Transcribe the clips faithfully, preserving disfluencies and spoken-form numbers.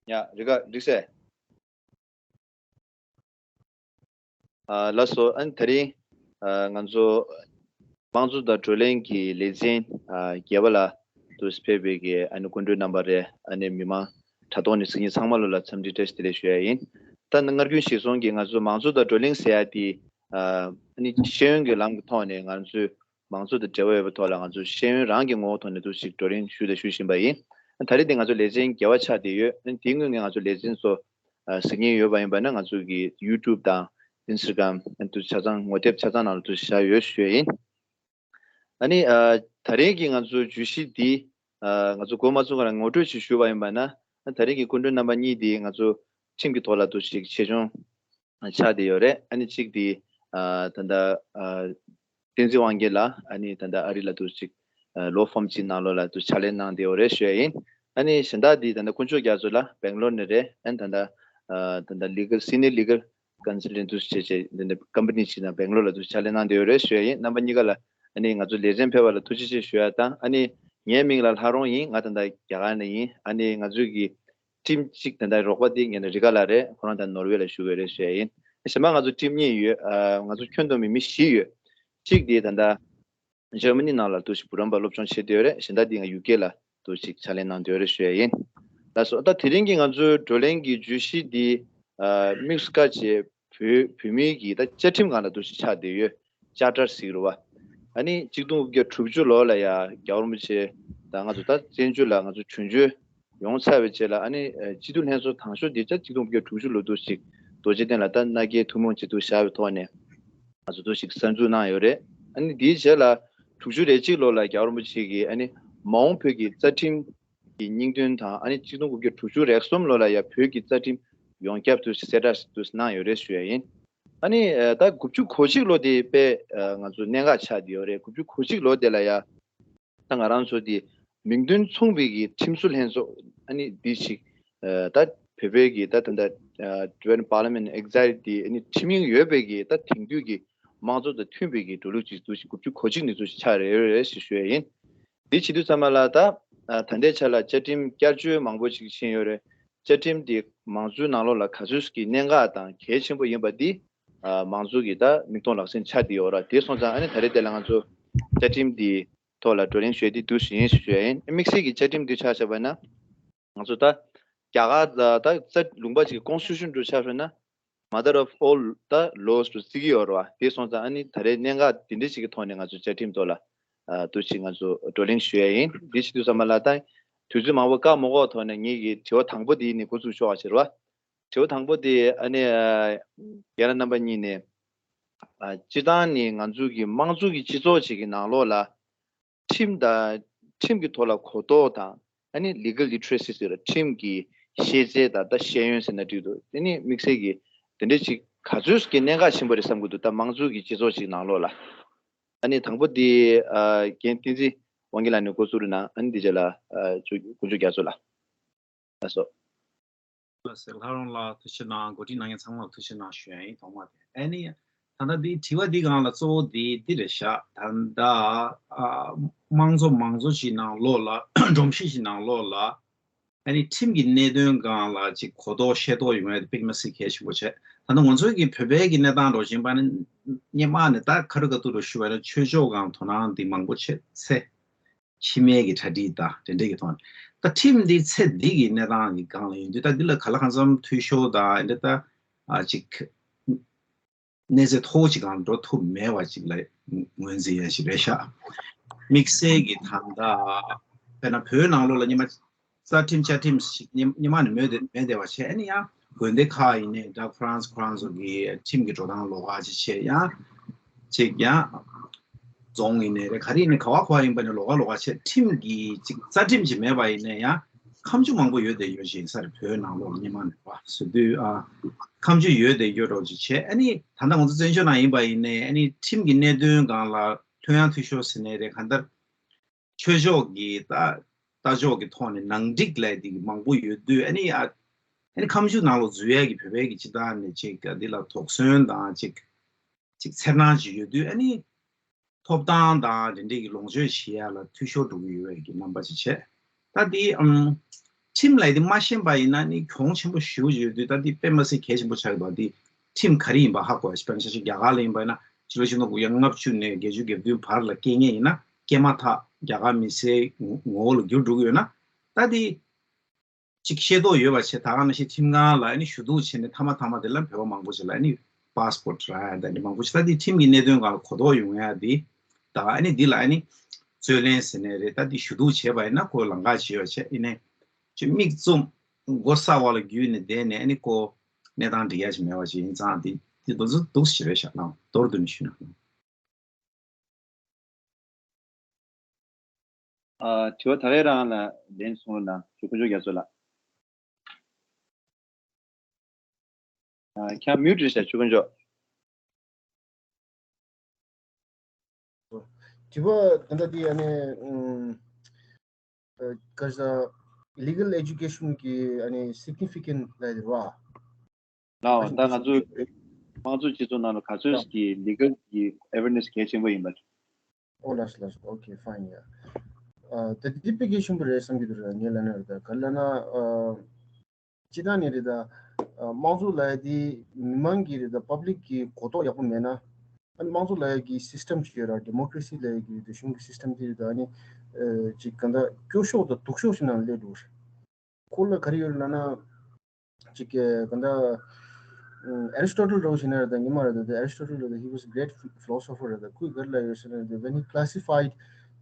ཡ། རི་ག་འགྲིག་སེ། ཨ། ལགས་སོ། ཨ་ནི་དེ་རིང་ཨ་ང་ཚོ་དམངས་གཙོ་དང་བགྲོ་གླེང་གི་ལས་འཛིན་ཨ་བརྒྱད་པ་ལ་དུ་ཕེབས་པའི་གི་ཨ་ནི་སྐུ་མགྲོན་རྣམ་པ་རེད། ཨ་ནི་མི་མང་དྲ་ཐོག་ནས་གཟིགས་མཁན་ཚང་མ་ལོ་ལ་འཚམས་འདྲི་བཀྲ་ཤིས་བདེ་ལེགས་ཞུ་ཡ་ཡིན། ད་ནི་སྔར་རྒྱུན་གཞིར་བཟུང་གིས་ང་ཚོ་དམངས་གཙོ་དང་བགྲོ་གླེང་ཟེར་ཡ་དེ་ཨ་ནི་ཤེས་ཡོན་གྱི་ལམ་གྱི་ཐོག་ནས་ང་ཚོས་མང་གཙོ་དང་འབྲེལ་བ་ཡོད་པའི་ཐོག་ལ་ང་ཚོ་ཤེས་ཡོན་རང་གི་ངོ་བོ་ཐོག་ནས་འདུག་ཅིག་བགྲོ་གླེང་ཞུས་དང་ཞུ་བཞིན་པ་ཡིན། ད་རེས་འདི་ང་ཚོ་ལས་ཚན་བརྒྱད་པ་ཆགས་བསྡད་ཡོད། ཨ་ནི་དེའི་སྔོན་ནས་ང་ཚོ་ལས་ཚན་ཚོ་ཨ་གཟིགས་མཁན་ཡོད་པ་ཡིན་པ་ན་ང་ཚོ་གི་YouTube་དང་Instagram་ཨ་ནི་དུ་ཆ་ཚང་ངོ་དེབ་ཆ་ཚང་ནང་ལ་དུ་བཞག་ཡོད་ཞུ་ཡ་ཡིན། ཨ་ནི་ཨ་ད་རེས་ཀྱི་ང་ཚོ་བརྗོད་གཞི་འདི་ཨ་ང་ཚོ་འགོ་མ་ཚུགས་སྔོན་ལ་ངོ་སྤྲོད་ཅིག་ཞུས་པ་ཡིན་པ་ན། ཨ་ད་རེས་ཀྱི་སྐུ་མགྲོན་རྣམ་པ་གཉིས་འདི་ང་ཚོ་ཁྲིམས་ཀྱི་ཐོག་ལ་དུ་ཞིག་ཆེད་སྦྱོང་ཆགས་བསྡད་ཡོད་རེད། ཨ་ནི་གཅིག་འདི་ཨ་ད་ལྟ་ཨ་བསྟན་འཛིན་དབང་རྒྱལ་ལགས་ཨ་ནི་ད་ལྟ་ཨ་རི་ལ་དུ་ཞིག་ཨ་law firm་གཅིག་ནང་ལོགས་ལ་དུ་ཕྱག་ལས་གནང་བསྡད་ཡོད་རེད་ཞུ་ཡ་ཡིན། ཨ་ནི་གཞན་དག་འདི་ད་ལྟ་དཀོན་མཆོག་རྒྱ་མཚོ་ལགས་སྦེང་ལོར་ནས་རེད། ཨ་ནི་ད་ལྟ་ཨ་ད་ལྟ་legal senior legal consultant་དུ་བྱས་བྱས་འདི་འདྲ་ཀམ་པ་ནི་ཞིག་ནང་སྦེང་ལོར་ལ་དུ་ཕྱག་ལས་གནང་བསྡད་ཡོད་རེད་ཞུ་ཡ་ཡིན། རྣམ་པ་གཉིས་ཀ་ལ་ཨ་ནི་ང་ཚོ་ལས་ཚན་ཕེབས་པ་ལ་ཐུགས་རྗེ་ཆེ་ཞུ་ཡ་དང་། ཨ་ནི་ངའི་མིང་ལ་ལྷ་རོང་ཡིན། ང་ད་ལྟ་རྒྱ་གར་ནས་ཡིན། ཨ་ནི་ང་ཚོའི་གི་team་གཅིག་ད་ལྟ་རོགས་པ་དེ་ངས་ནི་རི་ག་ལ་རེད། ཁོ་རང་ད་ནོར་ཝེ་ལ་བཞུགས་ཡོད་རེད་ཞུ་ཡ་ཡིན། གཞན་པ་ང་ཚོ་team་གཉིས་ཡོད། ཨ་ང་ཚོ་ཁྱོན་བསྡོམས་མི་མི་བཞི་ཡོད། གཅིག་དེ་ད་ལྟ་འཇར་མ་ནི་ནང་ལ་དུ་ཞིག་བུ་རམ་པ་སློབ་སྦྱོང་བྱེད་བསྡད་ཡོད་རེད། གཞན་དག་དེ་ང་ཡུ་ཀེ་ལ་དུ་ཞིག་ཕྱག་ལས་གནང་བསྡད་ཡོད་རེད་ཞུ་ཡ་ཡིན། ལགས་སོ། ད་དེ་རིང་གི་ང་ཚོའི་བགྲོ་གླེང་གི་བརྗོད་གཞི་འདི་ཨ་དམིགས་སུ་བཀར་བྱས་བོད་བོད་མིའི་གི་ད་བཅའ་ཁྲིམས་སྒང་ལ་དུ་ཞིག་ཆགས་བསྡད་ཡོད། Charter་ཟེར་གི་རེད་བ། ཨ་ནི་གཅིག་སྟོང་དགུ་བརྒྱ་དྲུག་ཅུ་ལོ་ལ་ཡ་རྒྱལ་བ་རིན་པོ་ཆེ་དང་ང་ཚོ་ད་བཙན་བྱོལ་ལ་ང་ཚོ་བྱོན་བྱོན་ཡོང་ཚར་བའི་རྗེས་ལ། ཨ་ནི་ཨ་སྤྱི་འཐུས་ལྷན་ཚོགས་དང་ཤོས་འདི་ཆ་གཅིག་སྟོང་དགུ་བརྒྱ་དྲུག་ཅུ་ལོ་དུ་ཞིག་རྡོ་རྗེ་གདན་ལ་ད་མནའ་སྐྱེལ་ཐུན་མོང་བྱེད་དུ་བཞག་པའི་ཐོག་ནས་ང་ཚོ་དུ་ཞིག་གསར་འཛུགས་གནང་ཡོད་རེད། ཨ་ནི་དེའི་རྗེས་ལ་དྲུག་ཅུ་རེ་གཅིག་ལོ་ལ་རྒྱལ་བ་རིན་པོ་ཆེ་གིས་ཨ་ནི་མ་འོངས་བོད་ཀྱི་རྩ་ཁྲིམས་ཀྱི་སྙིང་དོན་དང་། ཨ་ནི་གཅིག་སྟོང་དགུ་བརྒྱ་དྲུག་ཅུ་རེ་གསུམ་ལོ་ལ་ཡ་བོད་ཀྱི་རྩ་ཁྲིམས་ཡོངས་ཁྱབ་དུ་གསལ་བསྒྲགས་དུ་གནང་ཡོད་རེད་ཞུ་ཡ་ཡིན། ཨ་ནི་ཨ་ད་དགུ་བཅུ་གོ་གཅིག་ལོ་དེ་དཔེ་ཨ་ང་ཚོ་གནད་འགག་ཆགས་བསྡད་ཡོད་རེད། དགུ་བཅུ་གོ་གཅིག་ལོ་དེ་ལ་ཡ་ད་ང་རང་ཚོ་དེ་མིང་དོན་མཚུངས་པའི་གི་ཁྲིམས་བཟོ་ལྷན་ཚོགས་ཨ་ནི་འདི་ཞིག་ཨ་ད་བོད་པའི་གི་ད་ད་ད་ཨ་Tibetan Parliament Executive་དེ་ཨ་ནི་ཁྲིམས་དབྱིངས་ཡོད་པའི་གི་ད་དེང་དུས་ཀྱི་དམངས་གཙོ་དང་མཐུན་པའི་གི་འགྲོ་ལུགས་ཅིག་དུ་ཞིག་དགུ་བཅུ་གོ་གཅིག་ནས་ཚུར་ཞིག་ཆགས་རེད་རེད་ཞེས་ཞུ་ཡ་ཡིན། འདི་བྱེད་དུས་ཙམ་པ་ལ་ད་ཨ་ད་ལྟའི་ཆ་ལ་བཅའ་ཁྲིམས་བསྐྱར་བཅོས་མང་པོ་ཞིག་ཕྱིན་ཡོད་རེད། བཅའ་ཁྲིམས་འདི་མང་གཙོའི་ནང་ལོགས་ལ་ག་ཚོད་ཀྱི་གནད་འགག་དང་གལ་ཆེན་པོ་ཡིན་པ་འདི་ཨ་མང་གཙོ་གི་ད་མིག་མཐོང་ལག་ཟིན་ཆགས་བསྡད་ཡོད་རེད། དེ་སོང་ཙང་ཨ་ནི་ད་རེས་དེ་ལ་ང་ཚོ་བཅའ་ཁྲིམས་འདི་ཐོག་ལ་བགྲོ་གླེང་ཞུ་ཡ་འདི་འདུག་ཞུ་ཡིན་ཞུ་ཡ་ཡིན། དམིགས་བསལ་གྱི་བཅའ་ཁྲིམས་འདི་ཆ་བཞག་པ་ན་ང་ཚོ་ད་རྒྱ་གར་ད་ད་རྩ་ལུང་པ་ཅིག་གི་Constitution་འདྲ་ཆ་བཞག་ན་Mother of all the laws་འདྲ་བརྩི་གི་ཡོད་རེད་བ། དེ་སོང་ཙང་ཨ་ནི་ད་རེས་གནད་འགག་འདི་འདྲ་ཞིག་གི་ཐོག་ནས་ང་ཚོ་བཅའ་ཁྲིམས་ཐོག་ལ་ཨ་འདུག་ཅིག་ང་ཚོ་བགྲོ་གླེང་ཞུ་ཡ་ཡིན། འདི་བྱེད་དུས་ཙམ་པ་ལ་ད་དུས་ཚོད་མང་པོ་བཀག་མ་འགོག་ཐོག་ནས་ངེད་ཀྱི་དྲི་བ་དང་པོ་འདི་ནས་འགོ་འཛུགས་ཆོག་པ་བྱེད་རེད་བ། དྲི་བ་དང་པོ་དེ་ཨ་ནི་ཨ་རྒན་ལགས་རྣམ་པ་གཉིས་ནས་ཨ་སྤྱིར་བཏང་ནས་ང་ཚོ་གི་དམངས་གཙོ་གི་སྤྱི་ཚོགས་ཅིག་གི་ནང་ལོགས་ལ་ཁྲིམས་དང་ཁྲིམས་ཀྱི་ཐོག་ལ་གོ་རྟོགས་དང་། ཨ་ནི་legal literacy་ཟེར་བ་ཁྲིམས་ཀྱི་ཤེས་ཚད་དང་ད་ཤེས་ཡོན་ཟེར་ན་འགྲིག་འདུག་དེ་ནི་དམིགས་བསལ་གྱི་དེ་འདྲ་ཅིག་ག་ཚོད་ཀྱི་གནད་འགག་ཆེན་པོ་རེད་བསམ་གྱི་འདུག་ད་དམངས་གཙོ་གི་སྤྱི་ཚོགས་ཅིག་ནང་ལོགས་ལ། ཨ་ནི་དང་པོ་དེ་ཨ་རྒན་བསྟན་འཛིན་དབང་རྒྱལ་ལགས་ནས་འགོ་བཙུགས་རོགས་གནང་། ཨ་ནི་དེ་རྗེས་ལ་ཨ་ཅོ་དཀོན་མཆོག་རྒྱ་མཚོ་ལགས། ལགས་སོ། ལགས་སོ། ལྷ་རོང་ལགས་ཐུགས་རྗེ་གནང་། གོ་སྒྲིག་གནང་མཁན་ཚང་མར་ཐུགས་རྗེ་གནང་ཞུ་ཡ་ཡིན། ཐོག་མ་དེ་ཨ་ནི་ད་ལྟ་འདི་དྲི་བ་འདི་སྒང་ལ་གཙོ་བོ་འདི་འདི་རེད་ཤག་ད་ལྟ་ཨ་དམངས་གཙོ་མང་གཙོ་ཞིག་ནང་ལོགས་ལ་སྒྲོམ་གཞི་ཞིག་ནང་ལོགས་ལ་ཨ་ནི་ཁྲིམས་ཀྱི་གནད་དོན་སྒང་ལ་ཅིག་གོ་རྟོགས་ཤེས་རྟོགས་ཡོང་ཡ་དེ་དཔེ་མི་སྲིད་གལ་ཆེན་པོ་བྱས། ད་ལྟ་ང་ཚོའི་གི་བོད་པའི་གི་གནས་སྟངས་འདྲ་བཞིན་པ་ནི་སྔོན་མ་ནས་ད་ཁ་རུ་ཁ་ཐུག་རུ་ཞུ་བ་ན་ཆོས་ཕྱོགས་སྒང་དོ་སྣང་འདི་མང་པོ་བྱས་ཚེ། ཕྱི་མའི་གི་གྲ་སྒྲིག་དང་དེ་འདྲས་ཀྱི་ཐོག་ནས་ད་ཁྲིམས་འདི་ཚེ་འདི་གི་གནས་སྟངས་ཀྱི་སྒང་ལ་ཡིན་དུས་ད་འདི་ལ་ག་ལ་གང་འཚམ་འཐུས་ཤོར་དང་འདི་ལྟ་ཨ་ཅིག་གནས་ཚད་མཐོ་བོ་ཅིག་སྒང་འགྲོ་ཐུབ་མེད་པ་ཅིག་ལ་ངོས་འཛིན་ཡ་ཞིག་རེད་ཤག་དམིགས་བསལ་གྱི་ད་ལྟ་དཔེར་ན་བོད་ནང་ལོགས་ལ་སྔོན་མ་རྩ་ཁྲིམས་བཅའ་ཁྲིམས་ཤིག་སྔོན་མ་ནས་མེད་དེ་མེད་བསྡད་པ་བྱས་ཨ་ནི་ཡང་དགོན་སྡེ་ཁག་ཡིན་ནའི་ད་ཧྥ་རན་སི་ཁོ་རང་ཚོ་གི་ཁྲིམས་ཀྱི་འགྲོ་སྟངས་ལོགས་ཀ་ཅིག་བྱས་ཡང་ཅིག་ཡང་རྫོང་ཡིན་ནའི་རེད། ག་རེ་ཡིན་ནའི་ག་བ་ག་བ་ཡིན་པ་ནས་ལོགས་ཀ་ལོགས་ཀ་བྱས་ཁྲིམས་ཀྱི་ཅིག་རྩ་ཁྲིམས་ཅིག་མེད་པ་ཡིན་ནའི་ཡང་ཁ་མཆུ་མང་པོ་ཡོད་བསྡད་ཡོད་ཅིག་ཡིན་ས་རེད། བོད་ནང་ལོགས་ལ་སྔོན་མ་ནས་བ་ཟེར་དུས་ཨ་ཁ་མཆུ་ཡོད་བསྡད་ཡོད་འགྲོ་ཅིག་བྱས་ཨ་ནི་ད་ལྟ་ང་ཚོ་བཙན་བྱོལ་ནང་ཡིན་པ་ཡིན་ནའི་ཨ་ནི་ཁྲིམས་ཀྱི་གནད་དོན་སྒང་ལ་ལྷོད་ཡངས་འཐུས་ཤོར་ཟེར་ནའི་རེད། གང་ལྟར། ཆོས་ཕྱོགས་ཀྱི་ལྟ་ལྟ་ཕྱོགས་ཀྱི་ཐོག་ནས་ནང་འགྲིག་ལས་དེ་གི་མང་པོ་ཡོད་དུས་ཨ་ནི་ཨ་ཨ་ནི་ཁ་མཆུ་ནང་ལོགས་འཛུལ་ཡས་ཀྱི་བོད་པའི་གི་སྤྱི་བཏང་ནས་ཅིག་འདི་ལ་དོགས་ཟོན་དང་ཅིག་ཅིག་འཚེར་སྣང་ཅིག་ཡོད་དུས་ཨ་ནི་ཐོབ་ཐང་དང་དེ་འདྲའི་གི་ལོངས་སྤྱོད་བྱེད་ཡ་ལ་འཐུས་ཤོར་འགྲོ་གི་ཡོད་པའི་གི་རྣམ་པ་ཅིག་བྱས། ད་འདི་ཨམ་ ཁྲིམས་ལ་དེ་མ་ཤེས་པ་ཡིན་ན་ནི་གྱོང་ཆེན་པོ་ཞེ་པོ་ཅིག་ཡོད་དུས། ད་འདི་དཔེ་མ་སྲིད་གལ་ཆེན་པོ་ཆགས་ཡོད་པ་འདི། ཁྲིམས་ག་རེ་ཡིན་པ་ཧ་གོ་ཡ། དཔེར་ན་ཆ་བཞག་རྒྱ་གར་ལ་ཡིན་པ་ཡིན་ན། ཕྱི་ལོ་ཆིག་སྟོང་དགུ་བརྒྱ་ལྔ་བཅུ་ནས་བརྒྱད་ཅུ་གྱ་བདུན་བར་ལ་སྐྱེས་མཁན་ཡིན་ན། སྐྱེས་མ་ཐག་རྒྱ་གར་མི་སེར་ངོ་ངོ་བོ་ལ་འགྱུར་འགྲོ་གི་ཡོད་ན། ད་འདི་ཅིག་ཤེས་རྟོགས་ཡོད་པ་བྱས། ད་ག་ནང་བཞིན་ཁྲིམས་ཁང་ལ་ཨ་ནི་ཞུ་གཏུག་བྱས་ནས། མཐའ་མ་མཐའ་མ་དེ་ལ་བོད་པ་མང་པོ་ཅིག་ལ་ཨ་ནི་པཱ་སི་པོར་ཊི་རག་ཡ། ད་ནི་མང་པོ་ཅིག་ད་འདི་ཁྲིམས་ཀྱི་གནད་དོན་སྒང་ལ་གོ་རྟོགས་ཡོང་ཡ་འདི། ད་ཨ་ནི་འདི་ལ་ཨ་ནི་རྩོད་ལེན་ཟེར་ནའི་རེད། ད་འདི་ཞུ་གཏུག་བྱས་པ་ཡིན་ན་ཁོ་ལམ་ཁ་ཅིག་ཡོད་བྱས། ཡིན་ནའི་ཅིག་མིག་བཙུམ་མགོ་ས་འོག་ལ་བརྒྱུས་ནས་བསྡད་ནས་ཨ་ནི་ཁོ་གནས་སྟངས་འགྲིག་ཡ་ཅིག་མེད་པ་ཅིག་ཡིན་ཙང་། འདི་འདི་འདུག་སེ་འདུག་སེ་རེད་ཤག་ལགས། མདོར་བསྡུས་ནས་ཞུས་ན། ཨ། དྲི་བ་ད་རེས་རང་ལ་ལན་གསུང་རོགས་གནང་། ཆོས་དཀོན་མཆོག་རྒྱ་མཚོ་ལགས། ཨ། ཁྱེད་མིའུ་ཊི་རེད་ཤག་ཆོས་དཀོན་མཆོག་དྲི་བ་ད་ལྟ་འདི་ཨ་ནི། ཨ། ག་རེ་ཟེར། ལི་གལ་ཨེ་ཌུ་ཀེ་ཤན་གྱི་ཨ་ནི་སིག་ནི་ཕི་ཀེན་ཊི་ལབ་ཡ་དེ་རེད་བ། ལགས། ད་ང་ཚོ་དམངས་གཙོ་སྤྱི་ཚོགས་ནང་ལ་ག་ཚོད་ཀྱི་ལི་གལ་གྱི་ཨེ་ཝེར་ནེ་སི་གལ་ཆེན་པོ་ཡིན་པ། ཨོ། ལགས་སོ། ལགས་སོ། ཨོ་ཁེ། ཕའིན། ཡ། ཨ། ད་འདི་དཔེ་གལ་ཆེན་པོ་རེད་བསམ་གྱི་འདུག་ར། ངས་ལབ་ན་རེད། ད་ག་རེ་ལབ་ན། ཨ། སྤྱིར་བཏང་ནས་རེད་ད། ཨ། དམངས་གཙོ་ལབ་ཡ་དེ་མི་མང་གི་རེད་ད། པབ་ལིག་གི་གོ་རྟོགས་ཡག་པོ་མེད་ན། ཨ་ནི་དམངས་གཙོ་ལབ་ཡ་གི་སིས་ཊམ་ཅིག་ཡོད་ར། ཌི་མོ་ཀ་རེ་སི་ལབ་ཡ་གི་རེད་ད། གཞུང་གི་སིས་ཊམ་དེ་རེད་ད། ཨ་ནི། ཨ། ཅིག་གང་ལྟར་སྐྱོ་ཤོས་དང་སྡུག་ཤོས་ཤིག་ནང་སླེབས་འགྲོ་རེད། ཁོ་ལ་ག་རེ་ཡོད་ལབ་ན། ཅིག་གི་གང་ལྟར། ཨ། ཨེ་རི་སི་ཊོ་ཊལ་འདྲ་བོ་ཞིག་ན་རེད་ད། ཉི་མ་རེད་ད། ཨེ་རི་སི་ཊོ་ཊལ་རེད་ད། He was a great philosopher རེད་ད། ཁོས་ག་རེ་ལབ་ཡོད་ཟེར་ན་རེད་ད། When he classified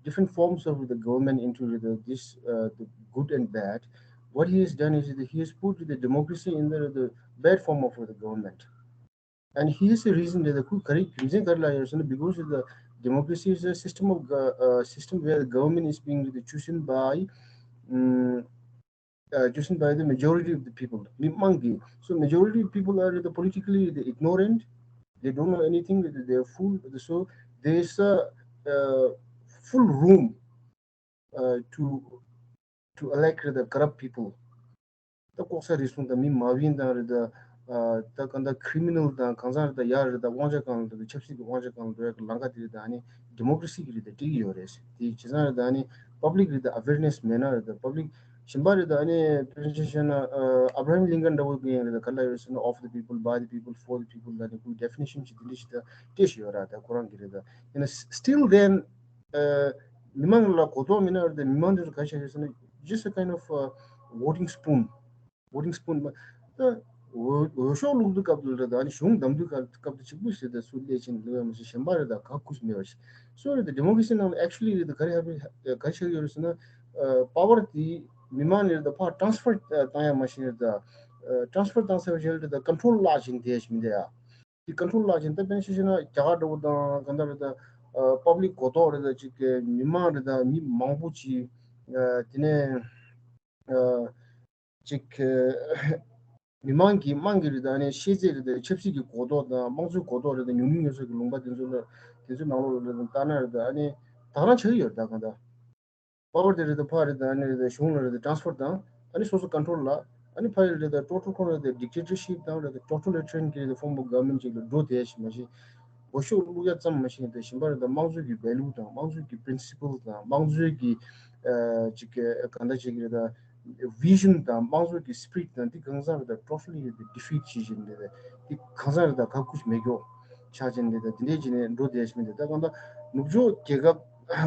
different forms of the government into the, this, uh, the good and bad, what he has done is that he has put the democracy in the, the bad form of the government. And he has a reason that the ཁོས་ག་རེ་རྒྱུ་མཚན་ག་རེ་ལབ་ཡོད་ཟེར་ན། Because the democracy is a system of, uh, system where the government is being chosen by, um, uh, chosen by the majority of the people. མི་མང་གིས། So majority of people are the politically the ignorant. They don't know anything. They are fool. So there is a, uh, full room, uh, to, to elect the corrupt people. ད་ལྐོག་ཟ་རུལ་སུངས་དང་མི་མ་བིན་དང་རེད་ད། ཨ། ད་གང་ལྟར་ཁི་རི་མི་ནལ་དང་གང་ཟག་རེད་ད། ཡ་རེད་ད། དབང་ཆ་སྒང་ལ་འགྲོ། ཆབ་སྲིད་ཀྱི་དབང་ཆ་སྒང་ལ་འགྲོ་ཡ་གི་ལམ་ཁ་དེ་རེད་ད། ཨ་ནི་ཌི་མོ་ཀ་རེ་སི་གི་རེད་ད། འགྲིག་གི་ཡོད་རེད། དེ་བྱས་ཙང་རེད་ད། ཨ་ནི་པབ་ལིག་རེད་ད། ཨ་ཝེར་ནེ་སི་མེད་ན་རེད་ད། པབ་ལིག་གཞན་པ་རེད་ད། ཨ་ནི་དཔེར་ན་ཆ་བཞག་ན། ཨ། ཨབ་ར་ཧམ་ལིན་ཀན་འདྲ་བོ་གི་ཡང་རེད་ད། ག་རེ་ལབ་ཡོད་ཟེར་ན། of the people, by the people, for the people ལབ་ནས་ཁོའི་ཌེ་ཕི་ནེ་ཤན་ཅིག་དེ་འདྲ་ཞིག་ད་སྤྲད་བཞག་ཡོད་ར། ད་ཁོ་རང་གི་རེད་ད། ཡིན་ན་still then, ཨ། མི་མང་ལ་གོ་རྟོགས་མེད་ན་རེད་ད། མི་མང་དེ་ཚོ་ག་རེ་ཆགས་ཡོད་ཟེར་ན། Just a kind of, uh, voting spoon. Voting spoon མ། ད་འོས་འོས་ཤོག་བླུག་དུས་སྐབས་དེ་ལ་རེད་ད། ཨ་ནི་གཞུང་བདམས་དུས་སྐབས་སྐབས་དེ་གཅིག་པུ་ཞིག་ད་སུ་སླེབས་ཕྱིན་སླེབས་པ་མ་ཟད། གཞན་པ་རེད་ད་ག་ཁུ་སིམ་མེད་པ་ཞིག་སུ་རེད་ད། ཌི་མོ་ཀ་རེ་སི་ནང་ལ་ཨེག་ཅུ་ལི་རེད་ད། ག་རེ་ཧ་པེ་ག་རེ་ཆགས་ཡོད་རེད་ཟེར་ན། ཨ། པ་ཝར་དེ་མི་མང་ནས་རེད་ད་ཕར་ཊ་རན་སི་ཕར་ཨ་བཏང་ཡ་མ་ཤེས་རེད་ད། ཨ། ཊ་རན་སི་ཕར་བཏང་ཚར་བའི་རྗེས་ལ་རེད་ད་ཀོན་ཊོལ་བརླག་བཞིན་བསྡད་ཞིག་མི་འདུག་ཡ། དེ་ཀོན་ཊོལ་བརླག་བཞིན། ད་དཔེར་ན་ཆ་བཞག་ན་རྒྱ་གར་འདྲ་བོ་དང་གང་ལྟར་རེད་ད། ཨ། པབ་ལིག་གོ་རྟོགས་རེད་ད། ཅིག་གི་མི་མང་རེད་ད། མི་མང་པོ་ཅིག་ཨ། དེ་ནས། ཨ། ཅིག་མི་མང་གིས་དམངས་ཀྱི་རེད་ད། ཨ་ནི་ཤེས་ཚད་རེད་ད། ཆབ་སྲིད་ཀྱི་གོ་རྟོགས་དང་དམངས་གཙོའི་གོ་རྟོགས་རེད་ད། ཉུང་མིན་ངལ་གསོ་གི་ལུང་པ་དེ་ཚོ་ལ། དེ་ཚོའི་ནང་ལོགས་ལ་རེད་ད་ལྟ་ན་རེད་ད། ཨ་ནི་དེ་ག་རང་ཆགས་ཀྱི་ཡོད་རེད་ད། གང་ལྟར་པ་ཝར་དེ་རེད་ད་ཕར་རེད་ད། ཨ་ནི་རེད་ད་གཞུང་ལ་རེད་ད་ཊ་རན་སི་ཕར་བཏང་། ཨ་ནི་སོ་སོ་ཀོན་ཊོལ་ལ། ཨ་ནི་ཕ་ཡུལ་རེད་ད་ཊོ་ཊལ་ཁོ་རང་རེད་ད་ཌིག་ཊེ་ཊར་ཤིབ་དང་རེད་ད་ཊོ་ཊལ་ཊེ་རི་ཡན་གྱི་རེད་ད་ཕོརམ་ཨོཕ་གོ་ཝར་མེན་ཊི་ཅིག་ལ་འགྲོ་བསྡད་ཞིག་མ་གཞི། འོས་ཤོག་བླུག་ཡ་ཙམ་མ་ཤེས་ཏེ། གཞན་པ་རེད་ད་དམངས་གཙོའི་གི་ཝེ་ལུ་དང་དམངས་གཙོའི་གི་པི་རིན་སི་པལ་དང་དམངས་གཙོའི་གི་ཨ་ཅིག་གི་གང་འདྲ་ཅིག་རེད་ད་བི་ཞན་དང་དམངས་གཙོའི་གི་སི་པི་རིཊ་དང་འདི་གང་ཟག་རེད་ད་ཊོ་ཊལ་ལི་རེད་ད་ཌི་ཕིཊ་བྱེད་བཞིན་རེད་ད། འདི་གང་ཟག་རེད་ད་ག་ཁུ་སིམ་མེད་མཁན་ཆགས་བཞིན་རེད་ད། འདི་འདྲས་བྱས་ནས་འགྲོ་བསྡད་ཞིག་མི་འདུག་ད་གང་ལྟར་ནུབ་ཕྱོགས་རྒྱལ་ཁབ་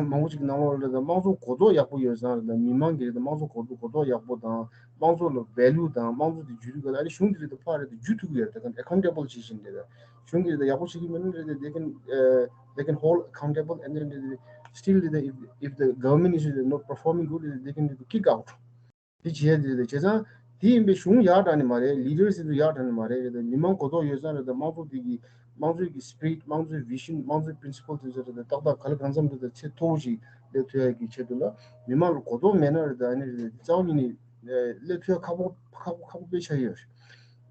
མང་པོ་ཅིག་གི་ནང་ལོགས་ལ་རེད་ད་དམངས་གཙོ་གོ་རྟོགས་ཡག་པོ་ཡོད་ཙང་རེད་ད། མི་མང་གི་རེད་ད་དམངས་གཙོ་གོ་རྟོགས་གོ་རྟོགས་ཡག་པོ་དང་། དམངས་གཙོ་ལ་ཝེ་ལུ་དང་དམངས་གཙོ་དེ་བརྒྱུད་དུས་ག་ལ། ཨ་ནི་གཞུང་དེ་རེད་ད་ཕར་རེད་ད་བརྒྱུད་ཐུབ་ཀྱི་ཡོད་རེད་ད། ཨེ་ཁའུན་ཊེ་བལ་བྱེད་བཞིན་རེད་ད། གཞུང་གིས་རེད་ད་ཡག་པོ་བྱེད་ཀྱི་མེད་ན་རེད་ད། They can, uh, they can hold accountable and then still if, if the government is not performing good, they can kick out. དེ་བྱས་རེད་ད། བྱས་ཙང་དེ་ཡིན་པའི་གཞུང་ཡག་དྲགས་ནི་མ་རེད། ལི་ཌར་སི་ཚོ་ཡག་དྲགས་ནི་མ་རེད། རེད་ད་མི་མང་གོ་རྟོགས་ཡོད་ཙང་རེད་ད་དམངས་གཙོ་དེ་གི་དམངས་གཙོའི་གི་སི་པི་རིཊ། དམངས་གཙོའི་བི་ཞན། དམངས་གཙོའི་པི་རིན་སི་པལ་དེ་ཚོ་རེད་ད་ཏག་ཏག་ག་ལ་གང་འཚམ་རེད་ད་ཚད་མཐོ་བོ་ཞིག་སླེབས་ཐུབ་ཡ་གི་ཆེད་དུ་ལ། མི་མང་ལ་གོ་རྟོགས་མེད་ན་རེད་ད་ཨ་ནི་རེད་ད་རྩ་བ་ཉིད་ནས་སླེབས་ཐུབ་ཡ་ཁག་པོ་ཁག་པོ་ཁག་པོ་དཔེ་ཆགས་ཡོད་རེད།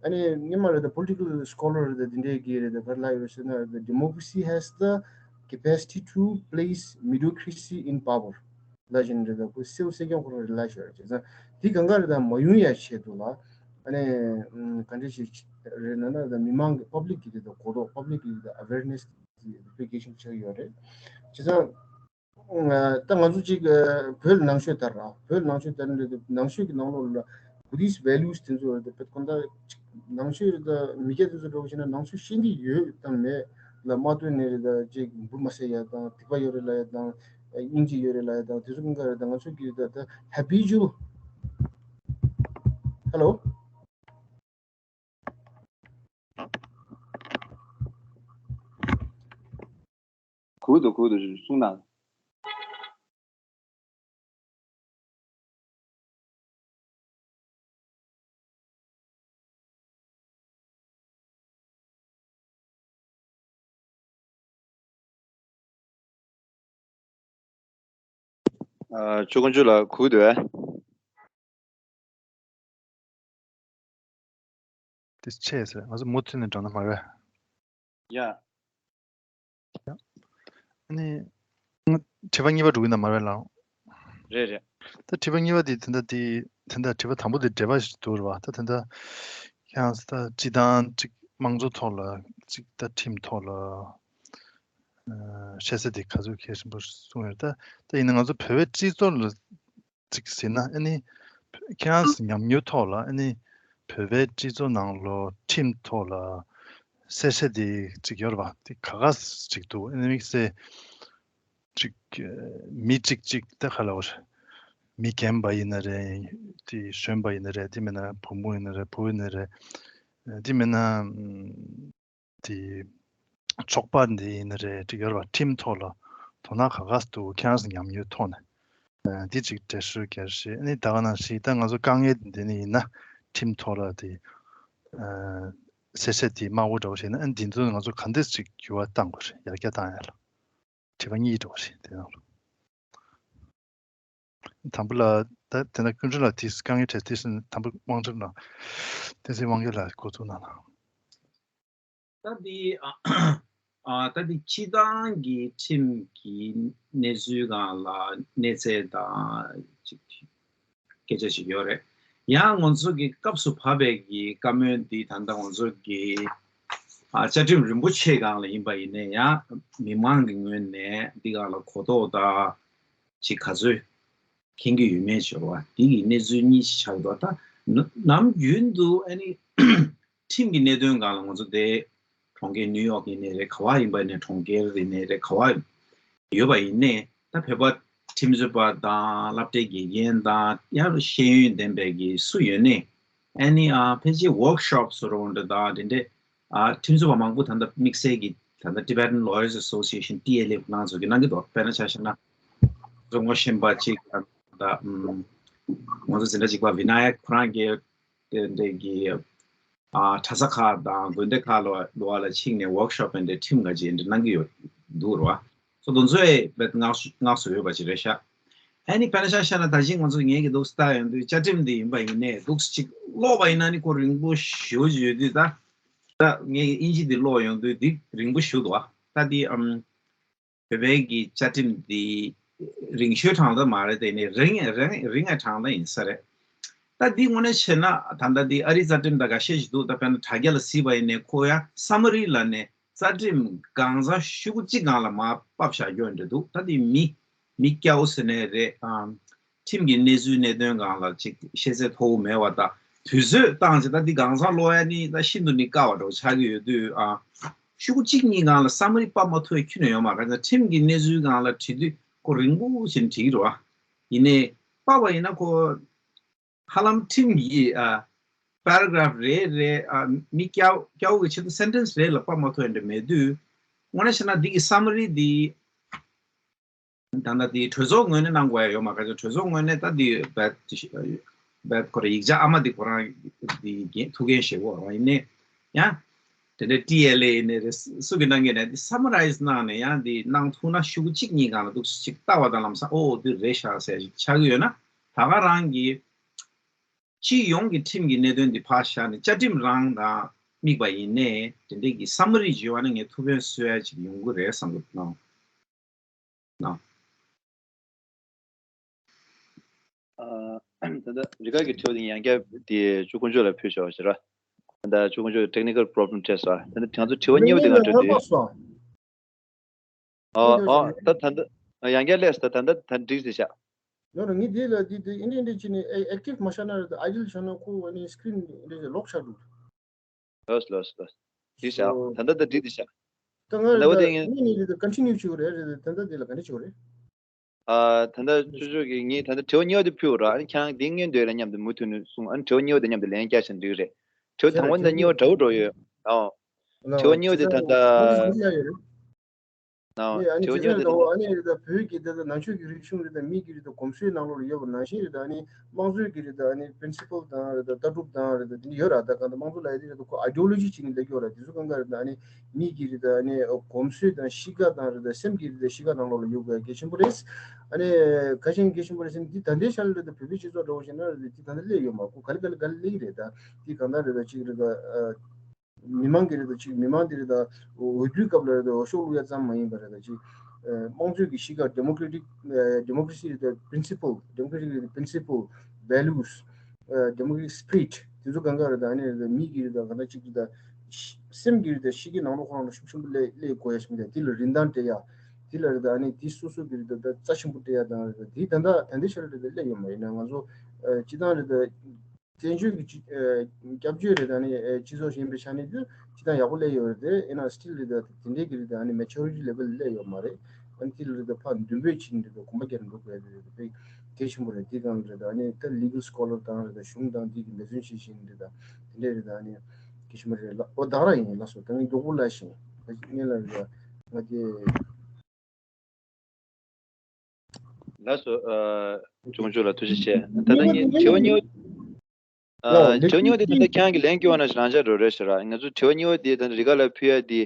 ཨ་ནི་སྔོན་མ་རེད་ད་པོ་ལི་ཊི་ཀལ་སི་ཀོ་ལར་རེད་ད་དེ་འདྲས་ཀྱིས་རེད་ད་ག་རེ་ལབ་ཡོད་ཟེར་ན་རེད་ད། Democracy has the capacity to place mediocrity in power. ལབ་བཞིན་རེད་ད། ཁོ་སེའུ་སེ་རྐྱང་ཁོ་རང་རེད་ལབ་ཤོར་བྱས་ཙང་དེ་གང་ག་རེད་ད་མ་ཡོང་ཡ་ཆེད་དུ་ལ། ཨ་ནི་ཨམ་ག་འདྲ་ཞིག་རེད་ན་ན་རེད་ད་མི་མང་གི་པབ་ལིག་གི་རེད་ད་གོ་རྟོགས། པབ་ལིག་གི་རེད་ད་ཨ་ཝེར་ནེ་སི་དེ་དཔེ་གལ་ཆེན་པོ་ཆགས་ཡོད་རེད། བྱས་ཙང་ ད་ང་ཚོ་གཅིག་བོད་ནང་ཆོས་དར་ར། བོད་ནང་ཆོས་དར་ནས་ནང་ཆོས་ཀྱི་ནང་ལོགས་ལ་Buddhist values དེ་ཚོ་རེད། དཔེ་ཁོ་ན་ནང་ཆོས་རེད། ད་མི་སྐྱ་དེ་ཚོ་འགྲོ་བཞིན་ན་ནང་ཆོས་ཤེས་ཀྱི་ཡོད་དང་མེད་ལ་མ་ལྟོས་ནས་རེད། ད་གཅིག་འབུ་མ་བསད་ཡ་དང་། སྡིག་པ་ཡོད་རེད་ལབ་ཡ་དང་། སྙིང་རྗེ་ཡོད་རེད་ལབ་ཡ་དང་། དེ་ཚོ་ཀུན་དགའ་རེད། ད་ང་ཚོ་གི་ད་ད་habitual། Hello། གུག་འདུག་གུག་འདུག་གསུང་དང་། ཨ། ཆོས་དཀོན་མཆོག་ལགས་གུག་འདུག་ཨེ། དེ་ཆེ་ཟེར། ང་ཚོ་མུ་མཐུད་ནས་འགྲོ་ན་མ་རེད། ཡ། ཨ་ནི། དྲི་བ་གཉིས་པ་འགྲོ་གི་ན་མ་རེད་ལགས། རེད་རེད། ད་དྲི་བ་གཉིས་པ་དེ་དེ་འདྲ་དེ་དེ་འདྲ་དྲི་བ་དང་པོ་དེ་འབྲེལ་བ་ཞིག་འདུག་རེད་བ། ད་དེ་འདྲ་ཡང་ད་སྤྱི་བཏང་ཅིག་དམངས་གཙོ་ཐོག་ལ་ཅིག་ད་ཁྲིམས་ཐོག་ལ་བཤད་ས་དེ་ག་ཚོད་གལ་ཆེན་པོ་གསུངས་ཡོད། ད་ད་ཡིན་ན་ང་ཚོ་བོད་པའི་སྤྱི་ཚོགས་ལ་ཅིག་ཟེར་ན། ཨ་ནི་ཁྱེད་རང་ཉམས་མྱོང་ཐོག་ལ། ཨ་ནི་བོད་པའི་སྤྱི་ཚོགས་ནང་ལོ་ཁྲིམས་ཐོག་ལ་གསལ་བཤད་དེ་ཅིག་ཡོད་རེད་པ། དེ་ག་ག་ཅིག་འདུག་ཨ་ནི་དམིགས་བསལ་ཅིག་མི་གཅིག་གཅིག་ད་ག་ལ་བར་མི་རྒན་པ་ཡིན་ན་རེད། དེ་གཞོན་པ་ཡིན་ན་རེད། དེ་མིན་ན་བུ་མོ་ཡིན་ན་རེད། བུ་ཡིན་ན་རེད། དེ་མིན་ན་དེ་ཚོགས་པ་འདི་ཡིན་ན་རེད། ཅིག་ཡོད་རེད་པ། ཁྲིམས་ཐོག་ལ་དོ་སྣང་ག་ག་འདུག་ཁྱེད་རང་ཚོ་ཉམས་མྱོང་ཐོག་ནས། ཨ། འདི་ཅིག་འགྲེལ་བཤད་རྒྱག་ཤེས། ཨ་ནི་ད་ག་ནང་བཞིན་ད་ང་ཚོ་དཀའ་ངལ་འདི་འདི་ནི་ཡིན་ན་ཁྲིམས་ཐོག་ལ་དེ་ཨ་གསལ་བཤད་དེ་མང་པོ་འདྲ་བོ་བྱས་ན། ཨ་ནི་འདི་ཚོ་ང་ཚོ་ག་འདྲས་ཅིག་འགྱུར་བ་གཏང་དགོས་རེད། ཡར་རྒྱས་གཏང་ཡ་ལ། དྲི་བ་གཉིས་འདྲ་བོ་རེད་དེ་ནང་ལ། དང་པོ་ལ་ད་དེ་ན་ཀུན་སྒྲོན་ལགས་དེ་དཀའ་ངལ་འཕྲད་དེ་བཞིན་དང་པོ་དབང་ཁྲིད་ལགས། བསྟན་འཛིན་དབང་རྒྱལ་ལགས་འགོ་འཛུགས་གནང་ལ། ད་འདི་ཨ་ཨ་ད་འདི་སྤྱི་བཏང་གི་ཁྲིམས་ཀྱི་གནས་ཚུལ་སྒང་ལ་གནས་ཚད་དང་ཅིག་སྐད་ཆ་ཞིག་ཡོད་རེད། ཡང་ང་ཚོ་གི་སྐབས་སུ་བབས་པའི་གི་བཀའ་མོལ་འདི་ད་ལྟ་ང་ཚོ་གི་ཨ་བཅའ་ཁྲིམས་རིན་པོ་ཆེ་སྒང་ལ་ཡིན་པ་ཡིན་ནའི་ཡང་མི་མང་གི་ངོས་ནས་འདི་སྒང་ལ་གོ་རྟོགས་དང་ཅིག་ག་ཚོད་མཁྱེན་གྱི་ཡོད་མེད་ཞུ་བ་འདི་གི་གནས་ཚུལ་གཉིས་ཤིག་ཆགས་འདུག་ད་ནམ་རྒྱུན་དུ་ཨ་ནི་ཁྲིམས་ཀྱི་གནད་དོན་སྒང་ལ་ང་ཚོ་དེ་གྲོང་ཁྱེར་ནིའུ་ཡོག་ཡིན་ནའི་རེད། ག་བ་ཡིན་པ་ནས་གྲོང་ཁྱེར་ཡིན་ནའི་རེད། ག་བ་ཡོད་པ་ཡིན་ནའི་ད་བོད་པ་ཁྲིམས་རྩོད་པ་དང་སློབ་གྲྭའི་དགེ་རྒན་དང་ཡང་ཤེས་ཡོན་ལྡན་པའི་གི་སུ་ཡོད་ནའི་ཨ་ནི་ཨ་ཕལ་ཆེར་workshop་བཟོ་འདྲ་དང་དེ་འདྲས་ཨ་ཁྲིམས་རྩོད་པ་མང་པོ་ད་ལྟ་དམིགས་བསལ་གྱི་ད་ལྟ་Tibetan Lawyers Association T L A ཁོ་རང་ཚོ་གི་གནང་གི་འདུག་དཔེར་ན་ཆ་བཞག་ན་རྫོང་ངོ་ཤེས་པ་གཅིག་དང་ད་ཨམ་ང་ཚོ་འཛིན་གྲྭ་གཅིག་པ་Vinayak ཁོ་རང་གི་དེ་འདྲས་ཀྱི་ཨ་གྲྭ་ས་ཁག་དང་དགོན་སྡེ་ཁག་ལ་ལོ་བ་ལ་ཕྱིན་ནས་workshop་དེ་འདྲས་ཁྲིམས་འགའ་ཅིག་འདྲ་གནང་གི་ཡོད་འདུག་རོ། སོ་དེ་ཚོ་ཨེ་བེད་ངག་སུ་ངག་སུ་ཡོད་པ་ཅིག་རེད་ཤག་ཨ་ནི་དཔེར་ན་ཆ་བཞག་ན་ད་གིན་ང་ཚོ་ངེད་ཀྱི་འདུག་སེ་ལྟ་ཡོང་དུས་བཅའ་ཁྲིམས་འདི་ཡིན་པ་ཡིན་ནའི་འདུག་སེ་ཅིག་ཀློག་པ་ཡིན་ན་ནི་ཁོ་རིང་པོ་ཞེ་པོ་ཅིག་ཡོད་དུས། ད་ད་ངས་དབྱིན་ཇི་འདི་ཀློག་ཡོང་དུས་འདི་རིང་པོ་ཞེ་པོ་འདུག་ཨ་ད་འདི་ཨམ་བོད་པའི་གི་བཅའ་ཁྲིམས་འདི་རིང་ཤོས་གྲངས་ལྟ་མ་རེད། དེ་ནི་རིང་རིང་རིང་བའི་གྲངས་ལྟ་ཡིན་ས་རེད། ད་འདི་དངོས་གནས་བྱས་ན་ད་ལྟ་འདི་ཨ་རིའི་རྩ་ཁྲིམས་དང་འགའ་ཤས་ཤིག་འདུག་ད་དཔེར་ན་དྲ་རྒྱ་ལ་གཟིགས་པ་ཡིན་ནའི་ཁོ་ཡང་སམ་མ་རི་ལབ་ནས་རྩ་ཁྲིམས་གང་ཟག་ཤོག་གུ་གཅིག་སྒང་ལ་མར་ཕབ་བཞག་རྒྱུ་འདྲ་འདུག་ད་འདི་མི་མི་སྐྱ་བོ་ཟེར་ནའི་རེད། ཨ་ཁྲིམས་ཀྱི་གནས་ཚུལ་གནད་དོན་སྒང་ལ་ཅིག་ཤེས་ཚད་མཐོ་བོ་མེད་པ་དང་དུས་ཚོད་བཏང་ཚེ་ད་འདི་གང་ཟག་ཀློག་ཡ་ནི་ད་ཤིན་ཏུ་ནི་དཀའ་བ་འདྲ་བོ་ཆགས་ཀྱི་ཡོད་དུས། ཨ་ཤོག་གུ་གཅིག་གཉིས་སྒང་ལ་སམ་མ་རི་ཕབ་མ་ཐུབ་ཡ་ཁྱོན་ནས་ཡོད་མ་རེད། ཁྲིམས་ཀྱི་གནས་ཚུལ་སྒང་ལ་བྲིས་དུས་ཁོ་རིང་པོ་བྱས་ནས་བྲིས་ཀྱི་རེད་བ། ཡིན་ནའི་ཕབ་པ་ཡིན་ན་ཁོ་ཧ་ལམ་ཁྲིམས་ཀྱི་ཨ་paragraph་རེ་རེ་ཨ་མི་སྐྱ་སྐྱ་བོ་གི་ཆེད་དུ་sentence་རེ་ལ་ཕབ་མ་ཐུབ་ཡ་འདྲ་མེད་དུས། དངོས་གནས་བྱས་ན་འདི་གི་སམ་མ་རི་འདི་ད་ལྟ་འདི་གྲོས་ཚོགས་ངོས་ནས་གནང་དགོས་ཡ་ཡོད་མ་རེད། གྲོས་ཚོགས་ངོས་ནས་ད་འདི་རྦད་རྦད་ཁོ་རང་ཡིག་ཆ་ཨ་མ་འདི་ཁོ་རང་འདི་འགན་ཐུགས་འགན་བཞེས་དགོས་རང་ཡིན་ནའི་ཡང་དེ་འདྲ་ཊི་ཨེལ་ཨེ་ཡིན་ནའི་རེད། སུ་གི་གནང་གི་ནས་འདི་summarize་གནང་ནས་ཡང་འདི་གནང་ཐུབ་ན་ཤོག་གུ་གཅིག་གཉིས་སྒང་ལ་འདུག་སེ་ཅིག་ལྟ་བ་དང་ལམ་སང་ཨོ་འདི་རེད་ཤག་ཟེར་ཞིག་ཆགས་ཀྱི་ཡོད་ན། ད་ག་རང་གི་སྤྱི་ཡོངས་ཀྱི་ཁྲིམས་ཀྱི་གནད་དོན་འདི་ཕར་བཞག་ནས་བཅའ་ཁྲིམས་རང་དང་དམིགས་པ་ཡིན་ནའི་དེ་འདྲའི་གི་summary་བརྗོད་པ་ན་ངས་ཐུགས་ཕན་གསོས་ཡ་ཅིག་ཡོང་གི་རེད་བསམ་གི་འདུག་ནོ། ནོ། ཨ། ད་ལྟ་རི་ཁ་གི་དྲི་བ་དེ་ཡང་བསྐྱར་དེ་ཆོས་དཀོན་མཆོག་ལ་ཕུལ་ཆོག་ཟེར་བ། ད་ལྟ་ཆོས་དཀོན་མཆོག་technical problem་འཕྲད་སོང་། ད་ལྟ་ང་ཚོ་དྲི་བ་གཉིས་པ་དེ་ང་འགྲོ་དུས། ཨ་ཨ་ད་ད་ལྟ་ ཡང་བསྐྱར་སླེབས་སོང་། ད་ད་ད་འགྲིག་ཟེར་ཤག་ནོ་ནོ། ངས་འདི་ལ་འདི་འདི་ཨིན་འདྲ་འདྲ་བྱས་ནས་ཨེ་ཨེག་ཊིབ་མ་བཞག་ན་རེད། ཨའི་ཌལ་བཞག་ན་ཁོ་ཨ་ནི་སི་ཀི་རིན་འདི་ལོག་ཆགས་འགྲོ། ལོས་ལོས་ལོས། འགྲིག་ཤག་ད་ལྟ་ད་འགྲིག་འདི་ཤག་ད་ང་ད་ལྟ་བ་དེ་ངས་ངས་ནི་འདི་ད་ཀོན་ཊི་ནིའུ་བྱེད་དགོས་རེད། རེད་རེད། ད་ལྟ་འདི་ལ་ག་འདྲ་བྱེད་དགོས་རེད། ཨ། ད་ལྟ་ཅོ་ཅོ་གིས་ངས་ད་ལྟ་དྲི་བ་གཉིས་པ་དེ་ཕུལ་ར། ཨ་ནི་ཁྱེད་རང་འདི་སྔོན་འདོད་ལ་མཉམ་དུ་མུ་མཐུད་ནས་གསུངས། ཨ་ནི་དྲི་བ་གཉིས་པ་དེ་མཉམ་དུ་ལན་བརྒྱབ་བཞག་ན་འགྲིག་གི་རེད། དྲི་བ་དང་པོ་དང་གཉིས་པ་འདྲ་བོ་འགྲོ་ཡོད། ཨོ། དྲི་བ་གཉིས་པ་དེ་ད་ལྟ། ཨ། ཨ་ནི་དྲི་བ་གཉིས་པ་དེ་ད་ལྟ། ཨ་ནི་རེད་ད་བོད་ཀྱི་དེ་ད་ནང་ཆོས་ཀྱི་རིག་གཞུང་རེད་ད་མི་གི་རེད་ད་གོམས་སྲོལ་ནང་ལོགས་ལ་ཡོད་པ་ནང་བཞིན་རེད་ད། ཨ་ནི་དམངས་གཙོའི་གི་རེད་ད། ཨ་ནི་པི་རིན་སི་པལ་དང་རེད་ད་ལྟ་གྲུབ་དང་རེད་ད་དེ་འདྲ་ཡོད་ར། ད་གང་ལྟར་དམངས་གཙོ་ལབ་ཡ་དེ་རེད་ད་ཁོ་ཨའི་ཌི་ཡོ་ལོ་ཇི་བྱས་ནས་སླེབས་ཀྱི་ཡོད་ར། དེ་ཚོ་གང་ག་རེད་ད། ཨ་ནི་མི་གི་རེད་ད། ཨ་ནི་གོམས་སྲོལ་དང་གཤིས་ཀ་དང་རེད་ད་སེམས་ཀྱི་རེད་ད་གཤིས་ཀ་ནང་ལོགས་ལ་ཡོད་དགོས་ཡ་གལ་ཆེན་པོ་རེད། ཨ་ནི་ག་ཞིག་གལ་ཆེན་པོ་རེད་ཟེར་ན་འདི་ད་ལྟའི་ཆ་ལ་རེད་ད་བོད་པའི་སྤྱི་ཚོགས་འདྲ་བོ་ཞིག་ན་རེད་ད་འདི་ད་ལྟ་སླེབས་ཡོད་མ། ཁོ་ག་ལེ་ག་ལེ་ག་ལེ་སླེབས་ཀྱི་རེད་ད། འདི་གང་ལྟར་རེད་ད་ཅིག་རེད་ད། མི་མང་གི་རེད་ད་ཅིག་མི་མང་འདི་རེད་ད་འོས་བསྡུའི་སྐབས་ལ་རེད་ད་འོས་ཤོག་བླུག་ཡ་ཙམ་མ་ཡིན་པ་རེད་ད་ཅིག་དམངས་གཙོའི་གི་གཤིས་ཀ་ཌེ་མོ་ཀྲེ་ཊིག་ཌེ་མོ་ཀྲེ་སི་རེད་ད་པི་རིན་སི་པལ། ཌེ་མོ་ཀྲེ་ཊིག་རེད་ད་པི་རིན་སི་པལ། ཝེ་ལུས། ཌེ་མོ་ཀྲེ་ཊིག་སི་པི་རི་ཊི། དེ་ཚོ་གང་ག་རེད་ད། ཨ་ནི་རེད་ད་མི་གི་རེད་ད་གང་ལྟར་ཅིག་རེད་ད་སེམས་ཀྱི་རེད་ད་གཤིས་ཀའི་ནང་ལོགས་ཁོ་རང་ལ་ཤུགས་ཆེན་པོ་སླེབས་སླེབས་དགོས་ཡ་ཞིག་མི་འདུག་དེ་ལ་རིན་ཐང་སྤྲད་ཡ། དེ་ལ་རེད་ད་ཨ་ནི་དེ་སོ་སོ་གི་རེད་ད་ད་རྩ་ཆེན་པོ་སྤྲད་ཡ་དང་རེད་ད་དེ་ད་ལྟ་ད་ལྟའི་ཆར་རེད་ད་སླེབས་ཡོད་མ་ཡིན་ན་ང་ཚོ་སྤྱི་བཏང་རེད་ད། བཙན་བྱོལ་གྱི་སྤྱི་ཨ་སྐྱབས་བཅོལ་རེད་ད་ནི་ཨ་སྤྱི་ཚོགས་ཤིག་ཡིན་པའི་ཆ་ནས་དུས་སྤྱི་བཏང་ཡག་པོ་སླེབས་ཡོད་རེད་དེ། ཡིན་ན་སི་ཊིལ་རེད་ད་དེ་འདྲའི་གི་རེད་ད་ཨ་ནི་མེ་ཅོ་རི་ཊི་ལེ་ཝལ་སླེབས་ཡོད་མ་རེད། ཨ་ནི་དེ་ལ་རེད་ད་ཕར་འདོན་སྤེལ་བྱེད་ནི་རེད་ད་གོམ་པ་རྒྱག་འགྲོ་དགོས་རེད་དེ་དཔེ་གལ་ཆེན་པོ་རེད། དེ་གང་རེད་ད་ཨ་ནི་ད་ལི་གལ་སི་ཀོ་ལར་དང་རེད་ད་གཞུང་དང་དེ་གི་འབད་བརྩོན་བྱེད་བཞིན་རེད་ད་དེ་འདྲའི་རེད་ད་ཨ་ནི་གལ་ཆེན་པོ་རེད་ལ། ཨོ་ད་ག་རང་ཡིན་ལགས་སོ། ད་ངས་མགྱོགས་པོ་ལབ་ཤིང་ངས་ལ་རེད་ད་ང་དེ། ལགས་སོ། ཨ། ཅོ་ཅོ་ལགས་ཐུགས་རྗེ་ཆེ། ད་ལྟ་ངས་དྲི་བ་གཉིས་པ། ཨ། དྲི་བ་གཉིས་པ་དེ་ད་ལྟ་ཁྱེད་རང་གིས་ལན་བསྐྱོན་པ་ནང་བཞིན་རང་འཇགས་འགྲོ་རེད་ཟེར་ར། ང་ཚོ་དྲི་བ་གཉིས་པ་དེ་ད་ལྟ་རི་ག་ལ་ཕུལ་ཡ་དེ།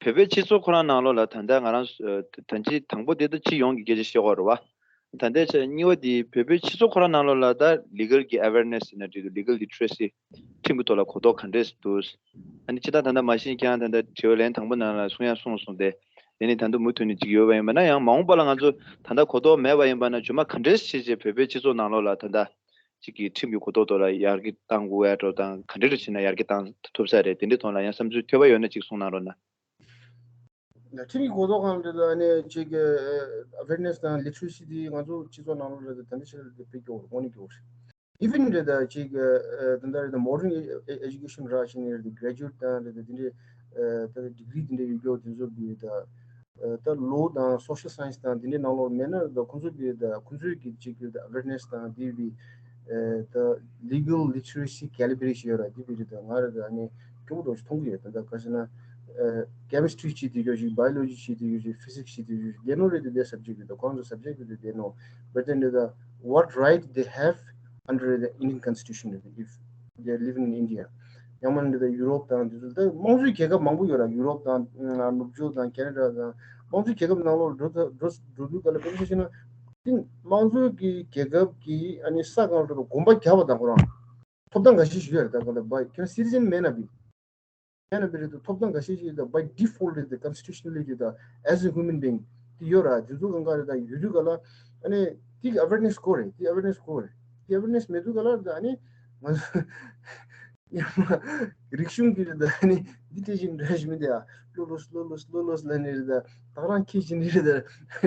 བོད་པའི་སྤྱི་ཚོགས་ཁོ་རང་ནང་ལོགས་ལ་ད་ལྟ་ང་རང་ད་ཅི་དང་པོ་དེ་ད་སྤྱི་ཡོངས་ཀྱི་སྐད་ཆ་བཤད་དགོས་རེད་བ། ད་ལྟའི་ཆ་གཉིས་པ་དེ་བོད་པའི་སྤྱི་ཚོགས་ཁོ་རང་ནང་ལོགས་ལ་ད་ལི་གལ་གྱི་ཨ་ཝེར་ནེ་སི་ཟེར་ན་འགྲིག་འདུག་ལི་གལ་ལི་ཊི་རེ་སི་ཁྲིམས་ཀྱི་ཐོག་ལ་གོ་རྟོགས་ག་འདྲས་འདུག་ཨ་ནི་སྤྱིར་བཏང་ད་ལྟ་མ་གཞི་ཁྱེད་རང་ད་ལྟ་དྲི་བ་ལན་དང་པོ་ནང་ལ་གསུང་ཡ་གསུངས་སོང་སྟེ། དེ་ནི་ད་ལྟ་མུ་མཐུད་ནས་ཅིག་ཡོད་པ་ཡིན་པ་ན་ཡང་མ་འོངས་པ་ལ་ང་ཚོ་ད་ལྟ་གོ་རྟོགས་མེད་པ་ཡིན་པ་ན་རྗེས་མ་ག་འདྲས་བྱས་བྱས་བོད་པའི་སྤྱི་ཚོགས་ནང་ལོགས་ལ་ད་ལྟ་ཅིག་གི་ཁྲིམས་ཀྱི་གོ་རྟོགས་ཐོག་ལ་ཡར་རྒྱས་གཏང་དགོས་ཡ་འགྲོ་དང་ག་འདྲས་བྱས་ན་ཡར་རྒྱས་གཏང་ཐུབ་ས་རེད། དེ་འདྲའི་ཐོག་ལ་ཡང་བསམ་ཚུལ་ཐོས་པ་ཡོད་ན་ཅིག་གསུང་གནང་རོགས་གནང་། ཁྲིམས་ཀྱི་གོ་རྟོགས་སྒང་ལ་ད་ནི་ཅིག་ཨ་ཝེར་ནེ་སི་དང་ལི་ཊི་རེ་སི་དེ་ང་ཚོ་སྤྱི་ཚོགས་ནང་ལོགས་ལ་ད་འདི་ཤར་དེ་སྤེལ་སྐྱོར་དངོས་གནས་སྐྱོར། ཨི་ཝན་རེད་ད་ཅིག་ཨ་ད་ལྟ་རེད་ད་མོ་ཌན་ཨེ་ཇུ་ཀེ་ཤན་རག་བྱས་ནས་རེད་ད་གྷ་རེ་ཇུ་ཨེཊ་དང་རེད་ད་དེ་འདྲའི་ཨ་ད་ཌི་གྷི་རི་དེ་འདྲའི་ཡོད་རྒྱུ་དེ་ཚོ་གི་ད་ཨ་ད་ལོ་དང་སོ་ཤལ་སའེན་སི་དང་དེ་འདྲའི་ནང་ལོགས་མེད་ན་རེད་ད་ཁོང་ཚོ་གི་ད་ཁོང་ཚོའི་གི་ཅིག་གི་ད་ཨ་ཝེར་ནེ་སི་དང་དེ་བི་ཨ་ད་ལི་གལ་ལི་ཊི་རེ་སི་ཀེ་ལི་བྷ་རེ་ཤན་ཡོད་ར། དེ་བི་རེད་ད་ང་རེད་ད་ཨ་ནི་སྐྱོ་པོ་འདྲ་ཞིག་མཐོང་གི་ཡོད། ད་ད་ག་ཟེར་ན་ཨ་ཀེ་མི་སི་ཊི་རི་བྱེད་དུས་ཡོད་ཅིག་བྷ་ཡོ་ལོ་ཇི་བྱེད་དུས་ཡོད་ཅིག་ཕི་ཟིག་སི་བྱེད་དུས་ཡོད་ཅིག they know རེད་ད་དེ་སབ་ཇེག་རེད་ད་ཁོང་ཚོ་སབ་ཇེག་རེད་དེ་they know but then རེད་ད། What right they have under the Indian constitution if they are living in India? ཡང་མིན་རེད་ད་ཡུ་རོབ་དང་དེ་ཚོ་ད་དམངས་གཙོའི་རྒྱལ་ཁབ་མང་པོ་ཡོད་ར། ཡུ་རོབ་དང་ནུབ་ཕྱོགས་དང་ཁེ་ན་ཌ་དང་དམངས་གཙོའི་རྒྱལ་ཁབ་ནང་ལོགས་འགྲོ་ད་འགྲོ་འགྲོ་དུས་ག་ལ་དཔེ་མཚོན་བྱས་ན་དེ་དམངས་གཙོའི་གི་རྒྱལ་ཁབ་ཀྱི་ཨ་ནི་ས་སྒང་ལ་དགོན་པ་བརྒྱབ་པ་དང་ཁོ་རང་ཐོབ་ཐང་འགའ་ཤས་ཤིག་ཡོད་རེད། ད་ག་ལ་བ་ཁྱོད་སི་ཊི་ཛན་མེད་ན་བི་ཡང་ན་བི་རེད་དུ་ཐོབ་ཐང་འགའ་ཤས་ཤིག་ད་by default རེད་དུ་constitutionally རེད་དུ་as a human being དེ་ཡོད་ར། དེ་ཚོ་གང་ག་རེད་ད་ཡོད་དུས་ག་ལ་ཨ་ནི་དེ་གི་awareness དགོས་རེད། དེ་awareness དགོས་རེད། དེ་awareness མེད་དུས་ག་ལ་རེད་ད་ཨ་ནི་ང་ཚོ་ཡང་མ་རིག་གཞུང་གི་རེད་ད་ཨ་ནི་འདི་དེ་བཞིན་འདྲ་ཞིག་མི་འདུག་ཨ། ལོ་ལོས་ལོ་ལོས་ལོ་ལོས་ལ་ནི་རེད་ད་ད་ག་རང་ཁྱི་བཞིན་རེད་ད་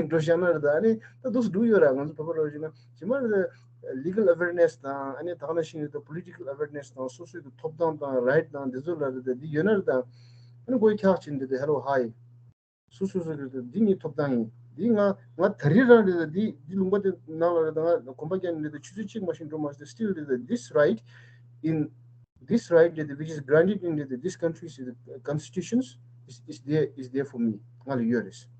འགྲོ་བཞག་ན་རེད་ད་ཨ་ནི་ད་དུས་སུ་འགྲོ་ཡོད་ར། ང་ཚོ་བོད་པ་ར་བཞིན་ན་ཇི་མ་རེད་ད་legal awareness དང་ཨ་ནི་ད་ག་ནང་བཞིན་རེད་ད་political awareness དང་སོ་སོའི་གི་ཐོབ་ཐང་དང་right དང་འདི་ཚོ་ལ་རེད་ད་འདི་ཡོད་ན་རེད་ད་ཨ་ནི་མགོ་ཡི་འཁྱག་ཕྱིན་འདི་ད་hello hi སོ་སོ་སོ་རེད་ད་འདི་ངའི་ཐོབ་ཐང་ཡིན། འདི་ང་ང་ད་རེས་རང་རེད་ད་འདི་འདི་ལུང་པ་དེ་ནང་ལ་རེད་ད་ང་གོམ་པ་རྒྱག་ནས་རེད་ད་ཆུ་ཚོད་གཅིག་མ་ཞིག་འགྲོ་མ་ཞིག་ད་still རེད་ད་this right in this right རེད་ད་which is granted in རེད་ད་this country's constitutions is is there is there for me ང་ལ་ཡོད་རེད།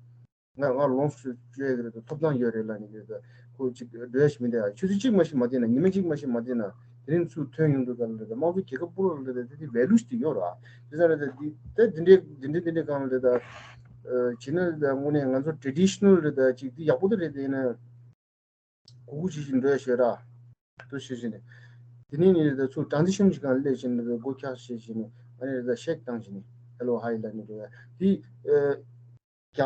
ང་ང་ལོངས་སུ་སྤྱོད་ཡག་རེད་དོ། ཐོབ་ཐང་ཡོད་རེད་ལབ་ནི་རེད་དོ། ཁོ་ཅིག་འགྲོ་ཡ་ཞིག་མི་འདུག་ཡ། ཆུ་ཚོད་གཅིག་མ་ཞིག་མ་བསྡད་ན་ཉི་མ་གཅིག་མ་ཞིག་མ་བསྡད་ན་དེ་རིང་ཚུར་ཐོན་ཡོང་འདུག་ག་ལ་རེད་དོ། དམངས་གཙོ་རྒྱལ་ཁབ་སྤོ་ལོ་ལ་རེད་དོ། དེ་དེ་value ཞིག་ཡོད་ར། དེ་ཚ་རེད་དོ། དེ་དེ་འདྲའི་དེ་འདྲའི་དེ་འདྲའི་གང་ལ་རེད་དོ། བྱས་ན་རེད་དོ། དངོས་གནས་ང་ཚོ་traditional རེད་དོ། ཅིག་དེ་ཡག་པོ་དེ་རེད་དེ་ཡིན་ན། གུ་གུ་བྱེད་བཞིན་འགྲོ་ཡ་ཞོད་ར། དུ་བྱེད་བཞིན་ནས། དེ་ནས་ནི་རེད་དོ། ཚུར་transition ཞིག་གང་སླེབས་བཞིན་རེད་དོ། སྒོ་འཁྱག་བྱེད་བཞིན་ནས་ཨ་ནི་རེད་དོ། shake བཏང་བཞིན་ནས་hello hi ལབ་ནས་འགྲོ་ཡ། དེ་རྒྱ་གར་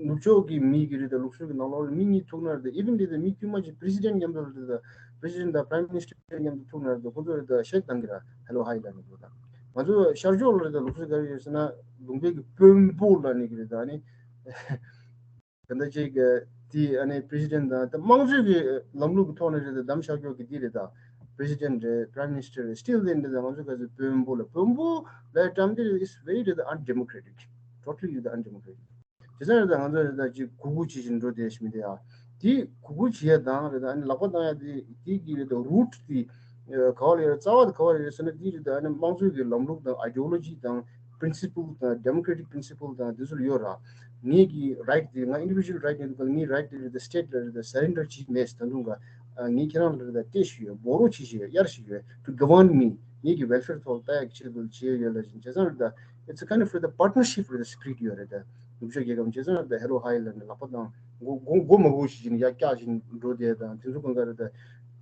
ནུབ་ཕྱོགས་ཀྱི་མི་གི་རེད་དོ། ལུགས་སྲོལ་གྱི་ནང་ལོགས་ལ་མི་གཉིས་ཐུག་ན་རེད་དོ། even རེད་དོ། མི་དཀྱུས་མ་ཅིག་president མཉམ་དུ་རེད་དོ། president དང་prime minister མཉམ་དུ་ཐུག་ན་རེད་དོ། ཁོ་ཚོ་རེད་དོ། shake བཏང་གི་ར། hello hi ལབ་ནས་འགྲོ་ད། ང་ཚོ་ཤར་ཕྱོགས་ལ་རེད་དོ། ལུགས་སྲོལ་ག་རེ་ཡོད་ཟེར་ན་ལུང་པའི་གི་དཔོན་པོ་ལབ་ནས་གི་རེད་དོ། ཨ་ནི། ད་ལྟ་ཅིག་དེ་ཨ་ནི་president་དང་ད་དམངས་གཙོའི་གི་ལམ་ལུགས་ཀྱི་ཐོག་ནས་རེད་ད་བདམས་བཞག་ཀྱོག་གི་དེ་རེད་ད། president་རེད། prime minister་རེད། still then་རེད་ད་ང་ཚོ་ག་ཚོད་བོན་པོ་ལ་བོན་པོ་ལ་ཀྲམ་དེ་is very་རེད་ད་undemocratic, totally་རེད་ད་undemocratic། དེ་ཚང་རེད་ད་ང་ཚོ་རེད་ད་ཅིག་གུ་གུ་བྱེད་བཞིན་འགྲོ་བསྡད་ཞིག་མི་དེ་ཡ། དེ་གུ་གུ་བྱེད་ཡ་དང་རེད་ད་ཨ་ནི་ལག་པ་བཏང་ཡ་དེ་དེ་གི་རེད་ད་root་དེ་ག་བ་ལ་ཡོད་རྩ་བ་དེ་ག་བ་ལ་ཡོད་ཟེར་ན་དེ་རེད་ད་ཨ་ནི་དམངས་གཙོའི་གི་ལམ་ལུགས་དང་ideology་དང་principle་དང་democratic principle་དང་དེ་ཚོ་ལ་ཡོད་ར། ངེད་ཀྱི་right་དེ་ང་individual right་ཡོད་འདུག་ག་ངའི་right་དེ་རེད་ད་state་ལ་རེད་ད་surrender་བྱེད་མེད་ད་དུང་ག་ངས་ཁྱེད་རང་ལ་རེད་ད་སྟེར་ཞིག་ཡོད་borrow་བྱེད་ཞིག་ཡོད་གཡར་ཞིག་ཡོད་to govern me། ངེད་ཀྱི་welfare་ཐོག་ལ་ལྟ་ཡ་གི་ཆེད་དུ་བྱེད་ཡ་ཡོད་ལ་བྱས་ཙང་རེད་ད། It's a kind of the partnership with the spirit ཡོད་རེད་ད། ནུབ་ཕྱོགས་རྒྱལ་ཁབ་བྱས་ཙང་རེད་ད་ཧེ་རོ་ཧའི་ལ་ནི་ལག་པ་དང་མགོ་མགོ་མགོ་མ་སྒུར་ཞིག་བྱས་ནས་ཡར་བཀྱག་བཞིན་འགྲོ་བསྡད་དང་དེ་ཚོ་གང་ག་རེད་ད།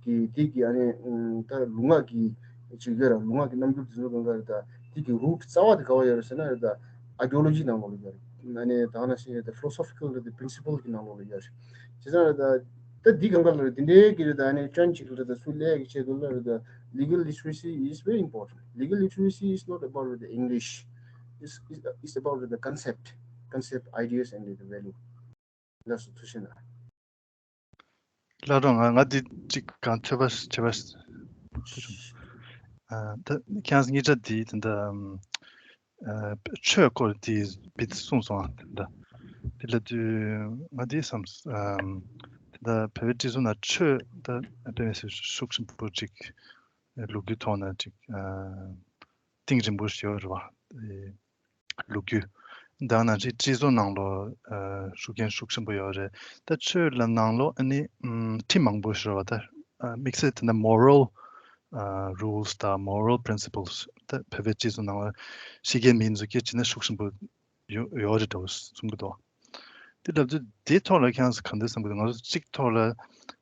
གི་དེ་གི་ཨ་ནི་ད་ལུས་ངག་གི་ཅིག་ཡོད་ར་ལུས་ངག་གི་རྣམ་འགྱུར་དེ་ཚོ་གང་ག་རེད་ད། དེ་གི་root་རྩ་བ་དེ་ག་བ་ཡོད་རེད་ཟེར་ན་རེད་ད་ideology་ནང་ལོགས་ལ་ཡོད་རེད། ཨ་ནི་ད་ག་ན་ཞིག་རེད་ད་philosophical་རེད་ད་principle་གི་ནང་ལོགས་ལ་ཡོད་རེད། བྱས་ཙང་རེད་ད། ད་འདི་གང་ག་ལ་རེད་འདི་འདྲའི་གི་རེད་ད་ཨ་ནི་ཅན་ཅིག་རེད་ད་སུ་ལས་ཀྱི་ཆེད་དུ་ལ་རེད་ད། Legal literacy is very important. Legal literacy is not about the English. It's, it's, it's about the concept, concept, ideas and the value. ལགས་སོ་ཐུགས་རྗེ་གནང་། ལགས་སོ་ང་ང་འདི་ཅིག་གང་ཐོས་པ་བྱས་པ་ཐུགས་རྗེ་གནང་། ཨ་ད་ཁྱེད་རང་གཉིས་ཆ་འདི་ད་ད་ཨ་ཆོས་སྐོར་དེ་བིད་གསུངས་སོང་ཨ། དེ་འདྲ་དེ་ལབ་དུས་ང་དེ་བསམ་ཨམ་དེ་ད་བོད་པའི་སྤྱི་ཚོགས་ནང་ཆོས་ད་དཔེ་མི་སྲིད་ཤུགས་ཆེན་པོ་ཅིག་ལོ་རྒྱུས་ཐོག་ནས་ཅིག་ཨ་གཏིང་རིང་པོ་ཞིག་ཡོད་རེད་བ། ལོ་རྒྱུས་ད་ནང་བཞིན་སྤྱི་ཚོགས་ནང་ལོགས་ཨ་ཤུགས་རྐྱེན་ཤུགས་ཆེན་པོ་ཡོད་རེད། ད་ཆོས་ལ་ནང་ལོགས་ཨ་ནི་ཨམ་ཁྲིམས་མང་པོ་ཞིག་ཡོད་རེད་བ། ད་ཨ་དམིགས་བསལ་དེ་འདྲ་moral ཨ་rules་དང་moral principles་ད་བོད་པའི་སྤྱི་ཚོགས་ནང་ལ་ཕྱི་རྒྱལ་མི་ཚོ་སྐད་ཆ་ནི་ཤུགས་ཆེན་པོ་ཡོད་ཡོད་རེད་འདྲ་བོ་གསུང་གི་འདུག་དེ་ལབ་དུས་དེའི་ཐོག་ལ་ཁྱེད་རང་ཚོ་ག་འདྲ་བསམ་གི་འདུག་ང་ཚོ་གཅིག་ཐོག་ལ་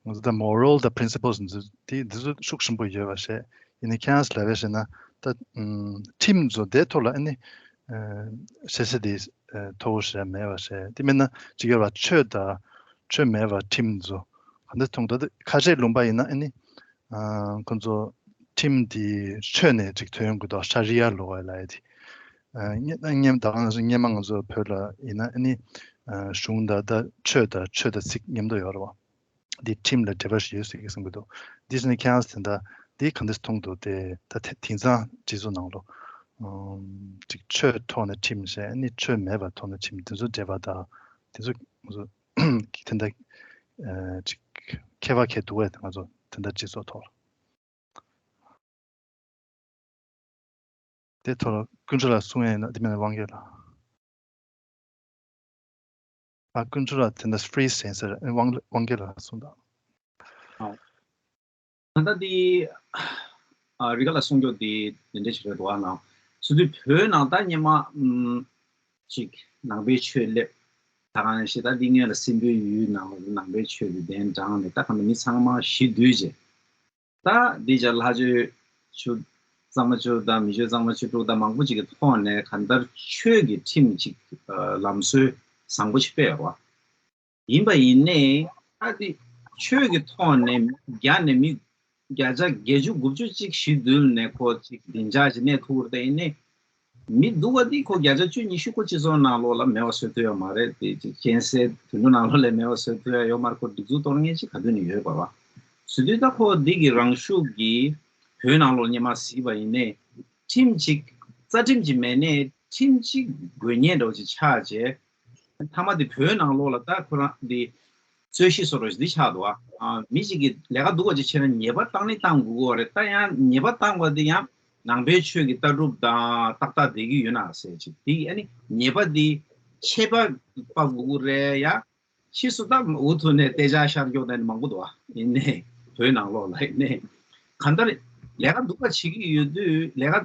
ང་ཚོ་ད་moral་དང་principles་འདི་འདི་འདི་ཚོ་ཤུགས་ཆེན་པོ་ཡོད་པ་ཞེས་ཡིན་ནའི་ཁྱེད་རང་ཚོ་ལབ་པ་ཞེ་ན་ད་ཨམ་ཁྲིམས་ཚོ་དེའི་ཐོག་ལ་ཨ་ནི་ཨ་ཞེ་ས་དེ་ཨ་མཐོ་བོ་ཞེ་མེད་པ་ཞེས་དེ་མིན་ན་ཅིག་ཡོད་པ་ཆོས་དང་ཆོས་མེད་པ་ཁྲིམས་ཚོ་ག་འདྲ་མཐོང་ད་ཁ་ཆེ་ལུང་པ་ཡིན་ན་ཨ་ནི། ཁོང་ཚོ་ཁྲིམས་དེ་ཆོས་ནས་ཅིག་ཐོན་ཡོང་གི་འདུག་ཤ་རི་ཡ་ལོ་ཝ་ལབ་ཡ་དེ། སྔོན་ད་ག་ནང་བཞིན་སྔོན་མ་ང་ཚོ་བོད་ལ་ཡིན་ན་ཨ་ནི་གཞུང་དང་ད་ཆོས་དང་ཆོས་དང་ཚིག་མཉམ་དུ་ཡོད་རེད་བ། འདི་ཁྲིམས་ལ་འབྲེལ་བ་ཞིག་ཡོད་ཟེར་གི་གསུང་གི་འདུག་འདི་ཟེར་ནས་ཁྱེད་རང་ཚོ་དེ་འདྲ་འདི་ག་འདྲ་མཐོང་འདུག་དེ་ད་དེ་དེང་སང་སྤྱི་ཚོགས་ནང་ལོ་ཅིག་ཆོས་ཐོག་ནས་ཁྲིམས་བྱས་ཨ་ནི་ཆོས་མེད་པ་ཐོག་ནས་ཁྲིམས་དེ་ཚོ་འབྲེལ་བ་དང་དེ་ཚོ་ང་ཚོ། དེ་འདྲ་ཅིག་ཁྱད་པར་ག་འདུག་བས་ང་ཚོ་དེ་འདྲ་སྤྱི་ཚོགས་ཐོག་ལ། དེ་ཐོག་ལ་ཀུན་སྒྲོལ་ལགས་གསུང་ཡས་ཡིན་ན་དེ་མིན་ན་དབང་རྒྱལ་ལགས། ཨ་ཀུན་སྒྲོལ་ལགས་དེ་འདྲ་freeze་བྱས་ཟེར་དབང་དབང་རྒྱལ་ལགས་གསུང་དང་། ད་ལྟ་འདི་ཨ་རི་ཀ་ལ་གསུང་རྒྱུ་འདི་འདི་འདྲ་ཞིག་རེད་འདུག་ཨ་ནང་སུ་དུས་བོད་ནང་ད་སྔོན་མ་ཨམ་ཅིག་ནང་པའི་ཆོས་སླེབས་ད་གང་ཞིག་ད་འདི་སྔོན་ལ་སྲིན་པོའི་ཡུལ་ནང་ནང་པའི་ཆོས་ཀྱི་གདན་དྲངས་ནས་ད་གང་ལ་མི་ཚང་མ་ཞི་དུལ་བྱས་ད་འདི་ཅག་ལྷ་ཆོས་ཆོས་གཙང་མ་ཆོས་དང་མི་ཆོས་གཙང་མ་ཆོས་དྲུག་དང་མང་པོ་ཅིག་གི་ཐོག་ནས་གང་ལྟར་ཆོས་ཀྱི་ཁྲིམས་ཅིག་ལམ་སྲོལ་བཟང་པོ་ཞིག་སྤེལ་ཡོད་རེད་བ། ཡིན་པ་ཡིན་ནའི་ཨ་ཏི་ཆོས་ཀྱི་ཐོག་ནས་རྒྱ་ནས་མི་བརྒྱ་ཆ་བརྒྱད་ཅུ་དགུ་བཅུ་ཅིག་ཞི་དུལ་ནས་ཁོ་ཅིག་བདེ་འཇགས་ཅིག་གནས་ཐུབ་ཀྱི་རེད་ད། ཡིན་ནའི་མི་སྡུག་པ་འདི་ཁོ་བརྒྱ་ཆ་བཅུ་ཉི་ཤུ་ཁོ་སྤྱི་ཚོགས་ནང་ལོགས་ལ་མེད་པ་བཟོ་ཐུབ་ཡོད་མ་རེད་དེ་ཅིག་གཅན་གཟན་དུད་འགྲོ་ནང་ལོགས་ལ་མེད་པ་བཟོ་ཐུབ་ཡ་ཡོད་མ་རེད། ཁོ་སྒྲིག་འཛུགས་གཏོར་མཁན་ཅིག་ག་དུས་ནས་ཡོད་པ་བ། བཟོ་དུས་ད་ཁོ་འདི་གི་རང་ཤུགས་ཀྱིས་བོད་ནང་ལོགས་སྔོན་མ་གཟིགས་པ་ཡིན་ནའི་ཁྲིམས་ཅིག་རྩ་ཁྲིམས་ཅིག་མེད་ནའི་ཁྲིམས་ཅིག་དགོས་ངེས་འདྲ་བོ་ཅིག་ཆགས་རྗེས། མཐའ་མ་དེ་བོད་ནང་ལོགས་ལ་ད་ཁོ་རང་འདི་རྩོད་གཞི་བཟོ་འདྲ་ཞིག་འདི་ཆགས་འདུག་ཨ། མི་གཅིག་གིས་ལས་ཀ་སྡུག་པ་ཅིག་བྱས་ན་ཉེས་པ་བཏང་ནི་བཏང་དགོས་ཀྱི་ཡོད་རེད། ད་ཡང་ཉེས་པ་བཏང་བ་དེ་ཡང་ནང་པའི་ཆོས་ཀྱི་ལྟ་གྲུབ་དང་ཏག་ཏག་བསྡད་ཀྱི་ཡོད་ན་ཟེར་ཅིག་དེ་ཨ་ནི་ཉེས་པ་དེ་ཆད་པ་ཕབ་དགོས་ཀྱི་རེད་ཡ། ཕྱིས་སུ་ད་འུ་ཐུག་ནས་དེ་ཅག་ཤར་མགྱོགས་ནས་མང་པོ་འདུག་ཨ། ཡིན་ནའི་བོད་ནང་ལོགས་ལ་ཡིན་ནའི་གང་ལྟར་ལས་ཀ་སྡུག་པ་བྱེད་ཀྱི་ཡོད་དུས་ལས་ཀ་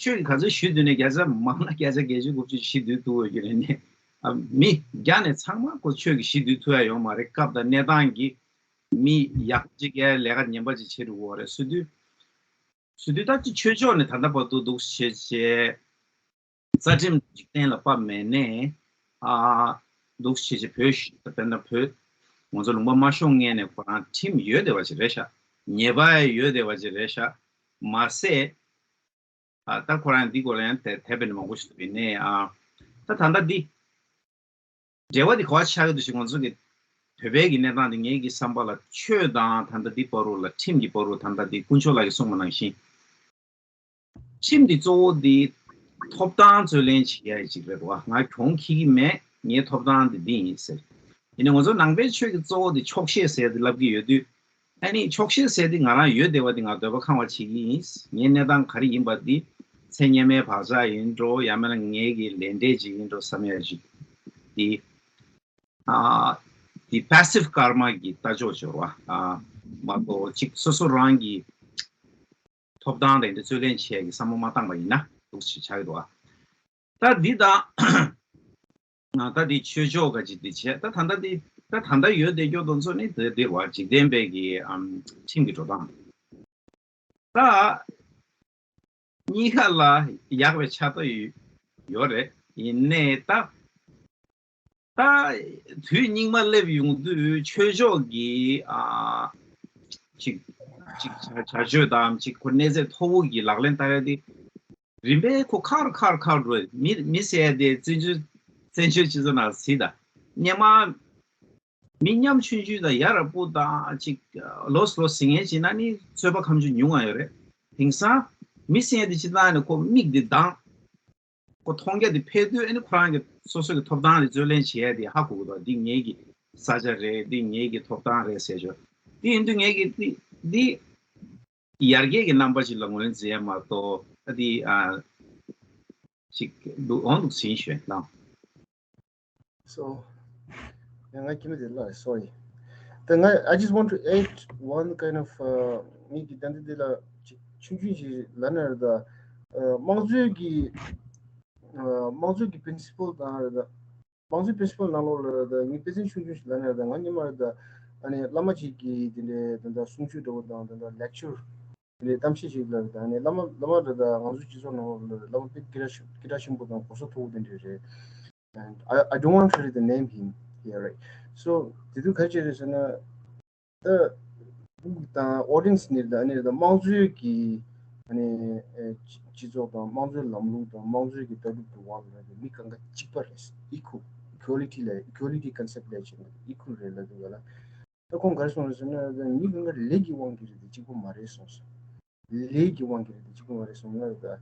ཆོས་ཀྱི་ག་ཚོད་ཞུས་དུས་ནས་བརྒྱ་ཆ་མང་ན་བརྒྱ་ཆ་བརྒྱད་ཅུ་དགུ་བཅུ་ཞུས་དུས་འདུག་འོས་ཀྱི་རེད་ནས། ཨ་མི་རྒྱ་ནས་ཚང་མ་ཁོ་ཆོས་ཀྱི་ཞུས་དུས་ཐུབ་ཡ་ཡོད་མ་རེད། སྐབས་དང་གནས་སྟངས་ཀྱིས་མི་ཡག་ཅིག་གིས་ལས་ཀ་ངན་པ་ཅིག་བྱེད་འགྲོ་གི་ཡོད་རེད་ཟེར་དུས། ཟེར་དུས་ད་ཅི་ཆོས་ཕྱོགས་ནས་ད་ལྟ་བར་དུ་འདུག་བྱས་བྱས། རྩ་ཁྲིམས་འཇིག་རྟེན་ལ་ཕབ་མེད་ནས་ཨ་འདུག་བྱས་བྱས་བོད་ཞི་དཔེར་ན་བོད་ང་ཚོ་ལུང་པ་མ་ཤོང་སྔོན་ནས་ཁོ་རང་ཁྲིམས་ཡོད་བསྡད་པ་ཅིག་རེད་ཤག་ཉེས་པ་ཡང་ཡོད་བསྡད་པ་ཅིག་རེད་ཤག་མ་ཟད་ཨ་ད་ཁོ་རང་འདི་སྐོར་ལ་ཡང་དེ་དེ་བས་ནས་མང་པོ་ཞིག་འདུག་ཡིན་ནའི་ཨ་ད་ད་ལྟ་འདི་ འབྲེལ་བ་དེ་ག་བ་ཆགས་ཀྱི་འདུག་ཞེས་ང་ཚོ་གི་བོད་པའི་གི་གནས་སྟངས་དེ་ངེད་ཀྱི་བསམ་པ་ལ་ཆོས་དང་ད་ལྟ་འདི་བར་དུ་ལ་ཁྲིམས་ཀྱི་བར་དུ་ད་ལྟ་འདི་དཀོན་མཆོག་ལགས་ཀྱིས་གསུངས་པ་ནང་བཞིན། ཁྲིམས་འདི་གཙོ་བོ་འདི་ཐོབ་ཐང་རྩོད་ལེན་བྱེད་ཡ་ཅིག་རེད་བ། ང་གྱོང་འཁྱེར་གྱི་མེད། ངའི་ཐོབ་ཐང་འདི་འདི་ཡིན་ཟེར། ཡིན་ནའི་ང་ཚོ་ནང་པའི་ཆོས་ཀྱི་གཙོ་བོ་འདི་ཆོག་ཤེས་ཟེར་འདི་ལབ་ཀྱི་ཡོད་དུས། ཨ་ནི་ཆོག་ཤེས་ཟེར་འདི་ང་རང་ཡོད་བསྡད་པ་འདི་ང་འདོད་པ་ཁེངས་པ་བྱེད་ཀྱི་ཡིན། ངའི་གནས་སྟངས་ག་རེ་ཡིན་པ་འདི་ཚེ་སྔོན་མའི་བག་ཆགས་ཡིན་འགྲོ། ཡང་མིན་ན་ངའི་གི་ལས་འབྲས་ཅིག་ཡིན་འགྲོ་བསམ་ཡ་ཅིག་འདི། ཨ། འདི་passive karma གི་ལྟ་ཕྱོགས་སྦྱོར་བ། ཨ། མ་གཏོགས་གཅིག་སོ་སོ་རང་གི་ཐོབ་ཐང་དེ་འདྲ་རྩོད་ལེན་བྱེད་ཡག་གི་བསམ་བློ་མ་བཏང་པ་ཡིན་ན་འདུག་ཅེས་ཆགས་ཀྱི་འདུག་ཨ། ད་འདི་དང་། ད་འདི་ཆོས་ཕྱོགས་ག་ཅིག་འདི་བྱས། ད་ད་ལྟ་འདི་ད་ད་ལྟ་ཡོད་བསྡད་རྒྱུ་དེ་ཚོ་ནི་དེ་འདི་བ་འཇིག་རྟེན་པའི་གི་ཨམ་ཁྲིམས་ཀྱི་འགྲོ་སྟངས། ད་གཉིས་ཀ་ལ་ཡག་པའི་ཆ་ད་ཡོད་ཡོད་རེད། ཡིན་ནའི་ད་ད་དུས་སྙིགས་མ་སླེབས་ཡོང་དུས་ཆོས་ཕྱོགས་ཀྱི་ཨ་ཅིག་ཅིག་བྱ་བྱ་སྤྱོད་དང་ཅིག་ཁོ་གནས་ཚད་མཐོ་བོ་གི་ལག་ལེན་བསྟར་ཡ་དེ་རིམ་པས་ཁོ་ཁར་ཁར་ཁར་འགྲོ། མི་མི་ཟེར་ཡ་དེ་བཙན་བྱོལ་བཙན་བྱོལ་སྤྱི་ཚོགས་ནང་སྲིད་ད་སྔོན་མ། མི་ཉམ་ཆུང་ཆུང་དང་ཡ་རབས་པོ་དང་ཅིག་ལོས་ལོས་ཟིང་ངན་བྱེད་ན་ནི་ཚོད་པ་ཁམ་ཆུ་ཉུང་ང་ཡོད་རེད། དེང་སང་མི་ཟེར་ཡ་དེ་ཅི་ལྟ་ནས་ཁོ་མིག་དེ་གདངས། ཁོ་མཐོང་རྒྱ་དེ་འཕེལ་དུས་ཨ་ནི་ཁོ་རང་གི་སོ་སོ་གི་ཐོབ་ཐང་དེ་རྩོད་ལེན་བྱེད་ཡ་དེ་ཧ་གོ་གི་འདུག་འདི་ངེད་ཀྱི་ས་ཆ་རེད། འདི་ངེད་ཀྱི་ཐོབ་ཐང་རེད་ཟེར་ཆོག་འདི་ཡིན་དུས་ངེད་ཀྱི་འདི་འདི་ཡར་རྒྱས་ཀྱི་རྣམ་པ་ཞིག་ལ་ངོས་འཛིན་ཡ་མ་གཏོགས་ཨ་འདི་ཨ་ཅིག་འདུག་འོང་འདུག་ཟིན་ཞོན་ལ། So, ང་ཁྱིམ་དེ་ལ་sorry. ད་ང་I just want to add one kind of ངེད་ཀྱི་ད་འདི་འདི་ལ་ཆུང་ཆུང་ཞིག་ལ་ན་རེད་ད། དམངས་གཙོའི་གི་དམངས་གཙོའི་གི་principle དང་རེད་ད། དམངས་གཙོའི་principle ནང་ལོགས་ལ་རེད་ད། ངའི་དཔེ་མཚོན་ཆུང་ཆུང་ཞིག་ལ་ན་རེད་ད། ང་སྔོན་མ་རེད་ད། ཨ་ནི་བླ་མ་ཅིག་གི་དེ་འདྲའི་ད་ད་གསུང་ཆོས་འདྲ་བོ་དང་ད་ད་lecture དེ་འདྲའི་གཏམ་བཤད་ཞིག་ལ་རེད་ད། ཨ་ནི་བླ་མ་བླ་མ་རེད་ད་ང་ཚོའི་སྤྱི་ཚོགས་ནང་ལོགས་ལ་རེད། བླ་མ་དཔེ་སྐད་གྲགས་ཆེ་སྐད་གྲགས་ཆེན་པོ་དང་གོ་ས་མཐོ་བོ་དེ་འདྲ་རེད། And I, I don't want to really the name him here, right? So དེ་དུས་ག་རེ་བྱས་རེད་ཟེར་ན། ད་དང་audience ནི་ད་ནི་ད་དམངས་གཙོའི་གི་ཨ་ནི་སྤྱི་ཚོགས་དང་དམངས་གཙོའི་ལམ་ལུགས་དང་དམངས་གཙོའི་གི་ལྟ་གྲུབ་ཀྱི་འོག་ལ་ནི་མི་གང་ག་གཅིག་པ་རེད། equal, equality ལ་equality concept ལ་བྱས་ན་equal རེད་ལབ་འདུག་ག་ལ། ད་ཁོང་ག་རེ་གསུངས་རེད་ཟེར་ན་ད་མི་གང་ག་ལས་ཀྱི་དབང་གིས་རེད་དེ་གཅིག་པ་མ་རེད་གསུངས་སོང་། ལས་ཀྱི་དབང་གིས་རེད་དེ་གཅིག་པ་མ་རེད་གསུངས་ན་ད།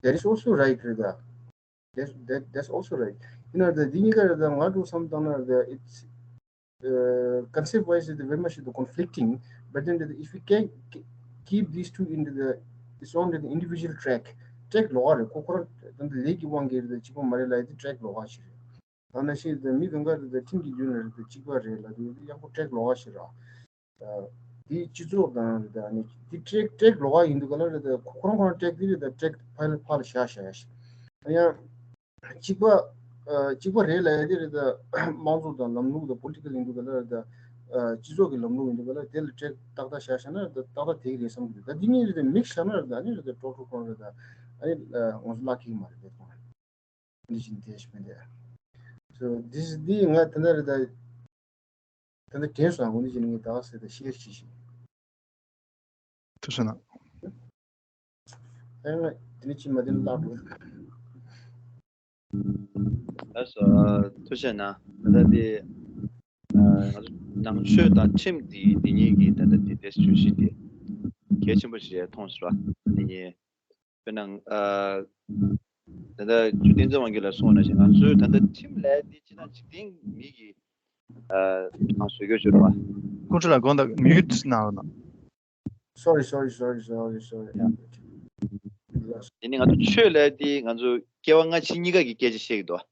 That is also right རེད་ད། That's, that, that's also right. ཡིན་ན་ད་འདི་གཉིས་ཀ་རེད་ད་ང་འདྲ་བསམ་བཏང་ན་ད་it's uh, concept wise is very much the conflicting, but then the, if we can k- keep these two into the its own the individual track, track ལོགས་ཀ་རེད། ཁོ་ཁོ་རང་ད་ལས་ཀྱི་དབང་གིས་རེད་ད་གཅིག་པ་མ་རེད་ལབ་ཡ་དེ་track ལོགས་ཀ་ཞིག་རེད། ད་ནང་བཞིན་ད་མི་གང་ག་རེད་ད་ཁྲིམས་ཀྱི་རྒྱུད་ལ་རེད་ད་གཅིག་པ་རེད་ལབ་དུས་ཡག་པོ་track ལོགས་ཀ་ཞིག་རེད། དེའི་སྤྱི་ཚོགས་དང་རེད་ད་ནི་དེ་track track ལོགས་ཀ་ཡིན་དུས་ག་ལ་རེད་ད་ཁོ་ཁོ་རང་ཁོ་རང་track དེ་རེད་ད་track ཕར་ལ་ཕར་ལ་བཞག་བཞག་ཡ་ཞིག་ཡང་གཅིག་པ་ཨ་གཅིག་པ་རེད་ལབ་ཡ་དེ་རེད་ད་དམངས་གཙོ་དང་ལམ་ལུགས་དང་political ཡིན་དུས་ག་ལ་རེད་ད་ཨ་སྤྱི་ཚོགས་ཀྱི་ལམ་ལུགས་ཡིན་དུས་ག་ལ་དེ་ལ་track ཏག་ཏག་བཞག་བཞག་ན་རེད་ད་ཏག་ཏག་དེ་གི་རེད་བསམ་གི་འདུག་ད་འདི་གཉིས་རེད་ད་mix བཞག་ན་རེད་ད་ཨ་ནི་རེད་ད་ཀྲོག་ཀྲོག་ཁོ་རང་རེད་ད་ཨ་ནི་ང་ཚོ་བརླག་གི་མ་རེད་དེ་ཁོ་རང་། འདི་བཞིན་དེ་ཞིག་མི་འདུག So this འདི་ང་ད་ལྟ་རེད་ད། ད་ལྟ་དྲན་སོང་ཨ། འོ་འདི་བཞིན་ངས་ད་ག་ཟེར་ད་share བྱེད་ཤིག་ཐུགས་སུ་ན། ཨ་ང་འདི་ནི་ཅི་མ་འདི་ནི་བརླག་འགྲོ། ལགས་སོ། ཐུགས་རྗེ་གནང་། ད་ལྟ་འདི་ང་ཚོ་ནང་ཆོས་དང་ཁྲིམས་འདི་འདི་གཉིས་ཀྱི་ད་ལྟ་འདི་འདྲའི་བརྗོད་གཞི་འདི་གལ་ཆེན་པོ་ཞིག་མཐོང་སོང་ར། འདི་གཉིས། དཔེར་ན། ཨ། ད་ལྟ་རྒྱུ་བསྟན་འཛིན་དབང་རྒྱལ་ལགས་གསུངས་པ་ནང་བཞིན་ང་ཚོའི་ད་ལྟ་ཁྲིམས་ལས་འདི་སྤྱིར་བཏང་འཇིག་རྟེན་མི་གི། ཨ། ང་བཟོ་བཀོད་བྱོས་རོགས། ཀུན་སྤྲུལ་ལགས་དགོངས་དག mute གནང་རོགས་གནང་། Sorry, sorry, sorry, sorry, sorry. Yeah. དེ་ནི་ང་ཚོ་ཆོས་ལས་འདི་ང་ཚོ་སྐྱེ་བ་སྔ་ཕྱི་གཉིས་ཀ་གི་སྐད་ཆ་བཤད་ཀྱི་འདུག་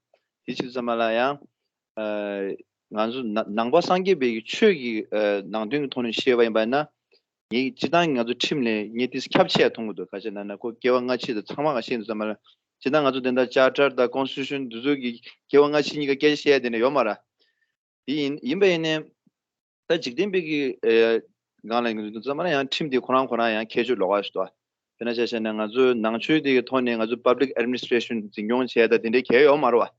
དེ་ཕྱིར་ཙམ་པ་ལ་ཡང་། ཨ། ང་ཚོ་ན་ནང་པ་སངས་རྒྱས་པའི་ཆོས་ཀྱི་ཨ་ནང་དོན་གྱི་ཐོག་ནས་བཤད་པ་ཡིན་པ་ན། ངས་སྤྱིར་བཏང་ང་ཚོ་ཁྲིམས་ལས་ངས་ཏིས་ཁྱབ་ཆེ་ཡ་མཐོང་གི་འདུག་ག་ཅི་ན་ན་ཁོ་སྐྱེ་བ་སྔ་ཕྱི་དང་ཚང་མ་ག་ཤེས་འདུག་ཙམ་པ་ལ། སྤྱིར་བཏང་ང་ཚོ་དེ་འདྲ་charter དང་constitution འདི་ཚོ་གི་སྐྱེ་བ་སྔ་ཕྱི་གཉིས་ཀ་སྐད་ཆ་བཤད་ཡ་དེ་འདྲ་ཡོད་མ་རེད། དེ་ཡིན་ཡིན་པ་ཡིན་ནའི། ད་འཇིག་རྟེན་པའི་གི་ཨེ་སྒང་ལ་ཡིན་དུས་ཙམ་པ་ལ་ཡང་ཁྲིམས་དེ་ཁོ་རང་ཁོ་རང་ཡང་ཁྱད་ཆོས་ལོགས་ཀ་ཞིག་འདུག་དཔེར་ན་ཆ་བཞག་ན་ང་ཚོའི་ནང་ཆོས་དེ་གི་ཐོག་ནས་ང་ཚོ་public administration འཛིན་སྐྱོང་བྱས་ད་དེ་འདྲའི་གལ་ཡོད་མ་རེད་བ།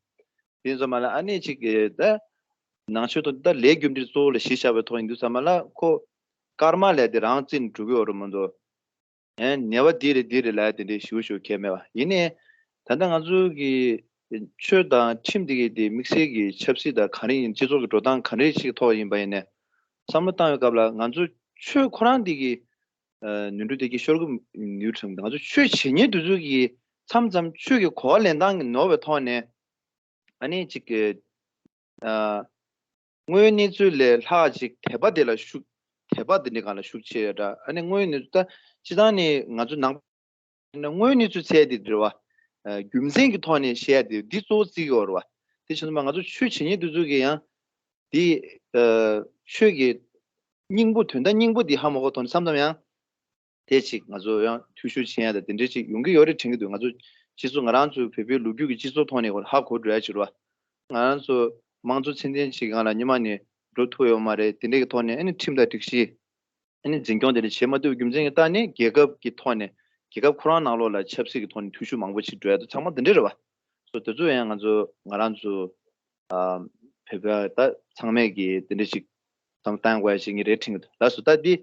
དེ་ཙམ་པ་ལ་ཨ་ནི་ཅིག་ཨེ་ད་ནང་ཆོས་ཐོག་ད་ལས་རྒྱུ་འབྲས་གཙོ་བོ་ལ་གཞི་བཞག་པའི་ཐོག་ཡིན་དུས་ཙམ་པ་ལ་ཁོ་ཀརྨ་ལས་དེ་རང་རྩིས་ནས་འགྲོ་གི་ཡོད་རེད་མ་གཏོགས། ཨེ་ཉེས་པ་འདི་རེད་འདི་རེད་ལབ་ཡ་དེ་འདྲའི་ཞུ་ཞུ་གལ་མེད་པ་ཡིན་ནའི། ད་ལྟ་ང་ཚོ་གི་ ཆོས་དང་ཁྲིམས་དེ་གི་དེ་དམིགས་བསལ་གྱི་ཆབ་སྲིད་དང་ག་རེ་ཡིན། སྤྱི་ཚོགས་ཀྱི་འགྲོ་སྟངས་ག་རེ་ཞིག་ཐོག་ཡིན་པ་ཡིན་ནའི་བསམ་བློ་བཏང་བའི་སྐབས་ལ་ང་ཚོ་ཆོས་ཁོ་རང་དེ་གི་ནོར་འཁྲུལ་དེ་གི་ཤོར་གི་ཡོད་ཚང་། ང་ཚོ་ཆོས་བྱེད་མཁན་དེ་ཚོ་གི་མཚམས་མཚམས་ཆོས་ཀྱི་གོ་བ་ལེན་སྟངས་ཀྱི་ནོར་བའི་ཐོག་ནས་ཨ་ནི་ཅིག་གི་ཨ། དངོས་ཡོད་གནས་ཚུལ་ལས་ལྷག་ཅིག་དད་པ་དེ་ལ་ཤུགས། དད་པ་དེ་འདྲའི་སྒང་ལ་ཤུགས་ཆེ་ཡོད་འདྲ། ཨ་ནི་དངོས་ཡོད་གནས་ཚུལ་ད་སྤྱི་བཏང་ནས་ང་ཚོ་ནང་དངོས་ཡོད་གནས་ཚུལ་བཙལ་དེ་རེད་བ། རྒྱུ་མཚན་གྱི་ཐོག་ནས་བཤད་ཡ་དེ་འདི་གཙོ་བོ་བརྩི་གི་ཡོད་རེད་བ། དེ་བྱས་ཙང་ང་ཚོ་ཆོས་བྱེད་མཁན་དེ་ཚོ་གི་ཡང་དེ་ཆོས་ཀྱི་སྙིང་པོ་དོན་དག་སྙིང་པོ་དེ་ཧ་མ་གོ་ཐོག་ནས་མཚམས་མཚམས་ཡང་དེ་ཅིག་ང་ཚོ་ཡང་འཐུས་ཤོར་ཕྱིན་ཡ་དང་དེ་འདྲ་ཅིག་ཡོང་གི་ཡོད་རེད་དྲན་གྱི་འདུག། ང་ཚོ་སྤྱི་ཚོགས་ང་རང་ཚོ་བོད་པའི་ལོ་རྒྱུས་ཀྱི་སྤྱི་ཚོགས་ཐོག་ནས་ཧ་གོ་འགྲོ་ཡ་ཅིག་རེད་བ། ང་རང་ཚོ་དམངས་གཙོ་ཚད་ལྡན་ཅིག་སྒང་ལ་སྔོན་མ་ནས་འགྲོ་ཐུབ་ཡོད་མ་རེད། དེ་འདྲ་གི་ཐོག་ནས་ཨ་ནི་ཁྲིམས་དང་སྒྲིག་གཞི་ཨ་ནི་འཛིན་སྐྱོང་དེ་འདྲ་བྱེད་མ་ཐུབ་རྒྱུ་མཚན་གྱི་རྟགས་ནི་རྒྱལ་ཁབ་ཀྱི་ཐོག་ནས་རྒྱལ་ཁབ་ཁོ་རང་ནང་ལོགས་ལ་ཆབ་སྲིད་ཀྱི་ཐོག་ནས་འཐུས་ཤོར་མང་པོ་ཞིག་འགྲོ་ཡ་དང་ཚང་མ་འདི་འདྲ་རེད་བ། སོ་དེ་ཚོ་ཡང་ང་ཚོ་ང་རང་ཚོ་ཨ་བོད་པ་ད་ཚང་མས་ཀྱི་དེ་འདྲ་ཞིག་བསམ་བཏང་དགོས་ཡ་ཞིག་ངས་རེད་དྲན་གྱི་འདུག། ལགས་སོ། ད་འདི་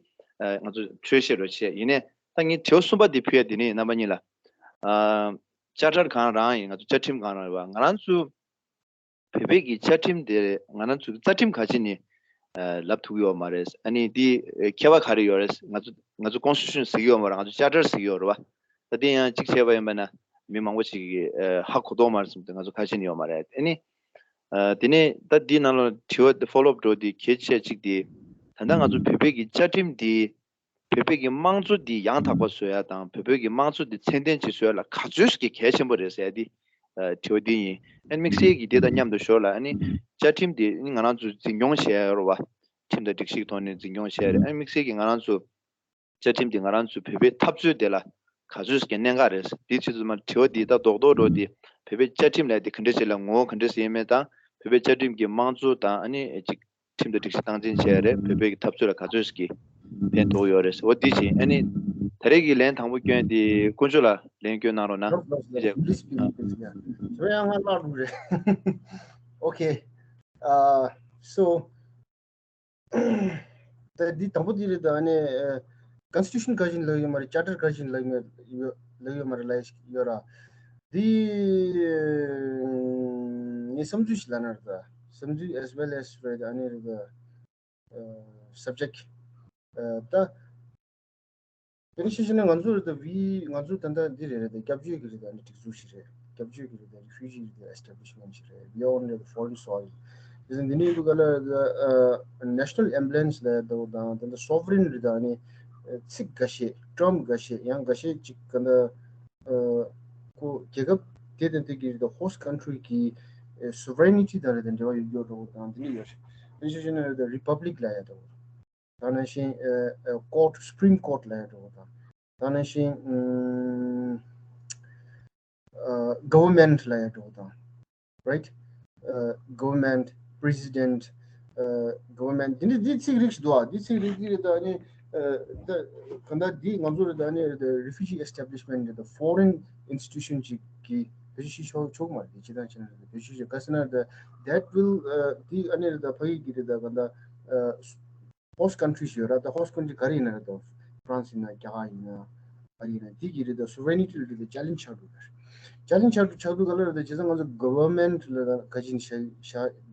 ཨ་ང་ཚོ་ཆོས་བཤད་རོགས་བྱས། ཡིན་ནའི་ད་ངས་དྲི་བ་གསུམ་པ་འདི་ཕུལ་ཡ་འདི་ནི་རྣམ་པ་གཉིས་ལ་ཨ་བཅའ་ཁྲིམས་གང་རང་ཡིན། ང་ཚོ་བཅའ་ཁྲིམས་གང་རང་རེད་བ། ང་རང་ཚོ་བོད་པའི་གི་བཅའ་ཁྲིམས་དེ་ང་རང་ཚོའི་རྩ་ཁྲིམས་ཁ་ཆེ་ནས་ལབ་ཐུབ་ཀྱི་ཡོད་མ་རེད། ཨ་ནི་འདི་ཁྱད་པར་ག་རེ་ཡོད་རེད། ང་ཚོ་ང་ཚོ་ཀོན་སི་ཊི་ཊུ་ཤན་ཟེར་གྱི་ཡོད་མ་རེད། ང་ཚོ་ཅར་ཊར་ཟེར་གྱི་ཡོད་རེད་བ། ད་དེ་ཡང་གཅིག་བྱས་པ་ཡིན་པ་ན་མི་མང་པོ་ཞིག་གིས་ཧ་གོ་མདོག་མ་རེད་བསམ་སྟེ་ང་ཚོ་ཁ་ཆེ་ནས་ཡོད་མ་རེད། ཨ་ནི་དེ་ནས་ད་འདི་ནང་ལ་དྲི་བ་དེ་ཕོ་ལོ་ཨབ་འགྲོ་དེ་གལ་ཆེ་གཅིག་དེ་ད་ལྟ་ང་ཚོ་བོད་པའི་གི་བཅའ་ཁྲིམས་དེ་བོད་པའི་གི་དམངས་གཙོ་འདི་ཡང་དག་པ་བཟོ་ཡ་དང་བོད་པའི་གི་དམངས་གཙོ་འདི་ཚད་ལྡན་ཅིག་བཟོ་ཡ་ལ་ག་ཚོད་ཀྱི་གལ་ཆེན་པོ་རེད་ཟེར་ཡ་འདི་ཨ་དྲི་བ་འདི་ཡིན། ཨ་ནི་དམིགས་བསལ་གྱི་འདི་དང་མཉམ་དུ་ཞོར་ལ་ཨ་ནི་བཅའ་ཁྲིམས་འདི་ང་རང་ཚོས་འཛིན་སྐྱོང་བྱེད་ཡ་རོ་བ། ཁྲིམས་དང་སྒྲིག་གཞི་གི་ཐོག་ནས་འཛིན་སྐྱོང་བྱེད་ཡ་རེད། ཨ་ནི་དམིགས་བསལ་གྱི་ང་རང་ཚོ་བཅའ་ཁྲིམས་འདི་ང་རང་ཚོའི་བོད་པའི་འཐབ་རྩོད་དེ་ལ་ག་ཚོད་ཀྱི་གནད་འགག་རེད། འདི་ཆེད་དུ་མ་དྲི་བ་འདི་ད་རྡོག་རྡོག་འགྲོ་འདི་བོད་པའི་བཅའ་ཁྲིམས་ལ་དེ་ག་འདྲ་ཞིག་ལ་ངོ་བོ་ག་འདྲ་ཞིག་ཡིན་མིན་དང་བོད་པའི་བཅའ་ཁྲིམས་ཀྱི་དམངས་གཙོ་དང་ཨ་ནི་ཅིག་ཁྲིམས་དང་སྒྲིག་གཞི་སྟངས་འཛིན་བྱས་རེད། བོད་པའི་གི་འཐབ་རྩོད་ལ་ག་ཚོད་ཀྱི་ཕན་ཐོགས་ཡོད་རེད། འོ་འདི་བྱས་ཨ་ནི་ད་རེས་ཀྱི་ལན་དང་པོ་སྐྱོན་དེ་དཀོན་མཆོག་ལ་ལན་སྐྱོན་གནང་རོགས་གནང་། ལོ་ལོ་ལོ་please please please yeah. ཁྱོད་ཡང་ང་ལ་རུ་རེད། Okay. Uh, so ད་འདི་དང་པོ་འདི་རེད། ད་ཨ་ནི་ཀོན་སི་ཊི་ཊུ་ཤན་ག་བཞིན་ལབ་ཡོད་མ་རེད། ཅར་ཊར་ག་བཞིན་ལབ་ཡོད་ལབ་ཡོད་མ་རེད་ལབ་ཡོད་ར། འདི་ངས་བསམ་ཚུལ་ཞིག་ལབ་ན་རེད། ད་བསམ་ཚུལ་as well as རེད། ཨ་ནི་རེད། ད་subject ད་དེ་ནི་ཤེས་བཞིན་ན་ང་ཚོ་རེད། ད་བི་ང་ཚོ་ད་ལྟ་འདི་རེད། རེད། ད་སྐྱབས་བཅོལ་གྱི་རེད། ད་ནི་སྒྲིག་འཛུགས་ཤིག་རེད། སྐྱབས་བཅོལ་གྱི་རེད། ད་refugee རེད། ད་establishment ཤིག་རེད། We are on the foreign soil. དེ་ཚོ་འདི་ནི་ཡིན་དུས་ག་ལ་ད་national ambulance ལ་ད་དང་ད་ལྟ་sovereign རེད། ད་ནི་ཚིག་འགའ་ཤས་term འགའ་ཤས་ཡང་འགའ་ཤས་ཅིག་ག་ད་ཁོ་རྒྱལ་ཁབ་དེ་དང་དེ་གི་རེད། ད་host country གི་sovereignty དང་རེད། ད་འབྲེལ་བ་ཡོད་རྒྱུ་འགྲོ་དང་དེ་འདྲ་ཡོད་རེད། དེ་ཤེས་བཞིན་ན་རེད། ད་republic ལ་ཡ་ད་ད་ནང་བཞིན་ཨ་ཨ་court, Supreme Court ལ་ཡ་འགྲོ་བ་དང་། ད་ནང་བཞིན་ཨ་government ལ་ཡ་འགྲོ་བ་དང་། Right? ཨ་government, president, ཨ་government འདི་འདྲ་འདི་ཚིག་རིགས་ཤིག་འདུག་ཨ། འདི་ཚིག་རིགས་འདི་རེད། ད་ནི་ཨ་ད་གང་ལྟར་འདི་ང་ཚོ་རེད། ད་ནི་refugee establishment རེད། ད་foreign institution ཅིག་གིས་བེད་སྤྱོད་བྱེད་ཆོག་ཆོག་མ་རེད། ཅི་ལྟར་བྱས་ན་རེད། བེད་སྤྱོད་བྱེད་ག་ཟེར་ན་རེད། That will ཨ་འདི་ཨ་ནི་རེད། ད་ཕ་གི་གི་རེད། ད་གང་ལྟར་ཨ་host countries ཡོད་ར། ད་host country ག་རེ་ཡིན་ན་རེད། ད་France ཡིན་ན། རྒྱ་གར་ཡིན་ན། ག་རེ་ཡིན་ན། འདི་གི་རེད། ད་sovereignty ལ་རེད། ད་challenge ཆགས་འགྲོ་གི་རེད། challenge ཆགས་འགྲོ་ཆགས་འགྲོ་ག་ལ་རེད། ད་བྱས་ཙང་ང་ཚོ་government ལ་ད་ག་ཅིན་བྱ་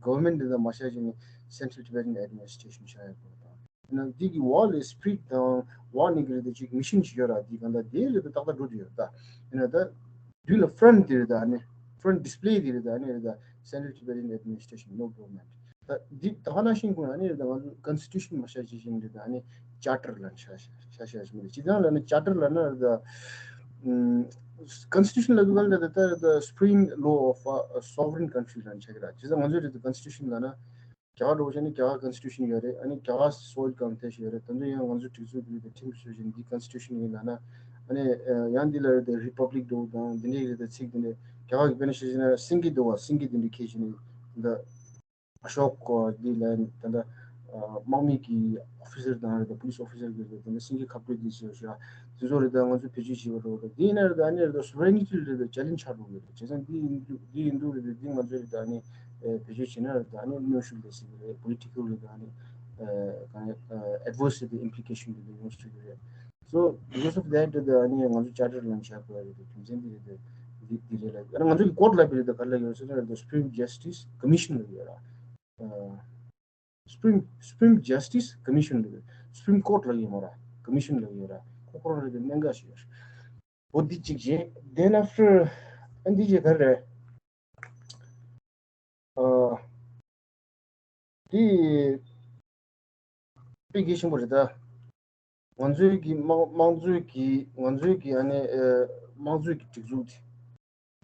བྱ་government ལ་ད་མ་བྱ་བྱས་ནས་central Tibetan administration བྱ་ཡ་དགོས་དང་། ཡིན་ན་འདི་གི་འོག་ལ་spirit དང་འོག་ནས་གི་རེད། ད་ཅིག་mission ཞིག་ཡོད་ར། འདི་གང་ལྟར་དེ་རེད། ད་ཏག་ཏག་འགྲོ་འདི་ཡོད་ད། ཡིན་ན་ད་དུས་ལ་front དེ་རེད། ད་ཨ་ནི་front display དེ་རེད། ད་ཨ་ནི་རེད། ད་central Tibetan administration, no government. ད་འདི་ད་ག་ནང་བཞིན་ཀུན་ཨ་ནི་རེད། ད་ང་ཚོ་constitution མ་བཞག་ཅི་བཞིན་རེད། ད་ཨ་ནི་charter ལ་བཞག་བཞག་བཞག་བཞག་མི་རེད། ཅི་ལྟར་ལབ་ན་charter ལབ་ན་རེད། ད་ཨམ་constitution ལབ་དུས་ག་ལ་རེད། ད་ད་supreme law of a sovereign country ལ་ཆགས་ཀྱི་ར། ཅི་ལྟར་ང་ཚོའི་རེད། ད་constitution ལབ་ན་རྒྱ་གར་འགྲོ་བྱས་ནས་རྒྱ་གར་constitution ཡོད་རེད། ཨ་ནི་རྒྱ་གར་soil གང་ཐད་ཞིག་ཡོད་རེད། ད་དུང་ཡང་ང་ཚོ་སྒྲིག་འཛུགས་ཀྱི་ད་ཁྲིམས་སྲོལ་བཞིན་འདི་constitution ཡིན་ལབ་ན། ཨ་ནི་ཡང་འདི་ལ་རེད། ད་republic འགྲོ་དང་འདི་འདྲའི་རེད། ད་ཚིག་འདི་འདྲ་རྒྱ་གར་གྱི་དཔེར་ན་བཤད་ན་སེང་གེ་འདུག་བ། སེང་གེ་འདི་འདྲ་ཁྱེར་བྱས་ནས་ད་ཨ་ཤོག་འདི་ལ་ད་ལྟ་དམག་མི་གི་officer དང་རེད། ད་police officer གི་རེད། ད་ལྟ་སེང་གེ་ཁ་སྤྲོད་འདི་ཟེར་ཞག་དེ་ཚོ་རེད། ད་ང་ཚོ་བེད་སྤྱོད་བྱེད་པ་རེད། ད་འདི་ཡིན་ན་རེད། ད་ཨ་ནི་རེད། ད་sovereignty ལ་རེད། ད་challenge ཆགས་འགྲོ་གི་རེད། བྱས་ཙང་འདི་ཡིན་དུས་འདི་ཡིན་དུས་རེད། ད་འདི་ང་ཚོ་རེད། ད་ཨ་ནི་བེད་སྤྱོད་བྱེད་ན་རེད། ད་ཨ་ནི་གནོན་ཤུགས་ལས་སྲིད་ཀྱི་རེད། political རེད། ད་ཨ་ནི་གང་adverse རེད། implication རེད། ད་ཡོང་སྲིད་ཀྱི་རེད། So because of that རེད། ད་ཨ་ནི་ང་ཚོ་charter ལ་བཞག་དགོས་རེད། ད་རྒྱུ་མཚན་འདི་རེད། ད་ འདི་འདི་རེད་ལ། ང་ཚོ་གི་ཀོར་ལབ་པའི་རེད་ད་ག་ལ་ཡོད་ཟེར་ན་རེད་ད་Supreme Justice Commission ལ་ཡོད་ར། Supreme Supreme Justice Commission ལ་Supreme Court ལ་ཡོད་མ་ར། Commission ལ་ཡོད་ར། ཁོ་ཁོ་རང་རེད་ད་གནད་འགག་ཞིག་ཡོད་ར། འོ་འདི་གཅིག་བྱས། Then after ཨ་འདི་བྱས་ག་རེ་རེད། ཨ། དེ་དཔེ་གལ་ཆེན་པོ་རེད་ད། ང་ཚོའི་གི་དམངས་དམངས་གཙོའི་གི་ང་ཚོའི་གི་ཨ་ནི་ཨ་དམངས་གཙོའི་གི་སྒྲིག་འཛུགས་དེ་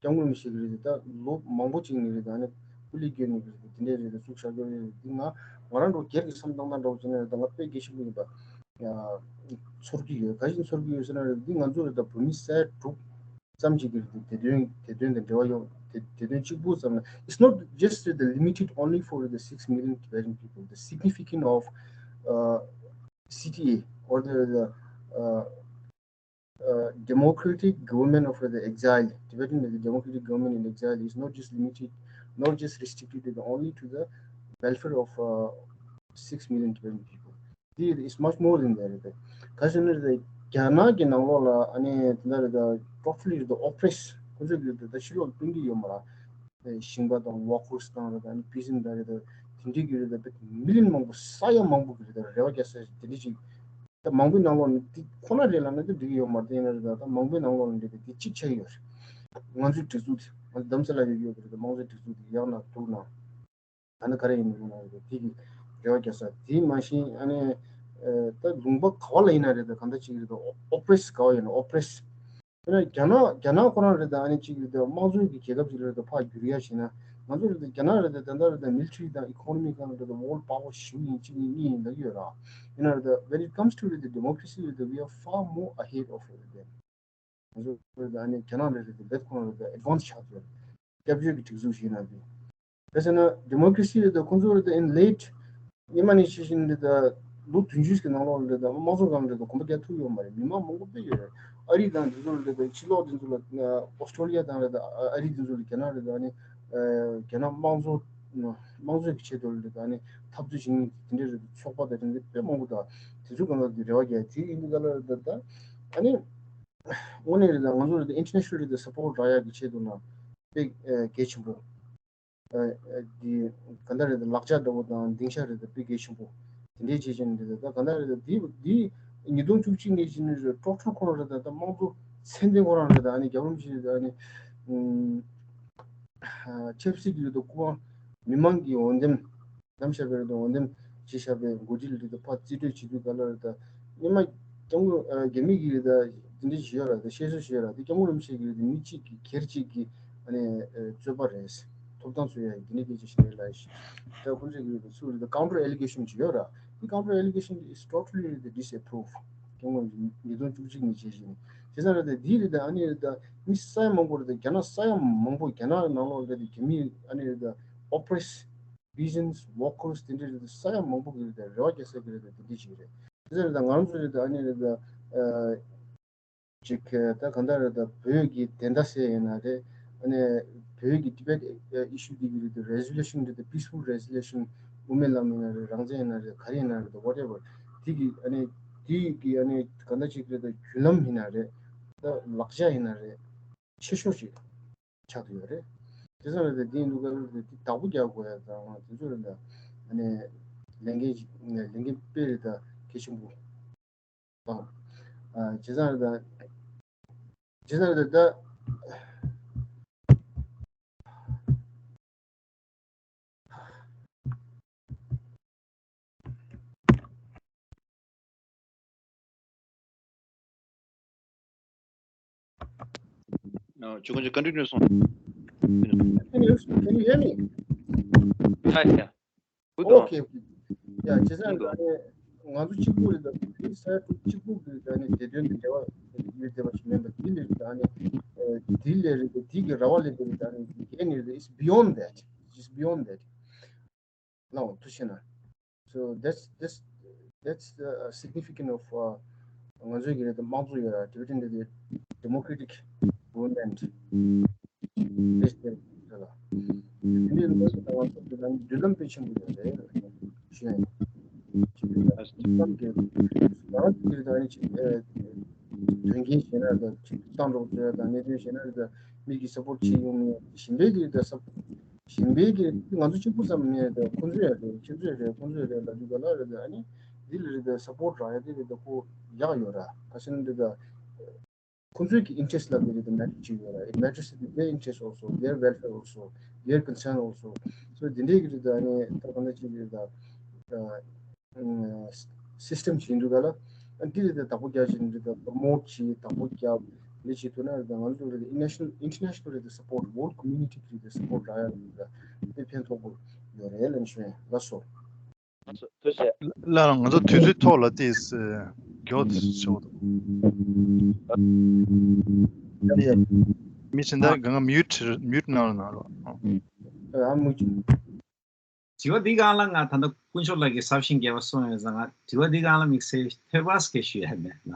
སྐྱབས་མགོན་རིན་པོ་ཆེ་གི་རེད་ད། ལོ་མང་པོ་ཅིག་ནས་རེད་ད། ཨ་ནི་སྐུ་ལས་བསྐྱོན་ནས་གི་རེད་ད། དེ་འདྲའི་རེད་ད་བཙུགས་བཞག་རྒྱུ་རེད། འདི་ང་ང་རང་འགྲོ་སྒེར་གྱི་བསམ་སྟངས་དང་འདྲ་བོ་བྱས་ན་རེད་ད། ང་དཔེ་གལ་ཆེན་པོ་ཡིན་པ། ཚོར་གྱི་ཡོད། ག་རེ་བྱས་ནས་ཚོར་གྱི་ཡོད་ཟེར་ན་རེད། འདི་ང་ཚོ་རེད་ད་བོད་མི་ས་ཡ་དྲུག་ཙམ་ཞིག་གིས་དེ་དོན་དེ་དོན་དང་འབྲེལ་བ་ཡོད། དེ་དེ་དོན་གཅིག་པུ་ཙམ་ལ། It's not just the limited only for the six million Tibetan people. The significance of uh, C T A or the, the uh, uh, Democratic Government of the Exile, Tibetan Democratic Government in Exile, is not just limited, not just restricted only to the welfare of uh, six million Tibetan people. There is much more than that. ག་ཟེར་ན་རེད། རྒྱ་ནག་གི་ནང་ལོགས་ལ་ཨ་ནི་དེ་འདྲ་རེད་ད། totally the oppress ཁོ་ཚོས་གི་ད་ཕྱི་ལོགས་སྟོན་གྱི་ཡོད་མ་ར། ཞིང་པ་དང་workers དང་རེད་ད། ཨ་ནི་peasant དང་རེད་ད། དེ་འདྲའི་གི་རེད་ད། million མང་པོ་ས་ཡ་མང་པོ་གི་རེད་ད། རེ་བ་རྒྱག་ས་དེ་འདྲ་ཅིག་ད་མང་པོའི་ནང་ལོགས་ནས་དེ་ཁོ་ན་རེད་ལབ་ན་དེ་འགྲིག་གི་ཡོད་མ་རེད། ཡིན་ན་རེད་ད། ད་མང་པོའི་ནང་ལོགས་ནས་རེད་ད། དེ་གཅིག་ཆགས་ཡོད་རེད། ང་ཚོའི་སྒྲིག་འཛུགས་དེ་ང་ཚོ་བདམས་ས་ལ་ཡོད་ཡོད་གི་རེད་ད། དམངས་གཙོའི་སྒྲིག་འཛུགས་དེ་ཡག་ན་སྡུག་ན། ད་ནི་ག་རེ་ཡིན་ནའི་རེད་ད། དེ་གི་རེ་བ་རྒྱག་ས་དེ་མ་གཞི་ཨ་ནི་ད་ལུང་པ་ག་བ་ལ་ཡིན་ན་རེད་ད། གང་ལྟར་ཅིག་རེད་ད། oppress ག་བ་ཡིན་ན་oppress། དཔེར་ན་རྒྱ་ནག་རྒྱ་ནག་ཁོ་རང་རེད་ད། ཨ་ནི་ཅིག་རེད་ད། དམངས་གཙོའི་གི་རྒྱལ་ཁབ་ཅིག་རེད་ད། ཕར་བསྒྱུར་ཡ་བྱས་ན་ང་ཚོ་རེད་ད། རྒྱ་ནག་རེད་ད། ད་ལྟ་རེད་ད་military དང་economy སྒང་རེད་ད། world power ཞེ་པོ་ཡིན། གཅིག་ཡིན་གཉིས་ཡིན་ལབ་ཀྱི་ཡོད་ར། ཡིན་ན་རེད་ད། When it comes to the democracy རེད་ད། We are far more ahead of them. ང་ཚོ་རེད་ད། ཨ་ནི་རྒྱ་ནག་ལས་རེད་ད། ལས་ཁོ་རང་རེད་ད་advance ཆགས་ཡོད། སྐྱབས་བཅོལ་གྱི་སྒྲིག་འཛུགས་ཤིག་ཡིན་ན་དེ། ག་ཟེར་ན་democracy རེད་ད། ཁོང་ཚོ་རེད་ད་in late ཉི་མ་ནས་ཤེས་བཞིན་རེད་ད། ལོ་བདུན་ཅུ་གི་ནང་ལོགས་རེད་ད། དམངས་གཙོ་སྒང་རེད་ད། གོམ་པ་རྒྱག་ཐུབ་ཡོད་མ་རེད། མི་མང་མང་པོ་དཔེ་ཡོད་རེད། ཨ་རི་དང་དེ་ཚོ་རེད་ད། ཕྱི་ལོགས་དེ་ཚོ་ལ་ཨོ་སི་ཀྲོ་ལི་ཡ་དང་རེད་ད། ཨ་རི་དེ་ཚོ་ལ་རྒྱ་ནག་རེད་ད། ཨ་ནི་རྒྱ་ནག་དམངས་གཙོ་དམངས་གཙོ་གི་ཆེད་དུ་རེད་ད། ཨ་ནི་འཐབ་རྩོད་བྱེད་མཁན་དེ་འདྲ་རེད་ད། ཚོགས་པ་དང་དེ་འདྲ་དཔེ་མང་པོ་དང་དེ་ཚོ་སྒང་ལ་རེ་བ་རྒྱག་དེ་ཡིན་དུས་ག་ལ་རེད་ད། ད་ཨ་ནི་དངོས་གནས་རེད་ད། ང་ཚོ་རེད་ད་international རེད་ད་support རག་ཡག་གི་ཆེད་དུ་ན་དཔེ་གལ་ཆེན་པོ། ཨ་ཨ་འདི་ག་འདྲ་རེད་ད། ལག་ཆ་འདྲ་བོ་དང་སྡིངས་ཆ་རེད་ད། དཔེ་གལ་ཆེན་པོ་དེ་འདྲའི་བྱས་བྱས་ནས་རེད་ད། ད་ག་འདྲ་རེད་ད། འདི་འདི་ཉིས་སྟོང་བཅུ་གཅིག་ནས་བྱས་ནས་རེད། ཊོ་ཊལ་ཁོ་རང་རེད་ད། ད་དམངས་གཙོ་མཚན་ལྡན་ཁོ་རང་རེད་ད། ཨ་ནི་རྒྱལ་བ་རིན་པོ་ཆེ་རེད་ད། ཨ་ནི་ཨུམ་ཆབ་སྲིད་ཀྱི་རེད་ད་སྐུ་དབང་མི་མང་གི་འོས་འདེམས་བདམས་བཞག་པའི་རེད་ད། འོས་འདེམས་བྱས་བཞག་པའི་འགོ་ཁྲིད་ལ་རེད་ད་ཕར་རྩིས་སྤྲོད་བྱེད་དུས་ག་ལ་རེད་ད། སྔོན་མ་སྐྱབས་མགོན་ཨ་རྒྱ་མི་གི་རེད་ད་དེ་འདྲ་ཞིག་ཡོད་ར། ད་བཤད་སྲོལ་ཞིག་ཡོད་ར། དེ་སྐྱབས་མགོན་རིན་པོ་ཆེ་གི་རེད་ད་མི་གཅིག་གི་སྒེར་གཅིག་གི་ཨ་ནི་ཨ་རྩོད་པ་རེད། ཐོབ་ཐང་རྩོད་ཡ་དེ་འདྲ་སྐད་ཆ་ཞིག་རེད་ལ་ཤི། ད་ཁོང་ཚོས་གི་རེད་ད་ཚུར་རེད་ད་counter allegation ཞིག་ཡོད་ར། དེ་counter allegation is totally རེད་ད་disapprove། སྐྱབས་མགོན་ཉིས་སྟོང་བཅུ་གཅིག་ནས་བྱས་བྱས་ནས་བྱས་ཙང་རེད་ད། དེ་རེད་ད་ཨ་ནི་རེད་ད་མི་ས་ཡ་མང་པོ་རེད་ད། རྒྱ་ནག་ས་ཡ་མང་པོ་རྒྱ་ནག་ནང་ལོགས་རེད་ད་རྒྱ་མི་ཨ་ནི་རེད་ད་oppress peasants, workers དེ་འདྲ་རེད་ད། ས་ཡ་མང་པོ་གི་རེད་ད་རེ་བ་རྒྱག་ས་གི་རེད་ད་དེ་འདྲ་ཞིག་རེད། དེ་ཚོ་རེད་ད་ང་རང་ཚོ་རེད་ད་ཨ་ནི་རེད་ད་ཨ་ཅིག་ད་གང་ལྟར་རེད་ད་བོད་ཀྱི་བདེན་མཐའ་གསལ་ཡིན་ན་རེད། ཨ་ནི་བོད་ཀྱི་Tibet issue དེ་གི་རེད་ད་resolution རེད་ད་peaceful resolution དབུ་མའི་ལམ་ཡིན་ན་རེད། རང་བཙན་ཡིན་ན་རེད། ག་རེ་ཡིན་ན་རེད་ད་whatever དེ་གི་ཨ་ནི་དེ་གི་ཨ་ནི་གང་ལྟར་ཅིག་རེད་ད་བརྒྱུད་ལམ་ཡིན་ན་རེད། ད་ལག་ཆ་ཡིན་ན་རེད། ཆེ་ཤོས་ཤིག་ཆགས་ཀྱི་ཡོད་རེད། དེ་ཚོ་ལ་དེ་འདུག་ག་ལ་དེ་བདག་པོ་རྒྱག་དགོས་ཡ་དང་དེ་ཚོ་ལ་ཨ་ནི་ལས་འགན་ལས་འགན་དཔེ་རེད་ད་གལ་ཆེན་པོ་དང་། ཨ་བྱས་ཙང་རེད་ད་བྱས་ཙང་རེད་ད། Uh, you can continue, song. Can you, can you hear me? Yeah, yeah. Good one. Okay, okay. Yeah, བྱས་ཙང་ང་ཚོ་གཅིག་པུ་རེད་ད། དེ་ས་ཡ་དྲུག་གཅིག་པུ་གི་ད་ནི་བདེ་དོན་གྱི་འབྲེལ་བ་ཡོད་བསྡད་པ་ཞིག་མིན་པ། དེ་ལས་ད་ནི་དེ་ལས་རེད་ད། དེ་གི་ར་བ་ལས་དེ་རེད་ད། ནི་གལ་ནི་རེད། It's beyond that. It's beyond that. ལའོ་ཐུ་ཤེ་ན། So that's that's that's the uh, significance of uh, ང་ཚོའི་གི་རེད་ད་དམངས་གཙོ་ཡོད་ར། Tibetan རེད་ད་democratic government རེད་ཟེར་ལ། དེ་འདྲའི་ལོ་ཟེར་ད་ང་ཚོ་དེ་ད་མདུན་ལམ་དཔེ་ཆེན་པོ་ཡོད་རེད་ཞུ་ཡ་ཡིན། ཅིག་རེད་ད་ཅིག་གཏམ་གྱི་ང་རང་ཚོ་གི་རེད་ད་ཨ་ནི་ཅིག་ཨེ། དོན་རྐྱེན་ཞེ་ན་དང་ཅིག་གཏང་གྲོགས་བཟོ་ཡ་དང་གནད་དོན་ཞེ་ན་དང་མི་གི་སཔོར་བྱེད་ཡོང་མི་ཞིམ་པའི་གི་ད་ས་ཞིམ་པའི་གི་ང་ཚོ་གཅིག་པུ་ཙམ་མིན་ཡ་དང་ཁོང་ཚོ་ཡ་རེད། ཁྱེད་ཚོ་ཡ་རེད། ཁོང་ཚོ་ཡ་རེད། ལ་དུ་ག་ལ་རེད། ད་ཨ་ནི་འདི་ལ་རེད། ད་སཔོར་རག་ཡ་དེ་རེད། ད་ཁོ་ཡག་ཡོད་ར། ཁ་སང་འདི་ད་ཁོང་ཚོའི་གི་interest ལ་དེ་རེད། ད་matter བྱེད་ཡོད་ར། It matters to their interest also, their welfare also, their concern also. So འདི་འདྲའི་གི་རེད། ད་ཨ་ནི་ད་ག་འདྲ་ཅིག་རེད། ད་system ཞིག་འདུག་ག་ལ། ཨ་འདི་རེད། ད་བདག་པོ་རྒྱག་བཞིན་རེད། ད་promote བྱེད། བདག་པོ་རྒྱག་ལས་བྱེད་ཐུབ་ན་རེད། ད་ང་ཚོ་རེད། ད་international international རེད། ད་support, world community རེད། ད་support རག་ཡ་རེད། ད་དེ་ཕན་ཐོགས་པོ་ཡོད་རེད་ལབ་ཞུ་ཡ། ལགས་སོ། ཐུགས་རྗེ་ཆེ། ལགས་ལགས། ང་ཚོ་དུས་ཚོད་ཐོག་ལ་ཏིས་མགྱོགས་ཆེ་བ་འདུག་མི་ཕྱིན་ད་གང་ག་mute mute གནང་རོགས་གནང་རོགས། ཨ་མུ་ཅི། དྲི་བ་འདི་སྒང་ལ་ང་ད་ལྟ་དཀོན་མཆོག་ལགས་ཀྱིས་གཟབ་ཞིང་རྒྱས་པ་གསུངས་ཡོད་ཙང་། ང་དྲི་བ་འདི་སྒང་ལ་དམིགས་བསལ་ཐོས་པ་སྐད་ཞུ་ཡ་མེད་ན།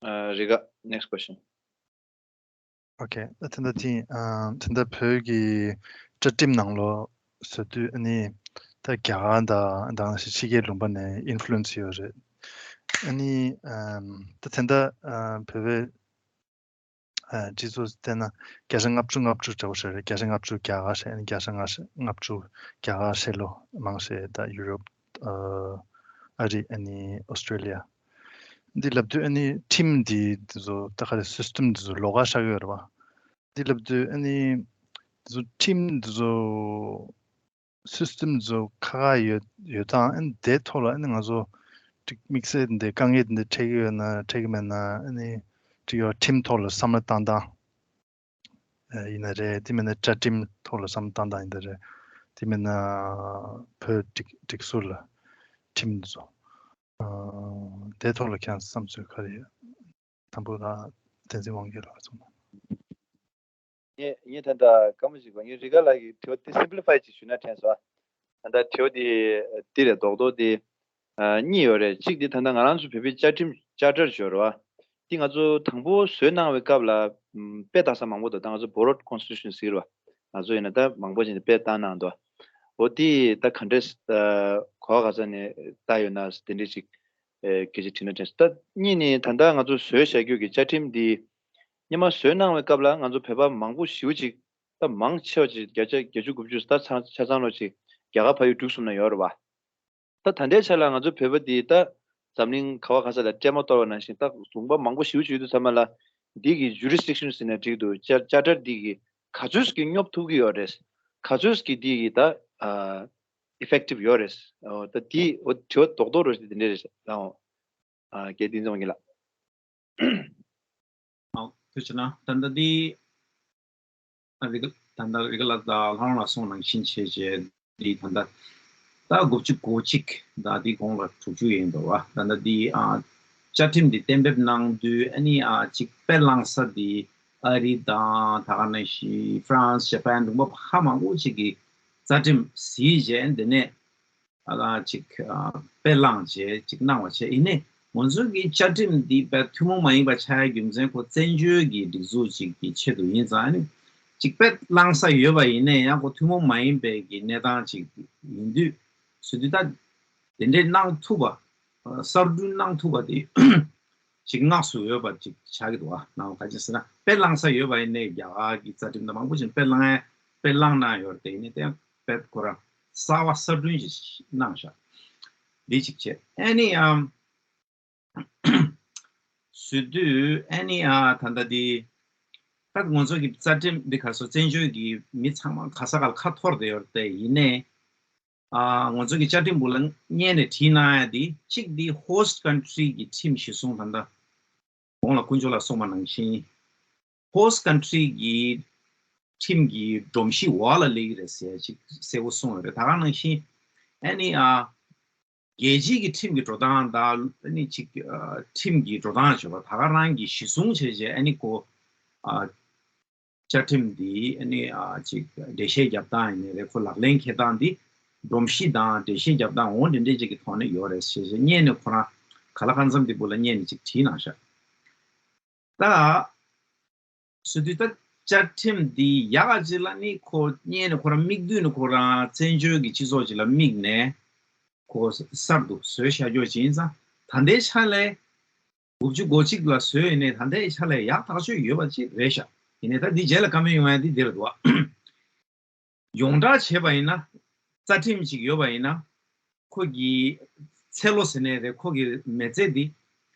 ཨ་རི་ག next question. Okay. ད་ད་ལྟ་དེ་ཨ་ད་ལྟ་བོད་ཀྱི་བཅའ་ཁྲིམས་ནང་ལོགས་བཟོ་དུས་ཨ་ནི་ད་རྒྱ་གར་དང་དང་ཕྱི་རྒྱལ་ལུང་པ་ནས་influence ཡོད་རེད། ཨ་ནི་ཨམ་ད་ད་ལྟ་ཨ་བོད་པའི་ཨ་སྤྱི་ཚོགས་བལྟས་ན་བརྒྱ་ཆ་ལྔ་བཅུ་ལྔ་བཅུ་འདྲ་བོ་ཞིག་རེད། བརྒྱ་ཆ་ལྔ་བཅུ་རྒྱ་གར་བྱས། ཨ་ནི་བརྒྱ་ཆ་ལྔ་ལྔ་བཅུ་རྒྱ་གར་བྱས་ལོ། མང་ཆེ་ད་ཡུ་རོབ་ཨ་ཨ་རི་ཨ་ནི་ཨོ་སི་ཀྲེ་ལི་ཡ། འདི་ལབ་དུས་ཨ་ནི་ཁྲིམས་འདི་འདི་ཚོ་ད་ག་རེ་system འདི་ཚོ་ལོགས་ཀ་ཆགས་ཡོད་རེད་པ། འདི་ལབ་དུས་ཨ་ནི་འདི་ཚོ་ཁྲིམས་འདི་ཚོ་system འདི་ཚོ་ཁག་ཁག་ཡོད་ཡོད་ཙང་། ཨ་ནི་དེའི་ཐོག་ལ་ཨ་ནི་ང་ཚོ་ཅིག་དམིགས་བསལ་འདི་དཀའ་ངལ་འདི་འཕྲད་ཀྱི་ཡོད་ན་འཕྲད་ཀྱི་མེད་ན། ཨ་ནི་ཅིག་ཡོད་ཁྲིམས་ཐོག་ལ་བསམ་བློ་བཏང་སྟངས་ཡིན་ན་རེད། དེ་མིན་ན་བཅའ་ཁྲིམས་ཐོག་ལ་བསམ་བློ་བཏང་སྟངས་ཡིན་ན་རེད། དེ་མིན་ན་བོད་སྒྲིག་སྒྲིག་སྲོལ་ལ་ཁྲིམས་འདི་ཚོ་ཨ་དེའི་ཐོག་ལ་ཁྱེད་རང་བསམ་ཚུལ་ག་རེ་ཡོད། དང་པོ་ར་བསྟན་འཛིན་དབང་རྒྱལ་ལགས་གསུངས། ངས་ངས་ད་ལྟ་སྐར་མ་ཞིག་པ། ངས་རི་ག་ལགས་ཀྱི་དྲི་བ་དེ་simplify ཅིག་ཞུས་ན་དྲན་སོང་། ད་ལྟ་དྲི་བ་དེ་འདི་རེད། རྡོག་རྡོག་དེ་ཨ་གཉིས་ཡོད་རེད། གཅིག་དེ་ད་ལྟ་ང་རང་ཚོ་བོད་པའི་བཅའ་ཁྲིམས་charter ཡོད་རེད་པ། དེ་ང་ཚོ་དང་པོ་བཟོས་གནང་བའི་སྐབས་ལ་ཨམ་དཔེ་ལྟ་ས་མང་པོ་འདུག་ད་ང་ཚོ་borrowed constitution ཟེར་གྱི་རེད་པ། ང་ཚོ་ཡིན་ན་ད་མང་པོ་ཅིག་ནས་དཔེ་བལྟས་གནང་འདུག་འོ་དེ་ད་ག་འདྲས་ཨ་ག་བ་ག་ས་ནས་བལྟས་ཡོད་ན་དེ་འདྲས་ཅིག་ཨེ་སྐད་ཆ་དྲིས་ན་དྲན་སོང་། ད་གཉིས་ནི་ད་ལྟ་ང་ཚོ་བཟོས་བཞག་རྒྱུ་གི་བཅའ་ཁྲིམས་འདི་སྔོན་མ་བཟོས་གནང་བའི་སྐབས་ལ་ང་ཚོ་བོད་པ་མང་པོ་ཞེ་པོ་ཅིག་ད་མང་ཆེ་བ་ཅིག་བརྒྱ་ཆ་བརྒྱད་ཅུ་དགུ་བཅུ་ད་ཆ་ཆ་ཚང་ལོ་ཅིག་རྒྱ་གར་ཕ་ཡུལ་འབྲུག་གསུམ་ན་ཡོད་རེད་པ། ད་ད་ལྟའི་ཆ་ལ་ང་ཚོ་བོད་པ་འདི་ད་འཛམ་གླིང་ག་བ་ག་ས་ལ་སྲན་མ་གཏོར་བ་ནང་བཞིན་ད་ལུང་པ་མང་པོ་ཞེ་པོ་ཅིག་ཡོད་དུས་ཙམ་པ་ལ་འདི་གི་jurisdiction ཟེར་ནས་འགྲིག་འདུག་ཅར་ཅར་ཊར་འདི་གི་ག་ཚོད་ཀྱི་སྙོབ་ཐུབ་ཀྱི་ཡོད་རེད། ག་ཚོད་ཀྱི་འདི་གི་ད་ཨ་effective ཡོད་རེད། ཨོ་ད་འདི་འོ་དྲི་བ་རྡོག་རྡོག་རེད། འདི་འདྲ་རེད། ཨོ་ཨ་རྒན་བསྟན་འཛིན་དབང་རྒྱལ་ལགས། ཨོ་ཐུགས་རྗེ་གནང་། ད་ལྟ་འདི་ཨ་རི་ག་ད་ལྟ་རི་ག་ལགས་དང་ལྷ་རམས་ལགས་གསུངས་ནང་བཞིན་བྱས་རྗེས་འདི་ད་ལྟ་ད་དགུ་བཅུ་གོ་གཅིག་ད་འདི་གོང་ལ་དྲུག་ཅུ་ཡིན་འདུག་བ། ད་ལྟ་འདི་ཨ་བཅའ་ཁྲིམས་འདི་གཏན་འབེབས་གནང་དུས་ཨ་ནི་ཨ་ཅིག་དཔེ་བླངས་ས་འདི་ཨ་རི་དང་ད་ག་ནང་བཞིན་France Japan ལུང་པ་ཧ་མང་པོ་ཅིག་གི་རྩ་ཁྲིམས་གཟིགས་རྗེས་འདི་ནས་ཨ་ལ་ཅིག་ཨ་དཔེ་བླངས་བྱས་ཅིག་གནང་བ་བྱས། ཡིན་ནའི་ང་ཚོ་གི་བཅའ་ཁྲིམས་འདི་དཔེ་ཐུན་མོང་མ་ཡིན་པ་ཆགས་ཡ་རྒྱུ་མཚན་ཁོ་བཙན་བྱོལ་གྱི་སྒྲིག་འཛུགས་ཅིག་གི་ཆེད་དུ་ཡིན་ཙང་ནི་ཅིག་དཔེ་བླངས་ས་ཡོད་པ་ཡིན་ནའི་ཡང་ཁོ་ཐུན་མོང་མ་ཡིན་པའི་གི་གནས་སྟངས་ཅིག་ཡིན་དུས་ཟེར་དུས་ད་དེ་འདྲས་གནང་ཐུབ་པ་གསར་སྐྲུན་གནང་ཐུབ་པ་དེ་ཅིག་སྔགས་སུ་འོས་པ་ཅིག་ཆགས་ཀྱི་འདུག་བ། ནང་ག་ཅི་ཟེར་ན་དཔེ་བླངས་ས་ཡོད་པ་ཡིན་ནའི་རྒྱ་གར་གྱི་རྩ་ཁྲིམས་དང་མང་པོ་ཅིག་དཔེ་བླངས་ཡ་དཔེ་བླངས་གནང་ཡོད་རེད། དེ་ཡིན་ནའི་དེ་ཡང་དཔེ་ཁོ་རང་གསར་བ་གསར་སྐྲུན་ཞིག་གནང་ཤག་འདི་གཅིག་བྱས། ཨ་ནི་ཨམ་ཟེར་དུས་ཨ་ནི་ཨ་ད་ལྟ་འདི་ད་ང་ཚོ་གི་རྩ་ཁྲིམས་འདི་ག་སོ་བཙན་བྱོལ་གྱི་མི་ཚང་མ་ག་ས་ག་ལ་ཁ་འཐོར་བསྡད་ཡོད་རེད། དེ་ཡིན་ནའི་ཨ་ང་ཚོ་གི་བཅའ་ཁྲིམས་སྦུག་ལ་སྔོན་ནས་བྲིས་གནང་ཡ་འདི་གཅིག་འདི་host country གི་ཁྲིམས་གཞི་བཟུང་། ད་ལྟ་གོང་ལ་དཀོན་མཆོག་ལགས་གསུངས་པ་ནང་བཞིན་host country གི་ཁྲིམས་ཀྱི་སྒྲོམ་གཞི་འོག་ལ་སླེབས་ཀྱི་རེད་ཟེར་ཅིག་གསལ་པོ་གསུངས་ཡོད་རེད། ད་ག་ནང་བཞིན་ཨ་ནི་ཨ་རྒྱལ་སྤྱིའི་གི་ཁྲིམས་ཀྱི་འགྲོ་སྟངས་དང་ཨ་ནི་ཅིག་ཨ་ཁྲིམས་ཀྱི་འགྲོ་སྟངས་བྱས་པ་ད་ག་རང་གི་གཞི་བཟུང་བྱས་བྱས་ཨ་ནི་ཁོ་ཨ་བཅའ་ཁྲིམས་འདི་ཨ་ནི་ཨ་ཅིག་འགྲེལ་བཤད་རྒྱབ་སྟངས་ཡིན་ནའི་རེད། ཁོ་ལག་ལེན་འཁེལ་སྟངས་འདི་སྒྲོམ་གཞི་དང་འགྲེལ་བཤད་རྒྱབ་སྟངས་འོ་འདི་འདྲས་ཅིག་གི་ཐོག་ནས་ཡོད་རེད་ཟེར་བྱས་སྔོན་ནས་ཁོ་རང་ག་ལ་གང་འཚམ་འདི་སྦུག་ལ་སྔོན་ནས་ཅིག་བྲིས་གནང་ཤག་ད་ཟེར་དུས་ད་ བཅའ་ཁྲིམས་འདི་ཡག་ག་ཅིག་ལ་ནི་ཁོ་སྔོན་ནས་ཁོ་རང་དམིགས་དུས་ནས་ཁོ་རང་བཙན་བྱོལ་གྱི་སྤྱི་ཚོགས་ཅིག་ལ་དམིགས་ནས་ཁོ་གསར་དུ་བཟོས་བཞག་རྒྱུ་ཅིག་ཡིན་ཙང་། ད་ལྟའི་ཆ་ལ་དགུ་བཅུ་གོ་གཅིག་ལ་བཟོས་ཡིན་ནའི་ད་ལྟའི་ཆ་ལ་ཡག་ཐག་ཆོད་ཡོད་པ་ཅིག་རེད་ཤག་ཡིན་ནའི་ད་འདི་རྗེས་ལ་བཀའ་མོལ་ཡོང་ཡ་འདི་འདི་རེད་འདུག་བ། ཡོངས་གྲགས་བྱས་པ་ཡིན་ན། རྩ་ཁྲིམས་ཅིག་ཡོད་པ་ཡིན་ན། ཁོ་གི་ཚེ་ལོ་ཟེར་ནའི་རེད། ཁོ་གི་མི་ཚེ་འདི།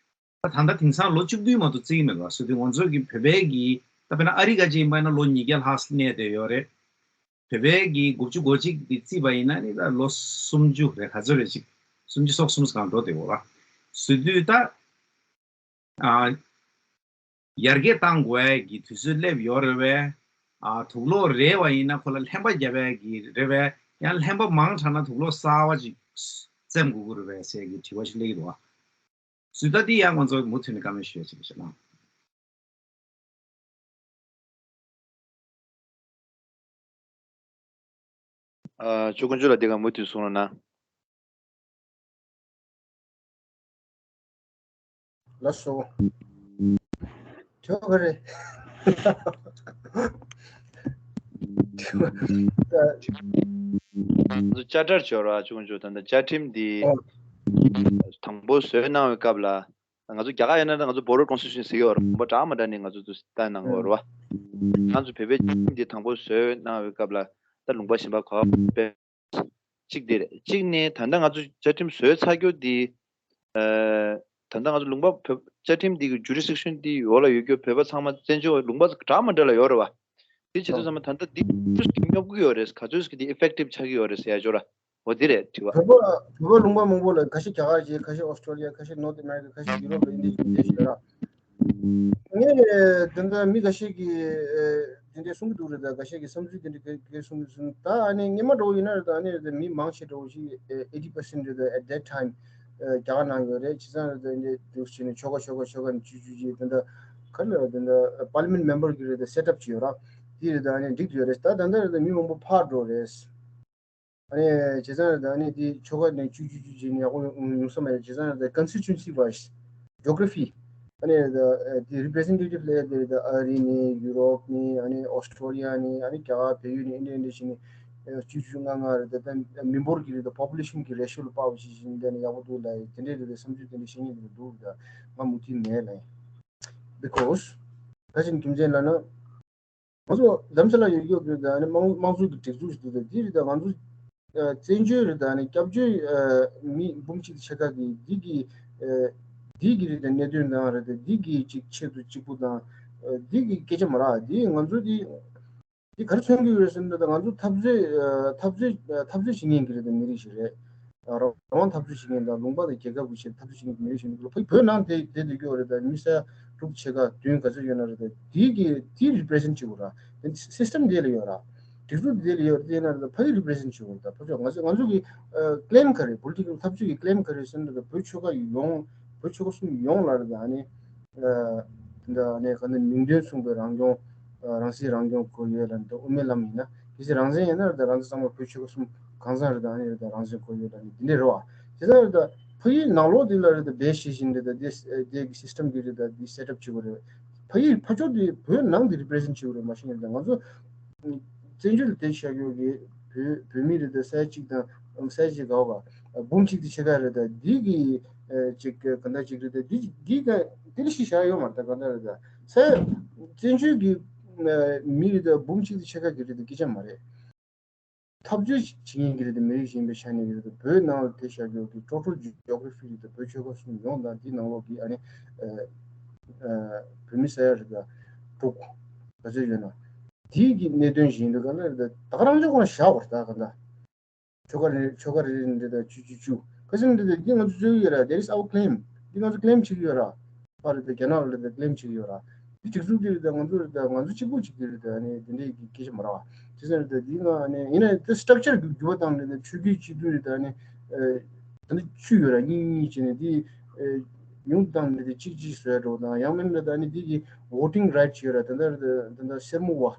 ད་ད་ལྟ་དེང་སང་ལོ་བཅུ་བདུན་མ་གཏོགས་བརྩི་གི་མེད་པ། སོ་དུས་ང་ཚོ་གི་བོད་པའི་གི་ད་དཔེར་ན་ཨ་རི་ག་ཅིག་ཡིན་པ་ཡིན་ན་ལོ་ཉིས་བརྒྱ་ལྷག་གནས་བསྡད་ཡོད་རེད། བོད་པའི་གི་དགུ་བཅུ་གོ་གཅིག་འདི་བརྩིས་པ་ཡིན་ན་ནི་ད་ལོ་སུམ་ཅུ་རེད། ག་ཚོད་རེད་ཅིག་སུམ་ཅུ་སོ་གསུམ་སྒང་འགྲོ་བསྡད་ཡོད་ར། སོ་དུས་ད། ཨ། ཡར་རྒྱས་གཏང་དགོས་ཡ་གི་དུས་ཚོད་སླེབས་ཡོད་རེད་པས། ཨ། དུག་ལོག་རེད་པ་ཡིན་ན་ཁོ་ལ་ལྷན་པ་རྒྱབ་ཡ་གི་རེད་པས། ཡང་ལྷན་པ་མང་དྲགས་ན་དུག་ལོག་གསར་པ་ཅིག་བཙེམ་དགོས་ཀྱི་རེད་པས་ཟེར་གྱི་དྲི་བ་ཞིག་སླེབས་ཀྱི་འདུག་བ། སུས་ད་འདི་ཡང་ང་ཚོ་མུ་མཐུད་ནས་བཀའ་མོལ་ཞུ་ཡ་ཅིག་བྱེད་ན། ཨ། ཆོས་དཀོན་མཆོག་ལགས་འདི་ག་མུ་མཐུད་གསུང་རོགས་གནང་། ལགས་སོ། ཁྱོད་ག་རེ། ང་ཚོ་བཅའ་ཁྲིམས་བྱོས་ར། ཆོས་དཀོན་མཆོག་ད་ལྟ་བཅའ་ཁྲིམས་འདི་ཨོ། དང་པོ་བཟོས་གནང་བའི་སྐབས་ལ། ང་ཚོ་རྒྱ་གར་ཡིན་ན་ང་ཚོ་Border Constitution ཟེར་གྱི་ཡོད་རེད། མ་འདྲ་མ་འདྲ་ནས་ང་ཚོ་ཚོ་བཏང་གནང་གི་ཡོད་རེད་བ། ང་ཚོ་བོད་པའི་བཅའ་ཁྲིམས་འདི་དང་པོ་བཟོས་གནང་བའི་སྐབས་ལ་ད་ལུང་པ་གཞན་པ་ག་པར་གཅིག་དེ་རེད། གཅིག་ནས་ད་ལྟ་ང་ཚོ་བཅའ་ཁྲིམས་བཟོས་ཚར་རྒྱུ་འདི། ཨ། ད་ལྟ་ང་ཚོ་ལུང་པ་བོད་བཅའ་ཁྲིམས་འདི་གི་jurisdiction་འདི་འོག་ལ་ཡོད་རྒྱུ་བོད་པ་ཚང་མ་བཙན་བྱོལ་ལུང་པ་འདྲ་མ་འདྲ་ལ་ཡོད་རེད་བ། དེ་བྱེད་དུས་ཙམ་པ་ད་ལྟ་འདི་སུས་ཀྱིས་སྙོབ་ཀྱི་ཡོད་རེད། ག་ཚོད་ཀྱིས་འདི་effective་ཆགས་ཀྱི་ཡོད་རེད་ཟེར་ཡ་ཅོ་ར། འོ་འདི་རེད་དྲི་བ། བོད་པ་བོད་པ་ལུང་པ་མང་པོ་ལ་ཁ་ཤས་རྒྱ་གར་བྱས། ཁ་ཤས་Australia། ཁ་ཤས་North America། ཁ་ཤས་Europe་ལ་འདི་འདི་བྱས་ཤག་ར། ངས་དེ་འདྲ་མི་ཁ་ཤས་ཀྱིས་ཨེ་དེ་འདྲ་གསུང་གི་འདུག་རེད། ད་ཁ་ཤས་ཀྱིས་བསམ་ཚུལ་དེ་འདྲ་ག་ག་གསུང་གི་སོང་། ད་ཨ་ནི་སྔོན་མ་འདྲ་བོ་ཡིན་ན་རེད། ད་ཨ་ནི་རེད། ད་མི་མང་ཆེ་འདྲ་བོ་ཞིག་ཨེ་eighty percent་རེད། ད་at that time་ཨེ་རྒྱ་གར་ནང་ཡོད་རེད། བྱས་ཙང་རེད། ད་འདི་འདུག་བྱས་ནས་ཆོལ་ཁ་ཆོལ་ཁ་ཆོལ་ཁ་ནས་བཅུ་བཅུ་བྱས། དེ་འདྲ་ག་ལ་དེ་འདྲ་Parliament member་གི་རེད། ད་set up་བྱས་ཡོད་ར། དེ་རེད། ད་ཨ་ནི་འགྲིག་ཡོད་རེད། ད་ད་ལྟ་རེད། ད་མི་མང་པོ་ཕར་འགྲོ་རེད། ཨ་ནི་བྱས་ཙང་རེད། ད་ཨ་ནི་དེ་ཆོལ་ཁ་ནས་བཅུ་བཅུ་བཅུ་བྱས་ནས་ཡག་པོ་ཡོང་ཡོང་ས་མ་རེད། བྱས་ཙང་རེད། ད་constituency wise geography་ཨ་ནི་ད་དེ་representative་ལ་དེ་རེད། ད་ཨ་རི་ནས་Europe་ནས། ཨ་ནི་Australia་ནས། ཨ་ནི་རྒྱ་གར་བལ་ཡུལ་ནས། ཨ་ནི་འདི་འདྲ་བྱས་ནས་བཅུ་བཅུ་ལྔ་ལྔ་རེད། ད་ད་མི་འབོར་གྱི་རེད། ད་population་གྱི་ratio་ལ་དཔག་པ་ཞིག་བྱས་ནས་ད་ནི་ཡག་པོ་འདུག་ལབ་ཡ་དེ་འདྲའི་རེད། ད་བསམ་ཚུལ་དེ་འདྲ་བཤད་མཁན་དེ་འདྲ་འདུག་ད་ང་མུ་མཐུད་མེད་ལབ་ཡ། Because་ག་ཅིག་རྒྱུ་མཚན་ལབ་ན། ང་ཚོ་ལམ་སང་ལ་ཡོད་ཡོད་པའི་ད་ནི་དམངས་དམངས་གཙོ་གི་སྒྲིག་འཛུགས་ཤིག་འདུག་ད་འདི་རེད། ད་ང་ཚོ་ཨ་བཙན་བྱོལ་རེད། ད་ནི་སྐྱབས་བཅོལ་ཨ་མི་འབུམ་གཅིག་དང་ཕྱེད་ཀ་གི་འདི་གི་ཨ་འདི་གི་རེད། ད་གནད་དོན་དང་རེད། ད་འདི་གི་ཅིག་ཆེད་དུ་གཅིག་པུ་དང་ཨ་འདི་གི་སྐད་ཆ་མ་རེད། འདི་ང་ཚོ་འདི་འདི་ག་རེ་མཚོན་གྱི་ཡོད་རེད་ཟེར་ན། ད་ང་ཚོ་འཐབ་རྩོད་ཨ་འཐབ་རྩོད་ཨ་འཐབ་རྩོད་བྱེད་མཁན་གྱི་རེད། ད་མི་རིགས་ཤིག་རེད། རང་དབང་འཐབ་རྩོད་བྱེད་མཁན་དང་། ལུང་པ་དང་རྒྱལ་ཁབ་ཀྱི་ཆེད་འཐབ་རྩོད་བྱེད་མཁན་གྱི་མི་རིགས་ཤིག་ཡིན་དུས་ལ། ཕ་གི་བོད་ནང་དེ་དེ་སྡོད་ཀྱི་ཡོད་རེད། ད་མི་ས་ཡ་དྲུག་ཕྱེད་ཀ་བདུན་ག་ཚོད་ཡོད་ན་རེད། ད་དེ་གི་དེ་represent་བྱེད་དགོས་ར། དེ་system་དེ་ལ་ཡོད་ར། སྒྲིག་འཛུགས་དེ་ལ་ཡོད་ར། དེ་ཡིན་ན་རེད། ད་ཕ་གི་represent་བྱེད་དགོས་ར། ད་ཕ་གི་ང་ཚོ་ང་ཚོ་གི་ཨ་claim་ག་རེ། political་འཐབ་རྩོད་ཀྱི་claim་ག་རེ་ཟེར་ན། ད་བོད་ཆོལ་ཁ་ཡོངས། བོད་ཆོལ་ཁ་གསུམ་ཡོངས་ལ་རེད། ད་ཨ་ནི་ཨ་དེ་འདྲ་ཨ་ནི་ག་ནི་མིང་དོན་མཚུངས་པའི་རང་སྐྱོང་ཨ་རང་སྲིད་རང་སྐྱོང་དགོས་ཡོད་ལབ་ནས། ད་དབུ་མའི་ལམ་ཡིན་ན། གལ་སྲིད་རང་བཙན་ཡིན་ན་རེད། ད་རང་བཙན་གཙང་མ་བོད་ཆོལ་ཁ་གསུམ་གང་ཚང་རེད། ད་ཨ་ནི་རེད། ད་རང་བཙན་དགོས་ཡོད་ལབ་ནས་འདི་འདྲ་རེད་བ། དེ་ལྟར་རེད། ད་ཕ་གིའི་ནང་ལོགས་འདི་ལ་རེད། ད་བེད་སྤྱད་བཞིན་རེད། ད་དེ་དེ་གི་system་གི་རེད། ད་འདི་set up་བྱེད་དགོས་རེད། ཕ་གིའི་ཕ་ཕྱོགས་འདི་བོད་ནང་འདི་represent་བྱེད་དགོས་རེད། མ་གཞི་ནས་ད་ང་ཚོ་བཙན་བྱོལ་ལ་བསྡད་བཞག་ཡོད་ཀྱི་བོད་བོད་མི་རེད། ད་ས་ཡ་གཅིག་དང་ས་ཡ་གཅིག་ག་བ་ག་འབུམ་གཅིག་དང་ཕྱེད་ཀ་རེད། ད་འདི་གི་ཨ་ཅིག་ག་འདྲ་ཅིག་རེད། ད་འདི་འདི་ག་དེ་ལ་ཤི་བཞག་ཡོད་མ་རེད། ད་ག་འདྲ་རེད། ད་ས་ཡ་བཙན་བྱོལ་གྱི་ཨ་མི་རེད། ད་འབུམ་གཅིག་དང་ཕྱེད་ཀ་གི་རེད། ད་སྐད་ཆ་མ་རེད། འཐབ་རྩོད་བྱེད་མཁན་གྱི་རེད། ད་མི་རིགས་གཞན་པའི་ཆ་ནས་རེད། ད་བོད་ནང་ལ་བསྡད་བཞག་ཡོད་ཀྱི་total geography་རེད། ད་བོད་ཆོལ་ཁ་གསུམ་ཡོངས་དང་། འདི་ནང་ལོགས་ཀྱི་ཨ་ནི་ཨ་ཨ་བོད་མི་ས་ཡ་རེད། ད་དྲུག་ག་ཚོད་ཡོད་ན། དེའི་གི་གནད་དོན་ཞིག་ཡིན་དུས་ག་འདྲ་རེད། ད་ད་ག་རང་ཅག་ཁོ་ན་བཞག་པ་རེད། ད་ག་འདྲ་ཆོལ་ཁ་རེ་ཆོལ་ཁ་རེ་རེ་འདི་ད་བཅུ་བཅུ་བཅུ་ག་ཚོད་འདི་ད་འདི་ང་ཚོ་རྩོད་ཀྱི་ཡོད་ར། That is our claim། འདི་ང་ཚོ་claim་བྱེད་ཀྱི་ཡོད་ར། ཕ་རེད། ད་རྒྱ་ནག་ལ་རེད། ད་claim་བྱེད་ཀྱི་ཡོད་ར། འདི་སྒྲིག་འཛུགས་འདི་རེད། ད་ང་ཚོ་རེད། ད་ང་ཚོ་གཅིག་པུ་གཅིག་གི་རེད། ད་ནི་འདི་འདྲའི་གི་སྐད་ཆ་མ་རེད་བ། བྱས་ཙང་རེད། ད་འདི་ང་ནི་ཡིན་ན་ད་structure་འགྱུར་བ་བཏང་ནས། ད་ཆོས་བརྒྱུད་སྤྱི་འཐུས་རེད། ད་ནི་ཨ་ད་ནི་ཆོས་ཡོད་ར། གཉིས་གཉིས་བྱས་ནས་འདི་ཨ་ཉུང་བཏང་ནས་འདི་གཅིག་གཅིག་བཟོས་འགྲོ་དང་། ཡང་མིན་ན་ད་ནི་འདི་གི་voting rights་ཡོད་ར། ད་ལྟ་ད་ལྟ་སེར་མོ་བ།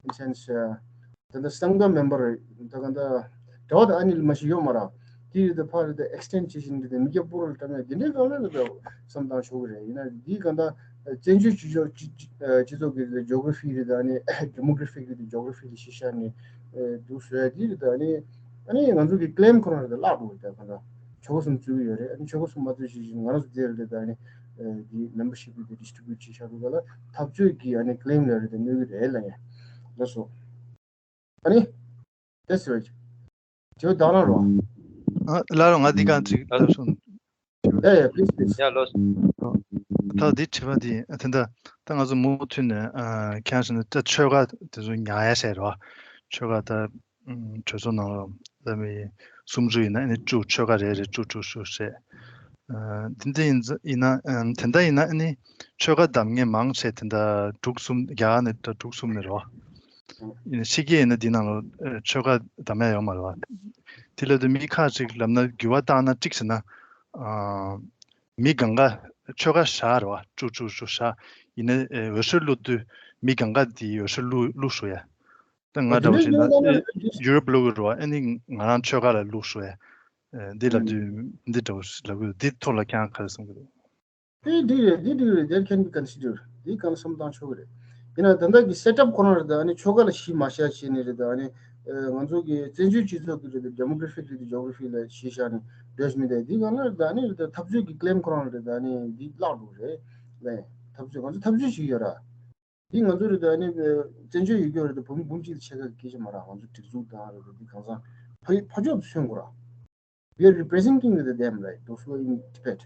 In sense ཨ་ད་ལྟ་སང་ད་member་ད་ག་ད་གྲྭ་པ་དང་ཨ་ནི་ལ་མ་ཤི་ཡོད་མ་ར། དེ་ཡོད་ད་ཕ་རེད། ད་extend་བྱེད་བཞིན་འདི་ད་མི་སྐྱ་ཕོ་རོ་ལ་བཀྲམ་ཡ་འདི་འདྲའི་གང་ལ་ད་བསམ་བཏང་ཆོག་གི་རེད། ཡིན་ན་འདི་ག་ད་ བཙན་བྱོལ་སྤྱི་ཚོགས་སྤྱི་སྤྱི་ཚོགས་ཀྱི་ཇོ་གྷ་ར་ཕི་རེད་དང་ནི་ཌེ་མོ་གྷ་ར་ཕིག་རེད་དང་ཇོ་གྷ་ར་ཕི་ལ་གཞི་བཞག་ནས་འདུག་བཟོ་ཡ་དེ་རེད་དང་ནི་ཨ་ནི་ང་ཚོ་གི་ཀི་ལེམ་ཁོ་རང་རེད་དང་བརླག་འགྲོ་རེད་དང་གང་ལྟར་ཆོལ་ཁ་གསུམ་བཙུགས་ཀྱི་ཡོད་རེད། ཨ་ནི་ཆོལ་ཁ་གསུམ་མ་བཙུགས་ཞིག་ང་རང་ཚོ་དེ་རེད་དང་ནི་འདི་མེམ་བར་ཤིབ་དེ་ཌི་སི་ཊི་རི་བིའུ་ཊི་བྱེད་བཞག་འདུག་ག་ལ་འཐབ་རྩོད་ཀྱི་ཨ་ནི་ཀི་ལེམ་ལ་རེད་དང་གནོད་ཀྱི་རེད་ལ་ཡ་ལགས་སོ། ཨ་ནི། That's right. ཇོ་ད་ལ་རོ། ཨ་ལ་རོ་ང་འདི་ག་ཅིག་ལ་རོ་སོང་། Yeah, yeah, please, please. Yeah, ལོས། ད་འདི་དྲི་བ་འདི་ཨ་དེ་འདྲ་ད་ང་ཚོ་མུ་མཐུད་ནས་ཨ་ཁྱེད་རང་ཚོ་ད་ཆོལ་ཁ་དེ་ཚོ་ཉར་ཡ་བྱས་རོ། ཆོལ་ཁ་ད་ཨམ་གྲོས་ཚོགས་ནང་ལ་ད་མི་སུམ་ཅུ་ཡིན་ན་ཨ་ནི་བཅུ་ཆོལ་ཁ་རེ་རེ་བཅུ་བཅུ་བཅུ་བྱས། ཨ་དེ་འདྲ་ཡིན་ཙང་ཡིན་ན་ཨམ་དེ་འདྲ་ཡིན་ན་ཨ་ནི་ཆོལ་ཁ་བདམས་མཁན་མང་ཆེ་དེ་འདྲ་དྲུག་གསུམ་རྒྱ་གར་ནས་ད་དྲུག་གསུམ་ནས་རོ། ཡིན་ཕྱི་རྒྱལ་ཡིན་ན་འདི་ནང་ལ་ཨ་ཆོལ་ཁ་བདམས་ཡ་ཡོད་མ་རེད་བ། དེ་ལབ་དུས་མི་ཁག་ཅིག་ལབ་ན་འགྱུར་བ་བཏང་ན་འགྲིག་ཟེར་ན། ཨ་མི་གང་ག་ཆོལ་ཁ་བཞག་རེད་བ། བཅུ་བཅུ་བཅུ་བཞག་ཡིན་ན་ཨ་འོས་ཤོག་བླུགས་དུས་མི་གང་ག་དེའི་འོས་ཤོག་བླུགས་བླུགས་ཤོག་ཡ། ད་ང་འདྲ་བ་ཞིག་ན་ཨ་ཡུ་རོབ་བླུགས་ཀྱི་རེད་བ། ཨ་ནི་ང་རང་ཆོལ་ཁ་ལ་བླུགས་ཤོག་ཡ། ཨ་འདི་ལབ་དུས་འདི་འདྲ་བ་ཞིག་ལབ་ཀྱི་འདུག་འདི་ཐོག་ལ་ཁྱེད་རང་ག་རེ་གསུང་གི་འདུག་དེ་འགྲིག་རེད། དེ་འགྲིག་རེད། That can be considered. དེ་གང་བསམ་བཏང་ཆོག་གི་རེད། ཡིན་ན་ད་ལྟ་གི་སེ་ཊབ་ཁོ་རང་རེད། ད་ཨ་ནི་ཆོལ་ཁ་ལ་གཞི་མ་བཞག་བྱས་ནས་རེད། ད་ཨ་ནི་ང་ཚོ་གི་བཙན་བྱོལ་སྤྱི་ཚོགས་ཀྱི་རེད། ཌེ་མོ་གྷ་ར་ཕིག་རེད། ཇོ་གྷ་ར་ཕི་ལ་གཞི་བཞག་ནས་འགྲོ་བཞིན་མི་འདུག་དེ་གང་ལ་རེད། ད་ཨ་ནི་རེད། ད་འཐབ་རྩོད་ཀྱི་ཀི་ལེམ་ཁོ་རང་རེད། ད་ཨ་ནི་འདི་བརླག་འགྲོ་རེད། ལས་འཐབ་རྩོད་ང་ཚོ་འཐབ་རྩོད་བྱེད་ཀྱི་ཡོད་ར། འདི་ང་ཚོ་རེད། ད་ཨ་ནི་བཙན་བྱོལ་ཡོད་ཀྱི་རེད། ད་བུ་མོ་བུ་མོ་གཅིག་ལ་ཕྱེད་ཀ་གི་སྐད་ཆ་མ་ར། ང་ཚོ་སྒྲིག་འཛུགས་དང་རེད། ད་འདི་གང་ཟག་ཕ་ཕ་ཕྱོགས་སུ་མཚོན་དགོས་ར། We are representing the them, right? Those who are in Tibet.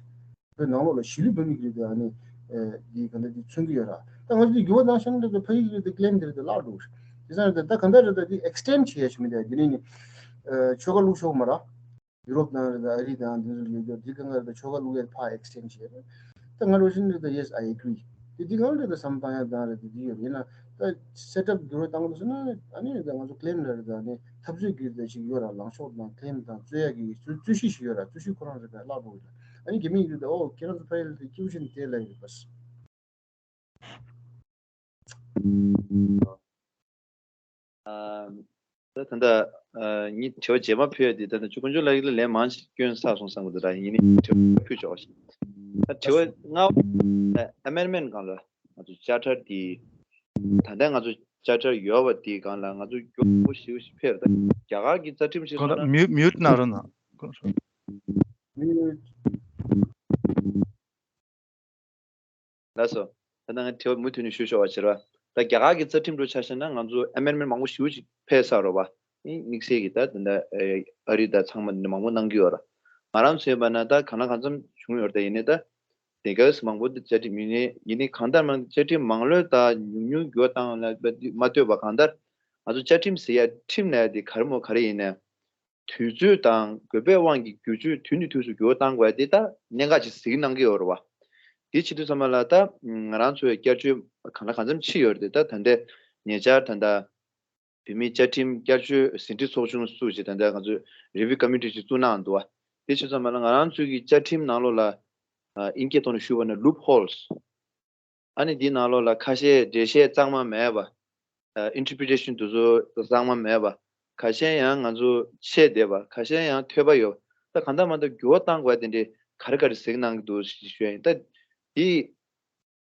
བོད་ནང་ལོགས་ལ་གཞིས་ལུས་བོད་མི་གི་རེད། ཨ་ནི་ཨེ་འདི་ག་འདྲ་འདི་མཚོན་གྱི་ཡོད་ར། ད་ང་ཚོ་འདི་འགྱུར་བ་བཏང་ཤག་ན་རེད། ད་ཕ་ཡུལ་གྱི་རེད། ད་ཀི་ལེམ་དེ་རེད། ད་བརླག་འགྲོ་གི་རེད། དེ་ཙང་རེད། ད་ག་འདྲ་རེད། ད་འདི་ཨེག་སི་ཊེན་ཌི་བྱེད་ཡ་ཞིག་མི་འདུག་འདི་ནི་ནི་ཨེ་ཆོལ་ཁ་བླུགས་ཆོག་མ་ར། ཡུ་རོབ་ནང་རེད། ད་ཨ་རི་དང་འདི་ཚོ་ཡོད་རྒྱུ་འདི་ག་འདྲ་རེད། ད་ཆོལ་ཁ་བླུགས་ཡ་ཕར་ཨེག་སི་ཊེན་ཌི་བྱེད་རེད། ད་ང་འགྲོ་བཞིན་རེད། ད་yes, I agree. དེ་འདི་གང་རེད། ད་བསམ་བཏང་ཡ་དང་རེད། དེ་འདི་ཡོད་རེད། ཡིན་ན་ད་སེ་ཊབ་འགྱུར་བ་བཏང་དགོས་ཟེར་ན་ཨ་ནི་ད་ང་ཚོ་ཀི་ལེམ་ལ་རེད། ད་ནི་འཐབ་རྩོད་ཀྱི་ད་ཞིག་ཡོད་ར། ལངས་ཕྱོགས་དང་ཀི་ལེམ་དང་རྩོད་ཡ་གི་རྩོད་རྩོད་གཞི་ཞིག་ཡོད་ར། རྩོད་གཞི་ཁོ་རང་རེད། ད་བརླག་འགྲོ་གི་རེད། ཨ་ནི་རྒྱ་མི་ཡིན་དུས་ད་ཨོ་ཁྱེད་རང་ཚོ་ཕ་ཡུལ་དེ་སྐྱིད་པོ་བྱས་ནས་བསྡད་ལབ་ཡོད་རེད་པ། ཨ། ད་ད་ལྟ་ཨ་ངས་དྲི་བ་རྗེས་མ་ཕུལ་ཡ་དེ་ད་ལྟ་ཆུ་དཀོན་མཆོག་ལགས་ལ་ལན་མང་ཞིག་སྐྱོན་བསགས་སོང་བསམ་གི་འདུག་ད་ཡིན་ནའི་དྲི་བ་ཕུལ་ཆོག་ཞིག་ད་དྲི་བ་ལྔ་པ། ཨ་མེན་མེན་སྒང་ལ་ང་ཚོ་ཅར་ཊར་དེ་ད་ལྟ་ང་ཚོ་ཅར་ཊར་ཡོད་པ་དེའི་སྒང་ལ་ང་ཚོ་མགྱོགས་པོ་ཞེ་པོ་ཞིག་ཕེབས། ད་རྒྱ་གར་གྱི་རྩ་ཁྲིམས་ཞིག་ཁོང་ཚོ་མིའུ་མིའུ་ཊི་གནང་རོགས་གནང་། ཁོང་ཚོ་ལགས་སོ། ད་ལྟ་ང་དྲི་བ་མུ་མཐུད་ནས་ཞུ་ཆོག་པ་བྱེད་རོགས། ད་རྒྱ་གར་གྱི་རྩ་ཁྲིམས་འགྲོ་ཆ་བཞག་ན་ང་ཚོ་ཨ་མེན་མེན་མང་པོ་ཞེ་པོ་ཅིག་ཕེབས་ཚར་རོ་བ། ཨིན་དམིགས་བསལ་གྱི་ད་ད་ལྟ་ཨ་རི་ད་ཚང་མ་འདི་མང་པོ་གནང་གི་ཡོད་ར། ང་རང་ཚོ་ཡིན་པ་ན་ད་གང་ལ་གང་འཚམ་བྱུང་ཡོད་ར། ད་ཡིན་ནའི་ད་དེ་ག་ས་མང་པོ་འདི་རྩ་ཁྲིམས་ཡིན་ནའི་ཡིན་ནའི་གང་ལྟར་མ་རྩ་ཁྲིམས་མང་ལོས་ད་ཉུང་ཉུང་འགྱུར་བ་བཏང་ལ་མ་ལྟོས་པ། གང་ལྟར་ང་ཚོ་བཅའ་ཁྲིམས་ཟེར་ཡ་ཁྲིམས་ལ་ཡ་དེ་ག་རེ་མོ་ག་རེ་ཡིན་ནའི། དུས་ཚོད་དང་དགོས་པའི་དབང་གིས་བསྒྱུར་བཅོས་དུས་ནས་དུས་སུ་འགྱུར་བ་བཏང་དགོས་ཡ་དེ་ད་གནད་འགག་ཅིག་གཟིགས་གནང་གི་ཡོད་རེད་བ། དེ་བྱེད་དུས་ཙམ་པ་ལ་ད་ང་རང་ཚོའི་བསྐྱར་བཅོས་གང་ལ་གང་འཚམ་ཕྱིན་ཡོད་རེད་དེ། ད་ད་ལྟའི་ཉེ་ཆར་ད་ལྟ་བོད་མིའི་བཅའ་ཁྲིམས་བསྐྱར་བཅོས་ཟིན་བྲིས་ཚོགས་ཆུང་སུ་ཞིག་ད་ལྟ་ང་ཚོས་རི་བིའུ་ཀོ་མི་ཊི་ཞིག་བཙུགས་གནང་འདུག་བ། དེ་བྱེད་དུས་ཙམ་པ་ལ་ང་རང་ཚོའི་གི་བཅའ་ཁྲིམས་ནང་ལོགས་ལ་ཨ་དབྱིན་སྐད་ཐོག་ནས་ཞུས་པ་ན་ལུབ་ཧོལ་སི། ཨ་ནི་འདིའི་ནང་ལོགས་ལ་ཁ་ཤས་འགྲེལ་བཤད་གཙང་མ་མེད་པ། ཨ་ཨིན་ཊར་པི་རི་ཊེ་ཤན་དེ་ཚོ་གཙང་མ་མེད་པ། ཁ་ཤས་ཡང་ང་ཚོ་ཆད་བསྡད་པ། ཁ་ཤས་ཡང་ཐོས་པ་ཡོད་པ། ད་གང་ལྟར་མ་ལྟར་འགྱུར་བ་བཏང་དགོས་པ་དེ་འདྲའི་ག་རེ་ག་རེ་གཟིགས་གནང་གི་འདུག་ཞེས་ཞུ་ཡ་ཡིན། ད་འདི་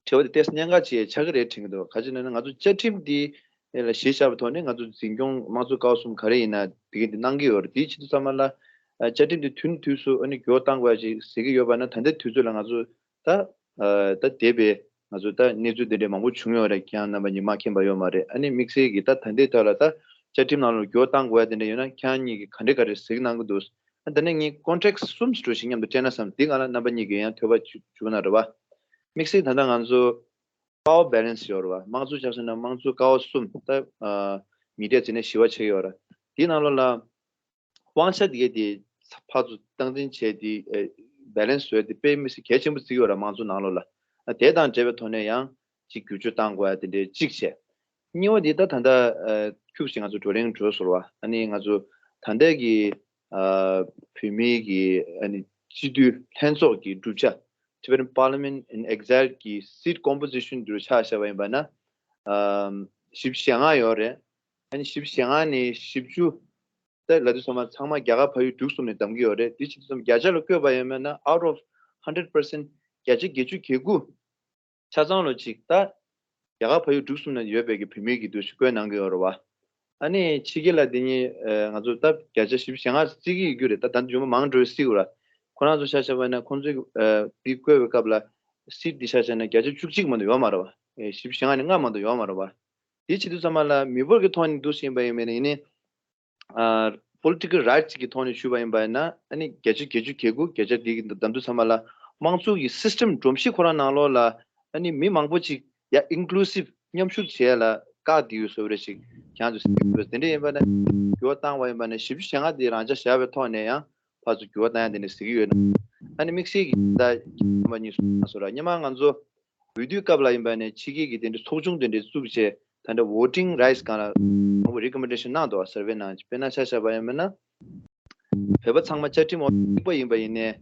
དྲི་བ་དེ་ཏོག་ཙམ་གནད་འགག་ཅིག་ཆགས་ཀྱི་རེད་དྲན་གྱི་འདུག་ག་ཅི་ལབ་ན་ང་ཚོ་བཅའ་ཁྲིམས་འདི་ལ་གཞི་བཞག་པའི་ཐོག་ནས་ང་ཚོ་འཛིན་སྐྱོང་དམངས་གཙོ་ཀ་བ་གསུམ་ག་རེ་ཡིན་ན་དེ་ག་དེ་གནང་གི་ཡོད་རེད། དེའི་ཆེད་དུ་ཚང་མ་ལ་ཨ་བཅའ་ཁྲིམས་འདི་དུས་ནས་དུས་སུ་ཨ་ནི་འགྱུར་བ་བཏང་དགོས་ཡ་ཅིག་ཟེར་གྱི་ཡོད་པ་ན་ད་ལྟའི་དུས་ཚོད་ལ་ང་ཚོ་ད་ཨ་ད་འདས་པའི་ང་ཚོ་ད་གནས་ཚུལ་དེ་འདྲའི་མང་པོ་བྱུང་ཡོད་རེད། ཁྱེད་རང་རྣམ་པ་གཉིས་མ་མཁྱེན་པ་ཡོད་མ་རེད། ཨ་ནི་དམིགས་བསལ་གྱིས་ད་ད་ལྟའི་ཐོག་ལ་ད་བཅའ་ཁྲིམས་ནང་ལ་འགྱུར་བ་བཏང་དགོས་ཡ་དེ་འདྲ་ཡོད་ན་ཁྱེད་རང་གཉིས་ཀྱིས་ག་འདྲ་ག་རེ་གཟིགས་གནང་གི་འདུག་ཨ་ད་ནི་ངས་ཀོན་ཊེག་སི་གསུམ་ཞིག་འགྲོ་ཞིག་མཉམ་དུ་སྤྲད་ན་བསམ། འདི་སྒང་ལ་རྣམ་པ་གཉིས་ཀྱིས་ཡང་ཐོས་པ་བྱུང་ན་རེད་བ། དམིགས་བསལ་ད་ལྟ་ང་ཚོ་པ་ཝར་བྷེ་ལེན་སི་ཡོད་རེད་བ། དམངས་གཙོ་ཆ་བཞག་ན་དམངས་གཙོ་ཀ་བ་གསུམ་ད་ཨ་མི་སྡེ་འཛིན་གྲྭ་བཞི་པ་ཆགས་ཡོད་རེད། དེའི་ནང་ལོགས་ལ་དབང་ཆ་དེ་གའི་དེ་ཕར་ཚུར་སྟངས་འཛིན་བྱས་དེ་ཨ་བྷེ་ལེན་སི་བཟོས་དེ་དཔེ་མི་སྲིད་གལ་ཆེན་པོ་བརྩི་གི་ཡོད་རེད་དམངས་གཙོ་ནང་ལོགས་ལ། ཨ་དེ་དང་འབྲེལ་བའི་ཐོག་ནས་ཡང་ཅིག་བསྒྱུར་བཅོས་བཏང་དགོས་ཡ་དེ་འདྲའི་གཅིག་བྱས། གཉིས་པ་དེ་ད་ད་ལྟ་ཨ་ཁྱུག་ཅིག་ང་ཚོ་བགྲོ་གླེང་འགྲོ་སོང་བ། ཨ་ནི་ང་ཚོ་ད་ལྟ་གི་ཨ་བོད་མིའི་གི་ཨ་ནི་སྤྱི་འཐུས་ལྷན་ཚོགས་ཀྱི་གྲུབ་ཆ། Tibetan Parliament in Exile གི་seat composition དུ་ཆ་བཞག་པ་ཡིན་པ་ན་ཨ་བཞི་བཅུ་ཞེ་ལྔ་ཡོད་རེད། ཨ་ནི་བཞི་བཅུ་ཞེ་ལྔ་ནས་བཞི་བཅུ་ད་ལབ་དུས་ཙམ་པ་ཚང་མ་རྒྱ་གར་ཕ་ཡུལ་འབྲུག་གསུམ་ནས་བདམས་ཀྱི་ཡོད་རེད། དེ་བྱེད་དུས་ཙམ་བརྒྱ་ཆ་ལ་བཀོད་པ་ཡིན་པ་ན་out of hundred percent བརྒྱ་ཆ་བརྒྱད་ཅུ་གྱ་དགུ་ ཆ་ཚང་ལོ་ཅིག་ད་རྒྱ་གར་ཕ་ཡུལ་འབྲུག་གསུམ་ན་ཡོད་པའི་གི་བོད་མི་གི་འདུ་ཤེས་བཀོད་གནང་གི་ཡོད་རེད་བ། ཨ་ནི་ཕྱི་རྒྱལ་ལ་དེ་ཉིད་ང་ཚོ་ད་བརྒྱ་ཆ་བཞི་བཅུ་ཞེ་ལྔ་བརྩི་གི་ཡོད་རྒྱུ་རེད། ད་ད་འཇོན་པོ་མང་འགྲོ་སྲིད་ར། ཁོ་རང་ཚོ་ཆ་བཞག་པ་ན་ཁོང་ཚོའི་འདི་བཀོད་པའི་སྐབས་ལ་སིཊ་འདི་ཆ་བཞག་ན་བརྒྱ་ཆ་བཅུ་གཅིག་མ་གཏོགས་ཡོད་མ་རེད་བ། བཞི་བཅུ་ཞེ་ལྔ་ནས་ལྔ་མ་གཏོགས་ཡོད་མ་རེད་བ། དེ་བྱེད་དུས་ཙམ་པ་ལ་མི་འབོར་གྱི་ཐོག་ནས་འདུ་ཤེས་པ་ཡིན་པ་ཡིན་ནའི། ཨ་political rights གི་ཐོག་ནས་ཞུས་པ་ཡིན་པ་ཡིན་ན། ཨ་ནི་བརྒྱ་ཆ་བརྒྱད་ཅུ་གྱ་དགུ་བརྒྱ་ཆ་དེ་གི་འདམ་དུ་ཚང་མ་ལ་དམངས་གཙོ་གི་སིསི་ཊེམ་སྒྲོམ་གཞི་ཁོ་རང་ནང་ལོགས་ལ་ཨ་ནི་མི་མང་པོ་ཅིག་ཡ་ཨིན་ཀུ་ལུ་སིབ་མཉམ་ཞུགས་བྱེད་ཡ་ལ་བཀག་བསྡད་ཡོད་བཟོ་འདྲ་ཞིག་ཁྱེད་ཚོས་ཟེར་གྱི་འདུག་དེ་འདྲ་ཡིན་པ་ན་འགྱུར་བ་བཏང་བ་ཡིན་པ་ན་བཞི་བཅུ་ཞེ་ལྔ་དེ་རང་འཇགས་བཞག་པའི་ཐོག་ནས་ཡང་ཕར་ཚུར་འགྱུར་བ་བཏང་ཡ་དེ་འདྲ་ཟེར་གྱི་ཡོད་ན། ཨ་ནི་དམིགས་བསལ་གྱི་ད་རྣམ་པ་གཉིས་སུ་སོ་ར་སྔོན་མ་ང་ཚོ་འོས་བསྡུའི་སྐབས་ལ་ཡིན་པ་ནས་ཕྱི་རྒྱལ་གྱི་དེ་འདྲའི་ཚོགས་ཆུང་དེ་འདྲའི་བཙུགས་བྱས། ད་ལྟ་voting rights སྒང་ལ་མང་པོ་recommendation གནང་འདུག survey གནང་། དཔེར་ན་ཆ་བཞག་པ་ཡིན་པ་ན་བོད་པ་ཚང་མ་བཅའ་ཁྲིམས་འོག་གཅིག་པ་ཡིན་པ་ཡིན་ནའི་ཨ་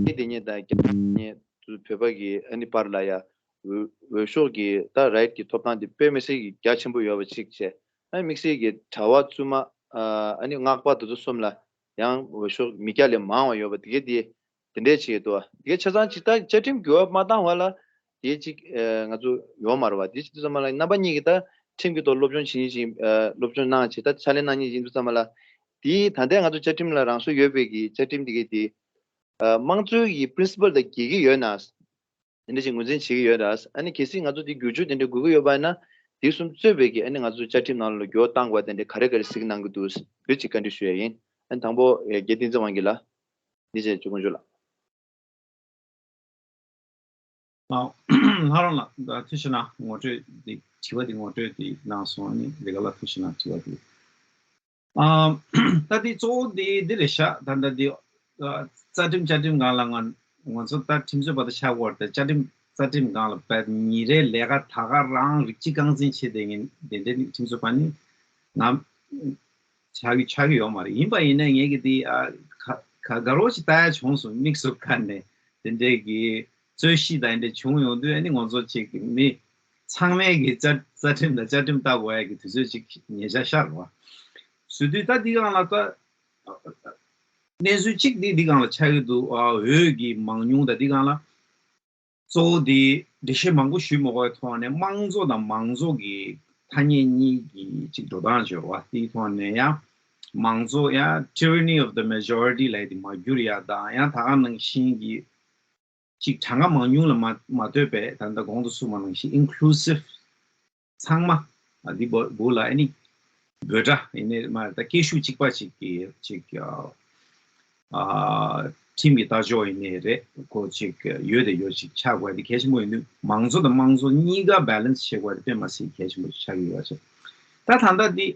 ནི་དེ་ཉིད་དང་རྒྱ་ནི་བོད་པ་གི་ཨ་ནི་བར་ལ་ཡ་འོས་འོས་ཤོག་གི་ད་right གི་ཐོབ་ཐང་དེ་དཔེ་མི་སྲིད་ཀྱི་རྒྱ་ཆེན་པོ་ཡོད་པ་གཅིག་བྱས། ཨ་ནི་དམིགས་བསལ་གྱི་གྲྭ་པ་བཙུན་མ་ཨ་ནི་སྔགས་པ་དེ་ཚོ་གསུམ་ལ་ཡང་འོས་ཤོག་མི་སྐྱ་ལས་མང་བ་ཡོད་པ་དེ་གས་དེ། དེ་འདྲས་བྱེད་ཀྱི་འདུག་དེ་གས་ཆ་ཚང་ཅིག་ད་བཅའ་ཁྲིམས་འགྱུར་བ་མ་བཏང་བ་ལ་དེ་ཅིག་ང་ཚོ་ཡོང་མ་རེད་བ། དེ་ཅིག་དུས་ཙམ་པ་ལ་རྣམ་པ་གཉིས་ཀྱིས་ད་ཁྲིམས་ཀྱི་ཐོག་སློབ་སྦྱོང་བྱེད་ཉིན་ཅིག་སློབ་སྦྱོང་གནང་བྱས་ད་ཕྱག་ལས་གནང་ཉིན་ཅིག་དུས་ཙམ་པ་ལ། དེ་ད་ལྟའི་ང་ཚོ་བཅའ་ཁྲིམས་ལ་རང་སྲོལ་ཡོད་པའི་གི་བཅའ་ཁྲིམས་དེ་གས་དེ་དམངས་གཙོའི་གི་principle དང་འགལ་གྱི་ཡོད་ན། དེ་འདྲ་ཞིག་ངོས་འཛིན་བྱེད་ཀྱི་ཡོད་ར། ཨ་ནི་གལ་སྲིད་ང་ཚོ་དེ་བསྒྱུར་བཅོས་དེ་འདྲ་དགོས་ཀྱི་ཡོད་པ་ཡིན་ན། དེ་གསུམ་གཙོས་པའི་གི་ཨ་ནི་ང་ཚོ་བཅའ་ཁྲིམས་ནང་ལ་འགྱུར་བ་བཏང་དགོས་པ་དེ་འདྲ་ག་རེ་ག་རེ་གཟིགས་གནང་གི་འདུག་བོད་ཀྱི་བཀའ་འདྲི་ཞུ་ཡ་ཡིན། ཨ་ནི་དང་པོ་རྒན་བསྟན་འཛིན་དབང་རྒྱལ་ལགས། འདི་བྱས་ཆོས་དཀོན་མཆོག་ལགས། ཨ། ལྷ་རམས་ལགས་ཐུགས་རྗེ་གནང་། ངོ་སྤྲོད་འདི་དྲི་བ་འདི་ངོ་སྤྲོད་འདི་གནང་སོང་། ཨ་ནི་ལས་ཀ་ལ་ཐུགས་རྗེ་གནང་། དྲི་བ་འདི། ཨ། ད་འདི་གཙོ་བོ་འདི་འདི་རེད་ཤག་ད་ལྟ་འདི་ཨ་རྩ་ཁྲིམས་བཅའ་ཁྲིམས་སྒང་ལ་ང་ང་ཚོ་ད་ཁྲིམས་རྩོད་པ་དང་ཆགས་ཡོད་རེད། རྩ་ཁྲིམས་རྩ་ཁྲིམས་སྒང་ལ་བས་ཉིན་རེའི་ལས་ཀ་ད་ག་རང་རིགས་གཅིག་རྐང་འཛིན་བྱེད་བསྡད་མཁན་དེ་འདྲའི་ཁྲིམས་རྩོད་པ་ནི་ང་ཆགས་ཀྱི་ཆགས་ཀྱི་ཡོད་མ་རེད། ཡིན་པ་ཡིན་ན་ངས་ཀྱི་འདི་ཨ་ག་ག་ག་རོ་ཞིག་ལྟ་ཡ་བྱུང་སོང་། དམིགས་སུ་བཀར་ནས་དེ་འདྲའི་གི་རྩོད་གཞི་དང་འདྲ་བྱུང་ཡོང་དུས་ཨ་ནི་ང་ཚོ་ཅིག་མི་ཚང་མས་ཀྱི་རྩ་རྩ་ཁྲིམས་དང་བཅའ་ཁྲིམས་ལྟ་དགོས་ཡ་གི་དུས་ཚོད་ཅིག་ཉེ་ཆར་ཤར་བ། བཟོ་དུས་ད་འདི་སྒང་ལ་ད་གནས་ཚུལ་གཅིག་འདི་འདི་སྒང་ལ་ཆགས་ཀྱི་འདུག་ཨ་འོས་ཀྱི་མང་ཉུང་ད་འདི་སྒང་ལ་གཙོ་བོ་འདི་འགྲེལ་བཤད་མང་པོ་ཞུས་མ་དགོས་པའི་ཐོག་ནས་དམངས་གཙོ་དང་མང་གཙོ་གི་ཐ་སྙད་གཉིས་ཀྱི་ཅིག་འགྲོ་སྟངས་སྦྱོར་བ་དེའི་ཐོག་ནས་ཡང་མང་གཙོ་ཡང་tyranny of the majority ལབ་ཡ་དེ་མ་འགྱུར་ཡ་དང་ཡང་ད་ག་ནང་བཞིན་གྱི་ཅིག་གྲངས་ཀ་མང་ཉུང་ལ་མ་མ་ལྟོས་པའི་ད་ལྟ་གོང་དུ་གསུངས་པ་ནང་བཞིན་inclusive ཚང་མ་ཨ་འདི་བོ་བོ་ལ་ཨ་ནི་འབོད་སྒྲ་ཡིན་ནའི་མ་ད་སྐད་ཤུགས་གཅིག་པ་ཅིག་གི་ཅིག་ཨ་ཁྲིམས་ཀྱི་ལྟ་ཕྱོགས་ཡིན་ནའི་རེད། ཁོ་ཅིག་ཡོད་དེ་ཡོད་ཅིག་ཆགས་དགོས་དེ་གལ་ཆེན་པོ་ཡིན་དུས་མང་གཙོ་དང་དམངས་གཙོ་གཉིས་ཀ་balance བྱེད་དགོས་དེ་དཔེ་མ་སྲིད་གལ་ཆེན་པོ་ཆགས་ཀྱི་ཡོད་ཅིག་ད་ད་ལྟ་འདི།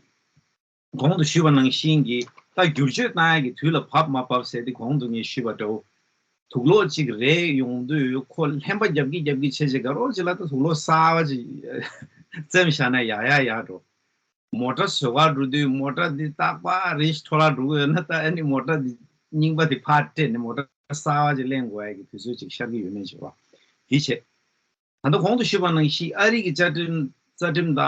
གོང་དུ་ཞུས་པ་ནང་བཞིན་གྱི་ད་བསྒྱུར་བཅོས་བཏང་ཡག་གི་དུས་ལ་བབ་མ་བབ་ཟེར་ཏེ་གོང་དུ་ངས་ཞུས་པ་འདྲ་བོ། དུག་ལོག་ཅིག་རེག་ཡོང་དུས་ཁོ་ལྷན་པ་རྒྱབ་ཀྱི་རྒྱབ་ཀྱི་བྱས་བྱས་དགའ་རོགས་ཅིག་ལ་ད་དུག་ལོག་གསར་བ་ཅིག་བཙེམས་བཞག་ན་ཡག་ཡག་ཡག་འགྲོ། མོ་ཊ་བཟོ་གར་འགྲོ་དུས་མོ་ཊ་འདི་རྟག་པར་རེ་ཞིག་འཕྲོ་བརླག་འགྲོ་གི་ཡོད་ན་ད་ཨ་ནི་མོ་ཊ་འདི་རྙིང་པ་འདི་ཕར་སྤྲད་ནས་མོ་ཊ་གསར་བ་ཅིག་ལེན་དགོས་ཡག་གི་དུས་ཚོད་ཅིག་ཤར་གྱི་ཡོད་མེད་བྱས་པ། དེ་བྱས། ད་ལྟ་གོང་དུ་ཞུས་པ་ནང་བཞིན་ཨ་རི་གི་བཅའ་ཁྲིམས་རྩ་ཁྲིམས་དང་། ད་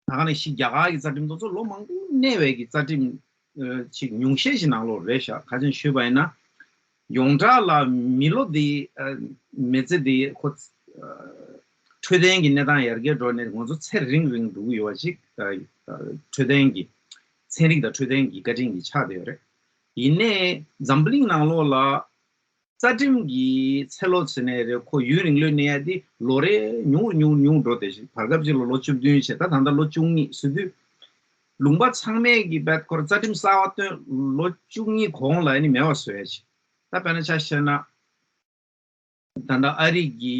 ག་ནང་བཞིན་རྒྱ་གར་གྱི་རྩ་ཁྲིམས་དེ་ཚོ་ལོ་མང་པོ་གནས་པའི་གི་རྩ་ཁྲིམས་ཨ་ཅིག་ཉུང་ཤས་ཤིག་ནང་ལོགས་རེད་ཤག་ཁ་ཅན་ཞུས་པ་ཡིན་ན། ཡོངས་གྲགས་ལ་མི་ལོ་འདི་ཨ་མི་ཚེ་འདི་ཁོ་ཨ་འཕྲོད་བསྟེན་གྱི་གནས་སྟངས་ཡར་རྒྱས་འགྲོ་ནས་ང་ཚོ་ཚེ་རིང་རིང་འགྲོ་གི་ཡོད་པ་ཅིག་ཨ་འཕྲོད་བསྟེན་གྱི་ཚན་རིག་དང་འཕྲོད་བསྟེན་གྱི་བཀའ་དྲིན་གྱིས་ཆགས་བསྡད་ཡོད་རེད། ཡིན་ནའི་འཛམ་བུ་གླིང་ནང་ལོགས་ལ། རྩ་ཁྲིམས་ཀྱི་ཚེ་ལོ་ཟེར་ནའི་རེད། ཁོ་ཡུན་རིང་ལོས་གནས་ཡ་དེ་ལོ་རེ་ཉུང་རུ་ཉུང་རུ་ཉུང་རུ་འགྲོ་བསྡད་ཤག་བར་སྐབས་ཅིག་ལ་ལོ་བཅུ་བདུན་བྱས། ད་ད་ལྟ་ལོ་བཅུ་གཉིས་ཟེར་དུས། ལུང་པ་ཚང་མས་ཀྱི་བད་ཁོར་རྩ་ཁྲིམས་གསར་བ་བཏོན་ལོ་བཅུ་གཉིས་གོང་ལ་ཨ་ནི་མེད་པ་བཟོ་ཡ་ཅིག་ད་དཔེར་ན་ཆ་བཞག་ན། ད་ལྟ་ཨ་རི་གི་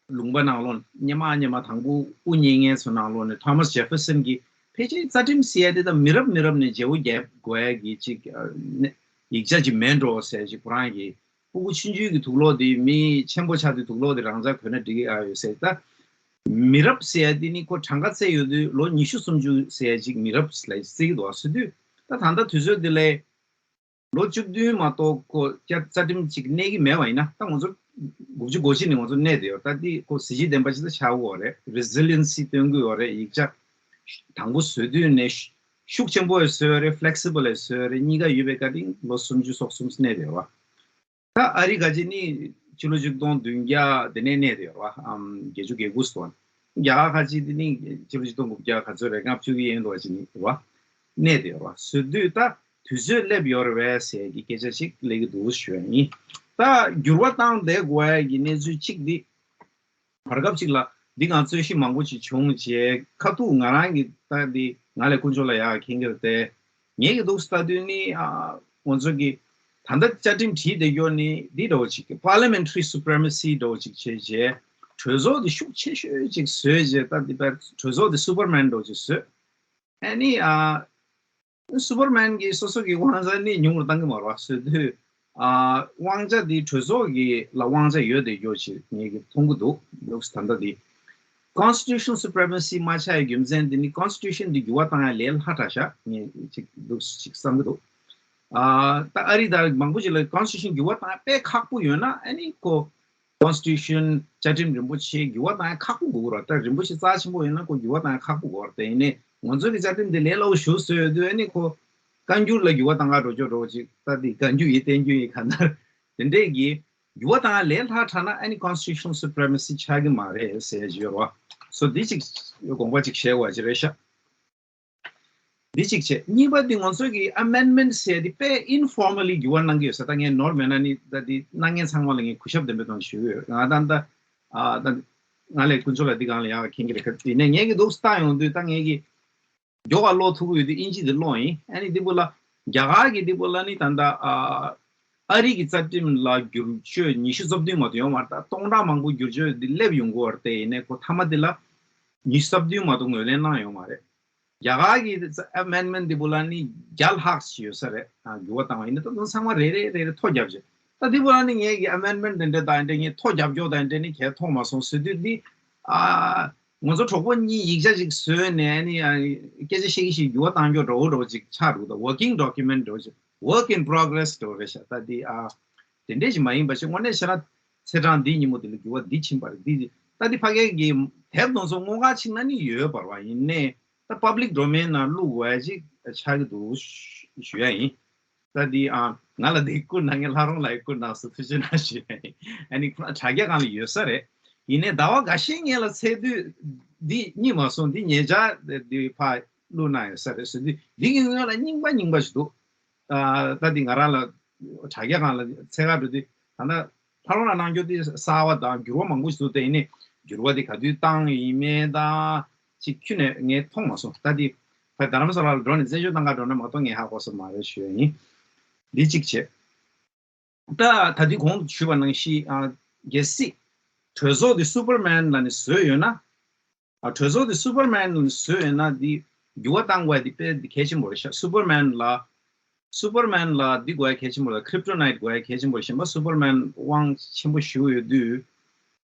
ལུང་པ་ནང་ལོགས་སྔོན་མ་སྔོན་མ་དང་པོ་དབུ་བརྙེས་མཁན་ཚོ་ནང་ལོགས་ནས་ཐོ་མཱས་ཇེ་ཧྥེར་སན་གྱིས་ཕལ་ཆེར་རྩ་ཁྲིམས་ཟེར་ཡ་དེ་ད་མི་རབས་མི་རབས་ནས་བརྗེ་བོ་རྒྱབ་དགོས་ཡ་གི་ཅིག་ཨ་ནི་ཡིག་ཆ་ཅིག་མེད་འགྲོ་ཟེར་ཅིག་ཁོ་རང་གིས་ཕྲུ་གུ་ཆུང་ཆུང་གི་དུག་ལོག་དེ་མི་ཆེན་པོ་ཆགས་དུས་དུག་ལོག་དེ་རང་འཇགས་གོན་ན་འགྲིག་གི་ཨ་ཡོད་ཟེར། ད་མི་རབས་ཟེར་ཡ་དེ་ནི་ཁོ་གྲངས་ཀ་བཙལ་ཡོང་དུས་ལོ་ཉི་ཤུ་སུམ་ཅུ་ཟེར་ཡ་ཅིག་མི་རབས་ལ་བརྩི་གི་འདུག་ཟེར་དུས་ད་ད་ལྟ་དུས་ཚོད་འདི་ལས། ལོ་བཅུ་བདུན་མ་གཏོགས་ཁོ་རྩ་ཁྲིམས་གཅིག་གནས་ཀྱི་མེད་པ་ཡིན་ན་ད་ང་ཚོ་དགུ་བཅུ་གོ་གཅིག་ནས་ང་ཚོ་གནས་བསྡད་ཡོད། ད་འདི་ཁོ་གཟི་བརྗིད་ལྡན་པ་ཞིག་ད་ཆགས་ཡོད་རེད། རི་ཟི་ལི་ཡན་སི་སྟོན་གྱི་ཡོད་རེད། ཡིག་ཆ་དང་པོ་བཟོ་དུས་ནས་ཤུགས་ཆེན་པོ་ཡང་བཟོས་ཡོད་རེད། ཕི་ལེག་སི་བལ་ཡང་བཟོས་ཡོད་རེད། གཉིས་ཀ་ཡོད་པའི་བཀའ་དྲིན་ལོ་སུམ་ཅུ་སོ་གསུམ་གནས་བསྡད་ཡོད་པ། ད་ཨ་རི་ག་ཅིག་ནི་ ཕྱི་ལོ་ཆིག་སྟོང་བདུན་བརྒྱ་དེ་ནས་གནས་བསྡད་ཡོད་རེད་བ། ཨམ། བརྒྱད་ཅུ་གྱ་དགུ་སོང་། རྒྱ་གར་ཁ་ཅིག་དེ་ནི་ཕྱི་ལོ་ཆིག་སྟོང་དགུ་བརྒྱ་ག་ཚོད་རེད། ལྔ་བཅུ་གི་ཡན་འདྲ་བ་ཅིག་ནི་རེད་བ། གནས་བསྡད་ཡོད་རེད་བ། བཟོ་དུས་ད་དུས་ཚོད་སླེབས་ཡོད་རེད་བས་ཟེར་གྱི་སྐད་ཆ་ཞིག་སླེབས་ཀྱི་འདུག་ཞུ་ཡ་ཡིན། ད་འགྱུར་བ་བཏང་བསྡད་དགོས་ཡ་གི་གནས་ཚུལ་གཅིག་འདི། བར་སྐབས་ཅིག་ལ་འདི་གང་རྩོད་གཞི་མང་པོ་ཅིག་བྱུང་རྗེས་ཁ་ཐུག་ང་རང་གི་ད་འདི་ང་ལས་དཀོན་མཆོག་ལ་ཡག་མཁྱེན་གྱི་རེད་དེ། ངེད་ཀྱི་འདུག་ལྟ་དུས་ནི་ཨ། ང་ཚོ་གི་ད་ལྟ་བཅའ་ཁྲིམས་བྲིས་བསྡད་ཡོད་ནི་འདི་འདྲ་བོ་ཅིག་གི་Parliamentary Supremacy འདྲ་བོ་ཅིག་བྱས་རྗེས་གྲོས་ཚོགས་འདི་ཤུགས་ཆེ་ཤོས་ཅིག་བཟོས་རྗེས་ད་འདི་པའི་གྲོས་ཚོགས་འདི་Superman འདྲ་བོ་ཅིག་བཟོས། ཨ་ནི་ཨ། སུ་པར་མན་གྱིས་སོ་སོ་གི་དབང་ཆ་ནི་ཉུང་རུ་བཏང་གི་མ་རེད་བ། བཟོ་དུས་ཨ། དབང་ཆ་འདི་གྲོས་ཚོགས་ཀྱི་ལ་དབང་ཆ་ཡོད་དེ་ཡོད་ཅེས་ངེད་ཀྱིས་མཐོང་གི་འདུག་འདུག་ད་ལྟ་འདི་Constitutional Supremacy མ་ཆགས་ཡའི་རྒྱུ་མཚན་འདི་ནི་Constitution འདི་འགྱུར་བ་བཏང་ཡ་ལས་སླ་དྲགས་ཤག་ངས་ཅིག་འདུག་ཅིག་བསམ་གི་འདུག་ཨ། ད་ཨ་རི་དང་མང་པོ་ཞིག་ལ་Constitution འགྱུར་བ་བཏང་ཡ་དཔེ་ཁག་པོ་ཡོད་ན་ཨ་ནི་ཁོ། Constitution བཅའ་ཁྲིམས་རིན་པོ་ཆེ་འགྱུར་བ་བཏང་ཡ་ཁག་པོ་དགོས་ཀྱི་རེད། ད་རིན་པོ་ཆེ་རྩ་ཆེན་པོ་ཡིན་ན་ཁོ་འགྱུར་བ་བཏང་ཡ་ཁག་པོ་དགོས་རེད། དེ་ཡིན་ནའི་ང་ཚོ་གི་བཅའ་ཁྲིམས་འདི་ལས་སླ་པོ་ཞིག་བཟོས་ཡོད་དུས་ཨ་ནི་ཁོ་བཀའ་འགྱུར་ལ་འགྱུར་བ་བཏང་ག་འགྲོ་ཆོག་འགྲོ་ཅིག་ད་འདི་བཀའ་འགྱུར་ཡིན་བསྟན་འགྱུར་ཡིན་ག་ན་དེ་འདྲས་ཀྱི་འགྱུར་བ་བཏང་ཡ་ལས་སླ་དྲགས་ན་ཨ་ནི་Constitutional Supremacy ཆགས་ཀྱི་མ་རེད་ཟེར་གྱི་ཡོད་རེད་བ། སོ་འདི་ཅིག་དགོངས་པ་ཅིག་བཞེས་དགོས་པ་ཅིག་རེད་ཤག་འདི་གཅིག་བྱས། གཉིས་པ་འདི་ང་ཚོ་གི་Amendment ཟེར་འདི་དཔེ་informally འགྱུར་བ་གནང་གི་ཡོད་ས། ད་ངས་ནོར་མེད་ན་ནི་ད་འདི་གནང་མཁན་ཚང་མ་ལ་ངས་གུས་ཞབས་ལྡན་པའི་ཐོག་ནས་ཞུ་གི་ཡོད། ང་ད་ད་ཨ་ད་ང་ལས་དཀོན་མཆོག་ལ་འདི་གང་ལ་ཡག་མཁྱེན་གྱི་རེད། ཁ་དེ་ནས་ངས་ཀྱི་འདུག་ལྟ་ཡོང་དུས་ད་ངས་ཀྱི་མགྱོགས་པ་ཀློག་ཐུབ་ཀྱི་ཡོད་དུས་ཨིན་ཇི་འདི་ཀློག་ཡིན། ཨ་ནི་འདི་པོ་ལ་རྒྱ་གར་གྱི་འདི་པོ་ལ་ནི་ད་ད་ཨ་ཨ་རི་གི་རྩ་ཁྲིམས་ལ་བསྒྱུར་བཅོས་ཉི་ཤུ་རྩ་བདུན་མ་གཏོགས་ཡོང་མ་རེད། ད་སྟོང་ཕྲག་མང་པོ་བསྒྱུར་བཅོས་འདི་སླེབས་ཡོང་གི་ཡོད་རེད། དེ་ཡིན་ནའི་ཁོ་མཐའ་མ་འདི་ལ་ཉི་ཤུ་རྩ་བདུན་མ་གཏོགས་ངོས་ལེན་གནང་ཡོད་མ་རེད། རྒྱ་གར་གྱི་Amendment འདི་པོ་ལ་ནི་བརྒྱ་ལྷག་ཞིག་ཡོད་ས་རེད། ཨ། འགྱུར་བ་བཏང་བ་ཡིན་ན་ད་དུང་ཚང་མ་རེ་རེ་རེ་རེ་ཐོ་བརྒྱབ་བྱས། ད་འདི་པོ་ལ་ནི་ངས་ཀྱི་Amendment འདི་འདྲ་དང་འདྲ་ངས་ཐོ་བརྒྱབ་ཀྱོག་དང་འདྲ་ནི་གས་མཐོང་མ་སོང་། ཟེར་དུས་འདི་ཨ་ང་ཚོ་གྲོགས་པོ་གཉིས་ཡིག་ཆ་ཅིག་བཟོས་ནས་ནི་ཨ་སྐད་ཆ་བཤད་ཀྱི་ཞིག་འགྱུར་བ་བཏང་ཀྱོག་འདྲ་བོ་འདྲ་བོ་ཅིག་ཆགས་འདུག་ད་Working Document འདྲ་བོ་ཅིག Work in Progress འདྲ་བོ་རེད་ཤག་ད་འདི་ཨ་དེ་འདྲས་ཅིག་མ་ཡིན་པ་ཞིག་དངོས་གནས་བྱས་ན་ཚེས་གྲངས་འདི་ཉིན་མོ་འདི་ལ་འགྱུར་བ་འདི་ཕྱིན་པ་རེད། འདི་ད་འདི་ཕ་གའི་གི་དེབ་དེ་ཚོ་སྔོ་ཁ་ཕྱིན་ན་ནི་ཡོད་པ་རེད་བ། ཡིན་ནའི་ད་Public Domain ནང་བླུག་དགོས་ཡ་ཅིག་ཆགས་ཀྱི་འདུག་ཞུ་ཡ་ཡིན། ད་འདི་ཨ་ང་ལ་འདི་བསྐུར་གནང་མཁན་ལྷ་རོང་ལགས་ཀྱིས་བསྐུར་གནང་སོང་། ཐུགས་རྗེ་གནང་ཞུ་ཡ་ཡིན། ཨ་ནི་དྲ་རྒྱ་སྒང་ལ་ཡོད་ས་རེད། ཡིན་ནའི་ཟླ་བ་འགའ་ཤས་སྔོན་ལ་ཚེས་དུས་འདི་རྙེད་མ་སོང་། འདི་ཉེ་ཆར་འདི་ཕར་བླུག་གནང་ཡོད་ས་རེད། ཟེར་དུས་འདི་གི་སྔོན་ལ་རྙིང་པ་རྙིང་པ་ཞིག་འདུག་ཨ་ད་འདི་ང་རང་ལ་དྲ་རྒྱ་སྒང་ལ་འཚོལ་ག་འགྲོ་དུས་ད་ལྟ་ལྷ་རོང་ལ་གནང་རྒྱུ་དེ་གསར་བ་དང་འགྱུར་བ་མང་པོ་ཞིག་འདུག་དེ་ཡིན་ནའི་འགྱུར་བ་དེ་ག་དུས་བཏང་ཡིན་མིན་དང་ཅིག་ཁྱོན་ནས་ངས་མཐོང་མ་སོང་། ད་འདི་ད་རྡ་རམ་ས་ལ་ལ་འགྲོ་ནས་རྩད་གཅོད་བཏང་ག་འགྲོ་ན་མ་གཏོགས་ངས་ཧ་གོ་ས་མ་རེད་ཞུ་ཡ་ཡིན། འདི་གཅིག་བྱས། ད་ད་འདི་གོང་དུ་ཞུས་པ་ནང་བཞིན་ཨ་གལ་སྲིད་གྲོས་ཚོགས་འདི་Superman ལ་ནི་བཟོས་ཡོད་ན། ཨ་གྲོས་ཚོགས་འདི་Superman ལ་ནི་བཟོས་ཡོད་ན་འདི་འགྱུར་བ་བཏང་དགོས་འདི་དཔེ་འདི་གལ་ཆེན་པོ་རེད་ཤག Superman ལ་Superman ལ་འདི་དགོས་ཡ་གལ་ཆེན་པོ་རེད། Kryptonite དགོས་ཡ་གལ་ཆེན་པོ་རེད། གཞན་པ་Superman དབང་ཆེན་པོ་ཞིག་ཡོད་དུས།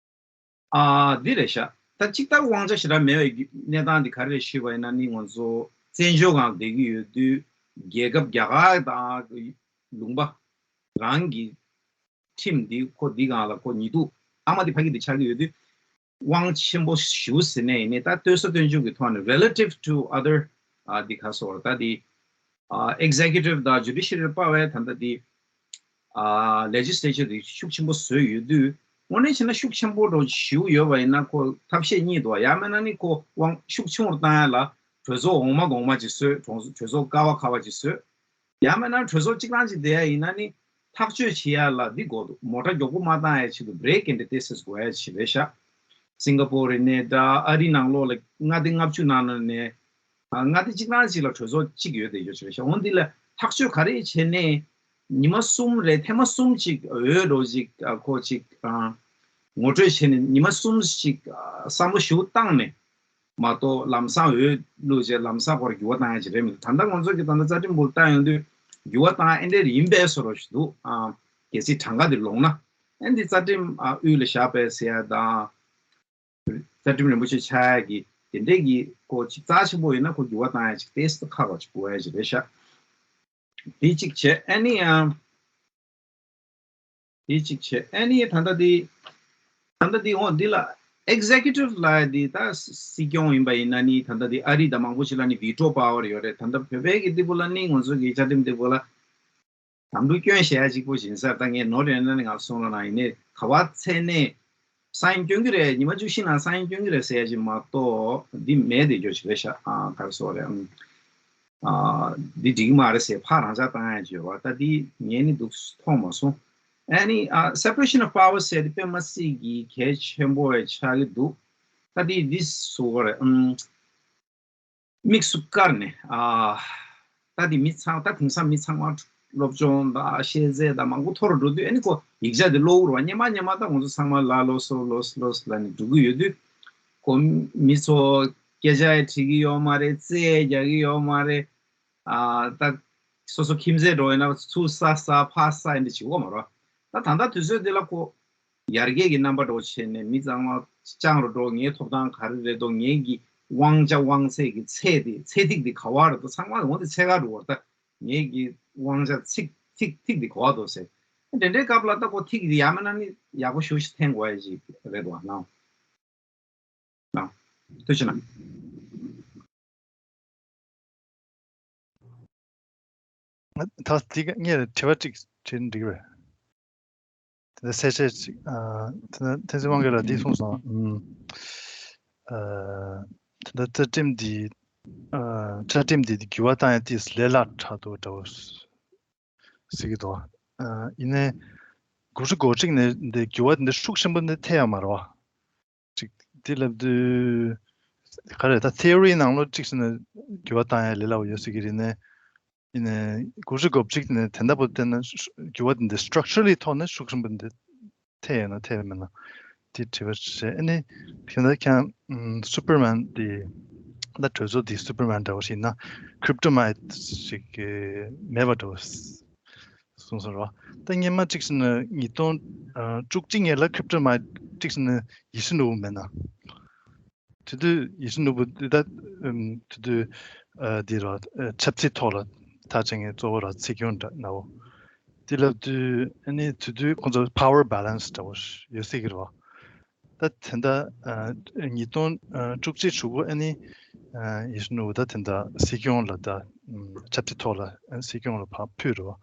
ཨ་འདི་རེད་ཤག་ད་གཅིག་ལྟར་དབང་ཆ་ཞེ་དྲག་མེད་པའི་གནས་སྟངས་འདི་ག་རེ་རེད་ཞུས་པ་ཡིན་ན་ནི་ང་ཚོ་བཙན་བྱོལ་སྒང་བསྡད་ཀྱི་ཡོད་དུས་རྒྱལ་ཁབ་རྒྱ་གར་དང་ལུང་པ་རང་གི་ཁྲིམས་འདི་ཁོ་འདི་སྒང་ལ་ཁོ་ཉིད་དུ་ཨ་མ་འདི་ཕ་གི་འདི་ཆགས་ཀྱི་ཡོད་དུས་དབང་ཆེན་པོ་ཞུ་ཟེར་ནས་ཡིན་ནའི་ད་ལྟོས་ས་སྟོན་འཇུག་གི་ཐོག་ནས་relative to other ཨ་འདི་ག་སོགས་ད་འདི་ཨ་executive དང་judiciary དཔའ་བའི་ད་ལྟ་འདི་ཨ་legislature དེ་ཤུགས་ཆེན་པོ་བཟོས་ཡོད་དུས་དངོས་གནས་བྱས་ན་ཤུགས་ཆེན་པོ་འགྲོ་ཞིག་ཡོད་པ་ཡིན་ན་ཁོ་ཐབས་ཤེས་གཉིས་འདུག་ཡང་མིན་ན་ནི་ཁོ་དབང་ཤུགས་ཆུང་རུ་བཏང་ཡ་ལ་གྲོས་ཚོགས་འོག་མ་འོག་མ་ཅིག་བཟོས། གྲོས་ཚོགས་དཀའ་བ་ཁག་པ་ཅིག་བཟོས། ཡང་མིན་ན་གྲོས་ཚོགས་གཅིག་རང་ཅིག་བསྡད་ཡ་ཡིན་ན་ནི་ཐག་གཅོད་བྱེད་ཡ་ལ་འདི་དགོས་འདུག་མོ་ཊ་མགྱོགས་པོ་མ་བཏང་ཡ་ཆེད་དུ་break and test དགོས་ཡ་ཞིག་རེད་ཤག་སིང་ག་པོར་ཡིན་ནའི་འདྲ་ཨ་རིའི་ནང་ལོགས་ལ་མངའ་སྡེ་ལྔ་བཅུ་ནང་ལ་ནས་ཨ་མངའ་སྡེ་གཅིག་རང་ཅིག་ལ་གྲོས་ཚོགས་གཅིག་ཡོད་བསྡད་ཡོད་ཅིག་རེད་ཤག་འོ་འདི་ལ་ཐག་གཅོད་ག་རེ་བྱས་ནས་ཉི་མ་གསུམ་རེ་ཐེངས་མ་གསུམ་ཅིག་འོས་འགྲོ་ཅིག་ཨ་ཁོ་ཅིག་ཨ་ངོ་སྤྲོད་བྱས་ནས་ཉི་མ་གསུམ་ཅིག་ཨ་བསམ་བློ་ཞིབ་བཏང་ནས། མ་གཏོགས་ལམ་སང་འོས་བླུགས་རྗེས་ལམ་སང་ཁོར་འགྱུར་བ་བཏང་ཡ་ཅིག་རེད་མི་འདུག་ད་ལྟ་ང་ཚོ་གི་ད་ལྟ་རྩ་ཁྲིམས་སྐོར་བལྟ་ཡོང་དུས་འགྱུར་བ་བཏང་ཡ་ཨེ་འདྲས་ཡིན་པའི་བཟོ་འདྲ་ཞིག་འདུག་ཨ་གལ་སྲིད་གྲངས་ཀ་དེ་ལོངས་ན་ཨེ་འདི་རྩ་ཁྲིམས་ཨ་དབུས་ལ་བཞག་པའི་ཟེར་ཡ་དང་། རྩ་ཁྲིམས་རིན་པོ་ཆེ་ཆགས་ཡ་གི་དེ་འདྲས་ཀྱི་སྐོར་ཅིག་རྩ་ཆེན་པོ་ཡིན་ན་ཁོ་འགྱུར་བ་བཏང་ཡ་ཅིག་ཏོག་ཙམ་ཁག་པ་ཅིག་དགོས་ཡ་ཅིག་རེད་ཤག་དེ་གཅིག་བྱས་ཨ་ནི་ཨ། དེ་གཅིག་བྱས། ཨ་ནི་ད་ལྟ་དེ། ད་ལྟ་དེ་འོ་འདི་ལ་executive ལ་དེ་ད་སྲིད་སྐྱོང་ཡིན་པ་ཡིན་ན་ནི་ད་ལྟ་དེ་ཨ་རི་དང་མང་པོ་ཞིག་ལ་ནི་veto power ཡོད་རེད། ད་ལྟ་བོད་པའི་གི་འདི་པོ་ལ་ནི་ང་ཚོ་གི་བཅའ་ཁྲིམས་འདི་པོ་ལ་ དམ་ཕྲུག་སྐྱོན་བཤད་ཡ་གཅིག་པོ་ཞིག་ཡིན་ས་རེད། ད་ངས་ནོར་ཡོད་ན་ནི་ང་གསུང་རོགས་གནང་། ཡིན་ནའི་ག་བ་ཚད་ནས་ས་ཡོམ་སྐྱོན་གྱི་རེད། ཉི་མ་བཅུ་བཞི་ནང་ས་ཡོམ་སྐྱོན་གྱི་རེད་ཟེར་ཡ་ཅིག་མ་གཏོགས་འདི་མེད་དེ་སྐྱོ་ཞིག་རེད་ཤག་ཨ་ག་རེ་ཟེར་རེད། ཨ་འདི་འགྲིག་གི་མ་རེད་ཟེར་ཕར་རང་འཇགས་བཏང་ཡ་ཅིག་ཡོད་པ། ད་འདི་ངས་ནི་འདུག་མཐོང་མ་སོང་། ཨ་ནི་ཨ་separation of powers ཟེར་དེ་དཔེ་མ་སྲིད་ཀྱི་གལ་ཆེན་པོ་ཆགས་ཀྱི་འདུག་ད་འདི་འདི་སུ་བ་རེད། ཨམ། དམིགས་སུ་བཀར་ནས། ཨ་ད་དེ་མི་ཚང་། ད་དེང་སང་མི་ཚང་མ་སློབ་སྦྱོང་དང་ཤེས་ཚད་དང་མང་པོ་མཐོ་རུ་འགྲོ་དུས། ཨ་ནི་ཁོ་ཡིག་ཆ་དེ་ཀློག་རུ་བ། སྙན་མ་སྙན་མ་ད་ང་ཚོ་ཚང་མ་ལ་ལོ་སོ་ལོ་སོ་ལོ་སོ་ལ་ནི་འགྲོ་གི་ཡོད་དུས། ཁོ་མི་ཚོ་སྐད་ཆ་ཡང་དྲིས་ཀྱི་ཡོད་མ་རེད། རྩོད་རྒྱག་གི་ཡོད་མ་རེད། ཨ་ད་སོ་སོ་ཁྱིམ་མཚེས་འགྲོ་ཡིན་ན་ཚུར་ས་ས་ཕ་ས་ཡིན་འདི་བྱེད་ཀྱི་ཡོད་མ་རེད། ད་ད་ལྟ་དུས་ཚོད་འདི་ལ་ཁོ་ཡར་རྒྱས་ཀྱི་རྣམ་པ་འདྲ་བོ་བྱས་ནས་མི་ཚང་མ་སྤྱང་རུ་འགྲོ། ངའི་ཐོབ་ཐང་ག་རེ་རེད་དོ། ངའི་གི་དབང་ཆ་དབང་ཚད་ཀྱི་ཚད་དེ་ཚད་ཐིག་དེ་ག་བ་རེད་དོ། ཚང་མ་འོ་དེ་ཚད་ག་རུ་བར་ད་ངའི་གི་དབང་ཆ་ཚིག་ཐིག་ཐིག་དེ་ག་བ་དོ་ཟེར། དེ་འདྲའི་སྐབས་ལ་ད་ཁོ་ཐིག་དེ་ཡ་མ་ན་ནི་ཡག་པོ་ཞུ་ཞིག་འཐེན་དགོས་ཡ་ཞིག་རེད་དོ། ལགས་ལགས་ཐུགས་རྗེ་གནང་། ད་དེ་ག་ངས་དྲི་བ་གཅིག་དྲིས་ན་འགྲིག་གི་རེད། དེ་འདྲ་གསལ་བཤད་ཅིག་ཨ་དེ་འདྲ་བསྟན་འཛིན་དབང་རྒྱལ་ལགས་འདི་གསུངས་སོང་། ཨམ། ཨ་དེ་འདྲ་རྩ་ཁྲིམས་འདི་ཨ་རྩ་ཁྲིམས་འདི་འགྱུར་བ་བཏང་ཡ་དེ་ལས་སླ་དྲགས་འདུག་འདྲ་བོ་ཟེར་གྱི་འདུག་ཨ་ཡིན་ནའི་དགུ་བཅུ་གོ་གཅིག་ནས་འདི་འགྱུར་བ་འདི་ཤུགས་ཆེན་པོ་འདི་ཐེབས་ཡོད་མ་རེད་བ། ཅིག་འདི་ལབ་དུས་ག་རེ་ད་ཐེའོ་རི་ནང་ལོགས་གཅིག་བྱས་ན་འགྱུར་བ་བཏང་ཡ་ལས་སླ་བོ་ཡོད་ཟེར་གྱི་རེད། ནས་ཡིན་ནའི་དགུ་བཅུ་གོ་གཅིག་ནས་དེ་འདྲ་པོ་བལྟས་ན་འགྱུར་བ་འདི་སི་ཊྲག་ཅར་ལི་ཐོག་ནས་ཤུགས་ཆེན་པོ་འདི་ཐེབས་ཡོད་ན་ཐེབས་མེད་ན་དེ་དྲི་བ་བྱས། ཨ་ནི་དེ་འདྲ་ཁྱང་སུ་པར་མན་དེ་ད་གྲོས་ཚོགས་དེ་སུ་པར་མན་འདྲ་བོ་ཞིག་ཡིན་ན་ཀྲིབ་ཊོ་ནའིཊ་ཞིག་མེད་པ་འདྲ་བོ། གསུངས་སོང་རོ། ད་སྔོན་མ་གཅིག་ཟེར་ན་ཉིས་སྟོང་དྲུག་ཅུ་ཉེར་ལྔ་ཀྲིབ་ཊོ་ནའིཊ་གཅིག་ཟེར་ན་ཡེ་ཤུ་ནོར་བུ་མེད་ན། དེ་དུས་ཡེ་ཤུ་ནོར་བུ་འདི་ད་དེ་དུས་འདི་རོ་ཆབ་སྲིད་ཐོག་ལ་ཐག་བཅད་མཁན་གཙོ་བོ་ར་ཚིག་སྐྱོན་འདྲ་ནའོ། དེ་ལབ་དུས་ཨ་ནི་དེ་དུས་ཁོང་ཚོ་པ་ཝར་བྷེ་ལེན་སི་འདྲ་བོ་ཡོད་སྲིད་ཀྱི་རེད་བ། ད་དེ་འདྲ་ཉིས་སྟོང་དྲུག་ཅུ་དྲུག་ཅུ་ཨ་ནི་ཡེ་ཤུ་ནོར་བུ་ད་དེ་འདྲ་སྲིད་སྐྱོང་ལ་ད་ཆབ་སྲིད་ཐོག་ལ་སྲིད་སྐྱོང་ལ་ཕར་ཕུད་རོ།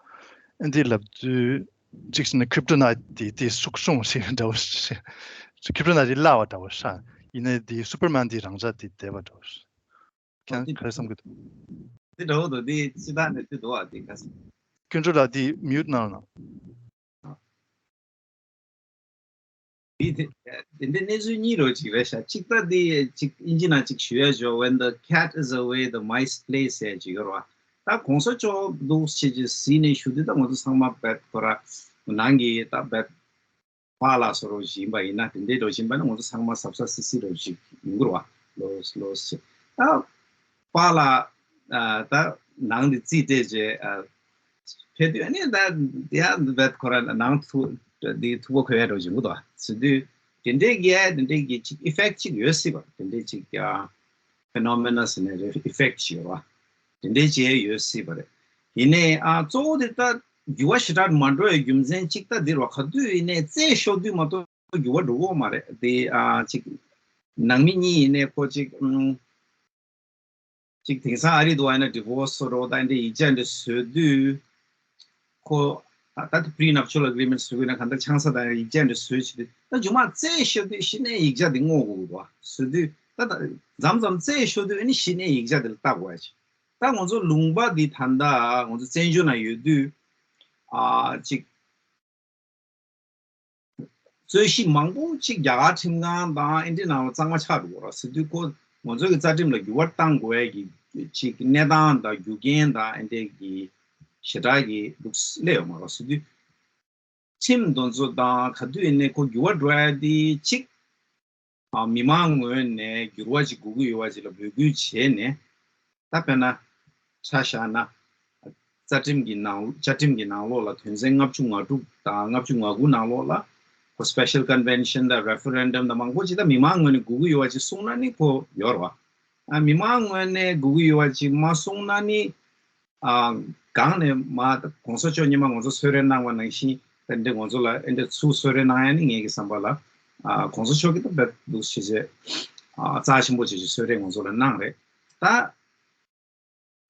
ཨ་འདི་ལབ་དུས་གཅིག་ཟེར་ན་ཀྲིབ་ཊོ་ནའིཊ་དེ་དེ་སུག་སུང་ཞིག་འདྲ་བོ་ཞིག་ཀྲིབ་ཊོ་ནའིཊ་དེ་སླ་བ་འདྲ་བོ་ཤ། ཡིན་ནའི་དེ་སུ་པར་མན་དེ་རང་འཇགས་དེ་བསྡད་པ་འདྲ་བོ་ཞིག་ཁྱེད་རང་ག་རེ་བསམ་གྱི་འདུག་དེ་འདྲ་བོ་འདུག་དེ་ཅི་ད་ནས་དེ་འདུག་ཨ་དེ་ག་ས། དཀོན་མཆོག་ལགས་དེ་མིའུ་ཊི་ནང་ལ། དེ་དེ་དེ་འདྲའི་གནས་ཚུལ་གཉིས་རོ་ཅིག་རེད་ཤག་གཅིག་ད་དེ་ཅིག་ཨིན་ཇི་ནང་ཅིག་ཞུ་ཡ་ཇོ། When the cat is away, the mice play ཟེར་ཅིག་ཡོད་རེད་བ། ད་གོང་ས་མཆོག་འདུག་ཅེས་ཅིག་གཟིགས་ནས་ཞུ་དུས་ད་ང་ཚོ་ཚང་མ་བེད་ཁོ་ར་ནང་གི་ད་བེད་པཱ་ལགས་སོ་རོ་བཞིན་པ་ཡིན་ན་དེ་འདྲའི་རོ་བཞིན་པ་ནི་ང་ཚོ་ཚང་མ་གཟབ་གཟབ་སིག་སིག་རོ་ཅིག་ཡོང་གི་རེད་བ། ལོས་ལོས་ཅིག་ད་པཱ་ལགས་ད་ནང་དེ་རྩིས་སྤྲད་རྗེས་ཕེབས་དུས་ཨ་ནི་ད་དེ་ཡང་བེད་ཁོ་ར་ནང་ཐུག་དེ་ཐུག་པ་ཁོ་ཡ་འགྲོ་བཞིན་གོ་ད་ཟེར་དུས་དེ་འདྲའི་གི་དེ་འདྲའི་གི་ཅིག་ཨི་ཕེག་ཅིག་ཡོད་སྲིད་པ། དེ་འདྲའི་ཅིག་ཕེ་ནོ་མེ་ན་ཟེར་ནས་རེད། ཨི་ཕེག་ཅིག་ཡོད་པ་དེ་འདྲའི་ཅིག་ཡོད་སྲིད་པ་རེད། ཡིན་ནའི་ཨ་གཙོ་བོ་དེ་ད་འགྱུར་བ་ཞེ་དྲག་མ་འགྲོ་བའི་རྒྱུ་མཚན་ཅིག་ད་འདིར་བ་ག་དུས་ཡིན་ནའི་རྩད་ཤོར་དུས་མ་གཏོགས་འགྱུར་བ་འགྲོ་གི་ཡོད་མ་རེད་དེ། ཨ་ཅིག་ནང་མི་གཉིས་ཡིན་ནའི་ཁོ་ཅིག་ཨུམ། ཅིག་དེང་སང་ཨ་རི་དུ་བ་ཡིན་ན་ཌི་ཝོར་སི་སོ་རོ་ད་འདྲའི་ཡིག་ཆ་འདྲ་བཟོས་དུས། ཁོ་ད་ད་ད་pre nuptial agreement བཟོས་དགོས་ན་གང་ལྟར་ཆང་ས་དང་ཡིག་ཆ་འདྲ་བཟོས་བྱས་དུས་ད་མཇུག་མ་རྩད་ཤོར་དུས་གཞི་ནས་ཡིག་ཆ་དེ་བསྔོག་དགོས་པ་བཟོས་དུས་ད་ད་མཚམས་མཚམས་རྩད་ཤོར་དུས་ཨ་ནི་གཞི་ནས་ཡིག་ཆ་དེ་ལ་ལྟ་དགོས་ཡ་ཅིག་ད་ང་ཚོ་ལུང་པ་འདི་ད་ལྟ་ང་ཚོ་བཙན་བྱོལ་ནང་ཡོད་དུས་ཨ་ཅིག་རྩོད་གཞི་མང་པོ་ཅིག་རྒྱ་གར་ཁྲིམས་ཁང་དང་ཨེ་འདྲའི་ནང་ལ་གཙང་མ་ཆགས་འགྲོ་གི་རེད་ཟེར་དུས་ཁོ་ང་ཚོ་གི་རྩ་ཁྲིམས་ལ་འགྱུར་བ་གཏང་དགོས་ཡ་གི་ཅིག་གནས་སྟངས་དང་རྒྱུ་རྐྱེན་དང་ཨེ་འདྲའི་གི་ཞེ་དྲག་གི་འདུག་སླེབས་ཡོད་མ་རེད་ཟེར་དུས། ཁྲིམས་དེ་ཚོ་དང་ག་དུས་ཡིན་ནའི་ཁོ་འགྱུར་བ་འགྲོ་ཡ་དེ་གཅིག་ཨ་མི་མང་ངོས་ནས་འགྱུར་བ་ཅིག་དགོས་ཀྱི་ཡོད་པ་ཅིག་ལ་འབོད་སྐུལ་བྱས་ནས། ད་དཔེར་ན་ཆ་བཞག་ན་རྩ་ཁྲིམས་ཀྱི་ནང་བཅའ་ཁྲིམས་ཀྱི་ནང་ལོགས་ལ་དོན་ཚན་ལྔ་བཅུ་ང་དྲུག་དང་ལྔ་བཅུ་ང་དགུ་ནང་ལོགས་ལ་ཁོ་special convention་དང་referendum་དང་མང་པོ་ཅིག་ད་མི་མང་ངོས་ནས་དགོས་ཀྱི་ཡོད་པ་ཅིག་གསུངས་ན་ནི་ཁོ་ཡོད་རེད་བ། ཨ་མི་མང་ངོས་ནས་དགོས་ཀྱི་ཡོད་པ་ཅིག་མ་གསུངས་ན་ནི། ཨ་གང་ནས་མ་གོང་ས་མཆོག་སྔོན་མ་ང་ཚོ་གསོལ་རས་གནང་བ་ནང་བཞིན་ད་འདི་ང་ཚོ་ལ་ཨེ་འདྲ་ཚུར་གསོལ་རས་གནང་ཡ་ནི་ངེད་ཀྱི་བསམ་པ་ལ་ཨ་གོང་ས་མཆོག་གིས་ད་དཔེ་འདུག་བྱས་བྱས་ཨ་རྩ་ཆེན་པོ་བྱས་བྱས་གསོལ་རས་ང་ཚོ་ལ་གནང་རེད། ད་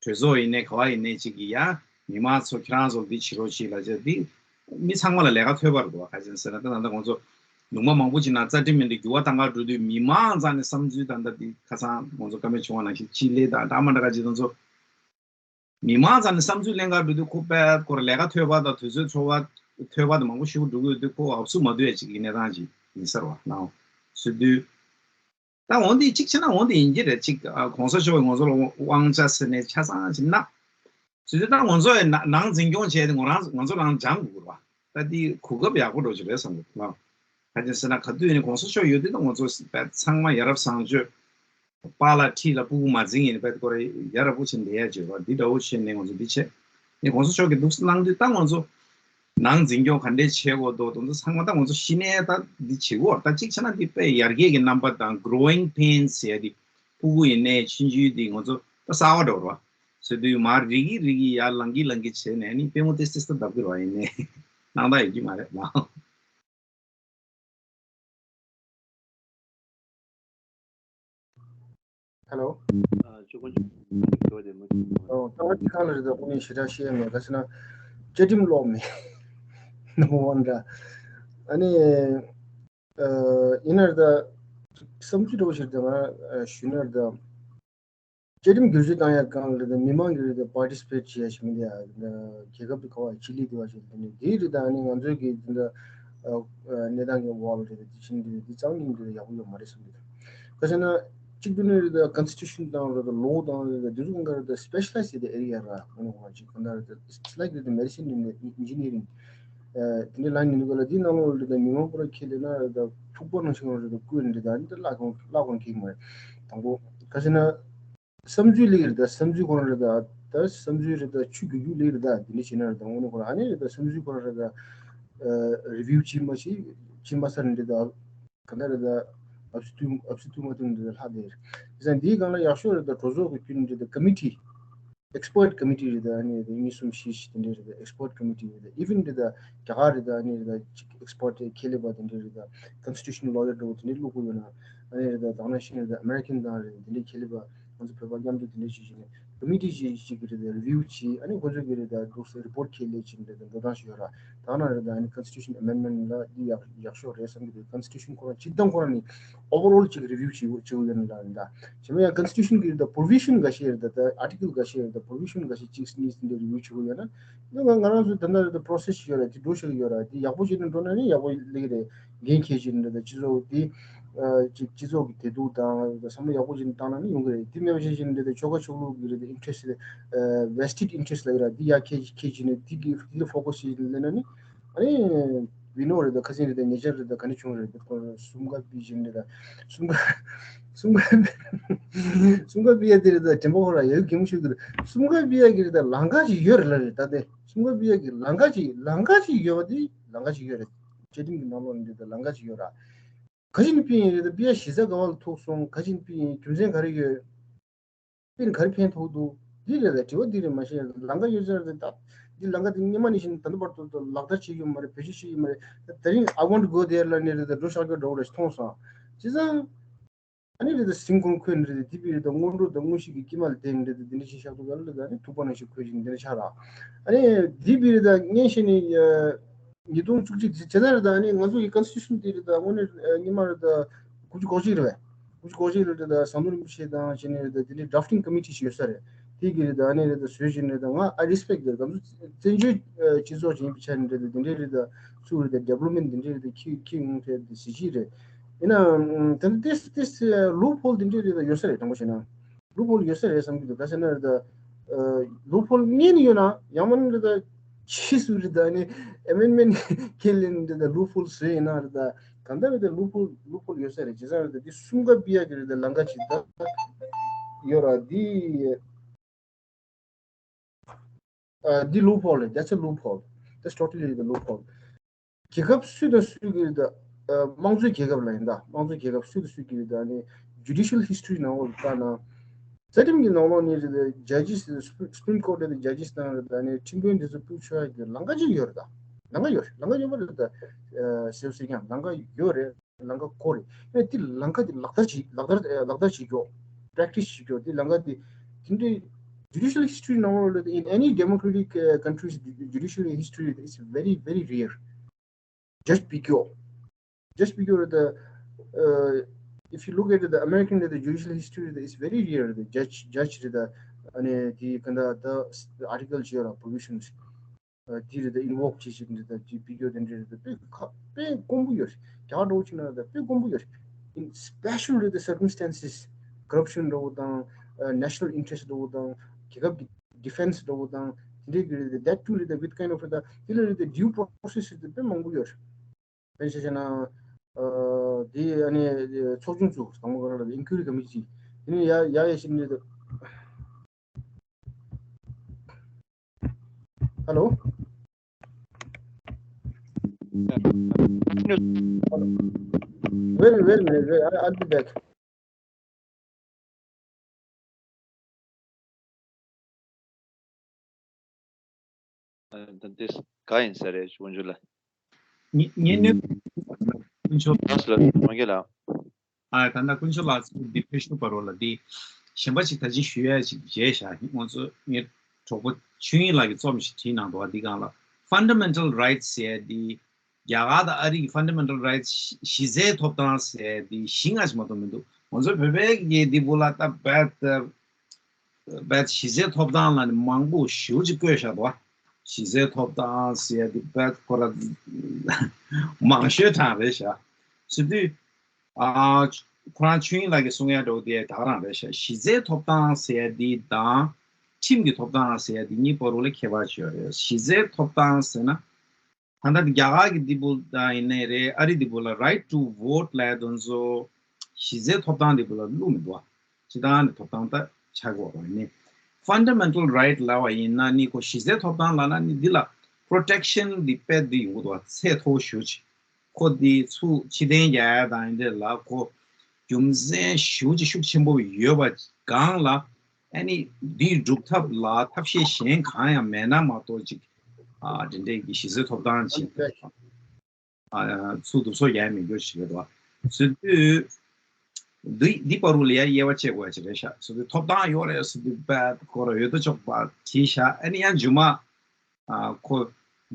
གྲོས་ཚོགས་ཡིན་ནའི་ག་བ་ཡིན་ནའི་ཅིག་གིས་ཡ་ མི་མང་ཚོ་ཁྱེད་རང་ཚོ་འདི་བྱེད་རོགས་བྱེད་ལབ་བྱས་འདི་མི་ཚང་མ་ལ་ལས་ཀ་ཐོབ་པ་རེད་འདུག་བ། ག་ཅི་ཟེར་ན་ད་ད་ལྟ་ང་ཚོ་ལུང་པ་མང་པོ་ཅིག་ནང་རྩ་ཁྲིམས་མི་འདྲ་འགྱུར་བ་གཏང་གར་འགྲོ་དུས་མི་མང་ཚང་ནས་བསམ་ཚུལ་ད་ལྟ་འདི་ཁ་སང་ང་ཚོ་བཀའ་མོལ་བྱུང་བ་ནང་བཞིན་སྤྱི་ལེ་དང་འདྲ་མ་འདྲ་ག་ཅིག་དང་ཚོ་མི་མང་ཚང་ནས་བསམ་ཚུལ་གླེང་གར་འགྲོ་དུས་ཁོ་དཔེ་ཁོ་ར་ལས་ཀ་ཐོབ་པ་དང་དུས་ཚོད་འཚོ་བ་ཐོབ་པ་དང་མང་པོ་ཞིག་འགྲོ་གི་ཡོད་དུས་ཁོ་འུབ་སུ་མ་སྡོད་ཡ་ཅིག་གི་གནས་སྟངས་ཅིག་ཡིན་ས་རེད་བ། ནའོ་སོ་དུས། ད་འོན་ཏེ་གཅིག་བྱས་ན་འོན་ཏེ་ཡིན་གྱི་རེད། གཅིག་ཨ་གོང་ས་མཆོག་གིས་ང་ཚོ་ལ་དབང་ཆ་ཟེར་ནས་ཆ་ཚང་ཞིག་གནང་། བྱས་ཙང་ད་ང་ཚོ་ཡི་ནང་ནང་འཛིན་སྐྱོང་བྱས་ཏེ་ང་རང་ང་ཚོ་རང་སྦྱང་དགོས་རེད་བ། ད་འདི་གོ་སྐབས་ཡག་པོ་འགྲོ་གི་རེད་བསམ་གི་འདུག་ང་། ག་ཅི་ཟེར་ན་ག་དུས་ནས་གོང་ས་མཆོག་ཡོད་དུས་ད་ང་ཚོ་ཚང་མ་ཡ་རབས་བཟང་སྤྱོད། པཱ་ལགས་ཁྲི་ལ་སྤུ་གུ་མ་འཛིང་ཡིན་པའི་སྐོར་ཡ་རབས་པོ་ཆེ་འདི་ཡ་བརྗོད་པ་འདི་འདྲ་བོ་བྱས་ནས་ང་ཚོ་འདི་བྱས། ནས་གོང་ས་མཆོག་གིས་འདུག་སེ་གནང་དུས་ད་ང་ཚོ་ནང་འཛིན་སྐྱོང་ག་འདྲས་བྱེད་དགོས་འདུག་དེ་ཚོ་ཚང་མ་ད་ང་ཚོ་གཞི་ནས་ད་འདི་བྱེད་དགོས། ད་གཅིག་བྱས་ན་འདི་དཔེ་ཡར་རྒྱས་ཀྱི་རྣམ་པ་དང་growing pains་ཟེར་ཡ་འདི་སྤུ་གུ་ཡིན་ནའི་ཆུང་ཆུང་འདི་ང་ཚོ་ད་གསར་བ་འདྲ་བོ་རེད་བ། ཟེར་དུས་མར་རིག་གི་རིག་གི་ཡར་ལངས་ཀྱི་ལངས་ཀྱི་བྱས་ནས་ནི་དཔེ་མོ་ཏེ་སི་ཏེ་སི་ད་བརྡབ་ཀྱི་རེད་བ། ཡིན་ནའི་སྣང་དག་ཡོད་ཀྱི་མ་རེད་ལ། Hello། ཨ་ཅོ་ཀོ་ཅོ་ཀོ་དེ་མ་ཨོ། ད་ང་ཁ་ལ་རེད། ད་ཁོ་ནི་ཞེ་དྲག་ཤེས་མེད། ག་ཟེར་ན་བཅའ་ཁྲིམས་ཀློག་མེད། Number one་འདྲ། ཨ་ནི་ཨ་ཡིན་ན་རེད། ད་བསམ་ཚུལ་འདྲ་བོ་ཞིག་རེད། ད་ང་ཨ་ཞུས་ན་རེད། ད་བཅའ་ཁྲིམས་བསྒྱུར་བཅོས་བཏང་ཡ་སྒང་ལ་རེད། ད་མི་མང་གི་རེད། ད་participate་བྱེད་ཡ་ཞིག་མི་འདུག་ཡ། ད་རྒྱལ་ཁབ་དེ་ག་བ་ཕྱི་ལི་དེ་བ་ཞིག་དེ་ནི་དེ་རེད། ད་ཨ་ནི་ང་ཚོའི་གི་དེ་འདྲ་ཨ་ཨ་གནས་སྟངས་ཀྱི་འོག་ལ་རེད། ད་དེ་ཕྱིན་དེ་དེ་གཙང་སྙིང་དེ་ཡག་པོ་ཡོད་མ་རེད་བསམ་གི་འདུག་ག་ཟེར་ན། གཅིག་ཏུ་ནི་རེད། ད་constitution་དང་རེད། ད་law་དང་རེད། ད་འདི་ཚོ་གང་ག་རེད། ད་specialize་ཡེ་ད་area་ར། ང་ནི་གོ་ཅིག་གང་ལྟར་རེད། ད་it's like་རེད། ད་medicine་རེད། ད་engineering་ཨ་དེ་འདྲའི་line་ཡིན་འདུག་ག་ལ། དེའི་ནང་ལོགས་རེད། ད་མི་མང་པོ་ར་ཁས་ལེན་ན་རེད། ད་ཐུག་པ་ནང་བཞིན་རེད། ད་བསྐུལ་རེད། ད་ཨ་ནི་ད་བརླག་གོང་བརླག་གོང་ཁེགས་མ་རེད། དང་པོ་ག་ཟེར་ན། བསམ་ཚུལ་ལེགས་རེད། ད་བསམ་ཚུལ་ཁོ་རང་རེད། ད་ད་བསམ་ཚུལ་རེད། ད་ཆུ་རྒྱུག་རྒྱུག་ལེགས་རེད། ད་དེ་འདྲ་བྱས་ན་རེད། ད་དངོས་གནས་ཁོ་རང་ཨ་ནི་རེད། ད་བསམ་ཚུལ་ཁོ་རང་རེད། ད་ཨ་review་བྱེད་མ་བྱེད་བྱེད་མ་ཚར་ནས་རེད། ད་ག་འདྲ་རེད། ད་ཨབ་སི་ཐུ་ཨབ་སི་ཐུ་མ་ཐུ་འདི་ལྷག་བསྡད་རེད། བྱས་ཙང་འདིའི་སྒང་ལ་ཡག་ཤོས་རེད། ད་གྲོས་ཚོགས་ཀྱི་བརྒྱུད་ནས་རེད། ད་committee expert committee་རེད། ད་ཨ་ནི་རེད། གཉིས་གསུམ་བཞི་བཞི་དེ་འདྲ་རེད། ད་expert committee་རེད། ད་even་རེད། ད་རྒྱ་གར་རེད། ད་ཨ་ནི་རེད། ད་ཅིག་expert་ཁྱད་ལས་པ་དེ་འདྲ་རེད། ད་constitutional lawyer་འདྲ་བོ་དེ་འདྲ་བླུག་དགོས་ཡོད་ན། ཨ་ནི་རེད། ད་དེ་ནང་བཞིན་རེད། ད་American་དང་རེད། དེ་འདྲའི་ཁྱད་ལས་པ་ང་ཚོ་བོད་པ་མཉམ་དུ་དེ་འདྲ་བྱེད་བཞིན་ནས་committee་ཅིག་ཅིག་གི་རེད། ད་review་བྱེད། ཨ་ནི་ཁོ་ཚོ་གི་རེད། ད་འདུག་སེ་report་ཁྱེར་སླེབས་བྱས་ནས་རེད། ད་འགྲོ་སྟངས་ཤིག་ཡོད་ར། ད་ནང་རེད། ད་ཨ་ནི་constitution amendment་ལ་འདི་ཡག་ཡག་ཤོས་རེད་བསམ་གྱི་འདུག constitution་ཁོ་རང་སྤྱིར་བཏང་ཁོ་རང་ནི་overall་ཅིག་review་བྱེད་བྱེད་དགོས་ཡོད་ན་ལ་རེད། ད་བྱས་ན་ཡང་constitution་གི་རེད། ད་provision་འགའ་ཤས་རེད། ད་ད་article་འགའ་ཤས་རེད། ད་provision་འགའ་ཤས་གཅིག་གཉིས་འདི་འདྲ་review་བྱེད་དགོས་ཡོད་ན། ད་ང་ང་རང་ཚོ་ད་ལྟ་རེད། ད་process་ཞིག་ཡོད་ར། འདི་འགྲོ་ཤེས་ཀྱི་ཡོད་ར། འདི་ཡག་པོ་བྱས་ནས་འགྲོ་ན་ནི་ཡག་པོ་སླེབས་ཀྱི་རེད། འགན་འཁྱེར་བྱས་ནས་རེད། ད་སྤྱི་ཚོགས་འདི་ཨ་ཅིག་སྤྱི་ཚོགས་ཀྱི་བདེ་སྡུག་དང་ད་བསམ་བློ་ཡག་པོ་བྱས་ནས་བཏང་ན་ནི་ཡོང་གི་རེད། འདི་མེད་པ་བྱས་བྱས་ནས་རེད། ད་ཆོལ་ཁ་ཆོས་ལུགས་ཀྱི་རེད། ད་interest་ཨ་vested interest་ལབ་ཀྱི་ར། འདི་ཡར་འཁྱེར་འཁྱེར་བྱས་ནས་འདི་གི་འདི་ལ་focus་བྱས་ནས་སླེབས་ན་ནི་ཨ་ནི་we know་རེད། ད་ཁ་སང་རེད། ད་ཉེ་ཆར་རེད། ད་ག་འདྲ་བྱུང་རེད། ད་ཁོ་སུམ་ཀ་པི་བྱས་ནས་རེད། ད་སུམ་ཀ་སུམ་ཀ་སུམ་ཀ་པི་ཡ་དེ་རེད། ད་དྲན་པ་ཧོ་ར་ཡ་གི་མོ་ཤོད་ཀྱི་རེད། སུམ་ཀ་པི་ཡ་གི་རེད། ད་ལམ་ཁ་ཅིག་ཡོད་རེད་ལ་རེད། ད་དེ་སུམ་ཀ་པི་ཡ་གི་ལམ་ཁ་ཅིག་ལམ་ཁ་ཅིག་ཡོད་པ་དེ་ལམ་ཁ་ཅིག་ཡོད་རེད། བཅའ་ཁྲིམས་ཀྱི་ནང་ལོགས་ནས་རེད། ད་ལམ་ཁ་ཅིག་ཡོད་ར། ག་ཞིག་ནས་ཕུད་ཡིན་རེད། ད་ཕུད་ཡ་གཞི་རྩ་ག་བ་ལ་ཐུག་སོང་། ག་ཞིག་ནས་ཕུད་ཡིན། རྒྱུ་མཚན་ག་རེ་ཡོད། ཕུད་ནས་ག་རེ་ཕན་ཐོགས་འདུག་འདི་རེད། ད་དྲི་བ་འདི་རེད། མ་གཞི་ལམ་ཁ་ཡོད་ཚད་རེད། ད་འདི་ལམ་ཁ་འདི་སྔོན་མ་ནས་བཞིན་ད་ལྟ་བར་དུ་ད་ལག་བསྟར་བྱེད་ཀྱི་ཡོད་མ་རེད། བེད་སྤྱོད་བྱེད་ཀྱི་ཡོད་མ་རེད། ད་དེ་རིང་I want to go there་ལབ་ནས་རེད། ད་འགྲོ་བཞག་རྒྱུ་འདྲ་བོ་རེད་མཐོང་སོང་། བྱས་ཙང་ཨ་ནི་རེད། ད་གཟིམ་ཁུང་ཁོལ་ནས་རེད། ད་འདི་པི་རེད། ད་སྔོན་འགྲོ་ད་དངོས་གཞི་གི་དཀྱིལ་མ་ལ་བསྡད་ནས་རེད། ད་འདི་འདྲ་ཞིག་བཞག་འདུག་ག་ལ། ད་ཨ་ནི་ཐུག་པ་ནང་བཞིན་ཁོལ་བཞིན་འདི་འདྲ་ཆགས་ར། ཨ་ནི་འདི་པི་རེད། ད་སྔན་ཤེས་ནས་ཉིས་སྟོང་བཅུ་གཅིག་བྱས་ཙང་རེད། ད་ཨ་ནི་ང་ཚོ་གི་constitution་དེ་རེད། ད་དངོས་གནས་སྔོན་མ་རེད། ད་དགུ་བཅུ་གོ་གཅིག་རེད་པས། དགུ་བཅུ་གོ་གཅིག་ལ་རེད། ད་ཟམ་གདོང་རིན་པོ་ཆེ་དང་བྱས་ནས་རེད། ད་དེ་འདྲའི་drafting committee་ཞིག་ཡོད་ས་རེད། དེ་གི་རེད། ད་ཨ་ནི་རེད། ད་བཟོས་བྱས་ནས་རེད། ད་ང་I respect that། ང་ཚོ་བཙན་བྱོལ་སྤྱི་ཚོགས་ཅིག་ཡིན་པའི་ཆ་ནས་རེད། ད་དེ་འདྲའི་རེད། ད་ཚུར་རེད། ད་development་དེ་འདྲའི་རེད། ད་ཁྱི་ཁྱི་ངོ་ཐད་དེ་གཟི་བརྗིད་རེད། ཡིན་ནའང་ད་ལྟ་ཏིས་ཏིས་loophole་དེ་འདྲའི་རེད། ད་ཡོད་ས་རེད། དྲང་པོ་བཤད་ན། loophole་ཡོད་ས་རེད་བསམ་གྱི་འདུག་ག་ཟེར་ན་རེད། ད་ཨ་loophole་རྙེད་ནས་ཡོད་ན་ཡང་མིན་རེད། ད་ཕྱིས་སུ་རེད། ད་ཨ་ནི་amendment་ཁས་ལེན་རེད། ད་loophole་བཟོས་ཡིན་ན་རེད། ད་གང་ལྟར་རེད། ད་loophole loophole་ཡོད་ས་རེད། བྱས་ཙང་རེད། ད་འདི་སུམ་ཀ་པི་ཡ་གི་རེད། ད་ལམ་ཁ་ཅིག་ད་ཡོད་ར། འདི་ཨ་འདི་loophole་རེད། that's a loophole། That's totally the loophole། རྒྱལ་ཁབ་སུ་དང་སུ་གི་རེད། ད་ཨ་དམངས་གཙོའི་རྒྱལ་ཁབ་ལ་ཡིན། ད་དམངས་གཙོའི་རྒྱལ་ཁབ་སུ་དང་སུ་གི་རེད། ད་ཨ་ནི་judicial history་ནང་ལོགས་ལ་བལྟས་ན། རྩ་ཁྲིམས་ཀྱི་ནང་ལོགས་ནས་རེད། ད་judges Supreme Court་རེད། ད་judges་དང་རེད། ད་ཨ་ནི་ཁྲིམས་དཔོན་དེ་ཚོ་ཕུད་ཆོག་ཡ་གི་ལམ་ཁ་ཅིག་ཡོད་རེད། ད་ལམ་ཁ་ཡོད་རེད། ལམ་ཁ་ཡོད་པ་རེད། ད་ཨ་ཟེར་ཟེར་ཀྱང་ལམ་ཁ་ཡོད་རེད། ལམ་ཁ་དགོས་རེད། ཨེ་དེ་ལམ་ཁ་དེ་ལག་བསྟར་བྱེད་ལག་བསྟར་ལག་བསྟར་བྱེད་རྒྱུ། practice་བྱེད་རྒྱུ། དེ་ལམ་ཁ་དེ་དེ་འདྲའི་ Judicial history ནང་ལོགས་ལ། In any democratic uh, countries, ju- judicial history is very, very rare. Judge Picot. Judge Picot རེད་ད། Uh, if you look at the American རེད་ད། Judicial history རེད་ད། It's very rare. རེད་ད། Judge, judge རེད་ད། ཨ་ནི་དེ་ག་འདྲ་ད་article བྱས་ཡོད་ར། Provisions དེ་རེད་ད། Invoke བྱེད་བྱེད་ཀྱི་རེད་ད། དེ་Picot དེ་འདྲ་རེད་ད། དཔེ་ཁ་དཔེ་དཀོན་པོ་ཡོད་རེད། རྒྱ་གར་འདྲ་བོ་བྱས་ན་རེད་ད། དཔེ་དཀོན་པོ་ཡོད་རེད། In special རེད་ད་circumstances, corruption འདྲ་བོ་དང་། Uh, national interest འདྲ་བོ་དང་། རྒྱལ་ཁབ་ཀྱི་defense འདྲ་བོ་དང་། དེ་འདྲའི་གི་རེད་ད། That too རེད་ད། With kind of རེད་ད། དེ་ལ་རེད་ད་due process རེད་ད། དཔེ་མང་པོ་ཡོད་རེད། དཔེ་ཆ་བཞག་ན། ཨ། དེ་ཨ་ནི་ཚོགས་ཆུང་ཚོ་དང་པོ་ག་རེ་ལབ་ན་inquiry committee། དེ་ནས་ཡ་ཡ་ཡ་ཞིག་ནས། Hello། Wait, wait a minute, wait, I- I'll be back. ད་འདི་ག་ཡིན་ས་རེད། དཀོན་མཆོག་ལ། ངེད་ངེད་གནོད། དཀོན་མཆོག་ལགས་སོ། ལགས་སོ། མ་གི་ལགས། ཨ། ད་ལྟ་དཀོན་མཆོག་ལགས་འདི་ཕེབས་ཞུ་བར་རོ་ལ། འདི་གཞན་པ་ཅིག་ད་ཅི་ཞུ་ཡ་ཅིག་བྱས་ཤག་ང་ཚོ་ངའི་གྲོགས་པོ་ཆོས་དབྱིངས་ལགས་ཀྱིས་རྩོམ་ཞིག་བྲིས་གནང་འདུག་བ། འདི་སྒང་ལ་fundamental rights ཟེར་ཡ་འདི། རྒྱ་གར་དང་ཨ་རི་གི་fundamental rights གཞི་རྩའི་ཐོབ་ཐང་ཟེར་ཡ་འདི་བཞི་ལྔ་ཞིག་མ་གཏོགས་མི་འདུག་ང་ཚོ་བོད་པའི་གི་འདི་བུ་ལ་ད་རྦད་དེ། རྦད་གཞི་རྩའི་ཐོབ་ཐང་ལ་ནི་མང་པོ་ཞེ་པོ་ཅིག་བཀོད་བཞག་འདུག་བ། གཞི་རྩའི་ཐོབ་ཐང་ཟེར་ཡ་འདི་རྦད་ཁོ་ར་མང་ཤོས་གྲངས་རེད་ཤག་ཟེར་དུས། ཨ། ཁོ་རང་ཆོས་དབྱིངས་ལགས་ཀྱིས་གསུང་ཡ་འདྲ་བོ་དེ་ད་ག་རང་རེད་ཤག་གཞི་རྩའི་ཐོབ་ཐང་ཟེར་ཡ་འདི་དང་ཁྲིམས་ཀྱི་ཐོབ་ཐང་ཟེར་ཡ་འདི་གཉིས་བར་དུ་ལ་ཁྱད་པར་ཅིག་ཡོད་རེད། གཞི་རྩའི་ཐོབ་ཐང་ཟེར་ན། ད་ལྟ་རྒྱ་གར་གྱི་འདི་བུ་དང་ཡིན་ནའི་རེད། ཨ་རི་འདི་བུ་ལ་right to vote ལབ་ཡ་དེ་ཚོ་གཞི་རྩའི་ཐོབ་ཐང་འདི་བུ་ལ་བླུགས་མི་འདུག་བ། སྤྱིར་བཏང་ནི་ཐོབ་ཐང་ད་ཆགས་ཀྱི་ཡོད་རེད། ཡིན་ནའི་fundamental right ལབ་པ་ཡིན་ན་ནི། ཁོ་གཞི་རྩའི་ཐོབ་ཐང་ལབ་ན་ནི་འདི་ལ་protection འདི་དཔེ་འདི་ཡོང་གི་འདུག་བ། ཚད་མཐོ་ཤོས་ཅིག་ཁོ་འདི་ཚུར་ཕྱིར་འཐེན་རྒྱག་ཡ་དང་ཡིན་དེ་ལ་ཁོ་རྒྱུ་མཚན་ཞེ་པོ་ཅིག་ཤུགས་ཆེན་པོ་ཡོད་པ་སྒང་ལ། ཨ་ནི་འདི་སྒྲུབ་ཐབས་ལ་ཐབས་ཤེས་གཞན་གང་ཡང་མེད་ན་མ་གཏོགས་ཅིག་ཨ། དེ་འདྲའི་གི་གཞི་རྩའི་ཐོབ་ཐང་ཅིག་ཨ། ཚུར་བསྡུ་གསོག་རྒྱག་ཡ་མེད་རྒྱུ་ཞིག་རེད་དོ། ཟེར་དུས། འདི་འདི་བར་དུ་ལ་ཡ་དབྱེ་བ་ཕྱེ་དགོས་ཡ་ཅིག་རེད་ཤག་ཟེར་དུས་ཐོབ་ཐང་ཡོད་རེད་ཟེར་དུས་རྦད་ཁོ་ར་འོས་བསྡུ་ཆོག་པ་བྲིས་ཤག་ཨ་ནི་ཡང་རྗེས་མ། ཨ། ཁོ་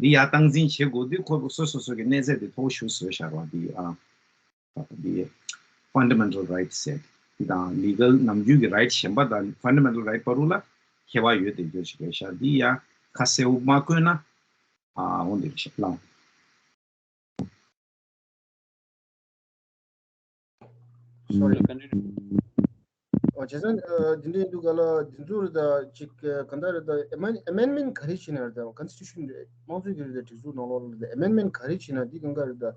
འདི་ཡར་སྟངས་འཛིན་བྱེད་དགོས་དུས་ཁོ་སོ་སོ་སོ་གི་གནས་ཚད་དེ་མཐོ་ཤོས་བཟོས་བཞག་པ་འདི། ཨ། འདི་fundamental rights ཟེར། འདི་དང་legal ནམ་རྒྱུན་གྱི་right གཞན་པ་དང་fundamental right བར་དུ་ལ་ཁྱད་པར་ཡོད་དེ་ཡོད་ཅིག་རེད་ཤག་འདི་ཡང་ཁ་གསལ་པོ་མ་བཀོད་ན། ཨ། འོ་འདི་རེད་ཤག་ལགས། Sorry. ཨོ། བྱས་ཙང་། ཨ། འདི་འདྲའི་འདུག་ག་ལ། འདི་ཚོ་རེད་ད་ཅིག་ཨ། གང་ལྟར་རེད་ད། amend- amendment ག་རེ་བྱས་ན་རེད་ད། constitution རེད། དམངས་གཙོའི་གི་རེད་ད། སྒྲིག་འཛུགས་ནང་ལོགས་ལ་རེད་ད། amendment ག་རེ་བྱས་ན་འདི་གང་ག་རེད་ད།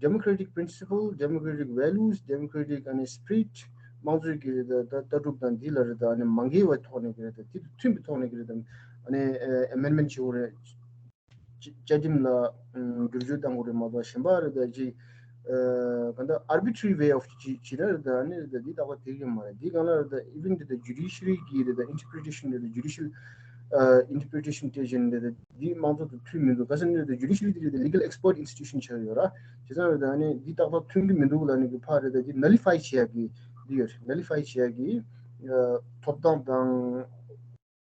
democratic principle, democratic values, democratic ཨ་ནི་spirit དམངས་གཙོའི་གི་རེད་ད། ད་ལྟ་གྲུབ་དང་འདི་ལ་རེད་ད། ཨ་ནི་མ་འགལ་བའི་ཐོག་ནས་གི་རེད་ད། འདི་དང་མཐུན་པའི་ཐོག་ནས་གི་རེད་ད། ཨ་ནི་ཨ། amendment བྱེད་དགོས་རེད། བཅའ་ཁྲིམས་ལ་བསྒྱུར་བཅོས་གཏང་དགོས་རེད་མ་གཏོགས་གཞན་པ་རེད་ད་ཅིག་ཨ། གང་ལྟར་arbitrary way of ཅིག་བྱེད་ན་རེད་ད། ཨ་ནི་རེད་ད་འདི་ཏག་ཏག་འགྲིག་གི་མ་རེད། འདི་གང་ལ་རེད་ད། even the judiciary གི་རེད་ད། interpretation རེད་ད། judicial ཨ། interpretation སྤྲད་བཞིན་རེད་ད། འདི་དམངས་གཙོ་དང་མཐུན་མི་འདུག་ག་ཟེར་ན་རེད་ད། judiciary འདི་རེད་ད་legal expert institution ཆགས་ཡོད་ར། བྱས་ཙང་རེད་ད། ཨ་ནི་འདི་ཏག་ཏག་མཐུན་གི་མི་འདུག་ལབ་ནས་གི་ཕར་རེད་ད་འདི་nullify བྱེད་ཡག་གི་འདི་ཡོད་རེད། nullify བྱེད་ཡག་གི་ཨ། ཐོབ་ཐང་དང་།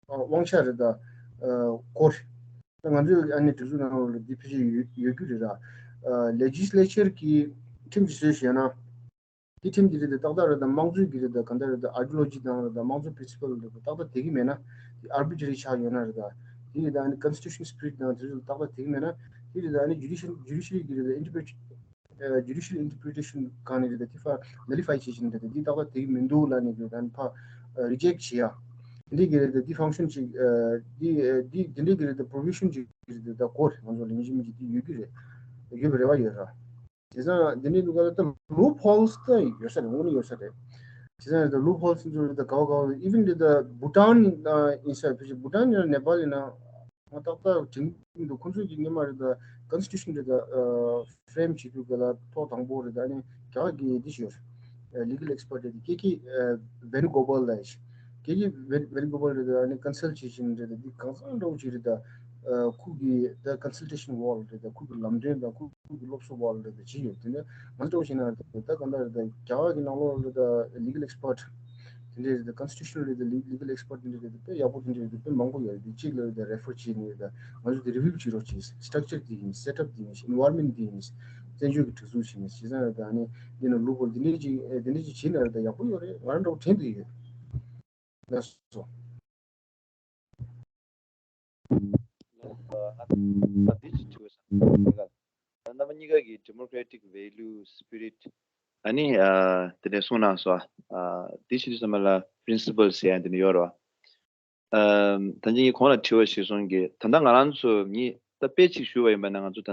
ཨ། དབང་ཆ་རེད་ད། ཨ། སྐོར། ད་ང་ཚོས་ཨ་ནི་སྒྲིག་འཛུགས་ནང་ལ་འདི་ཕལ་ཆེར་ཡོད་ཡོད་རྒྱུ་རེད་ར། ཨ། legislature གིས་ཁྲིམས་ཤིག་བཟོས་བྱས་ན། དེ་ཁྲིམས་འདི་རེད་ད་ཏག་ཏག་རེད་ད། དམངས་གཙོའི་གི་རེད་ད། གང་ལྟར་རེད་ད། ideology དང་རེད་ད། དམངས་གཙོའི་principle རེད་ད། ཏག་ཏག་དེ་གི་མེད་ན། དེ་arbitrary ཆགས་ཡོད་ན་རེད་ད། དེ་རེད་ད། ཨ་ནི་constitution spirit དང་དེ་ཚོ་ཏག་ཏག་དེ་གི་མེད་ན། དེ་རེད་ད། ཨ་ནི་judicial judiciary གི་རེད་ད། interpret ཨ། judicial interpretation གང་ནས་རེད་ད། དེ་ཕར་nullify བྱེད་བཞིན་རེད་ད། འདི་ཏག་ཏག་དེ་གི་མི་འདུག་ལབ་ནས་རེད་ད། ཕར་ཨ། reject བྱེད་ཡ། འདི་གི་རེད་ད། འདི་function ཅིག་ཨ། འདི་ཨ། འདི་འདི་འདྲའི་གི་རེད་ད། provision ཅིག་རེད་ད། དགོས་རེད། ང་ཚོ་ལ་ཡིན་གཅིག་མིན་གཅིག་འདི་ཡོད་ཀྱི་རེད། ཡོད་པའི་རེ་བ་ཡོད་ར། བྱས་ཙང་འདི་འདྲའི་འདུག་ག་ལ་ད་loopholes ད་ཡོད་ས་རེད། དངོས་གནས་ཡོད་ས་རེད། བྱས་ཙང་རེད་ད། loopholes ཚོ་རེད་ད། ག་བ་ག་བ། even རེད་ད། Bhutan ཡིན་ས་རེད། ཕལ་ཆེར་Bhutan ཡིན་ན་Nepal ཡིན་ན། ང་ཏག་ཏག་དྲན་གྱི་མི་འདུག་ཁོང་ཚོས་ཀྱི་སྔོན་མ་རེད་ད། constitution རེད་ད། ཨ། frame བྱེད་དུས་ག་ལ་ཐོག་དང་པོ་རེད་ད། ཨ་ནི་རྒྱ་གར་གྱི་འདི་ཞིག་ཡོད་རེད། ཨ། legal expert རེད་ད། ཀེ་ཀེ་ཨ། Venugopal ལབ་ཡ་ཞིག་ཀེ་ཀེ་Ven- Venugopal རེད་ད། ཨ་ནི་consultation རེད་ད། འདི་གང་ཚང་འདྲ་བོ་ཅིག་རེད་ད། ཨ། ཁོ་གི་ད་consultation wall རེད་ད། ཁོ་གི་ལམ་སྟོན་དང་ཁོ་ཁོ་གི་སློབ་གསོ་wall རེད་ད། ཅི་ཡོད་དེ་ནི་ང་ཚོ་འདྲ་བོ་ཞིག་ན་རེད་ད། ད་གང་ལྟར་རེད་ད། རྒྱ་གར་གྱི་ནང་ལོགས་རེད་ད། legal expert དེ་འདྲའི་རེད་དེ་constitutional རེད་དེ་legal expert དེ་འདྲ་རེད་དེ་དཔེ་ཡག་པོ་དེ་འདྲ་རེད་དེ་དཔེ་མང་པོ་ཡོད་རེད་དེ་གཅིག་ལ་རེད་དེ་refer བྱས་ནས་རེད་དེ་ང་ཚོ་དེ་review བྱེད་རོགས་བྱས། Structure དེ་ཡིན། Setup དེ་ཡིན། Environment དེ་ཡིན། བཙན་བྱོལ་གྱི་སྒྲིག་འཛུགས་བྱས་ནས་བྱས་ཙང་རེད་དེ་ཨ་ནི་འདི་ན་loophole དེ་འདྲ་ཅིག་དེ་འདྲ་ཅིག་བྱས་ན་རེད་དེ་ཡག་པོ་ཡོད་རེད། ང་རང་འདྲ་བོ་དྲན་དུ་ཡོད། ལགས་སོ། ལགས་སོ། ང་ད་འདི་ཅིག་དྲི་བ་ཞིག་ཡོད། རྣམ་པ་གཉིས་ཀ་གི་democratic value spirit ཨ་ནི་ཨ་དེ་འདྲ་གསུངས་གནང་སོང་། ཨ་འདི་ཞིག་དུས་ཙམ་པ་ལ་principle ཟེར་ཡ་འདི་འདྲ་ཡོད་རེད་བ། ཨ་ད་ཅི་ངས་གོང་ལ་དྲི་བ་ཞིག་གསུངས་གི། ད་ལྟ་ང་རང་ཚོ་ངས་ད་དཔེ་ཅིག་ཞུ་བ་ཡིན་པ་ན་ང་ཚོ་ད་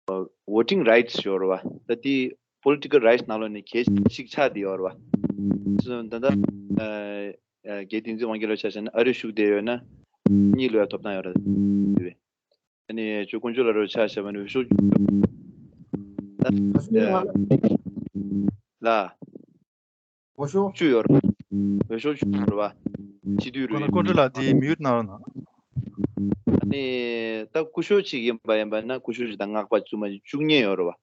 ལྟ་voting rights ཡོད་རེད་བ། ད་དེ་political rights ནང་ལོགས་ནས་གལ་ཆེ་ཞིག་ཆགས་བསྡད་ཡོད་རེད་བ། སོ་ད་ལྟ་ཨ་ཨ་རྒན་བསྟན་འཛིན་དབང་རྒྱལ་ལོ་ཆ་བཞག་ན་ཨ་རི་བཞུགས་བསྡད་ཡོད་ན་གཉིས་ལོ་ཡ་ཐོབ་ཐང་ཡོད་རེད་བ། ཨ་ནི་ཅོ་དཀོན་མཆོག་ལགས་རོགས་ཆ་བཞག་པ་ན་འོས་ཤོག་ལ། འོས་ཤོག་བཅུ་ཡོད་རེད། འོས་ཤོག་བཅུ་ཡོད་རེད་བ། སྤྱི་འཐུས་རུ་ཡིན། དཀོན་མཆོག་ལགས་དེ་mute གནང་རོགས་གནང་། ཨ་ནི་ད་སྐུ་ཞབས་གཅིག་ཡིན་པ་ཡིན་པ་ན་སྐུ་ཞབས་གཅིག་དང་སྔགས་པ་བཙུན་མ་བཅུ་གཉིས་ཡོད་རེད་བ།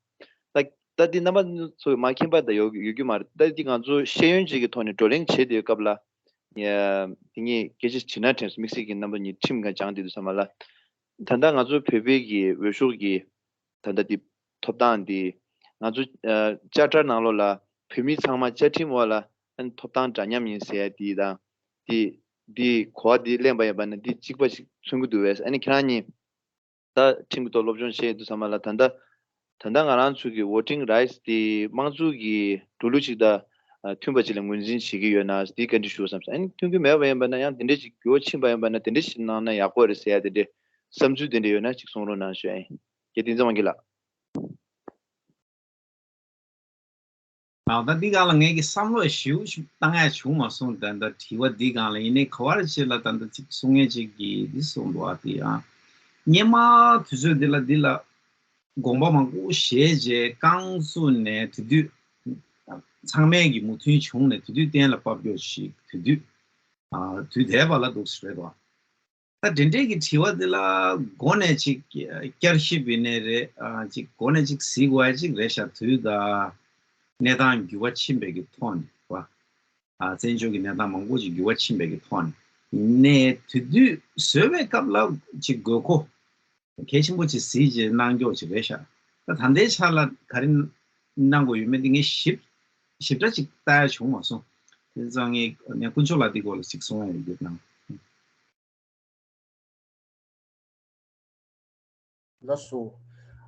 ད་ད་འདི་རྣམ་པ་ཚོ་མ་མཁྱེན་པ་ད་ཡོད་ཡོད་རྒྱུ་མ་རེད། ད་འདི་ང་ཚོ་ཤེས་ཡོན་ཅིག་གི་ཐོག་ནས་བགྲོ་གླེང་བྱེད་བསྡད་སྐབས་ལ་ཡ་དེ་ངས་སྐད་ཆ་དྲིས་ན་དྲན་སོང་། དམིགས་བསལ་གྱི་རྣམ་པ་གཉིས་ཁྲིམས་འགའ་སྦྱངས་བསྡད་དུས་ཙམ་པ་ལ་ད་ལྟ་ང་ཚོ་བོད་པའི་གི་འོས་ཤོག་གི་ད་ལྟ་འདི་ཐོབ་ཐང་འདི་ང་ཚོ་ཨ་བཅའ་ཁྲ་ནང་ལོགས་ལ་བོད་མི་ཚང་མ་བཅའ་ཁྲིམས་འོག་ལ་ཨ་ནི་ཐོབ་ཐང་འདྲ་མཉམ་ཡིན་ཟེར་ཡ་འདི་དང་འདི་འདི་གོ་བ་འདི་ལེན་པ་ཡིན་པ་ན་འདི་གཅིག་པ་ཞིག་མཚོན་གྱི་འདུག་བས། ཨ་ནི་ཁྱེད་རང་གཉིས་ད་ཁྲིམས་ཀྱི་ཐོག་སློབ་སྦྱོང་བྱས་ཡོད་དུས་ཙམ་པ་ལ་ད་ལྟ་ད་ལྟ་ང་རང་ཚོ་གི་voting rights འདི་དམངས་གཙོ་གི་འགྲོ་ལུགས་ཅིག་དང་མཐུན་པ་ཅིག་ལ་ངོས་འཛིན་བྱེད་ཀྱི་ཡོད་ན་འདི་བཀའ་འདྲི་ཞུ་བསམ་སོང་། ཨ་ནི་མཐུན་གྱི་མེད་པ་ཡིན་པ་ན་ཡང་དེ་འདྲས་ཅིག་འགྱུར་བ་ཕྱིན་པ་ཡིན་པ་ན་དེ་འདྲས་ཞིག་གནང་ན་ཡག་པོ་རེད་ཟེར་ཡ་དེ་འདྲས་བསམ་ཚུལ་དེ་འདྲས་ཡོད་ན་ཅིག་གསུང་རོགས་གནང་ཞུ། ཨ་ནི་རྒན་བསྟན་འཛིན་དབང་རྒྱལ་ལགས། ཨ་ད་འདི་སྒང་ལ་ངས་ཀྱི་བསམ་བློ་ཞེ་པོ་ཞིག་བཏང་ཡ་བྱུང་མ་སོང་། ད་ད་དྲི་བ་འདི་སྒང་ལ་ཡིན་ནའི་ག་བར་ཅིག་ལ་ད་ད་ཅིག་གསུང་མཁན་ཅིག་གིས་འདི་གསུངས་འདུག་ཨ། དེ་ཡང་སྔོན་མ་དུས་ཚོད་འདི་ལ་འདི་ལ་དགོངས་པ་མང་པོ་བཞེས་རྗེས་རྐང་བཙུགས་ནས་དེ་དུས་ཚང་མས་ཀྱི་མོས་མཐུན་བྱུང་ནས་དེ་དུས་གཏན་ལ་ཕབ་རྒྱུ་ཞིག་དེ་དུས་ཨ་དུས་དེ་བ་ལ་འདུག་ཟེར་རེད་དོ། ད་དེ་འདྲའི་གི་དྲི་བ་འདི་ལ་མགོ་ནས་ཅིག་བསྐྱར་ཞིབ་ཡིན་ནའི་རེད། ཨ་ཅིག་མགོ་ནས་ཅིག་གཟིགས་དགོས་ཡ་ཅིག་རེད་ཤག་དུས་དང་གནས་སྟངས་འགྱུར་བ་ཕྱིན་པའི་གི་ཐོག་ནས་བ། ཨ་བཙན་བྱོལ་གྱི་གནས་སྟངས་མང་པོ་ཅིག་འགྱུར་བ་ཕྱིན་པའི་གི་ཐོག་ནས་ནས་དེ་དུས་བཟོས་པའི་སྐབས་ལ་ཅིག་དགོས་མཁོ་གལ་ཆེན་པོ་ཅིག་གཟིགས་རྗེས་གནང་རྒྱུ་ཅིག་རེད་ཤག་ད་ད་ལྟའི་ཆ་ལ་ག་རེ་གནང་དགོས་ཡོད་མེད་འདི་ངས་ཞིབ་ཞིབ་ཕྲ་ཅིག་ལྟ་ཡ་བྱུང་མ་སོང་། དེ་ཙང་ངས་ངས་དཀོན་མཆོག་ལགས་འདི་སྐོར་ལ་ཅིག་གསུང་ཡ་ཡོད་ན། ལགས་སོ།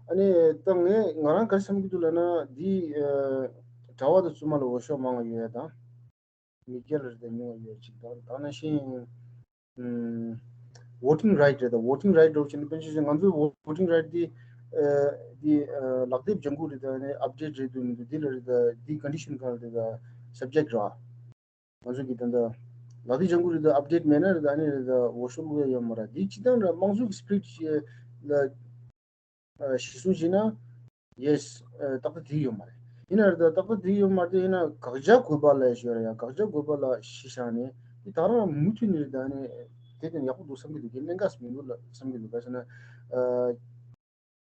ཨ་ནི་ད་ངས་ང་རང་ག་རེ་བསམ་གྱི་འདུག་ལབ་ན་འདི་ཨ་གྲྭ་པ་དང་བཙུན་མ་ལ་འོས་ཤོག་མང་བ་ཡོད་ཡ་དང་མི་སྒེར་ལ་རེད་དང་ཉུང་བ་ཡོད་ཅིག་དང་ད་ནང་བཞིན་ཨམ་voting right རེད་དང་voting right འདྲ་བོ་བྱས་ན་དཔེར་ན་ང་ཚོའི་voting right འདི་ཨ་འདི་ཨ་ལག་དེབ་ལྗང་ཁུ་རེད་དང་ཨ་ནི་update རེད་འདུག་མི་འདུག་འདི་ལ་རེད་དང་འདི་condition གང་རེད་དང་subject ར། ང་ཚོ་གི་ད་ལྟ་ལག་དེབ་ལྗང་ཁུ་རེད་དང་update མེད་ན་རེད་དང་ཨ་ནི་རེད་དང་འོས་ཤོག་བླུག་ཡ་ཡོད་མ་རེད། འདི་སྤྱི་བཏང་ར་དམངས་གཙོ་གི་spirit ལ་གཞི་བཟུང་བྱས་ན་yes ཏག་ཏག་འགྲིག་ཡོད་མ་རེད། ཡིན་ན་རེད་དང་ཏག་ཏག་འགྲིག་ཡོད་མ་རེད། ཡིན་ན་དགག་བྱ་དགོས་པ་ལ་ཞུ་ཡ་ཡང་དགག་བྱ་དགོས་པ་ལ་གཞི་བཞག་ནས་འདི་ད་རང་མུ་མཐུད་ནས་རེད་དང་ཨ་ནི་དེ་དེ་ཡག་པོ་འདུག་བསམ་གྱི་འདུག་གལ་གནད་འགག་མི་འདུག་ལ་བསམ་གྱི་འདུག་ག་ཟེར་ན།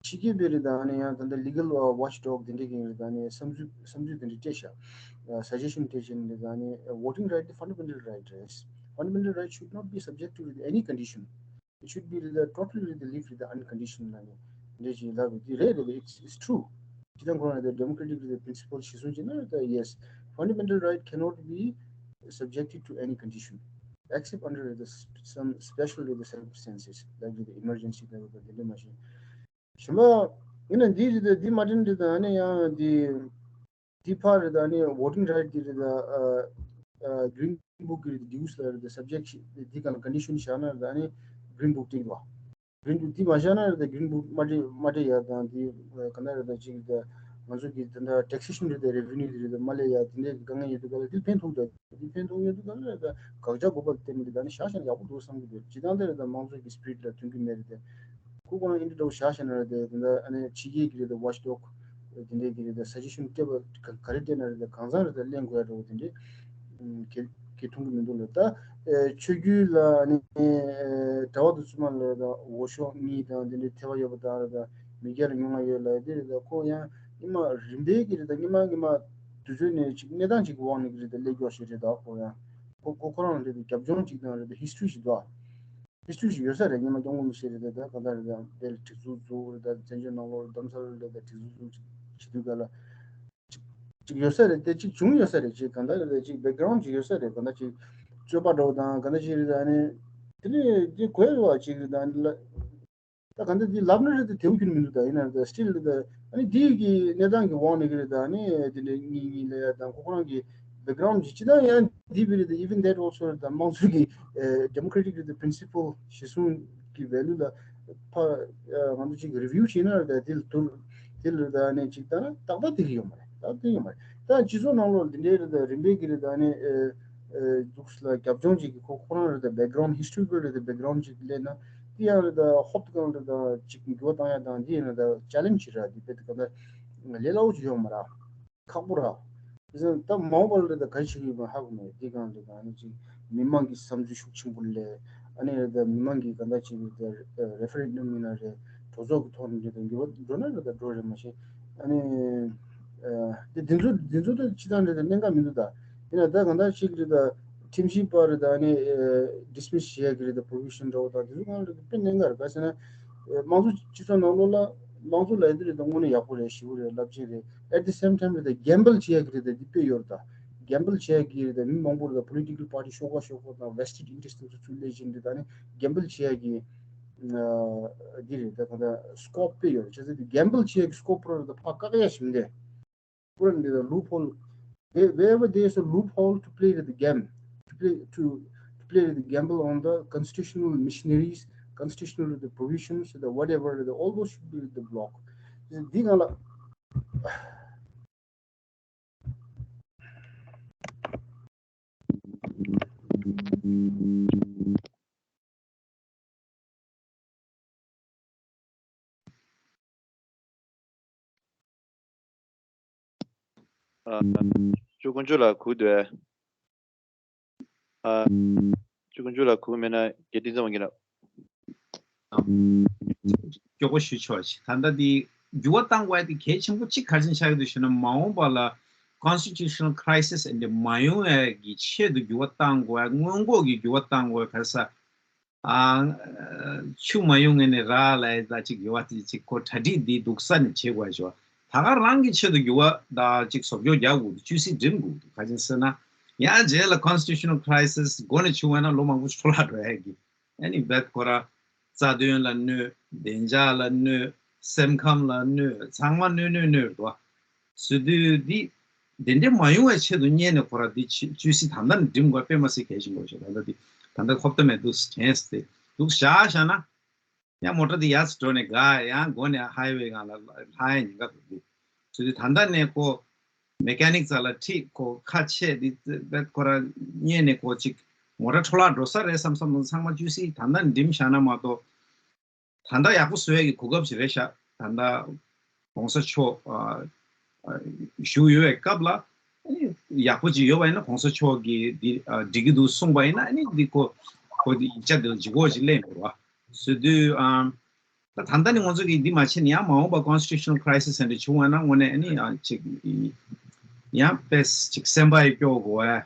ཕྱི་རྒྱལ་བའི་རེད་དང་ཨ་ནི་ཡང་ད་ལྟ་legal watchdog དེ་འདྲས་ཀྱི་རེད་དང་ཨ་ནི་བསམ་ཚུལ་བསམ་ཚུལ་དེ་འདྲས་སྤྲད་ཤག suggestion སྤྲད་བཞིན་རེད་དང་ཨ་ནི་voting right དེ་fundamental right རེད། Fundamental right should not be subject to any condition. It should be the totally the leave the unconditional ལ་ནི་འདྲས་ཀྱི་ལབ་དེ་རེད་རེད། It's it's true. ཇི་ལྟར་ཁོ་རང་ལ་democratic the principle གཞི་བཟུང་བྱས་ན་ད་yes fundamental right cannot be subjected to any condition except under the s- some special the circumstances like the emergency ལ་དེ་འདྲས་མ་ཤེས། གཞན་པ་ཡིན་ན་འདི་རེད་དང་འདི་མ་དྲན་རེད་དང་ཨ་ནི་ཡང་འདི་འདི་ཕར་རེད་དང་ཨ་ནི་voting right འདི་རེད་དང་ཨ་ཨ་green book གི་རེད་དང་dues ལ་རེད་དང་subject འདི་གང་ལ་condition བཞག་ན་རེད་དང་ཨ་ནི་green book སྤྲད་དགོས། Green book འདི་མ་བཞག་ན་རེད་དང་green book མ་སྤྲད་མ་སྤྲད་ཡ་དང་འདི་ག་ན་རེད་དང་ཅིག་རེད་དང་ང་ཚོ་གི་ད་ལྟ་taxation རེད་དང་revenue འདི་རེད་དང་མ་ལས་ཡ་དེ་འདྲའི་དཀའ་ངལ་ཡོད་དུས་ག་ལ་འདི་ཕན་ཐོགས་དང་འདི་ཕན་ཐོགས་ཡོད་དུས་ག་ལ་རེད་དང་དགག་བྱ་དགོས་པ་བསྟན་མི་འདི་ད་ནི་བཞག་བཞག་ན་ཡག་པོ་འདུག་བསམ་གྱི་འདུག་སྤྱི་བཏང་དེ་རེད་དང་དམངས་གཙོ་གི་spirit ལ་མཐུན་གྱི་མེད་རེད་དེ། ཁོ་ཁོ་རང་ཨིན་ཌི་འདྲ་བོ་བཞག་བཞག་ན་རེད་དེ་དེ་འདྲ་ཨ་ནི་ཕྱི་རྒྱལ་གྱི་རེད་དེ་watchdog དེ་འདྲའི་གི་རེད་དེ་suggestion སྤྲད་པ་ག་ག་རེ་སྤྲད་ན་རེད་དེ་གང་ཚང་རེད་དེ་གླེང་དགོས་ཡ་འདྲ་བོ་དེ་འདྲའི་གལ་གལ་མཐོང་གི་མི་འདུག་ལ། ད་ཆོས་བརྒྱུད་ལ་ཨ་ནི་གྲྭ་པ་དང་བཙུན་མ་ལ་རེད་དེ་འོས་ཤོག་གཉིས་དང་དེ་འདྲའི་ཐེ་བ་ཡོད་པ་དང་རེད་དེ་མི་སྒེར་ཉུང་ང་ཡོད་ལ་དེ་རེད་དེ་ཁོ་ཡང་ཉི་མ་རིམ་པས་གི་རེད་དེ་ཉི་མ་ཉི་མ་ དུས་ཚོད་ནས་ཅིག་གནས་སྟངས་ཅིག་གི་འོག་ནས་ཀྱི་རེད་ད་སླེབས་ཀྱོག་ཞིག་རེད་ད། ཁོ་ཡང་ཁོ་ཁོ་ཁོ་རང་རེད་ད་རྒྱབ་ལྗོངས་ཅིག་དང་རེད་ད་ཧིས་ཊོ་རི་ཞིག་འདུག་ཨ། ཧིས་ཊོ་རི་ཞིག་ཡོད་ས་རེད། སྔོན་མ་སྐྱབས་མགོན་རིན་པོ་ཆེ་རེད་ད་ད་ག་ད་རེད་ད་དེ་ལ་སྒྲིག་འཛུགས་བཙུགས་རེད་ད། བཙན་བྱོལ་ནང་ལོགས་རྡ་རམ་ས་ལ་རེད་ད་སྒྲིག་འཛུགས་བཙུགས་ཅིག་བྱེད་དུས་ག་ལ། ཅིག་ཅིག་ཡོད་ས་རེད་དེ་ཅིག་བྱུང་ཡོད་ས་རེད། ཅིག་གང་ལྟར་རེད་ཅིག་བེག་གྷ་རའུན་ཌ་ཅིག་ཡོད་ས་རེད། གང་ལྟར་ཅིག་རྩོད་པ་འདྲ་བོ་དང་གང་ལྟར་ཅིག་རེད་ཨ་ནི། དེ་ནས་དེ་གོ་ཡ་རེད་བ་ཅིག་རེད་ད་ཨ་ནི་ལ། ད་གང་ལྟར་དེ་ལབ་ན་རེད་ད་དེའུ་ཁྱོན་མི་འདུག་ད་ཡིན་ན་རེད་ད་སི་ཊིལ་རེད་ད་ཨ་ནི་དེ་གི་གནས་སྟངས་ཀྱི་འོག་ནས་གི་རེད་ད་ཨ་ནི་དེ་འདྲ་གཉིས་གཉིས་ལ་ཡ་དང་ཁོ་ཁོ་རང་གི་བེག་གྷ་རའུན་ཌ་ཅིག་ཅི་ད་ཡང་དེ་བི་རེད་ད་even that also རེད་ད་དམངས་གཙོ་གི་ཌེ་མོ་ཀ་ར་ཊིག་རེད་ད་པི་རིན་སི་པལ་གཞི་བཟུང་གི་ཝེ་ལུ་ལ་ཕ་ང་ཚོ་ཅིག་རི་བིའུ་བྱས་ན་རེད་ད་དེ་ལ་དུར་དེ་ལ་རེད་ད་ཨ་ནི་ཅིག་ད་ན་ཏག་ཏག་དེ་གི་ཡོད་མ་རེད། ད་དེ་ཡོད་མ་རེད། ད་སྤྱི་ཚོགས་ནང་ལོགས་འདི་འདྲའི་རེད་ད་རིམ་པས་ཀྱི་རེད་ད་ཨ་ནི་འདུག་ལ་རྒྱབ་ལྗོངས་ཅིག་གི་ཁོ་ཁོ་རང་རེད་ད་བེག་གྷ་རའུན་ཌ་ཧིས་ཊོ་རི་ཀལ་རེད་ད་བེག་གྷ་རའུན་ཌ་ཅིག་སླེབས་ན་དེ་ཡང་རེད་ད་ཧོབ་ཏེ་གང་རེད་ད་ཅིག་འགྱུར་བ་བཏང་ཡ་དང་དེ་ཡིན་ན་ད་ཅ་ལེན་ཇི་རེད་དེ་དཔེ་དེ་གང་ད་ལས་སླ་བོ་ཅིག་ཡོད་མ་རེད། ཁག་པོ་ར། དེ་ཚོ་ད་མ་འོངས་པ་ལ་ད་ག་རེ་བྱེད་ཀྱི་ཡོད་པ་ཧ་གོ་མེད། དེ་གང་ལ་ད་ཨ་ནི་ཅིག་མི་མང་གི་བསམ་ཚུལ་ཤུགས་ཆེན་པོ་སླེབས། ཨ་ནི་ད་མི་མང་གིས་ག་འདྲ་བྱེད་ཀྱི་ད་རེ་ཕེ་རེན་ཌམ་ཡིན་ན་རེད། གྲོས་ཚོགས་ཀྱི་ཐོག་ནས་རེད་ད་འགྱུར་བ་འགྲོ་ན་རེད་ད་འགྲོ་རེད་མ་གཞི། ཨ་ནི་དེ་འདི་ཚོ་འདི་ཚོ་ད་སྤྱི་བཏང་རེད་ད་གནད་འགག་མི་འདུག་ད་ཡིན་ན་ད་ག་འདྲ་བྱེད་ཀྱི་རེད་ད་ཁྲིམས་ཞིབ་པ་རེད་ད་ཨ་ནི་ཌི་སི་མི་སི་བྱེད་ཡ་གི་རེད་ད་པོ་རོ་བི་ཤན་འདྲ་བོ་དང་དེ་ཚོ་གང་རེད་ད་དཔེ་གནད་འགག་རེད། ག་ཟེར་ན་དམངས་གཙོ་སྤྱི་ཚོགས་ནང་ལོགས་ལ་དམངས་གཙོ་ལབ་ཡ་དེ་རེད་ད་དངོས་གནས་ཡག་པོ་རེད་ཞེ་པོ་རེད་རླབས་ཆེན་རེད། At the same time རེད་ད་གེམ་བལ་བྱེད་ཡ་གི་རེད་ད་འདི་དཔེ་ཡོད་རེད་ད། གེམ་བལ་བྱེད་ཡ་གི་རེད་ད་མི་མང་པོ་རེད་ད་པོ་ལི་ཊི་ཀལ་པར་ཊི་ཤོག་ཁག་ཤོག་ཁག་དང་ཝེ་སི་ཊེཌ་ཨིན་ཊི་རེ་སི་ཊི་དེ་ཚོ་ཚུར་སླེབས་བཞིན་རེད་ད་ཨ་ནི་གེམ་བལ་བྱེད་ཡ་གི་འདི་རེད་ད་ག་ད་སི་ཀོབ་དཔེ་ཡོད་རེད། བྱས་ཙང་དེ་གེམ་བལ་བྱེད་ཡ་གི་སི་ཀོབ་པོ་རེད་ད་ཕར་བཀག་ཡ་ཞིག་མི་འདུག་པུ་ར་འདི་ལ་ལུབ་ཧོལ། Where- wherever there is a loophole to play with the game, to play to to play with the gamble on the constitutional machineries, constitutional the provisions, the whatever, the, all those should be with the block. འདི་གང་ལ། ཨ། ཅོ་ཀུན་ཅོ་ལ་གུ་དོད། ཨ། ཅོ་ཀུན་ཅོ་ལ་གུ་མེད་ན་རྒྱལ་དིང་ཙམ་གྱི་ན། མགྱོགས་པོ་ཞུ་ཆོག་ཅིག་ད་ལྟ་འདི་འགྱུར་བ་གཏང་དགོས་ཡ་དེ་གལ་ཆེན་པོ་གཅིག་ག་རེ་ཆགས་ཀྱི་འདུག་ཞུ་ན་མ་འོངས་པ་ལ་constitutional crisis འདི་མ་ཡོང་ཡ་གི་ཆེད་དུ་འགྱུར་བ་གཏང་དགོས་ཡ་སྔོན་འགོག་གི་འགྱུར་བ་གཏང་དགོས་ཡ་ག་རེ་ཟ། ཨ། ཆུ་མ་ཡོང་ངེས་ནས་ར་ལ་ཡ་ད་ཅིག་ཡོད་བ་དེ་ཅིག་ཁོ་གྲ་སྒྲིག་འདི་འདུག་ས་ནས་བྱེད་དགོས་ཡ་ཞུ་བ་ད་ག་རང་གི་ཆེད་དུ་འགྱུར་བ་ད་ཅིག་བཟོ་བཅོས་རྒྱག་དགོས་འདུག་བཅོས་སྲིད་འགྲིམ་དགོས་འདུག་ག་ཅིན་ཟེར་ན་ཡང་རྗེས་ལ་constitutional crisis འགོ་ནས་བྱུང་བ་ན་ལོ་མང་པོ་འཕྲོ་བརླག་འགྲོ་ཡ་གི་ཨ་ནི་བེད་ཁོ་ར་རྩ་དོན་ལ་གནོད། བདེ་འཇགས་ལ་གནོད། སེམས་ཁམས་ལ་གནོད། ཚང་མ་གནོད་གནོད་གནོད་རེད་དོ། བཟོ་དུས་འདི་དེ་འདྲའི་མ་ཡོང་བའི་ཆེད་དུ་གཉེར་ནས་ཁོ་ར་འདི་བཅོས་བཅོས་སྲིད་ད་ལྟ་ནས་འགྲིམ་དགོས་དཔེ་མ་སྲིད་གལ་ཆེན་པོ་ཞིག་ད་ལྟ་འདི་ད་ལྟ་ཧོབ་ཏེ་མེད་འདུག་དྲན་སྲིད་འདུག་བཞག་བཞག་ན་ཡང་མོ་ཊ་འདི་ཡར་འགྲོ་ནས་དགའ་ཡང་སྒོ་ནས་ཧའི་ཝེ་སྒང་ལ་ལྷག་ཡ་ཉེན་ཁ་འདུག་འདི་བཟོ་དུས་ད་ལྟ་ནས་ཁོ། མེ་ཀ་ནིག་རྩ་ལ་ཁྲིད་ཁོ་ཁ་ཕྱེ་འདི་བེད་ཁོ་ར་གཉེར་ནས་ཁོ་ཅིག་མོ་ཊ་འཕྲོ་བརླག་འགྲོ་ས་རེད་བསམ་བསམ་བློ་ཚང་མ་བཅོས་སྲིད་ད་ལྟ་འགྲིམ་བཞག་ན་མ་གཏོགས་ད་ལྟ་ཡག་པོ་བཟོ་ཡས་ཀྱི་གོ་སྐབས་ཅིག་རེད་ཤག་ད་ལྟ་༸གོང་ས་མཆོག་ཨ་ཨ་བཞུགས་ཡོད་པའི་སྐབས་ལ་ཨ་ནི་ཡག་པོ་ཅིག་ཡོད་པ་ཡིན་ན་༸གོང་ས་མཆོག་གིས་འདི་ཨ་འགྲིག་གི་འདུག་གསུངས་པ་ཡིན་ན་ཨ་ནི་འདི་ཁོ་ཁོ་འདི་ཡིག་ཆ་འདི་ལ་ལྗིད་ཁོག་ཅིག་སླེབས་འགྲོ་བ་བཟོ་དུས་ཨ། ད་ད་ལྟ་ནི་ང་ཚོ་གིས་འདི་མ་བྱས་ན་ཡང་མ་འོངས་པ་constitutional crisis ཟེར་འདྲ་བྱུང་བ་ན་དངོས་གནས་ཨ་ནི་ཡང་ཅིག་ཡང་དཔེ་ཅིག་སེམས་པ་ཡི་སྐྱོ་དགོས་པས་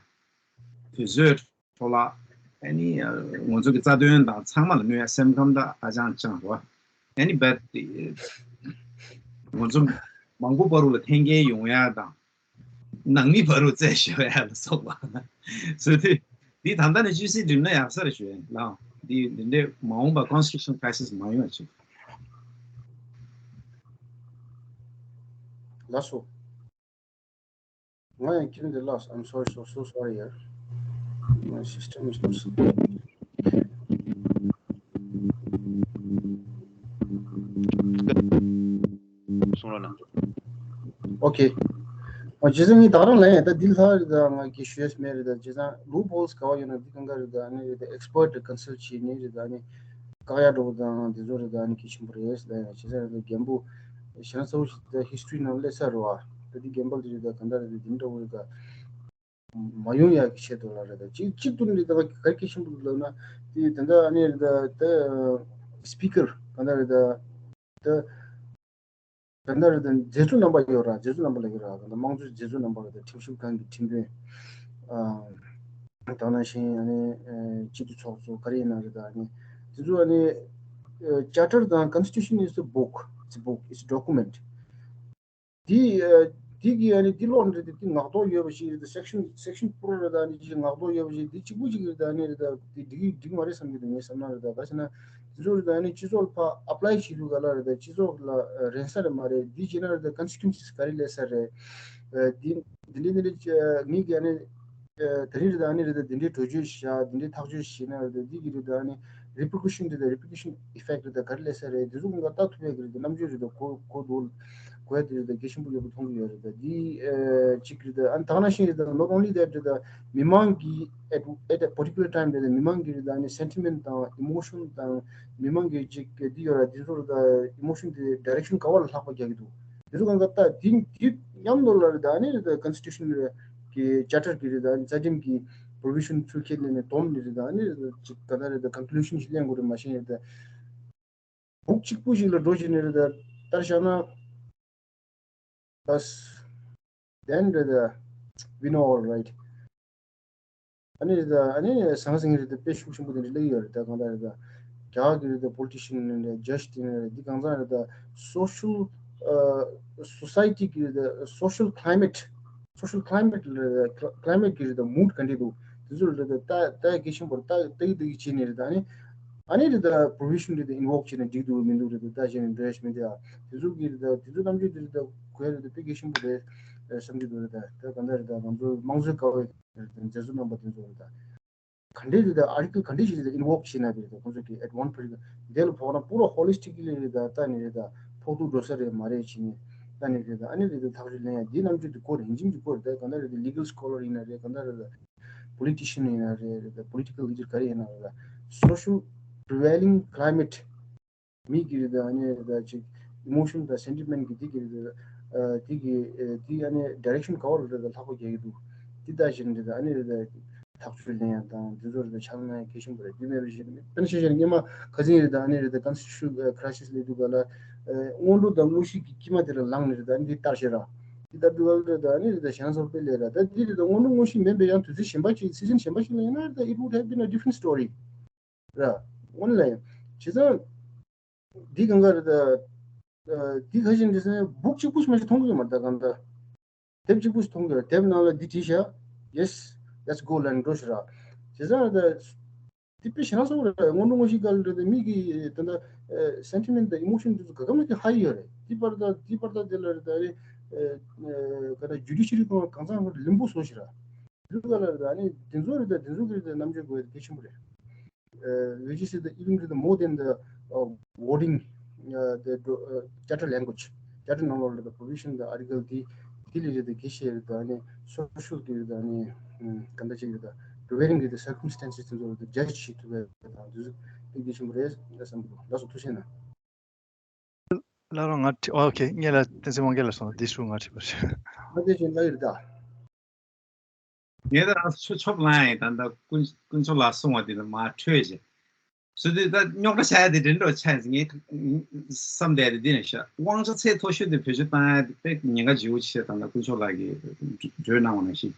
དུས་ཚོད་འཕྲོ་བརླག་ཨ་ནི་ང་ཚོ་གི་རྩ་དོན་དང་ཚང་མ་ལ་གནོད་ཡ་སེམས་ཁམས་ད་ཧ་ཅང་ཅང་རོ་ཨ་ནི་རྦད་ང་ཚོ་མང་པོ་བར་དུ་ལ་འཐེན་འཁྱེར་ཡོང་ཡ་དང་། ནང་མི་བར་དུ་རྩད་ཞུ་ཡ་ལ་སོགས་པ། བཟོ་དུས་འདི་ད་ལྟ་ནས་བཅོས་སྲིད་འགྲིམ་ན་ཡག་ས་རེད་ཞུ་ཡ་ལགས། འདི་འདི་འདྲའི་མ་འོངས་པ་constitutional crisis མ་ཡོང་བ་ཅིག་ལགས་སོ། ང་ཡང་ཁྱེད་འདི་ལགས། I'm sorry, so so sorry, yeah. My system is not so good. གསུང་རོགས་གནང་། ཨོ་ཁེ། ཨོ་རྗེས་སུ་ངས་ད་ག་རང་ལ་ཡང་ད་འདི་ལྷག་རེད་ད་ང་གི་ཞུ་ཡས་མེད་རེད་ད། རྗེས་སུ་ལུབ་ཧོལ་ག་བ་ཡོད་ན་འདི་གང་ག་རེད་ད་ཨ་ནི་རེད་ད་ཨེག་སི་པར་ཊི་ཀོན་སལ་བྱེད་ནི་རེད་ད་ཨ་ནི་བཀག་ཡ་འགྲོ་བ་དང་འདི་ཚོ་རེད་ད་ཨ་ནི་གལ་ཆེན་པོ་རེད་ད། ཡང་རྗེས་སུ་རེད་ད་རྒན་པོ་ཞེ་ན་གསལ་བོ་ཞིག་ད་ཧིས་ཊོ་རི་ནང་སླེབས་ས་རེད་བ། ད་འདི་རྒན་པོ་འདི་རེད་ད་གང་ད་རེད་ད་འདི་འདྲ་བོ་རེད་ད། མ་ཡོང་ཡག་གི་ཆེད་དུ་ལ་རེད་ད། གཅིག་གཅིག་ཏུ་འདི་ད་ག་གལ་ཆེན་པོ་ལབ་ན་དེ་ད་ལྟ་ཨ་ནི་རེད་ད་ད་སི་པི་ཀར་གང་ད་རེད་ད་ད། ད་ལྟ་རེད་དང་མཛད་གཙོ་རྣམ་པ་ཡོད་ར། མཛད་གཙོ་རྣམ་པ་ལ་ཡོད་ར། ད་ལྟ་དམངས་གཙོའི་མཛད་གཙོ་རྣམ་པ་རེད་དང་ཁྲིམས་ཞིབ་ཁང་གི་ཁྲིམས་དཔོན། ཨ། དེ་ནང་བཞིན་ཨ་ནི་ཨ་སྤྱི་འཐུས་ཚོགས་གཙོ་ག་རེ་ཡིན་ན་རེད་དང་། ཨ་ནི་དེ་ཚོ་ཨ་ནི་ཨ་Charter དང་Constitution is a book, it's a book, it's a document. འདི་ཨ་འདི་གི་ཨ་ནི་འདི་ཀློག་ནས་རེད་དེ། འདི་ངག་ཐོག་ཡོད་པ་ཞིག་རེད་དེ། སེག་ཤན་སེག་ཤན་པུ་ར་རེད་དང་། ཨ་ནི་ཅིག་ངག་ཐོག་ཡོད་པ་ཞིག་འདི་གཅིག་པུ་ཅིག་རེད་དང་། ཨ་ནི་རེད་དང་འདི་འགྲིག་འགྲིག་མ་རེད་བསམ་གྱི་འདུག་ངས་བསམ་ན་རེད་དང་། ག་ཟེར་ན་འདི་ཚོ་རེད་དང་། ཨ་ནི་སྤྱི་ཚོགས་ལ་ཕར་ཨེབ་ལའི་བྱེད་དུས་ག་ལ་རེད་དང་། སྤྱི་ཚོགས་ལ་ཨ་རན་ས་རེད་མ་རེད། འདི་བྱས་ན་རེད་དང་consequences ག་རེ་སླེབས་ས་རེད། ཨ་འདི་འདི་འདྲའི་འདི་འདྲའི་ཨ་ངེད་ཀྱི་ཨ་ནི་ཨ་དེ་རིང་རེད་དང་། ཨ་ནི་རེད་དང་འདི་འདྲའི་བྲོས་བྱོལ་བཞག་འདི་འདྲའི་ཐག་གཅོད་བྱས་ན་རེད་དང་། འདི་གི་རེད་དང་ཨ་ནི་repercussion རེད་དང་repercussion effect རེད་དང་ག་རེ་སླེབས་ས་རེད། འདི་ཚོ་ཀུན་དགའ་ལྟ་ཐུབ་ཡག་གི་རེད་དང་། རྣམ་དཔྱོད་རེད་དང་གོ་གོ་འདུག་གོ་ཡ་དེ་རེད་དང་གལ་ཆེན་པོ་ཡོད་པ་མཐོང་གི་ཡོད་རེད་དང་། འདི་ཨ་གཅིག་རེད་དང་། ཨ་ནི་ད་ག་ནང་བཞིན་རེད་དང་not only that རེད་དང་མི་མང་གི་at at a particular time རེད་དང་མི་མང་གི་རེད་དང་ཨ་ནི་sentiment དང་emotion དང་མི་མང་གི་ཅིག་འདི་ཡོད་ར། འདི་ཚོ་རེད་དང་emotion དེ་direction ག་བ་ལ་ལྷག་པ་རྒྱག་གི་འདུག་འདི་ཚོ་གང་ག་ལྟ་འདི་འདི་མཉམ་དུ་ལ་རེད་དང་ཨ་ནི་རེད་དང་constitution གི་charter གི་རེད་དང་རྩ་ཁྲིམས་ཀྱི་provision ཚུར་ཁྱེར་ནས་ནས་སྡོམ་ནས་རེད་དང་ཨ་ནི་རེད་དང་ཅིག་ག་ད་རེད་དང་conclusion ཞིག་ལེན་དགོས་རེད། མ་གཞི་རེད་དང་book གཅིག་པུ་ཞིག་ལ་འགྲོ་བཞིན་ནས་རེད་དང་ལྟར་བཞག་ན་bas then རེད་དང་we know all right. ཨ་ནི་རེད་དང་ཨ་ནི་ཟང་ཟིང་རེད་དང་དཔེ་ཤུགས་ཆེན་པོ་དེ་འདྲ་སླེབས་ཡོད་རེད་དང་གང་ལྟར་རེད་དང་རྒྱ་གར་གི་རེད་དང་politician ཡིན་ན་རེད། judge དེ་ཡིན་ན་རེད། འདི་གང་ཚང་རེད་དང་social ཨ་society གི་རེད་དང་social climate social climate རེད་དང་climate གི་རེད་དང་mood ག་འདྲ་འདུག་དེ་ཚོ་རེད་དང་ལྟ་ལྟ་ཡ་གལ་ཆེན་པོ་རེད། ལྟ་ལྟ་གི་ལྟ་གི་བྱས་ནས་རེད་དང་ཨ་ནི་ཨ་ནི་རེད་དང་provision རེད་དང་invoke བྱས་ནས་འགྲིག་འདུག་མི་འདུག་རེད་དང་ལྟ་བྱས་ནས་འགྲོ་ཡ་ཞིག་མི་འདུག་ཨ་དེ་ཚོ་གི་རེད་དང་དེ་ཚོ་རྣམ་དཔྱོད་དེ་རེད་དང་གོ་ཡ་རེད་དང་དཔེ་གལ་ཆེན་པོ་རེད་བསམ་གྱི་འདུག་རེད་དང་། དེ་གང་ལྟར་རེད་དང་ང་ཚོ་དམངས་གཙོའི་ཀ་བའི་མཛད་གཙོ་རྣམ་པ་དེ་ཚོ་རེད་དང་། ག་འདྲའི་རེད་དང་article ག་འདྲའི་ཞིག་རེད་དང་invoke བྱས་ན་དེ་རེད་དང་ཁོང་ཚོ་གི་at one particular དེ་ལ་ཕོག་ན་པུ་ར་holistically རེད་དང་ལྟ་ནས་རེད་དང་ཕོག་ཐུག་འགྲོ་ས་རེད་མ་རེད་བྱས་ནས་ལྟ་ནས་རེད་དང་། ཨ་ནི་རེད་དང་ཐག་གཅོད་ལེན་ཡ་འདི་རྣམ་དཔྱོད་དེ་ཀོ་རེད། ཡིན་གཅིག་མིན་གཅིག་ཀོ་རེད་དང་། གང་ལྟར་རེད་དང་legal scholar ཡིན་ན་རེད། གང་ལྟར་རེད་དང་politician ཡིན་ན་རེད། རེད་དང་political leader ག་རེ་ཡིན་ན་རེད་དང་social prevailing climate མི་གི་རེད་དང་ཨ་ནི་རེད་དང་ཅིག་emotion དང་sentiment གི་དེ་གི་རེད་དང་དེ་གི་དེ་ཨ་ནི་direction ག་བ་ལ་རེད་དང་ལྷག་པ་རྒྱག་གི་འདུག་དེ་ལྟ་བཞིན་རེད་དང་ཨ་ནི་རེད་དང་ཐག་གཅོད་ལེན་ཡ་དང་དེ་ཚོ་རེད་དང་ཕྱག་ལས་གལ་ཆེན་པོ་རེད། དེ་མེད་པ་ཞིག་དཔེར་ན་ཆ་བཞག་ན་སྔོན་མ་ཁ་སང་རེད་དང་ཨ་ནི་རེད་དང་constitutional crisis སླེབས་དུས་ག་ལ་སྔོན་འགྲོ་དང་དངོས་གཞི་གི་དཀྱིལ་མ་དེ་ལ་ལངས་ནས་རེད་དང་ཨ་ནི་དེ་ལྟར་བཤད་ར། དེ་ལྟར་དུས་ག་ལ་རེད་དང་ཨ་ནི་རེད་དང་གཞན་སོགས་དཔེ་ལས་ར། ད་དེ་རེད་དང་སྔོན་འགྲོ་དངོས་གཞི་མིན་པའི་ཡང་དུས་ཚོད་གཞན་པ་ཞིག་སི་ཛན་གཞན་པ་ཞིག་ལ་ཡིན་ན་རེད་དང་it would have been a different story ར། དངོས་གནས་ལ་ཡང་བྱས་ཙང་འདི་གང་ག་རེད་ད། འདི་ག་བཞིན་འདི་ཟེར་ན་book གཅིག་པུ་ཞིག་མ་ཞིག་མཐོང་གི་ཡོད་མ་རེད་ད། གང་ལྟར་དེབ་གཅིག་པུ་ཞིག་མཐོང་གི་ཡོད་རེད། དེབ་ནང་ལ་འདི་བྲིས་ཤག yes, let's go ལབ་འགྲོ་ཤག་ར། བྱས་ཙང་ད་འདི་དཔེ་ཞེ་དྲག་སོང་རེད། སྔོན་འགྲོ་དངོས་གཞི་ག་ལ་རེད་ད་མི་གི་ད་ལྟ་sentiment དང་emotion འདི་ཚོ་ག་ག་མ་གི་high ཡོད་རེད། འདི་པར་ད་འདི་པར་ད་དེ་ལ་རེད་ད་རེད། ག་ད་judiciary གང་གང་ཚང་ལིམ་པོ་བཟོ་ཤག་ར། འདི་ཚོ་ག་ལ་རེད་ད་ཨ་ནི་འདི་ཚོ་རེད་ད་འདི་ཚོ་གི་རེད་ད་རྣམ་དཔྱོད་དགོས་ཡ་གལ་ཆེན་པོ་རེད། Which is the, even the more than the uh, wording, uh, the uh, charter language, charter ནང་ལོགས་ལ་provision དང་article དེ་དེ་ལས་རེད་དེ་གལ་ཆེ་རེད་དང་ནི་social གི་རེད་དང་ནི་གང་འདྲ་ཅིག་རེད་དང་prevailing རེད་དེ་circumstances དེ་ཚོ་རེད་དེ་judge བྱེད་ཐུབ་པའི་དང་དེ་ཚོ་དེ་གལ་ཆེན་པོ་རེད་བསམ་གི་འདུག་ལགས་སོ། ཐུགས་རྗེ་གནང་། ལགས་རོགས་ང་དྲི་ཨོ་ཨོ་ཁེ་ངས་ལ་བསྟན་འཛིན་དབང་རྒྱལ་ལ་སོང་འདི་ཞུ་ང་དྲི་བར་ཞུ། ང་དེ་བཞིན་ལ་ཡོད་ད། ངས་ད་རང་ཚོ་ཆོ་ཆོབ་ལངས་ཡིན་ད་ད་དཀོན་དཀོན་མཆོག་ལ་སོང་བ་དེ་ལ་མ་འཕྲོད་ཅེས། སུ་དེ་ད་རྙོག་དྲ་ཆགས་ཡ་དེ་དྲན་འགྲོ་ཆགས་ཡིན་ངས་བསམ་བསྡད་དེ་འདི་ནས་ཤ་དབང་ཆ་ཚད་མཐོ་ཤོས་དེ་བེད་སྤྱོད་བཏང་ཡ་དེ་དཔེ་ཉེན་ཁ་ལྗིད་པོ་ཆེ་ད་ད་དཀོན་མཆོག་ལགས་ཀྱིས་གྲོས་གནང་བ་ནང་བཞིན།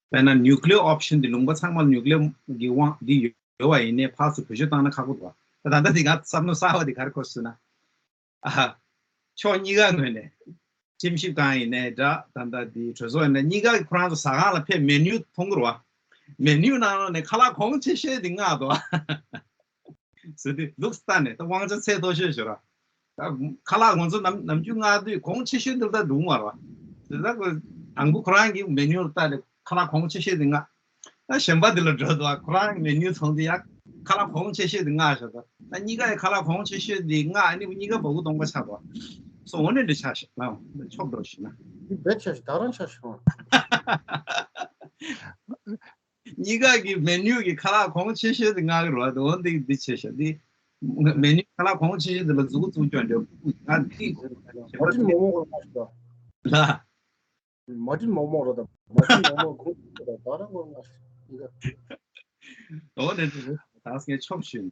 དཔེར་ན་nuclear option དེ་ལུང་པ་ཚང་མ་nuclear གི་དབང་འདི་ཡོད་པ་ཡིན་ནའི་ཕར་ཚུར་བེད་སྤྱོད་བཏང་ན་ཁག་པོ་འདུག་ད་ད་ལྟ་དེ་ང་བསམ་བློ་གསར་བ་དེ་ག་རེ་འཁོར་སོང་ན། ཨ། ཕྱོགས་གཉིས་ཀ་ངོས་ནས། ཁྲིམས་ཞིབ་ཁང་ཡིན་ནའི་འདྲ་ད་ལྟ་འདི་གྲོས་ཚོགས་ཡིན་ནའི་གཉིས་ཀ་ཁོ་རང་ཚོ་ཟ་ཁང་ལ་ཕེབས་menu མཐོང་གི་རེད་བ། menu ནང་ལོགས་ནས་ཁ་ལག་གོང་ཆེ་ཤོས་དེ་མངགས་འདུག་བ། ཟེར་དུས་ལུགས་ལྟ་ནས་ད་དབང་ཆ་ཚད་མཐོ་ཤོས་ཤོད་ར། ད་ཁ་ལག་ང་ཚོ་ནམ་ནམ་རྒྱུན་མངགས་དུས་གོང་ཆེ་ཤོས་འདི་ལ་ད་འདུག་མ་རེད་བ། དེ་ད་ཁོ་དང་པོ་ཁོ་རང་གི་menu ལ་ལྟ་ནས་ཁ་ལག་གོང་ཆེ་ཤོས་དེ་མངགས། ད་གཞན་པ་དེ་ལ་འགྲོ་འདུག་ཁོ་རང་གི་menu མཐོང་དུས་ཡ་ཁ་ལག་གོང་ཆེ་ཤོས་དེ་མངགས་བཞག་འདུག་ད་གཉིས་ཀ་ཡི་ཁ་ལག་གོང་ཆེ་ཤོས་དེ་མངགས་ཨ་ནི་གཉིས་ཀ་སྦ་ཁུག་སྟོང་པ་ཆགས་འདུག་སོ་འོ་ནས་འདི་ཆགས་ཤག་ལ་ཆོབ་འགྲོ་ཞིག་ན། འདི་རྦད་ཆགས་ཤག་ད་རང་ཆགས་ཤག་གཉིས་ཀ་གི་menu གི་ཁ་ལག་གོང་ཆེ་ཤོས་དེ་མངགས་གི་རེད་བ། འོ་འདི་འདི་ཆེ་ཤག་འདི་menu ཁ་ལག་གོང་ཆེ་ཤོས་དེ་ལ་མཛུ་གུ་བཙུགས་སྐྱོན་འདྲ་ང་འདི་མ་ཊིན་མོག་མོག་རོ་ལ། མ་ཊིན་མོག་མོག་རོ་དང་མ་ཊིན་མོག་མོག་གོ་དང་ད་རང་གོ་ང་ཡི་ག་འོ་ནས་འདི་ད་སྔས་ཆོབ་ཞུས་ནས།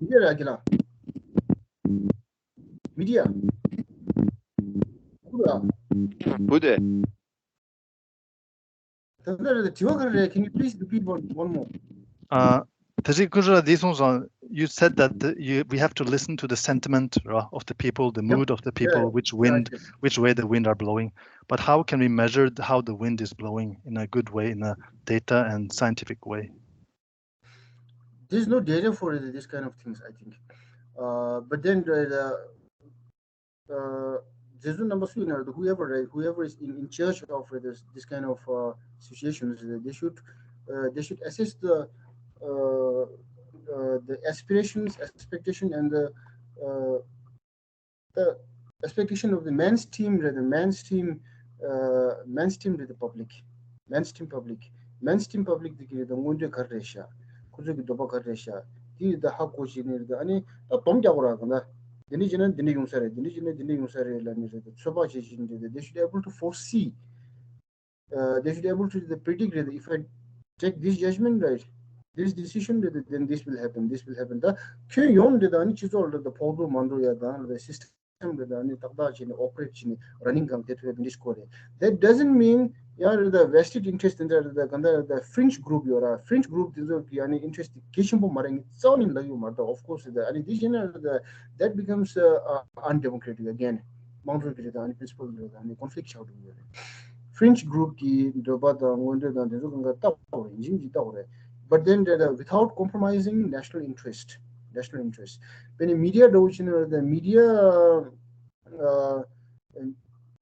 མི་དེ་ར་གི་ལ། མི་དེ་ཡ། ཁུ་ར། བུ་དེ། ད་ལྟ་རེད། དྲི་བ་ག་རེ་རེད། Can you please repeat one, one more? Uh, དེ་རིང་ཀུན་ར་འདི་གསུངས་སོང་། You said that the, you, we have to listen to the sentiment, right, of the people, the mood of the people, which wind, which way the wind are blowing. But how can we measure the, how the wind is blowing in a good way, in a data and scientific way? There's no data for this kind of things, I think. Uh, but then the, the uh, Jesu number three, you know, whoever, right, whoever is in, in charge of, uh, this, this kind of, uh, situations, uh, they should, uh, they should assess the, uh, uh, the aspirations, expectation, and the, uh, the expectation of the mainstream, right, the mainstream, uh, mainstream, right, the public, mainstream public, mainstream public དེ་གི་རེད་ད། མངོན་འདོད་ག་རེ་རེད་ཤག་ཁོ་ཚོ་གི་འདོད་པ་ག་རེ་རེད་ཤག་དེ་ད་ཧ་གོ་བྱས་ནས་རེད་ད། ཨ་ནི་ད་སྡོམ་རྒྱག་དགོས་ར། གང་ལྟར་འདི་འདྲ་བྱས་ན་འདི་འདྲ་ཡོང་ས་རེད། འདི་འདྲ་བྱས་ན་འདི་འདྲ་ཡོང་ས་རེད་ལབ་ནས་རེད་ད། ཚོད་དཔག་བྱེད་བཞིན་རེད་ད། They should able to foresee, uh, they should able to the predict རེད་ད། If I take this judgment, right, this decision, རེད་ད། Then this will happen, this will happen. ད་ཁྱོན་ཡོངས་རེད་ད། ཨ་ནི་སྤྱི་ཚོགས་རེད་ད། ཕོག་ཐུག་མ་འགྲོ་ཡ་དང་རེད་ད། སི་སི་ཊམ་རེད་ད། ཨ་ནི་ཏག་ཏག་བྱས་ནས་ཨོ་པ་རེཊ་བྱས་ནས་ར་ནིང་གང་དེ་ཐུབ་ཡ་དེ་འདྲ་ཞིག་དགོས་རེད། That doesn't mean ཡང་རེད་ད། vested interest དེ་འདྲ་རེད་ད། གང་ལྟར་རེད་ད། fringe group ཡོད་ར། fringe group དེ་ཚོ་གི་ཨ་ནི་interest དེ་གལ་ཆེན་པོ་མ་རེད། ངས་རྩ་བ་ནས་ལབ་ཡོད་མ་རེད་ད། Of course རེད་ད། ཨ་ནི་དེ་བྱས་ན་རེད་ད། That becomes, uh, uh, undemocratic again. དམངས་གཙོ་གི་རེད་ད། ཨ་ནི་principle རེད་ད། ཨ་ནི་conflict ཆགས་འགྲོ་གི་ཡོད་རེད། fringe group གི་འདོད་པ་དང་མངོན་འདོད་དང་དེ་ཚོ་གང་ག་ལྟ་དགོས་རེད། ཡིན་གཅིག་མིན་གཅིག་ལྟ་དགོས་རེད། But then རེད་ད། without compromising national interest, national interest. དཔེར་ན་མི་ཌི་ཡ་འདྲ་བོ་བྱས་ན་རེད་ད། མི་ཌི་ཡ།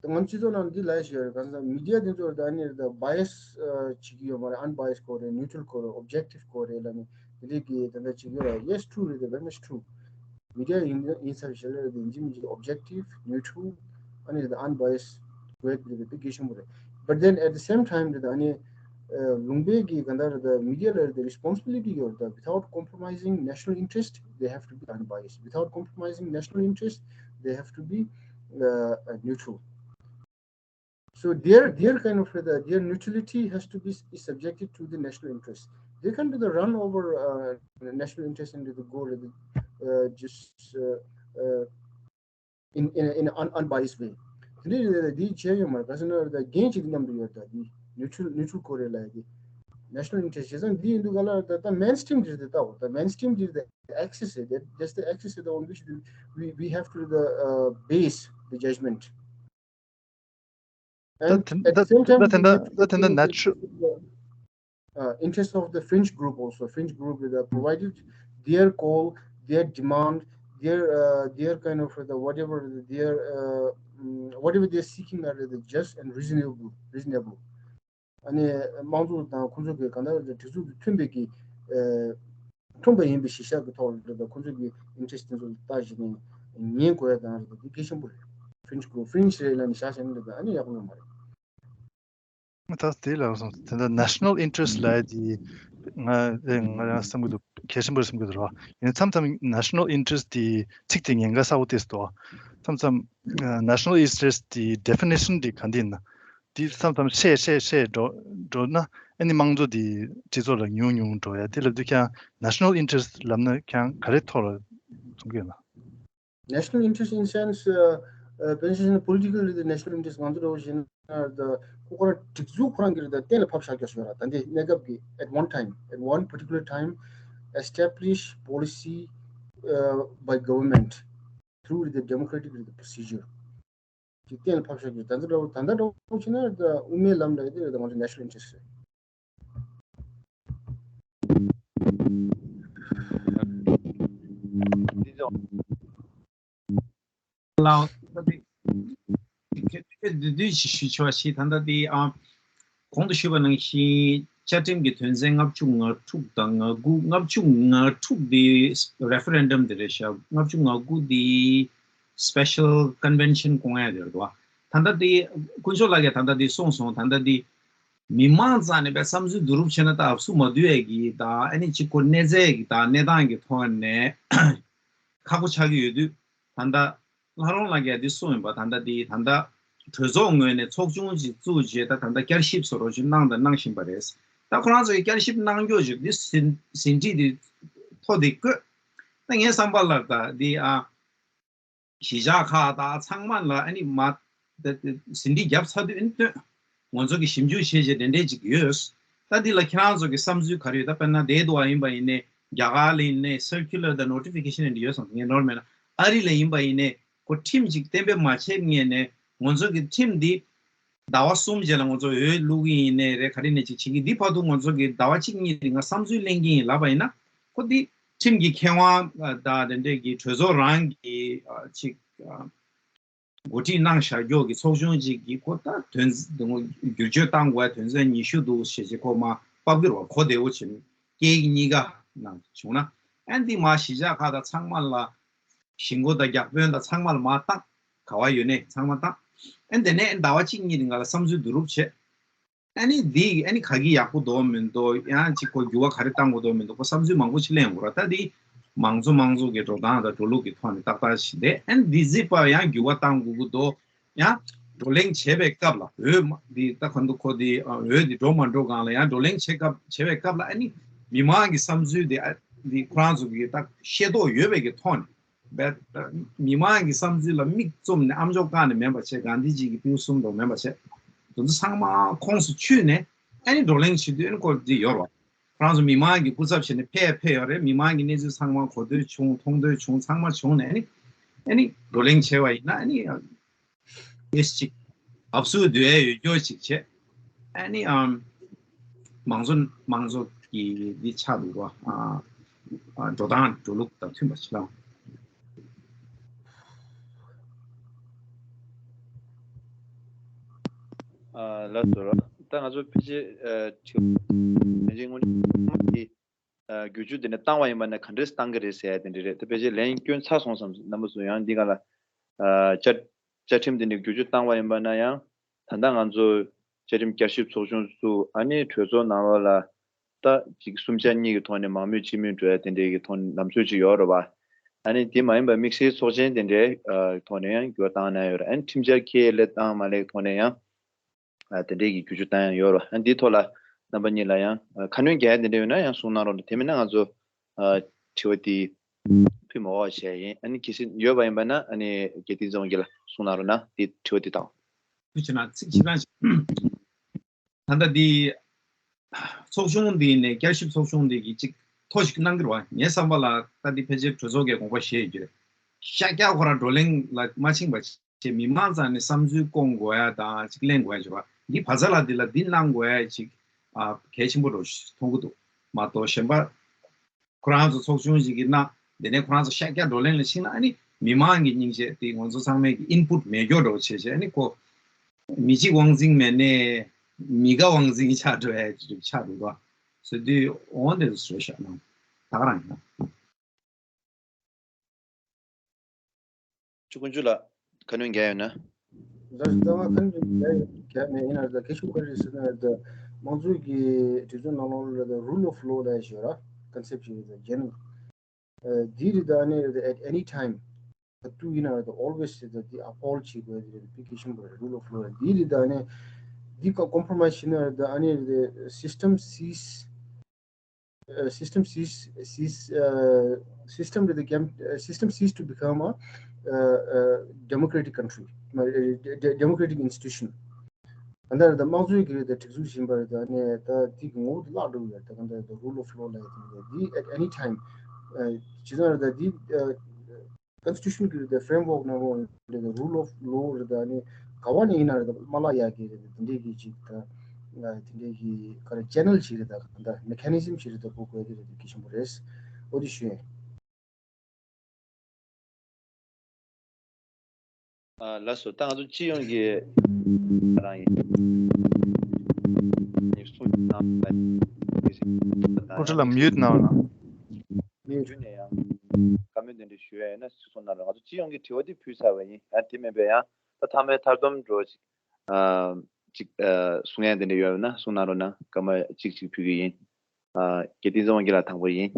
ཨ། ང་ཚོ་སྤྱི་ཚོགས་ནང་འདི་ལབ་ཡ་ཞིག་ཡོད་རེད། གང་ཟེར་ན་མི་ཌི་ཡ་དེ་ཚོ་ད་ནི་ད་བ་ཡ་སི་བྱེད་ཀྱི་ཡོད་མ་རེད། unbiased དགོས་རེད། neutral དགོས་རེད། objective དགོས་རེད་ལབ་ནས་དེ་འདྲས་ཀྱི་ད་ལྟ་བྱེད་ཀྱི་ཡོད་རེད། Yes, true རེད། Very much true. མི་ཌི་ཡ་ཡིན་ཡིན་ས་ཞིག་ལ་རེད། ཡིན་གཅིག་མིན་གཅིག་objective, neutral, ཨ་ནི་ད་unbiased དགོས་རེད། དེ་གལ་ཆེན་པོ་རེད། But then at the same time རེད་ད། ཨ་ནི། ཨ། ལུང་པའི་གི་གང་ལྟར་རེད་ད། མི་ཌི་ཡ་ལ་རེད་ད་responsibility ཡོད་རེད་ད། Without compromising national interest, they have to be unbiased. Without compromising national interest, they have to be, uh, uh, neutral. So their, their kind of, uh, their neutrality has to be, is subjected to the national interest. They can't do the run over, uh, national interest and do the go, uh, just, uh, uh, in, in, in an unbiased way. དེ་འདྲ་རེད་ད། འདི་བྱས་ཡོད་མ་རེད། ག་ཟེར་ན་རེད་ད། འགན་གཅིག་མཉམ་དུ་ཡོད་རེད་ད། འདི་neutral, neutral དགོས་རེད་ལབ་ཡ་དེ། National interest བྱས་ཙང་འདི་ཡིན་དུས་ག་ལ་རེད་ད། ད་mainstream འདི་རེད་ད། ད་mainstream འདི་རེད་ད། Axis རེད། That's the axis that on which we, we have to the, uh, base the judgment. ད་And དེ་at the ད་same time, ད་དེ་འདྲ་ད་དེ་འདྲ་natural uh, interest of the fringe group also. Fringe group with, uh, provided their call, their demand, their, uh, their kind of the whatever their, uh, mm, whatever they're seeking are the just and reasonable, reasonable. ཨ་ནི་དམངས་གཙོ་དང་ཁོང་ཚོ་གི་གང་ལྟར་སྒྲིག་འཛུགས་དང་མཐུན་པའི་གི། ཨ། མཐུན་པ་ཡིན་པའི་གཞི་བཞག་གི་ཐོག་ལ་རེད་ད། ཁོང་ཚོ་གི་interest དེ་ཚོ་ལ་བལྟ་བྱས་ནས་ཉན་དགོས་ཡ་དང་རེད་ད། དེ་གལ་ཆེན་པོ་རེད། fringe group, fringe རེད་ལབ་ནས་བཞག་བྱས་ན་རེད་ད། ཨ་ནི་ཡག་པོ་ཡོད་མ་རེད། ད་དེ་ལ་སོང་ཙང་ད་national interest ལབ་ཡ་དེ་ང་ང་རང་བསམ་གྱི་འདུག་གལ་ཆེན་པོ་རེད་བསམ་གྱི་འདུག་ར། ཡིན་ན་མཚམས་མཚམས་national interest དེ་ཚིག་དེ་ཉེན་ཁ་ཚ་པོ་ཏོག་ཙམ་འདུག་མཚམས་མཚམས་ཨ། national interest དེ་definition དེ་ག་འདྲ་ཡིན་ན། དེ་མཚམས་མཚམས་བཤད་བཤད་བཤད་འགྲོ་འགྲོ་ན། ཨ་ནི་དམངས་གཙོ་དེ་སྤྱི་ཚོགས་ལ་ཉུང་ཉུང་འགྲོ་ཡ། དེ་ལབ་དུས་ཀྱང་national interest ལབ་ན་ཀྱང་ག་རེ་ཐོག་ལ་གསུང་གི་ཡོད་ན། National interest in sense, uh, uh, political national interest ང་ཚོ་འདྲ་བོ་ཞིག་ན་ད་ཁོ་ཁོ་རང་སྒྲིག་འཛུགས་ཁོ་རང་གི་རེད། ད་གཏན་ལ་ཕབ་བཞག་རྒྱུ་ཞིག་ཡོད་ར། ད་འདི་གནས་སྐབས་ཀྱི་at one time, at one particular time, establish policy, uh, by government through the democratic procedure. ཅིག་གཏན་ལ་ཕབ་བཞག་རྒྱུ། ད་ལྟ་འདྲ་བོ་ད་ལྟ་འདྲ་བོ་ཞིག་ན་ད་དབུ་མའི་ལམ་ལ་ཡོད་དེ་རེད། ད་ང་ཚོ་national interest རེད། ལའོ། ད་དེ་དེ་དུས་ཞུ་ཆོག་ཞིག་ད་ལྟ་དེ་ཨ་གོང་དུ་ཞུས་པ་ནང་བཞིན་བཅའ་ཁྲིམས་ཀྱི་དོན་ཚན་ལྔ་བཅུ་ང་དྲུག་དང་ང་དགུ། ལྔ་བཅུ་ང་དྲུག་དེ་referendum དེ་རེད་ཤག་ལྔ་བཅུ་ང་དགུ་དེ་special convention སྐོང་ཡ་དེ་རེད་དོ། ད་ལྟ་དེ་དཀོན་མཆོག་ལགས་ཀྱིས་ད་ལྟ་དེ་གསུངས་སོང་། ད་ལྟ་དེ་མི་མང་རྩ་ནས་བསམ་ཚུལ་བསྡུ་རུབ་བྱས་ན་ད་ཨབ་སུ་མ་བསྡུ་ཡས་ཀྱི་ད་ཨ་ནི་གཅིག་ཁོ་གནས་ཚད་ཀྱི་ད་གནས་སྟངས་ཀྱི་ཐོག་ནས་ཁག་པོ་ཆགས་ཀྱི་ཡོད་དུས། ད་ལྟ་ལྷ་རོང་ལགས་ཀྱིས་འདི་གསུངས་ཡིན་པ། ད་ལྟ་འདི་ད་ལྟ་གྲོས་ཚོགས་ངོས་ནས་ཚོགས་ཆུང་ཞིག་བཙུགས་རྗེས་ད་ད་ལྟ་བསྐྱར་ཞིབ་བཟོ་འདྲ་ཞིག་གནང་དང་གནང་བཞིན་པ་རེད། ད་ཁོ་རང་ཚོ་གིས་བསྐྱར་ཞིབ་གནང་རྒྱུ་ཞིག་འདི་ཟིན་ཟིན་བྲིས་འདི་ཐོ་འདི་བཀོད། ད་ངའི་བསམ་པ་ལ་ད་འདི་ཨ་གཞིས་ཆགས་ཁག་དང་ཚང་མ་ལ་ཨ་ནི་མ་ཟིན་བྲིས་བརྒྱབ་ཚར་དུས་ཨ་ནི་སྟོན། ང་ཚོ་གིས་ཞིབ་འཇུག་བྱས་རྗེས་དེ་འདྲས་ཅིག་ཡོད། ད་འདི་ལ་ཁྱེད་རང་ཚོ་གི་བསམ་ཚུལ་ག་རེ་ཡོད། ད་དཔེར་ན་དེ་དུ་བ་ཡིན་པ་ཡིན་ནའི་རྒྱ་གར་ལ་ཡིན་ནའི་circular དང་notification འདི་ཡོད་སོང་། ངས་ནོར་མེད་ན་ཨ་རི་ལ་ཡིན་པ་ཡིན་ནའི་ཁོ་ཁྲིམས་ཅིག་གཏན་འབེབས་མ་བྱས་སྔོན་ནས་ང་ཚོ་གི་ཁྲིམས་འདི་ཟླ་བ་གསུམ་རྗེས་ལ་ང་ཚོ་འོས་བླུག་གི་ཡིན་ནའི་རེད། ག་རེ་ནས་ཅིག་བྱེད་ཀྱི། འདི་བར་དུ་ང་ཚོ་གི་ཟླ་བ་གཅིག་གཉིས་རིང་ང་བསམ་ཚུལ་གླེང་གི་ཡིན་ལབ་པ་ཡིན་ན་ཁོ་འདི་ཁྲིམས་ཀྱི་ཁེ་དབང་དང་དེ་འདྲས་ཀྱི་གྲོས་ཚོགས་རང་གི་ཅིག་འགོ་ཁྲིད་གནང་བཞག་རྒྱུ་གི་ཚོགས་ཆུང་ཅིག་གིས་ཁོ་ད་དོན་བསྒྱུར་བཅོས་བཏང་དགོས་དོན་ཚན་ཉི་ཤུ་འདུག་ཞེས་བྱས་ཁོ་མ་དཔག་གིར་བ་གོ་བདེ་བོ་བྱེད་སྐད་གཉིས་ཀ་ནང་བྱུང་ན་ཨ་འདི་མ་གཞིས་ཆགས་ཁག་དང་ཚང་མ་ལ་ཞིང་མགོ་དང་རྒྱག་དཔོན་དང་ཚང་མ་ལ་མ་བཏང་། ག་བ་ཡོད་ནས་ཚང་མ་བཏང་། ཨ་དེ་ནས་ཟླ་བ་གཅིག་གཉིས་རིང་ག་ལ་བསམ་ཚུལ་བསྡུ་རུབ་བྱེད། ཨ་ནི་འདི་ཨ་ནི་ག་གི་ཡག་པོ་འདུག་མི་འདུག་ཡང་ཅིག་ཁོ་འགྱུར་བ་ག་རེ་བཏང་དགོས་འདུག་མི་འདུག་ཁོ་བསམ་ཚུལ་མང་པོ་ཅིག་གླེང་དགོས་ར། ད་འདི་མང་གཙོ་མང་གཙོ་གི་འགྲོ་སྟངས་དང་འགྲོ་ལུགས་ཀྱི་ཐོག་ནས་ཏག་ཏག་ཞིག་རེད། ཨ་ནི་འདི་གཟིགས་པ་ཡང་འགྱུར་བ་བཏང་དགོས་ཀྱི་འདུག་ཡང་བགྲོ་གླེང་བྱེད་པའི་སྐབས་ལ་འོས་མ་འདི་ད་ག་འདུག་ཁོ་འདི་འོས་འདི་འགྲོ་མ་འགྲོ་སྒང་ལ་ཡང་བགྲོ་གླེང་བྱེད་སྐབས་བྱེད་པའི་སྐབས་ལ་ཨ་ནི་མི་མང་གི་བསམ་ཚུལ་འདི་ཨ་འདི་ཁོ་རང་ཚོ་གི་ད་ཤེས་རྟོགས་ཡོད་པའི་གི་ཐོག་ནས། བས། མི་མང་གི་བསམ་ཚུལ་ལ་མིག་བཙུམ་ནས་ཨམ་ཅོག་བཀག་ནས་མེད་པ་བྱས། གྷན་དྷི་ཇི་གི་པིའུ་གསུམ་དང་མེད་པ་བྱས། དེ་ཚོ་ཚང་མ་ཁོངས་སུ་ཆུད་ནས་ཨ་ནི་བགྲོ་གླེང་བྱེད་དུས་ཨ་ནི་ཁོ་འདི་ཡོད་རེད་བ། ཁོ་རང་ཚོ་མི་མང་གི་སྐུ་ཚབ་བྱས་ནས་ཕེབས་ཕེབས་ཡོད་རེད། མི་མང་གི་གནས་ཚུལ་ཚང་མ་གོ་ཐོས་བྱུང་མཐོང་ཐོས་བྱུང་ཚང་མ་བྱུང་ནས་ཨ་ནི་ཨ་ནི་བགྲོ་གླེང་བྱས་པ་ཡིན་ན་ཨ་ནི་ཨེས་ཅིག་ཨབ་སུ་སྡུད་ཡས་ཡོད་རྒྱུ་ཅིག་བྱས། ཨ་ནི་ཨམ་མང་གཙོ་མང་གཙོ་གི་འདི་ཆགས་འདུག་བ། ཨ་ཨ་འགྲོ་སྟངས་འགྲོ་ལུགས་དང་མཐུན་པ་ཞིག་ལ། ཨ་ལགས་སོ། ད་ང་ཚོ་ཕལ་ཆེར་ཨ་དྲི་བ་ནན་ཅིང་སྔོན་གྱི་ཨ་བསྒྱུར་བཅོས་དེ་ནས་བཏང་བ་ཡིན་པ་ན་ག་འདྲས་བཏང་གི་རེད་ཟེར་ཡ་དེ་འདྲ་རེད། ད་ཕལ་ཆེར་ལན་སྐྱོན་ཚར་སོང་བསམ། རྣམ་པ་ཚོ་ཡང་འདི་ག་ལ་ཨ་བཅའ་བཅའ་ཁྲིམས་དེ་འདྲ་བསྒྱུར་བཅོས་བཏང་བ་ཡིན་པ་ན་ཡང་ད་ལྟ་ང་ཚོ་བཅའ་ཁྲིམས་བསྐྱར་ཞིབ་ཚོགས་ཆུང་བཙུགས། ཨ་ནི་གྲོས་ཚོགས་ནང་ལོགས་ལ་ད་ཅིག་གསུམ་ཆ་གཉིས་ཀྱི་ཐོག་ནས་མང་མོས་སྤྱི་མོས་འགྲོ་ཡ་དེ་འདྲའི་གི་ཐོག་ནས་ལམ་སྲོལ་ཅིག་ཡོད་རེད་བ། ཨ་ནི་དེ་མ་ཡིན་པ་དམིགས་བསལ་ཚོགས་ཆེན་དེ་འདྲའི་ཨ་ཐོག་ནས་ཡང་འགྱུར་བ་བཏང་གནང་ཡོད་རེད། ཨ་ནི་ཁྲིམས་འཆར་ཁས་ལེན་བཏང་མ་ལེན་གྱི་ཐོག་ནས་ཡང་ཨ་དེ་འདྲའི་གི་བསྒྱུར་བཅོས་བཏང་ཡ་ཡོད་རེད་བ། ཨ་ནི་དེའི་ཐོག་ལ་རྣམ་པ་གཉིས་ལ་ཡང་ཨ་ཁ་སྣོན་རྒྱག་ཡ་དེ་འདྲ་ཡོད་ན་ཡང་གསུང་གནང་རོགས་གནང་། དེ་མིན་ན་ང་ཚོ་ཨ་དྲི་བ་དེ་ཕུལ་མ་འོས་བྱས་ཡིན། ཨ་ནི་གལ་སྲིད་ཡོད་པ་ཡིན་པ་ན་ཨ་ནི་རྒྱལ་བསྟན་རྩེ་དབང་རྒྱལ་ལགས་གསུང་གནང་རོགས་གནང་། དེ་དྲི་བ་དེ་དང་། ཐུགས་རྗེ་གནང་། ཚིག་གཅིག་རང་ཞིག་ད་ལྟ་འདི་ཚོགས་ཆུང་འདི་ནས་བསྐྱར་ཞིབ་ཚོགས་ཆུང་འདི་གིས་ཅིག་ཐོ་ཞིག་གནང་གི་རེད་བ། ངའི་བསམ་པ་ལ་ད་འདི་ཕལ་ཆེར་གྲོས་ཚོགས་ཀྱི་དགོངས་པ་བཞེས་ཡོད་ཀྱི་རེད། ཤ་རྒྱགས་ཁོ་རང་བགྲོ་གླེང་ལ་མ་ཕྱིན་པ་བྱས་མི་མང་རྩ་ནས་བསམ་ཚུལ་སྐོང་དགོས་ཡ་དང་ཅིག་གླེང་དགོས་ཡ་བྱས་པ་འདི་བ་ཚ་ལ་འདི་ལ་འདི་གནང་དགོས་ཡ་ཅིག་ཨ་གལ་ཆེན་པོ་འདྲ་ཞིག་མཐོང་གི་འདུག་མ་གཏོགས་གཞན་པ། ཁོ་རང་ཚོ་ཚོགས་ཆུང་ཞིག་གིས་གནང་། དེ་ནས་ཁོ་རང་ཚོ་ཤ་རྒྱགས་བགྲོ་གླེང་ལ་ཕྱིན་ན་ཨ་ནི་མི་མང་གི་སྙིང་རྗེ་དེ་ང་ཚོ་ཚང་མས་ཀྱི་ཨིན་པུཊ་མེད་རྒྱུ་འདྲ་བོ་བྱས་བྱས་ཨ་ནི་ཁོ་མི་གཅིག་དབང་འཛིན་མེད་ནས་མི་ག་དབང་འཛིན་ཆགས་འགྲོ་ཡ་ཅིག་ཆགས་འདུག་ག་ཟེར་དུས་འོང་དེ་ཚོ་བཟོས་བཞག་ན་ད་ག་རང་ཡིན་ན། ཅུ་ཀུན་ཅུ་ལགས་ཁ་སྣོན་རྒྱག་ཡོད་ན། ད་ལྟ་ང་ཁ་སྣོན་རྒྱག་ཡོད་རྒྱག་མེད་ཡིན་ན་ད་གལ་ཆེན་པོ་ག་རེ་ཟེར་ན་ད་དམངས་གཙོ་གི་སྒྲིག་འཛུགས་ནང་ལོགས་ལ་ད་rule of law ལ་ཞོར་ཨ་concept ཞིག་ད་རྒྱན་འདི་རེད། ད་ནི་at any time ད་དུ་ཡིན་ན་ད་always ད་འདི་uphold བྱེད་དགོས་དེ་རེད། དཔེ་གལ་ཆེན་པོ་རེད། Rule of law འདི་རེད། ད་ནི་འདི་ཀ་compromise བྱེད་ན་ད་ཨ་ནི་system cease uh, system cease, cease uh, system to the cam, uh, system cease to become a democratic country, democratic institution. གང་ལྟར་ད་དམངས་གཙོའི་གི་རེད་ད་སྒྲིག་འཛུགས་ཡིན་པ་རེད་ད་ནས་ད་དེ་གི་ངོ་བོ་དེ་བརླག་འགྲོ་གི་རེད། ད་གང་ལྟར་ད་rule of law ལབ་ཡ་དེ་རེད། དེ་at any time ཇི་ལྟར་རེད་ད་དེ་constitution གི་རེད་ད་framework ནང་ལོགས་རེད་ད་rule of law རེད་ད་ནས་ག་བ་ནས་ཡིན་ན་རེད་ད་མ་བརླག་ཡ་གི་རེད་ད་དེ་འདྲའི་གི་ཅིག་ད་དེ་འདྲའི་གི་ག་རེ་channel ཞིག་རེད་ད་གང་ལྟར་mechanism ཞིག་རེད་ད་དགོས་དགོས་དེ་རེད་ད་གལ་ཆེན་པོ་རེད། འོ་དེ་ཞུ་ཡིན། ལགས་སོ། ད་ང་ཚོ་སྤྱི་ཡོངས་ཀྱི་རང་ཡིན། ནི་གསུང་གནང་བ། སྐུ་ཁྲི་ལ་mute གནང་རོགས་གནང་། མི་རྒྱུ་ནས་ཡང་བཀའ་མོལ་འདི་འདྲ་ཞུ་ཡ་ཡིན་ན་གསུང་གནང་རོགས། ང་ཚོ་སྤྱི་ཡོངས་ཀྱི་དྲི་བ་འདི་ཕུལ་ཚར་བ་ཡིན། ཡང་དེ་མིན་པའི་ཡང་ད་མཐའ་མའི་མཐར་སྡོམ་འགྲོ་ཅིག་ཅིག་གསུང་ཡ་འདི་འདྲ་ཡོད་ན་གསུང་གནང་རོགས་གནང་། བཀའ་མོལ་ཅིག་ཅིག་ཕུལ་གི་ཡིན། རྒན་བསྟན་འཛིན་དབང་རྒྱལ་ལགས་དང་པོ་ཡིན།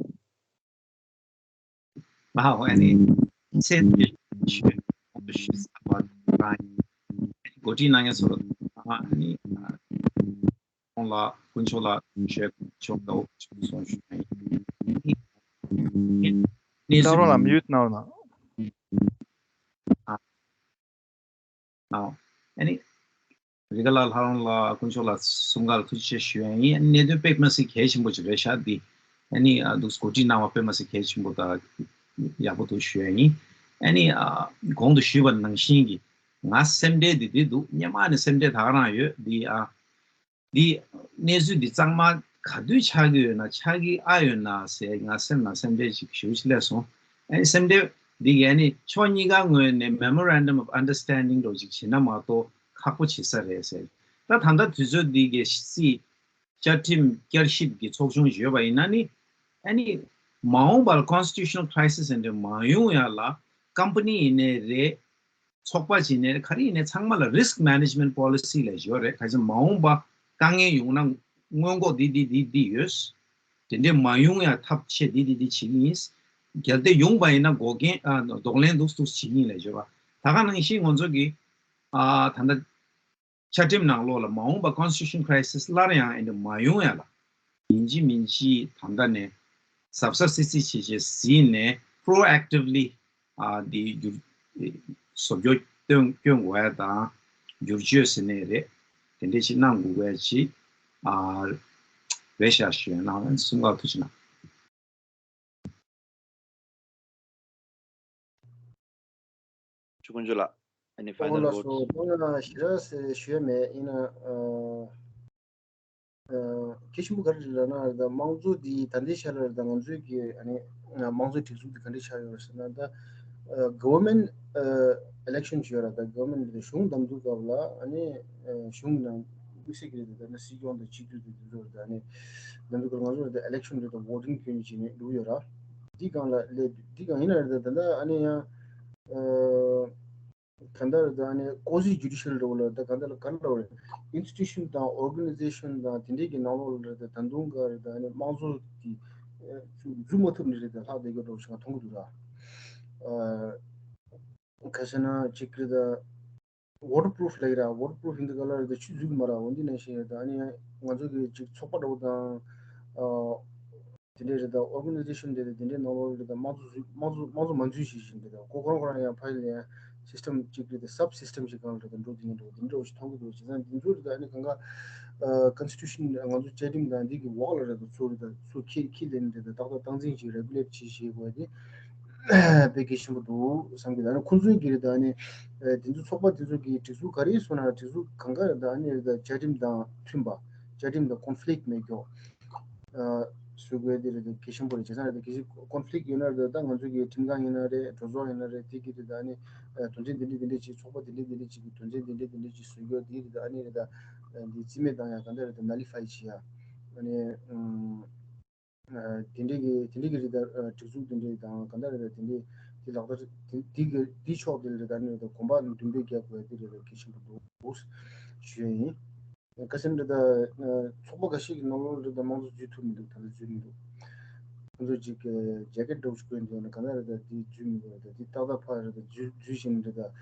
ཨ་ཨ་ནི་ཚེ་འདི་ཞུ་ཞུ་ས་བ་རང་འགོ་ཁྲིད་གནང་མཁན་ཚོ་ཨ་ནི་ཁོང་ལ་དཀོན་མཆོག་ལ་ཞུ་ཆོག་དགའ་བོ་ཆེན་པོ་སོང་ཞུ་ཡིན། ནས་ལ་mute གནང་རོགས་གནང་། ཨ་ཨ་ནི། རི་ཀ་ལ་ལྷ་རམས་ལ་དཀོན་མཆོག་ལ་གསུང་གར་ཐུགས་རྗེ་ཆེ་ཞུ་ཡ་ཡིན། གནད་དོན་དཔེ་མ་སྲིད་གལ་ཆེན་པོ་ཅིག་རེད་ཤག་འདི། ཨ་ནི་ཨ་འདུག་གོ་སྒྲིག་གནང་བ་དཔེ་མ་སྲིད་གལ་ཆེན་པོ་དང་ཡག་པོ་འདུག་ཞུ་ཡ་ཡིན། ཨ་ནི་ཨ་གོང་དུ་ཞུས་པ་ནང་བཞིན་གྱི་ང་སེམས་ཁྲལ་འདི་འདི་འདུག་སྔོན་མ་ནས་སེམས་ཁྲལ་ད་ག་རང་ཡོད་འདི་ཨ། འདི་གནས་ཚུལ་འདི་གཙང་མ་ག་དུས་ཆགས་ཀྱི་ཡོད་ན་ཆགས་ཀྱི་ཨ་ཡོད་ན་ཟེར་ང་སེམས་ནང་སེམས་ཁྲལ་ཅིག་ཞེ་པོ་ཅིག་སླེབས་སོང་། ཨ་ནི་སེམས་ཁྲལ་འདི་གས་ནི་ཕྱོགས་གཉིས་ཀ་ངོས་ནས་memorandum of understanding འདྲ་ཅིག་བྱེད་ན་མ་གཏོགས་ཁག་པོ་བྱེད་ས་རེད་ཟེར། ད་ད་ལྟ་དུས་ཚོད་འདི་གས་སྲིད་བཅའ་ཁྲིམས་བསྐྱར་ཞིབ་ཀྱི་ཚོགས་ཆུང་ཡོད་པ་ཡིན་ན་ནི་ཨ་ནི་མ་འོངས་པར་constitutional crisis འདྲ་མ་ཡོང་ཡ་ལ་company ཡིན་ནའི་རེད། ཚོགས་པ་ཅིག་ནས་ག་རེ་ཡིན་ནའི་ཚང་མ་ལ་risk management policy ལབ་ཡོད་རེད། ག་ཚོད་མ་འོངས་པ་དཀའ་ངལ་ཡོང་ན་སྔོན་འགོག་འདི་འདི་འདི་འདི་ཡོད། དེ་འདྲས་མ་ཡོང་ཡ་ཐབས་ཤེས་འདི་འདི་འདི་བྱེད་ཀྱི་ཡིན། གལ་ཏེ་ཡོང་པ་ཡིན་ན་འགོག་རྐྱེན་ཨ་གདོང་ལེན་འདུག་འདུག་བྱེད་ཀྱི་ཡིན་ལབ་ཡོད་པ། ད་ག་ནང་བཞིན་ང་ཚོ་གི་ཨ་ད་ལྟ་བཅའ་ཁྲིམས་ནང་ལོགས་ལ་མ་འོངས་པ་constitution crisis སླར་ཡང་ཨེ་འདྲ་མ་ཡོང་ཡ་ལ། ཡིན་གཅིག་མིན་གཅིག་ད་ལྟ་ནས་གཟབ་གཟབ་སིལ་སིལ་བྱེད་བྱེད་ཟིན་ནས་proactively ཨ་འདི་བསྒྱུར་བཟོ་བཅོས་སྐྱོན་སྐྱོན་དགོས་ཡ་དང་བསྒྱུར་བཅོས་ཟེར་ནས་རེད། དེ་འདྲས་ཞིག་གནང་དགོས་ཡ་ཅིག་ཨ་རེད་ཤག་ཞུ་ཡ་གནང་། གསུང་ག་ཐུགས་རྗེ་གནང་། ཆུ་དཀོན་མཆོག་ལགས། Any ཨོ་final ལགས་སོ། words? ད་ང་ཞེ་དྲག་ཞུ་ཡ་མེད། ཡིན་ན་ཨ་ཨ་གལ་ཆེན་པོ་ག་རེ་རེད་ལབ་ན་ད་དམངས་གཙོ་འདི་ད་ལྟའི་ཆ་ལ་ད་ང་ཚོའི་གི་ཨ་ནི་དམངས་གཙོའི་སྒྲིག་འཛུགས་འདི་ག་འདྲས་ཆགས་ཡོད་རེད་ཟེར་ན། ད་ཨ་government ཨ་election ཞུ་ཡ་ར། ད་government འདི་གཞུང་བདམས་འཛུགས་སྐབས་ལ་ཨ་ནི་ཨ་གཞུང་ནང་དམིགས་བསལ་གྱི་རེད། ད་ནི་སྲིད་སྐྱོང་དང་སྤྱི་འཐུས་དང་འདི་ཚོ་རེད། ད་ཨ་ནི་བདམས་འཛུགས་སྐབས་ང་ཚོ་རེད་ད་election རེད་ད་voting སྐྱོན་བྱས་ནས་འགྲོ་གི་ཡོད་ར། འདི་སྒང་ལ་སླེབས་འདི་སྒང་ཡིན་ན་རེད། ད་ད་ལྟ་ཨ་ནི་ཡང་ཨ་གང་ལྟར་ད་ནི་quasi judicial འདྲ་བོ་ལ་ད་གང་ལྟར་ལ་གང་འདྲ་བོ་རེད། institution དང་organization དང་དེ་འདྲས་ཀྱི་ནང་ལོགས་ལ་རེད། ད་ད་དུང་ག་རེད་ད་ནི་དམངས་གཙོ་དེ་འཛུགས་མ་ཐུབ་ནི་རེད། ད་ལྷག་བསྡད་ཀྱི་འདྲ་བོ་ཞིག་མཐོང་གི་འདུག་ར། ཨ་ག་ཟེར་ན་ཅིག་རེད་ད། waterproof ལབ་ཀྱི་ར། waterproof ཡིན་དུས་ག་ལ་རེད་ད་ཆུ་འཛུལ་གི་མ་ར། འོ་འདི་ནང་བཞིན་རེད་ད། ཨ་ནི་ང་ཚོ་གི་ཅིག་ཚོགས་པ་འདྲ་བོ་དང་ཨ་དེ་འདྲས་རེད་ད། organization དེ་རེད་དེ་འདྲས་ནང་ལོགས་རེད་ད། དམངས་གཙོ་འཛུལ་དམངས་གཙོ་དམངས་གཙོ་མ་འཛུལ་ཞིག་བཞིན་རེད་ད། ཁོ་ཁོ་རང་ཁོ་རང་ཡང་ཕ་ཡུལ་ཡང་system གཅིག་རེད་ད། sub system ཞིག་སྒང་ལ་རེད་ད་འགྲོ་དེ་ཡིན་འགྲོ་དེ་འདྲ་ཞིག་མཐོང་གི་འདུག་བྱས་ཙང་དེ་ཚོ་རེད་ད། ཨ་ནི་གང་ག་ཨ་constitution ང་ཚོ་བཅའ་ཁྲིམས་དང་འདི་གི་འོག་ལ་རེད་ད། ཚུར་རེད་ད་ཚུར་ཁྱེར་ཁྱེར་ལེན་རེད་ད། ཏག་ཏག་སྟངས་འཛིན་ཅིག་regulate ཅིག་བྱེད་དགོས་དེ་དཔེ་གལ་ཆེན་པོ་འདུག་བསམ་གི་འདུག་ཨ་ནི་ཁོང་ཚོའི་གི་རེད་ད། ཨ་ནི་ཨ་དེ་ཚོ་ཚོགས་པ་དེ་ཚོ་གི་སྒྲིག་འཛུགས་ག་རེ་བཟོ་ན་སྒྲིག་འཛུགས་གང་ག་རེད་ད། ཨ་ནི་རེད་ད་བཅའ་ཁྲིམས་དང་མཐུན་པ། བཅའ་ཁྲིམས་དང་conflict མེད་མཁན་ཨ་བཟོ་དགོས་དེ་རེད་ད། གལ་ཆེན་པོ་རེད། བྱས་ཙང་རེད་ད་གལ་ཆེ་conflict ཡོད་ན་རེད་ད། ད་ང་ཚོ་གི་ཁྲིམས་ཁང་ཡིན་ན་རེད། གྲོས་ཚོགས་ཡིན་ན་རེད། དེ་གི་རེད་ད། ཨ་ནི་ཨ་དོན་ཚན་འདི་འདྲ་འདི་འདྲ་ཅིག་ཚོགས་པ་འདི་འདྲ་འདི་འདྲ་ཅིག་གི་དོན་ཚན་འདི་འདྲ་འདི་འདྲ་ཅིག་བཟོ་དགོས་དེ་རེད་ད། ཨ་ནི་རེད་ད། ཨ་འདི་རྩིས་མེད་བཏང་ཡ་ག་འདྲ་རེད་ད། nullify བྱེད་ཡ། ཨ་ནི་ཨ་དེ་འདྲའི་གི་དེ་འདྲའི་གི་རེད་ད། ཨ་སྒྲིག་འཛུགས་དེ་འདྲའི་དང་གང་ལྟར་རེད་ད། དེ་འདྲའི་དེ་ལག་བསྟར་དེ་དེ་གི་དེ་ཕྱོགས་དེ་རེད་ད། ནི་རེད་ད་གོམ་པ་འདུན་སྤེལ་རྒྱག་དགོས་དེ་རེད་ད། གལ་ཆེན་པོ་འདུག་ཞུ་ཡ་ཡིན། ཁ་སང་རེད་ད། ཨ་ཚོགས་པ་འགའ་ཤས་ཀྱི་ནང་ལོགས་རེད་ད། དམངས་གཙོ་འཛུལ་ཐུབ་མི་འདུག་ད་ལྟ་འཛུལ་མི་འདུག་ཁོང་ཚོ་ཅིག་ཨ་jacket འདྲ་བོ་ཞིག་གོན་བསྡད་ཡོད་ན་གང་ལྟར་རེད་ད། དེ་འཛུལ་མི་དགོས་རེད་ད། དེ་ཏག་ཏག་ཕར་རེད་ད། འཛུལ་འཛུལ་བཞིན་རེད་ད།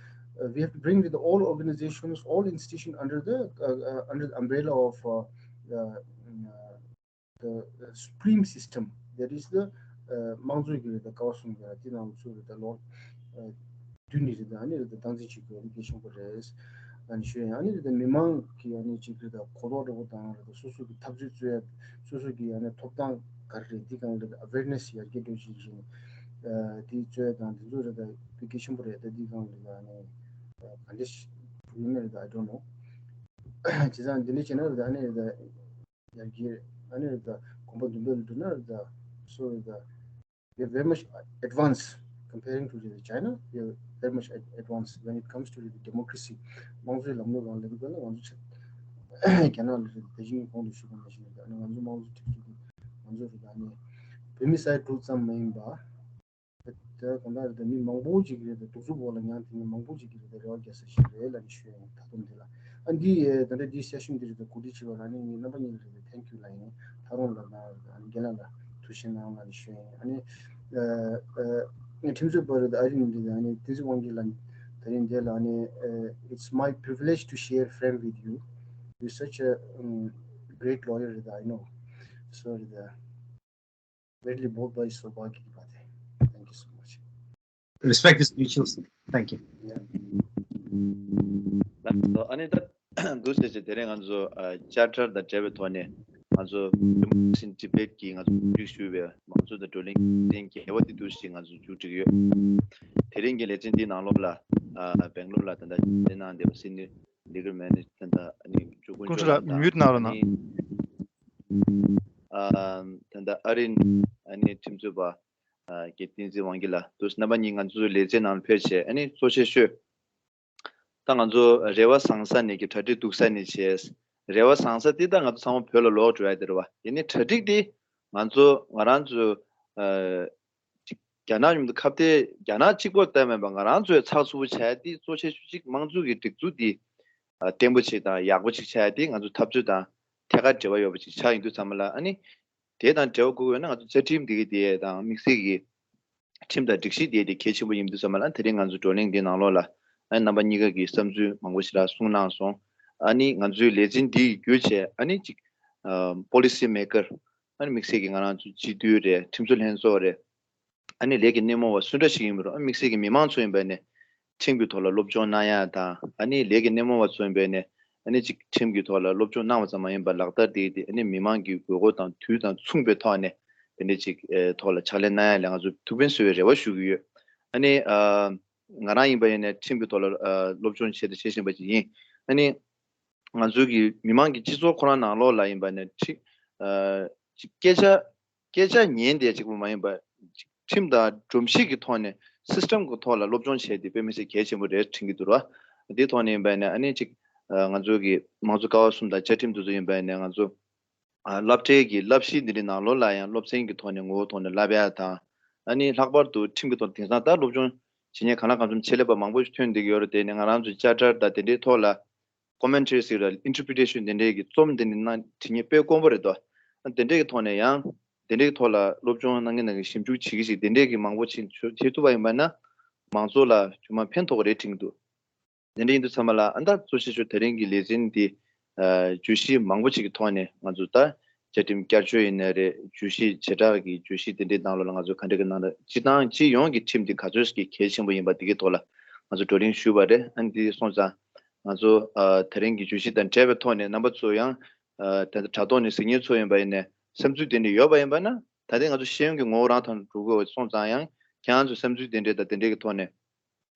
Uh, we have to bring the all organizations, all institutions under the uh, uh, under the umbrella of uh, uh, mm, uh, the uh, supreme system, that is the uh, དམངས་གཙོའི་གི་རེད་ད། ཀ་བ་གསུམ་གྱི་དེ་ནང་ཚུད་རེད་ད། ལོ་uh, བསྡུས་ནས་རེད་ད། ཨ་ནི་རེད་ད་སྟངས་འཛིན་བྱེད་དགོས་ཡ་དེ་གལ་ཆེན་པོ་རེད། ཨ་ནི་ཞུ་ཡ་ཡིན། ཨ་ནི་རེད་ད་མི་མང་གི་ཨ་ནི་ཅིག་རེད་ད་གོ་རྟོགས་འདྲ་པོ་དང་རེད་ད་སོ་སོ་གི་འཐབ་རྩོད་རྩོད་ཡ་སོ་སོ་གི་ཨ་ནི་ཐོབ་ཐང་ག་རེ་རེད་འདི་སྒང་ལ་རེད་ད་awareness་ཡར་རྒྱས་འགྲོ་བྱེད་ཀྱི་ཨ་དེ་རྩོད་ཡ་དང་དེ་ཚོ་རེད་ད་དཔེ་གལ་ཆེན་པོ་རེད་ད། འདི་སྒང་ལ་རེད་ད་ཨ་ནི་ག་འདྲ་ཞིག་ཡོད་མེད་རེད་ད། I don't know། བྱས་ཙང་འདི་འདྲ་བྱས་ན་རེད་ད་ཨ་ནི་རེད་ད་ཡར་རྒྱས་ཨ་ནི་རེད་ད་གོམ་པ་མདུན་སྤོས་ལ་འགྲོ་ན་རེད་ད་སོ་རེད་ད། We are very much advanced comparing to the China. We are very much ad- advanced when it comes to the democracy. དམངས་གཙོའི་ལམ་ལུགས་སྒང་ལ་ལབ་དགོས་ན་ང་ཚོ་ཆ་རྒྱ་ནག་ལ་རེད་ད་ཅིང་གོང་དུ་ཞུས་པ་ནང་བཞིན་རེད་ད། ང་ཚོ་དམངས་གཙོ་ཁྲིམས་སྲོལ་གྱི་ང་ཚོ་རེད་ད་ནི་བོད་མི་ས་ཡ་དྲུག་ཙམ་མ་ཡིན་པ། དེ་གང་ལྟར་དེ་མི་མང་པོ་ཅིག་རེད་དེ་གདུག་རྩུབ་འོག་ལ་མྱངས་དེ་མི་མང་པོ་ཅིག་གིས་རེད་དེ་རེ་བ་རྒྱག་ས་ཞིག་རེད་ལབ་ནས་ཞུ་ཡ་ཡིན། ད་དུང་འདི་ལ་ཨ་འདི་ད་ལྟ་འདིའི་སེ་ཤན་འདི་རེད་དེ་གོ་སྒྲིག་བྱས་པ་ལ་ནི་ངའི་རྣམ་པ་གཉིས་ལ་རེད་དེ་thank you་ལབ་ཡིན། ཐག་རོང་ལ་དང་རེད་དེ་ཨ་ནི་རྒན་ལགས་ལ་ཐུགས་རྗེ་གནང་ལབ་ནས་ཞུ་ཡ་ཡིན། ཨ་ནི་ཁྲིམས་རྩོད་པ་རེད་དེ་ཨ་རིག་ནས་འདི་ཨ་ནི་བསྟན་འཛིན་དབང་རྒྱལ་ལགས་ད་རིང་འདི་ལ་ཨ་ནི་it's my privilege to share frame with you. You're such a um, great lawyer རེད་དེ། I know. So རེད་དེ། Greatly moved by Sobhagya Kipade. Thank you so much. Respect is mutual, sir. Thank you. Yeah. ལགས་སོ། ཨ་ནི་ད་འདུག་ཟེར་བྱས་དེ་རིང་ང་ཚོ་ཨ་བཅར་ཁྲལ་དང་འབྲེལ་བའི་ཐོག་ནས་ང་ཚོ་Democracy in Tibet གི་ང་ཚོ་མཇུག་ཞུས་པའི་མང་གཙོ་དང་བགྲོ་གླེང་ལས་འགུལ་དེ་འདུག་ཟེར་ང་ཚོ་མཇུག་སྒྲིལ་གྱི་ཡོད། དེ་རིང་གི་ལེ་ཚན་འདིའི་ནང་ལོགས་ལ་ཨ་སྦེང་ལོར་ལ་ད་ལྟ་བསྡད་གནང་བསྡད་པ་སི་ནི་ལི་གལ་མེ་ནེ་ཇར་ད་ལྟ་ཨ་ནི་ཇོ་ཀུན་ཀུན་སྒྲོན་ལགས་ལགས་དང་mute གནང་རོགས་གནང་། ཨ་ནི་ཨ་ད་ལྟ་ཨ་རིན་ཨ་ནི་ཁྲིམས་རྩོད་པ་ཨ་རྒན་བསྟན་འཛིན་དབང་རྒྱལ་ལགས་འདུག་རྣམ་པ་གཉིས་ང་ཚོའི་ལེ་ཚན་ནང་ཕེབས་བྱས་ཨ་ནི་གཙོ་ཆེ་ཤོས་ད་ང་ཚོ་རེ་བ་བཟང་ས་ནས་ཀྱི་གྲ་སྒྲིག་སྡུག་ས་ནས་བྱས། རེ་བ་བཟང་ས་དེ་ད་ང་ཚོ་ཚང་མ་བོད་ལ་ལོག་འགྲོ་ཡ་དེ་རེད་བ། དེ་ནས་གྲ་སྒྲིག་དེ་ང་ཚོ་ང་རང་ཚོ་ཨ་ཅིག་རྒྱ་ནག་མཉམ་དུ་ཁ་གཏད་རྒྱ་ནག་གཅིག་པོ་ལྟ་མེད་པ་ང་རང་ཚོའི་ཚགས་ཚུད་པོ་བྱ་ཡ་དེ་གཙོ་ཆེ་ཤོས་གཅིག་དམངས་གཙོ་གི་སྒྲིག་འཛུགས་དེ་ཨ་བརྟན་པོ་ཅིག་དང་ཡག་པོ་ཅིག་བྱ་ཡ་དེ་ང་ཚོ་འཐབ་རྩོད་དང་ཐད་ཀར་འབྲེལ་བ་ཡོད་པ་ཅིག་ཆགས་ཡོང་དུས་ཙམ་པ་ལ་ཨ་ནི་དེ་དང་འབྲེལ་བ་དགོས་ཡོད་ན་ང་ཚོ་རྩ་ཁྲིམས་དེ་གི་དེ་དང་དམིགས་བསལ་གྱི་ཁྲིམས་དང་སྒྲིག་གཞི་དེ་དེ་གལ་ཆེན་པོ་ཡིན་དུས་ཙམ་པ་ལ་དེ་རིང་ང་ཚོ་བགྲོ་གླེང་འདིའི་ནང་ལོགས་ལ་ཨ་ནི་རྣམ་པ་གཉིས་ཀ་གི་བསམ་ཚུལ་མང་པོ་ཞིག་ལ་གསུངས་གནང་སོང་། ཨ་ནི་ང་ཚོའི་ལེ་ཚན་འདི་ཡི་བརྒྱུད་བྱས་ཨ་ནི་ཅིག་ཨ་policy maker ཨ་ནི་དམིགས་བསལ་གྱི་ང་རང་ཚོ་སྤྱི་འཐུས་རེད། ཁྲིམས་བཟོ་ལྷན་ཚོགས་རེད། ཨ་ནི་ལས་ཀྱི་སྣེ་མོ་བ་སུ་འདྲ་ཞིག་ཡིན་པ་རུང་ཨ་དམིགས་བསལ་གྱི་མི་མང་ཚོ་ཡིན་པ་ནས་ཁྲིམས་ཀྱི་ཐོག་ལ་སློབ་སྦྱོང་གནང་ཡ་དང་ཨ་ནི་ལས་ཀྱི་སྣེ་མོ་བ་ཚོ་ཡིན་པ་ནས་ཨ་ནི་ཅིག་ཁྲིམས་ཀྱི་ཐོག་ལ་སློབ་སྦྱོང་གནང་བ་ཙམ་མ་ཡིན་པར་ལག་བསྟར་དེ་དེ་ཨ་ནི་མི་མང་གི་དགོས་མཁོ་དང་དུས་དང་མཚུངས་པའི་ཐོག་ནས་དེ་འདྲ་ཅིག་ཨེ་ཐོག་ལ་ཕྱག་ལས་གནང་ཡ་ལ་ང་ཚོ་ཐུགས་ཕན་གསོས་པའི་རེ་བ་ཞུ་གི་ཡོད། ཨ་ནི་ཨ་ང་རང་ཡིན་པ་ཡིན་ནས་ཁྲིམས་ཀྱི་ཐོག་ལ་ཨ་སློབ་སྦྱོང་བྱས་དང་བྱེད་བཞིན་པ་ཅིག་ཡིན། ཨ་ནི་ང་ཚོའི་གི་མི་མང་གི་སྤྱི་ཚོགས་ཁོ་རང་ནང་ལོགས་ལ་ཡིན་པ་ནས་ཁྲི་ཨ་ཅིག་སྐད་ཆ་སྐད་ཆ་ཉན་བསྡད་ཅིག་པོ་མ་ཡིན་པ་ཅིག་ཁྲིམས་དང་སྒྲོམ་གཞི་གི་ཐོག་ནས་སིས་ཊེམ་གི་ཐོག་ལ་སློབ་སྦྱོང་བྱས་ཏེ་དཔེ་མི་སྲིད་གལ་ཆེན་པོ་རེད་དྲན་གྱི་འདུག་ར། དེ་ཐོག་ནས་ཡིན་པ་ནས་ཨ་ནི་ཅིག་ཨ་ང་ཚོ་གི་དམངས་གཙོ་ཀ་བ་གསུམ་དང་བཅའ་ཁྲིམས་དེ་ཚོ་ཡིན་པ་ནས་ང་ཚོ་ཨ་སློབ་གྲྭའི་གི་བསླབ་གཞི་འདི་འདྲའི་ནང་ལོགས་ལ་ཡང་སློབ་ཚན་གྱི་ཐོག་ནས་ངོ་བོ་ཐོག་ནས་བསླབ་ཡ་དང་། ཨ་ནི་ལྷག་པར་དུ་ཁྲིམས་ཀྱི་ཐོག་དེང་སང་ད་སློབ་སྦྱོང་བྱེད་མཁན་གང་ལ་གང་འཚམ་ཆེད་ལས་པ་མང་པོ་ཞིག་ཐོན་བསྡད་ཀྱི་ཡོད་རེད། དེ་ནས་ང་རང་ཚོའི་དཔྱ་ཁྲལ་དང་དེ་འདྲའི་ཐོག་ལ་ཀོ་མེན་ཊ་རི་ཟེར་ར་ཨིན་ཊར་པི་རི་ཊེ་ཤན་དེ་འདྲའི་གི་རྩོམ་དེ་འདྲའི་གནང་བྱེད་མཁན་དཔེ་དཀོན་པོ་རེད་དོ། ཨ་དེ་འདྲའི་གི་ཐོག་ནས་ཡང་དེ་འདྲའི་གི་ཐོག་ལ་སློབ་སྦྱོང་གནང་མཁན་ནང་གི་ཞིབ་འཇུག་བྱེད་ཀྱི་ཞིག་དེ་འདྲའི་གི་མང་པོ་ཞིག་བྱེད་ཐུབ་པ་ཡིན་པ་ན་མང་ཚོགས་ལ་ཇོ་མོ་ཕན་ཐོགས་རེད་དྲན་གྱི་འདུག་དེ་འདྲ་ཡིན་དུས་ཚང་མ་ལ་ཨ་ད་གཙོ་ཆེ་ཤོས་དེ་རིང་གི་ལེ་ཚན་འདི་ཨ་བརྗོད་གཞི་མང་པོ་ཅིག་གི་ཐོག་ནས་ང་ཚོ་ད་བཅའ་ཁྲིམས་བསྐྱར་བཅོས་ཡིན་ན་རེད། བརྗོད་གཞི་བྱེ་བྲག་གི་བརྗོད་གཞི་དེ་འདྲའི་ནང་ལོགས་ལ་ང་ཚོ་ག་འདྲ་གི་ནང་ལ་སྤྱི་བཏང་སྤྱི་ཡོངས་ཀྱི་ཁྲིམས་འདི་ག་ཚོད་ཀྱི་གལ་ཆེན་པོ་ཡིན་པ་འདི་གའི་ཐོག་ལ་ང་ཚོ་བགྲོ་གླེང་ཞུས་པ་རེད། ཨ་འདི་སོང་ཙང་ང་ཚོ་ཨ་དེ་རིང་གི་བརྗོད་གཞི་དང་འབྲེལ་བའི་ཐོག་ནས་རྣམ་པ་ཚོ་ཡང་ཨ་ད་ལྟ་དྲ་ཐོག་ནས་གཟིགས་མཁན་ཚོ་ཡིན་པ་ཡིན་ནས་བསམ་ཚུལ་དེ་འདྲ་ཡོད་པ་ཡིན་པ་ན་ད་ལྟའི་ང་ཚོ་ཤེས་ཡོན་གྱི་ངོ་བོ་རང་དང་འགྲོ་དགོས་སོང་ཙང་ཡང་ཁྱེད་རང་ཚོ་བསམ་ཚུལ་དེ་འདྲ་དང་དེ་འདྲའི་གི་ཐོག་ནས།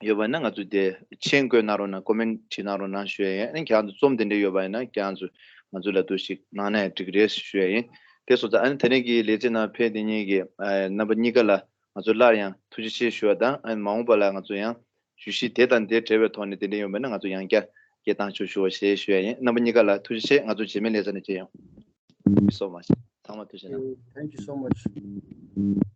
ཡོད་པ་ན་ང་ཚོ་དེ་མཆན་བཀོད་གནང་རོགས་གནང་། ཀོ་མེན་ཊི་བྲིས་གནང་རོགས་གནང་ཞུ་ཡ་ཡིན། ཨ་ནི་ཁྱེད་རང་ཚོ་རྩོམ་དེ་འདྲ་ཡོད་པ་ཡིན་ན་ཁྱེད་རང་ཚོ་ང་ཚོ་ལ་འདུག་ཞིག་གནང་ན་ཡང་འགྲིག་རེད་ཞུ་ཡ་ཡིན། དེ་སོང་ཙང་ཨ་ནི་དེ་རིང་གི་ལེ་ཚན་ནང་ཕེབས་དེ་ཉིད་ཀྱི་ཨ་རྣམ་པ་གཉིས་ཀ་ལ་ང་ཚོ་སླར་ཡང་ཐུགས་རྗེ་ཆེ་ཞུ་བ་དང་། ཨ་ནི་མ་འོངས་པ་ལ་ང་ཚོ་ཡང་བརྗོད་གཞི་དེ་དང་དེ་འབྲེལ་བའི་ཐོག་ནས་དེ་འདྲ་ཡོད་པ་ན་ང་ཚོ་ཡང་བསྐྱར་སྐད་བཏང་ཆོག་ཞུ་བ་ཞེས་ཞུ་ཡ་ཡིན། རྣམ་པ་གཉིས་ཀ་ལ་ཐུགས་རྗེ་ཆེ། ང་ཚོ་རྗེས་མའི་ལེ་ཚན་ནས་མཇལ་ཡོང་། Thank you so much. ཚང་མ་ཐུགས་རྗེ་གནང་། Thank you so much.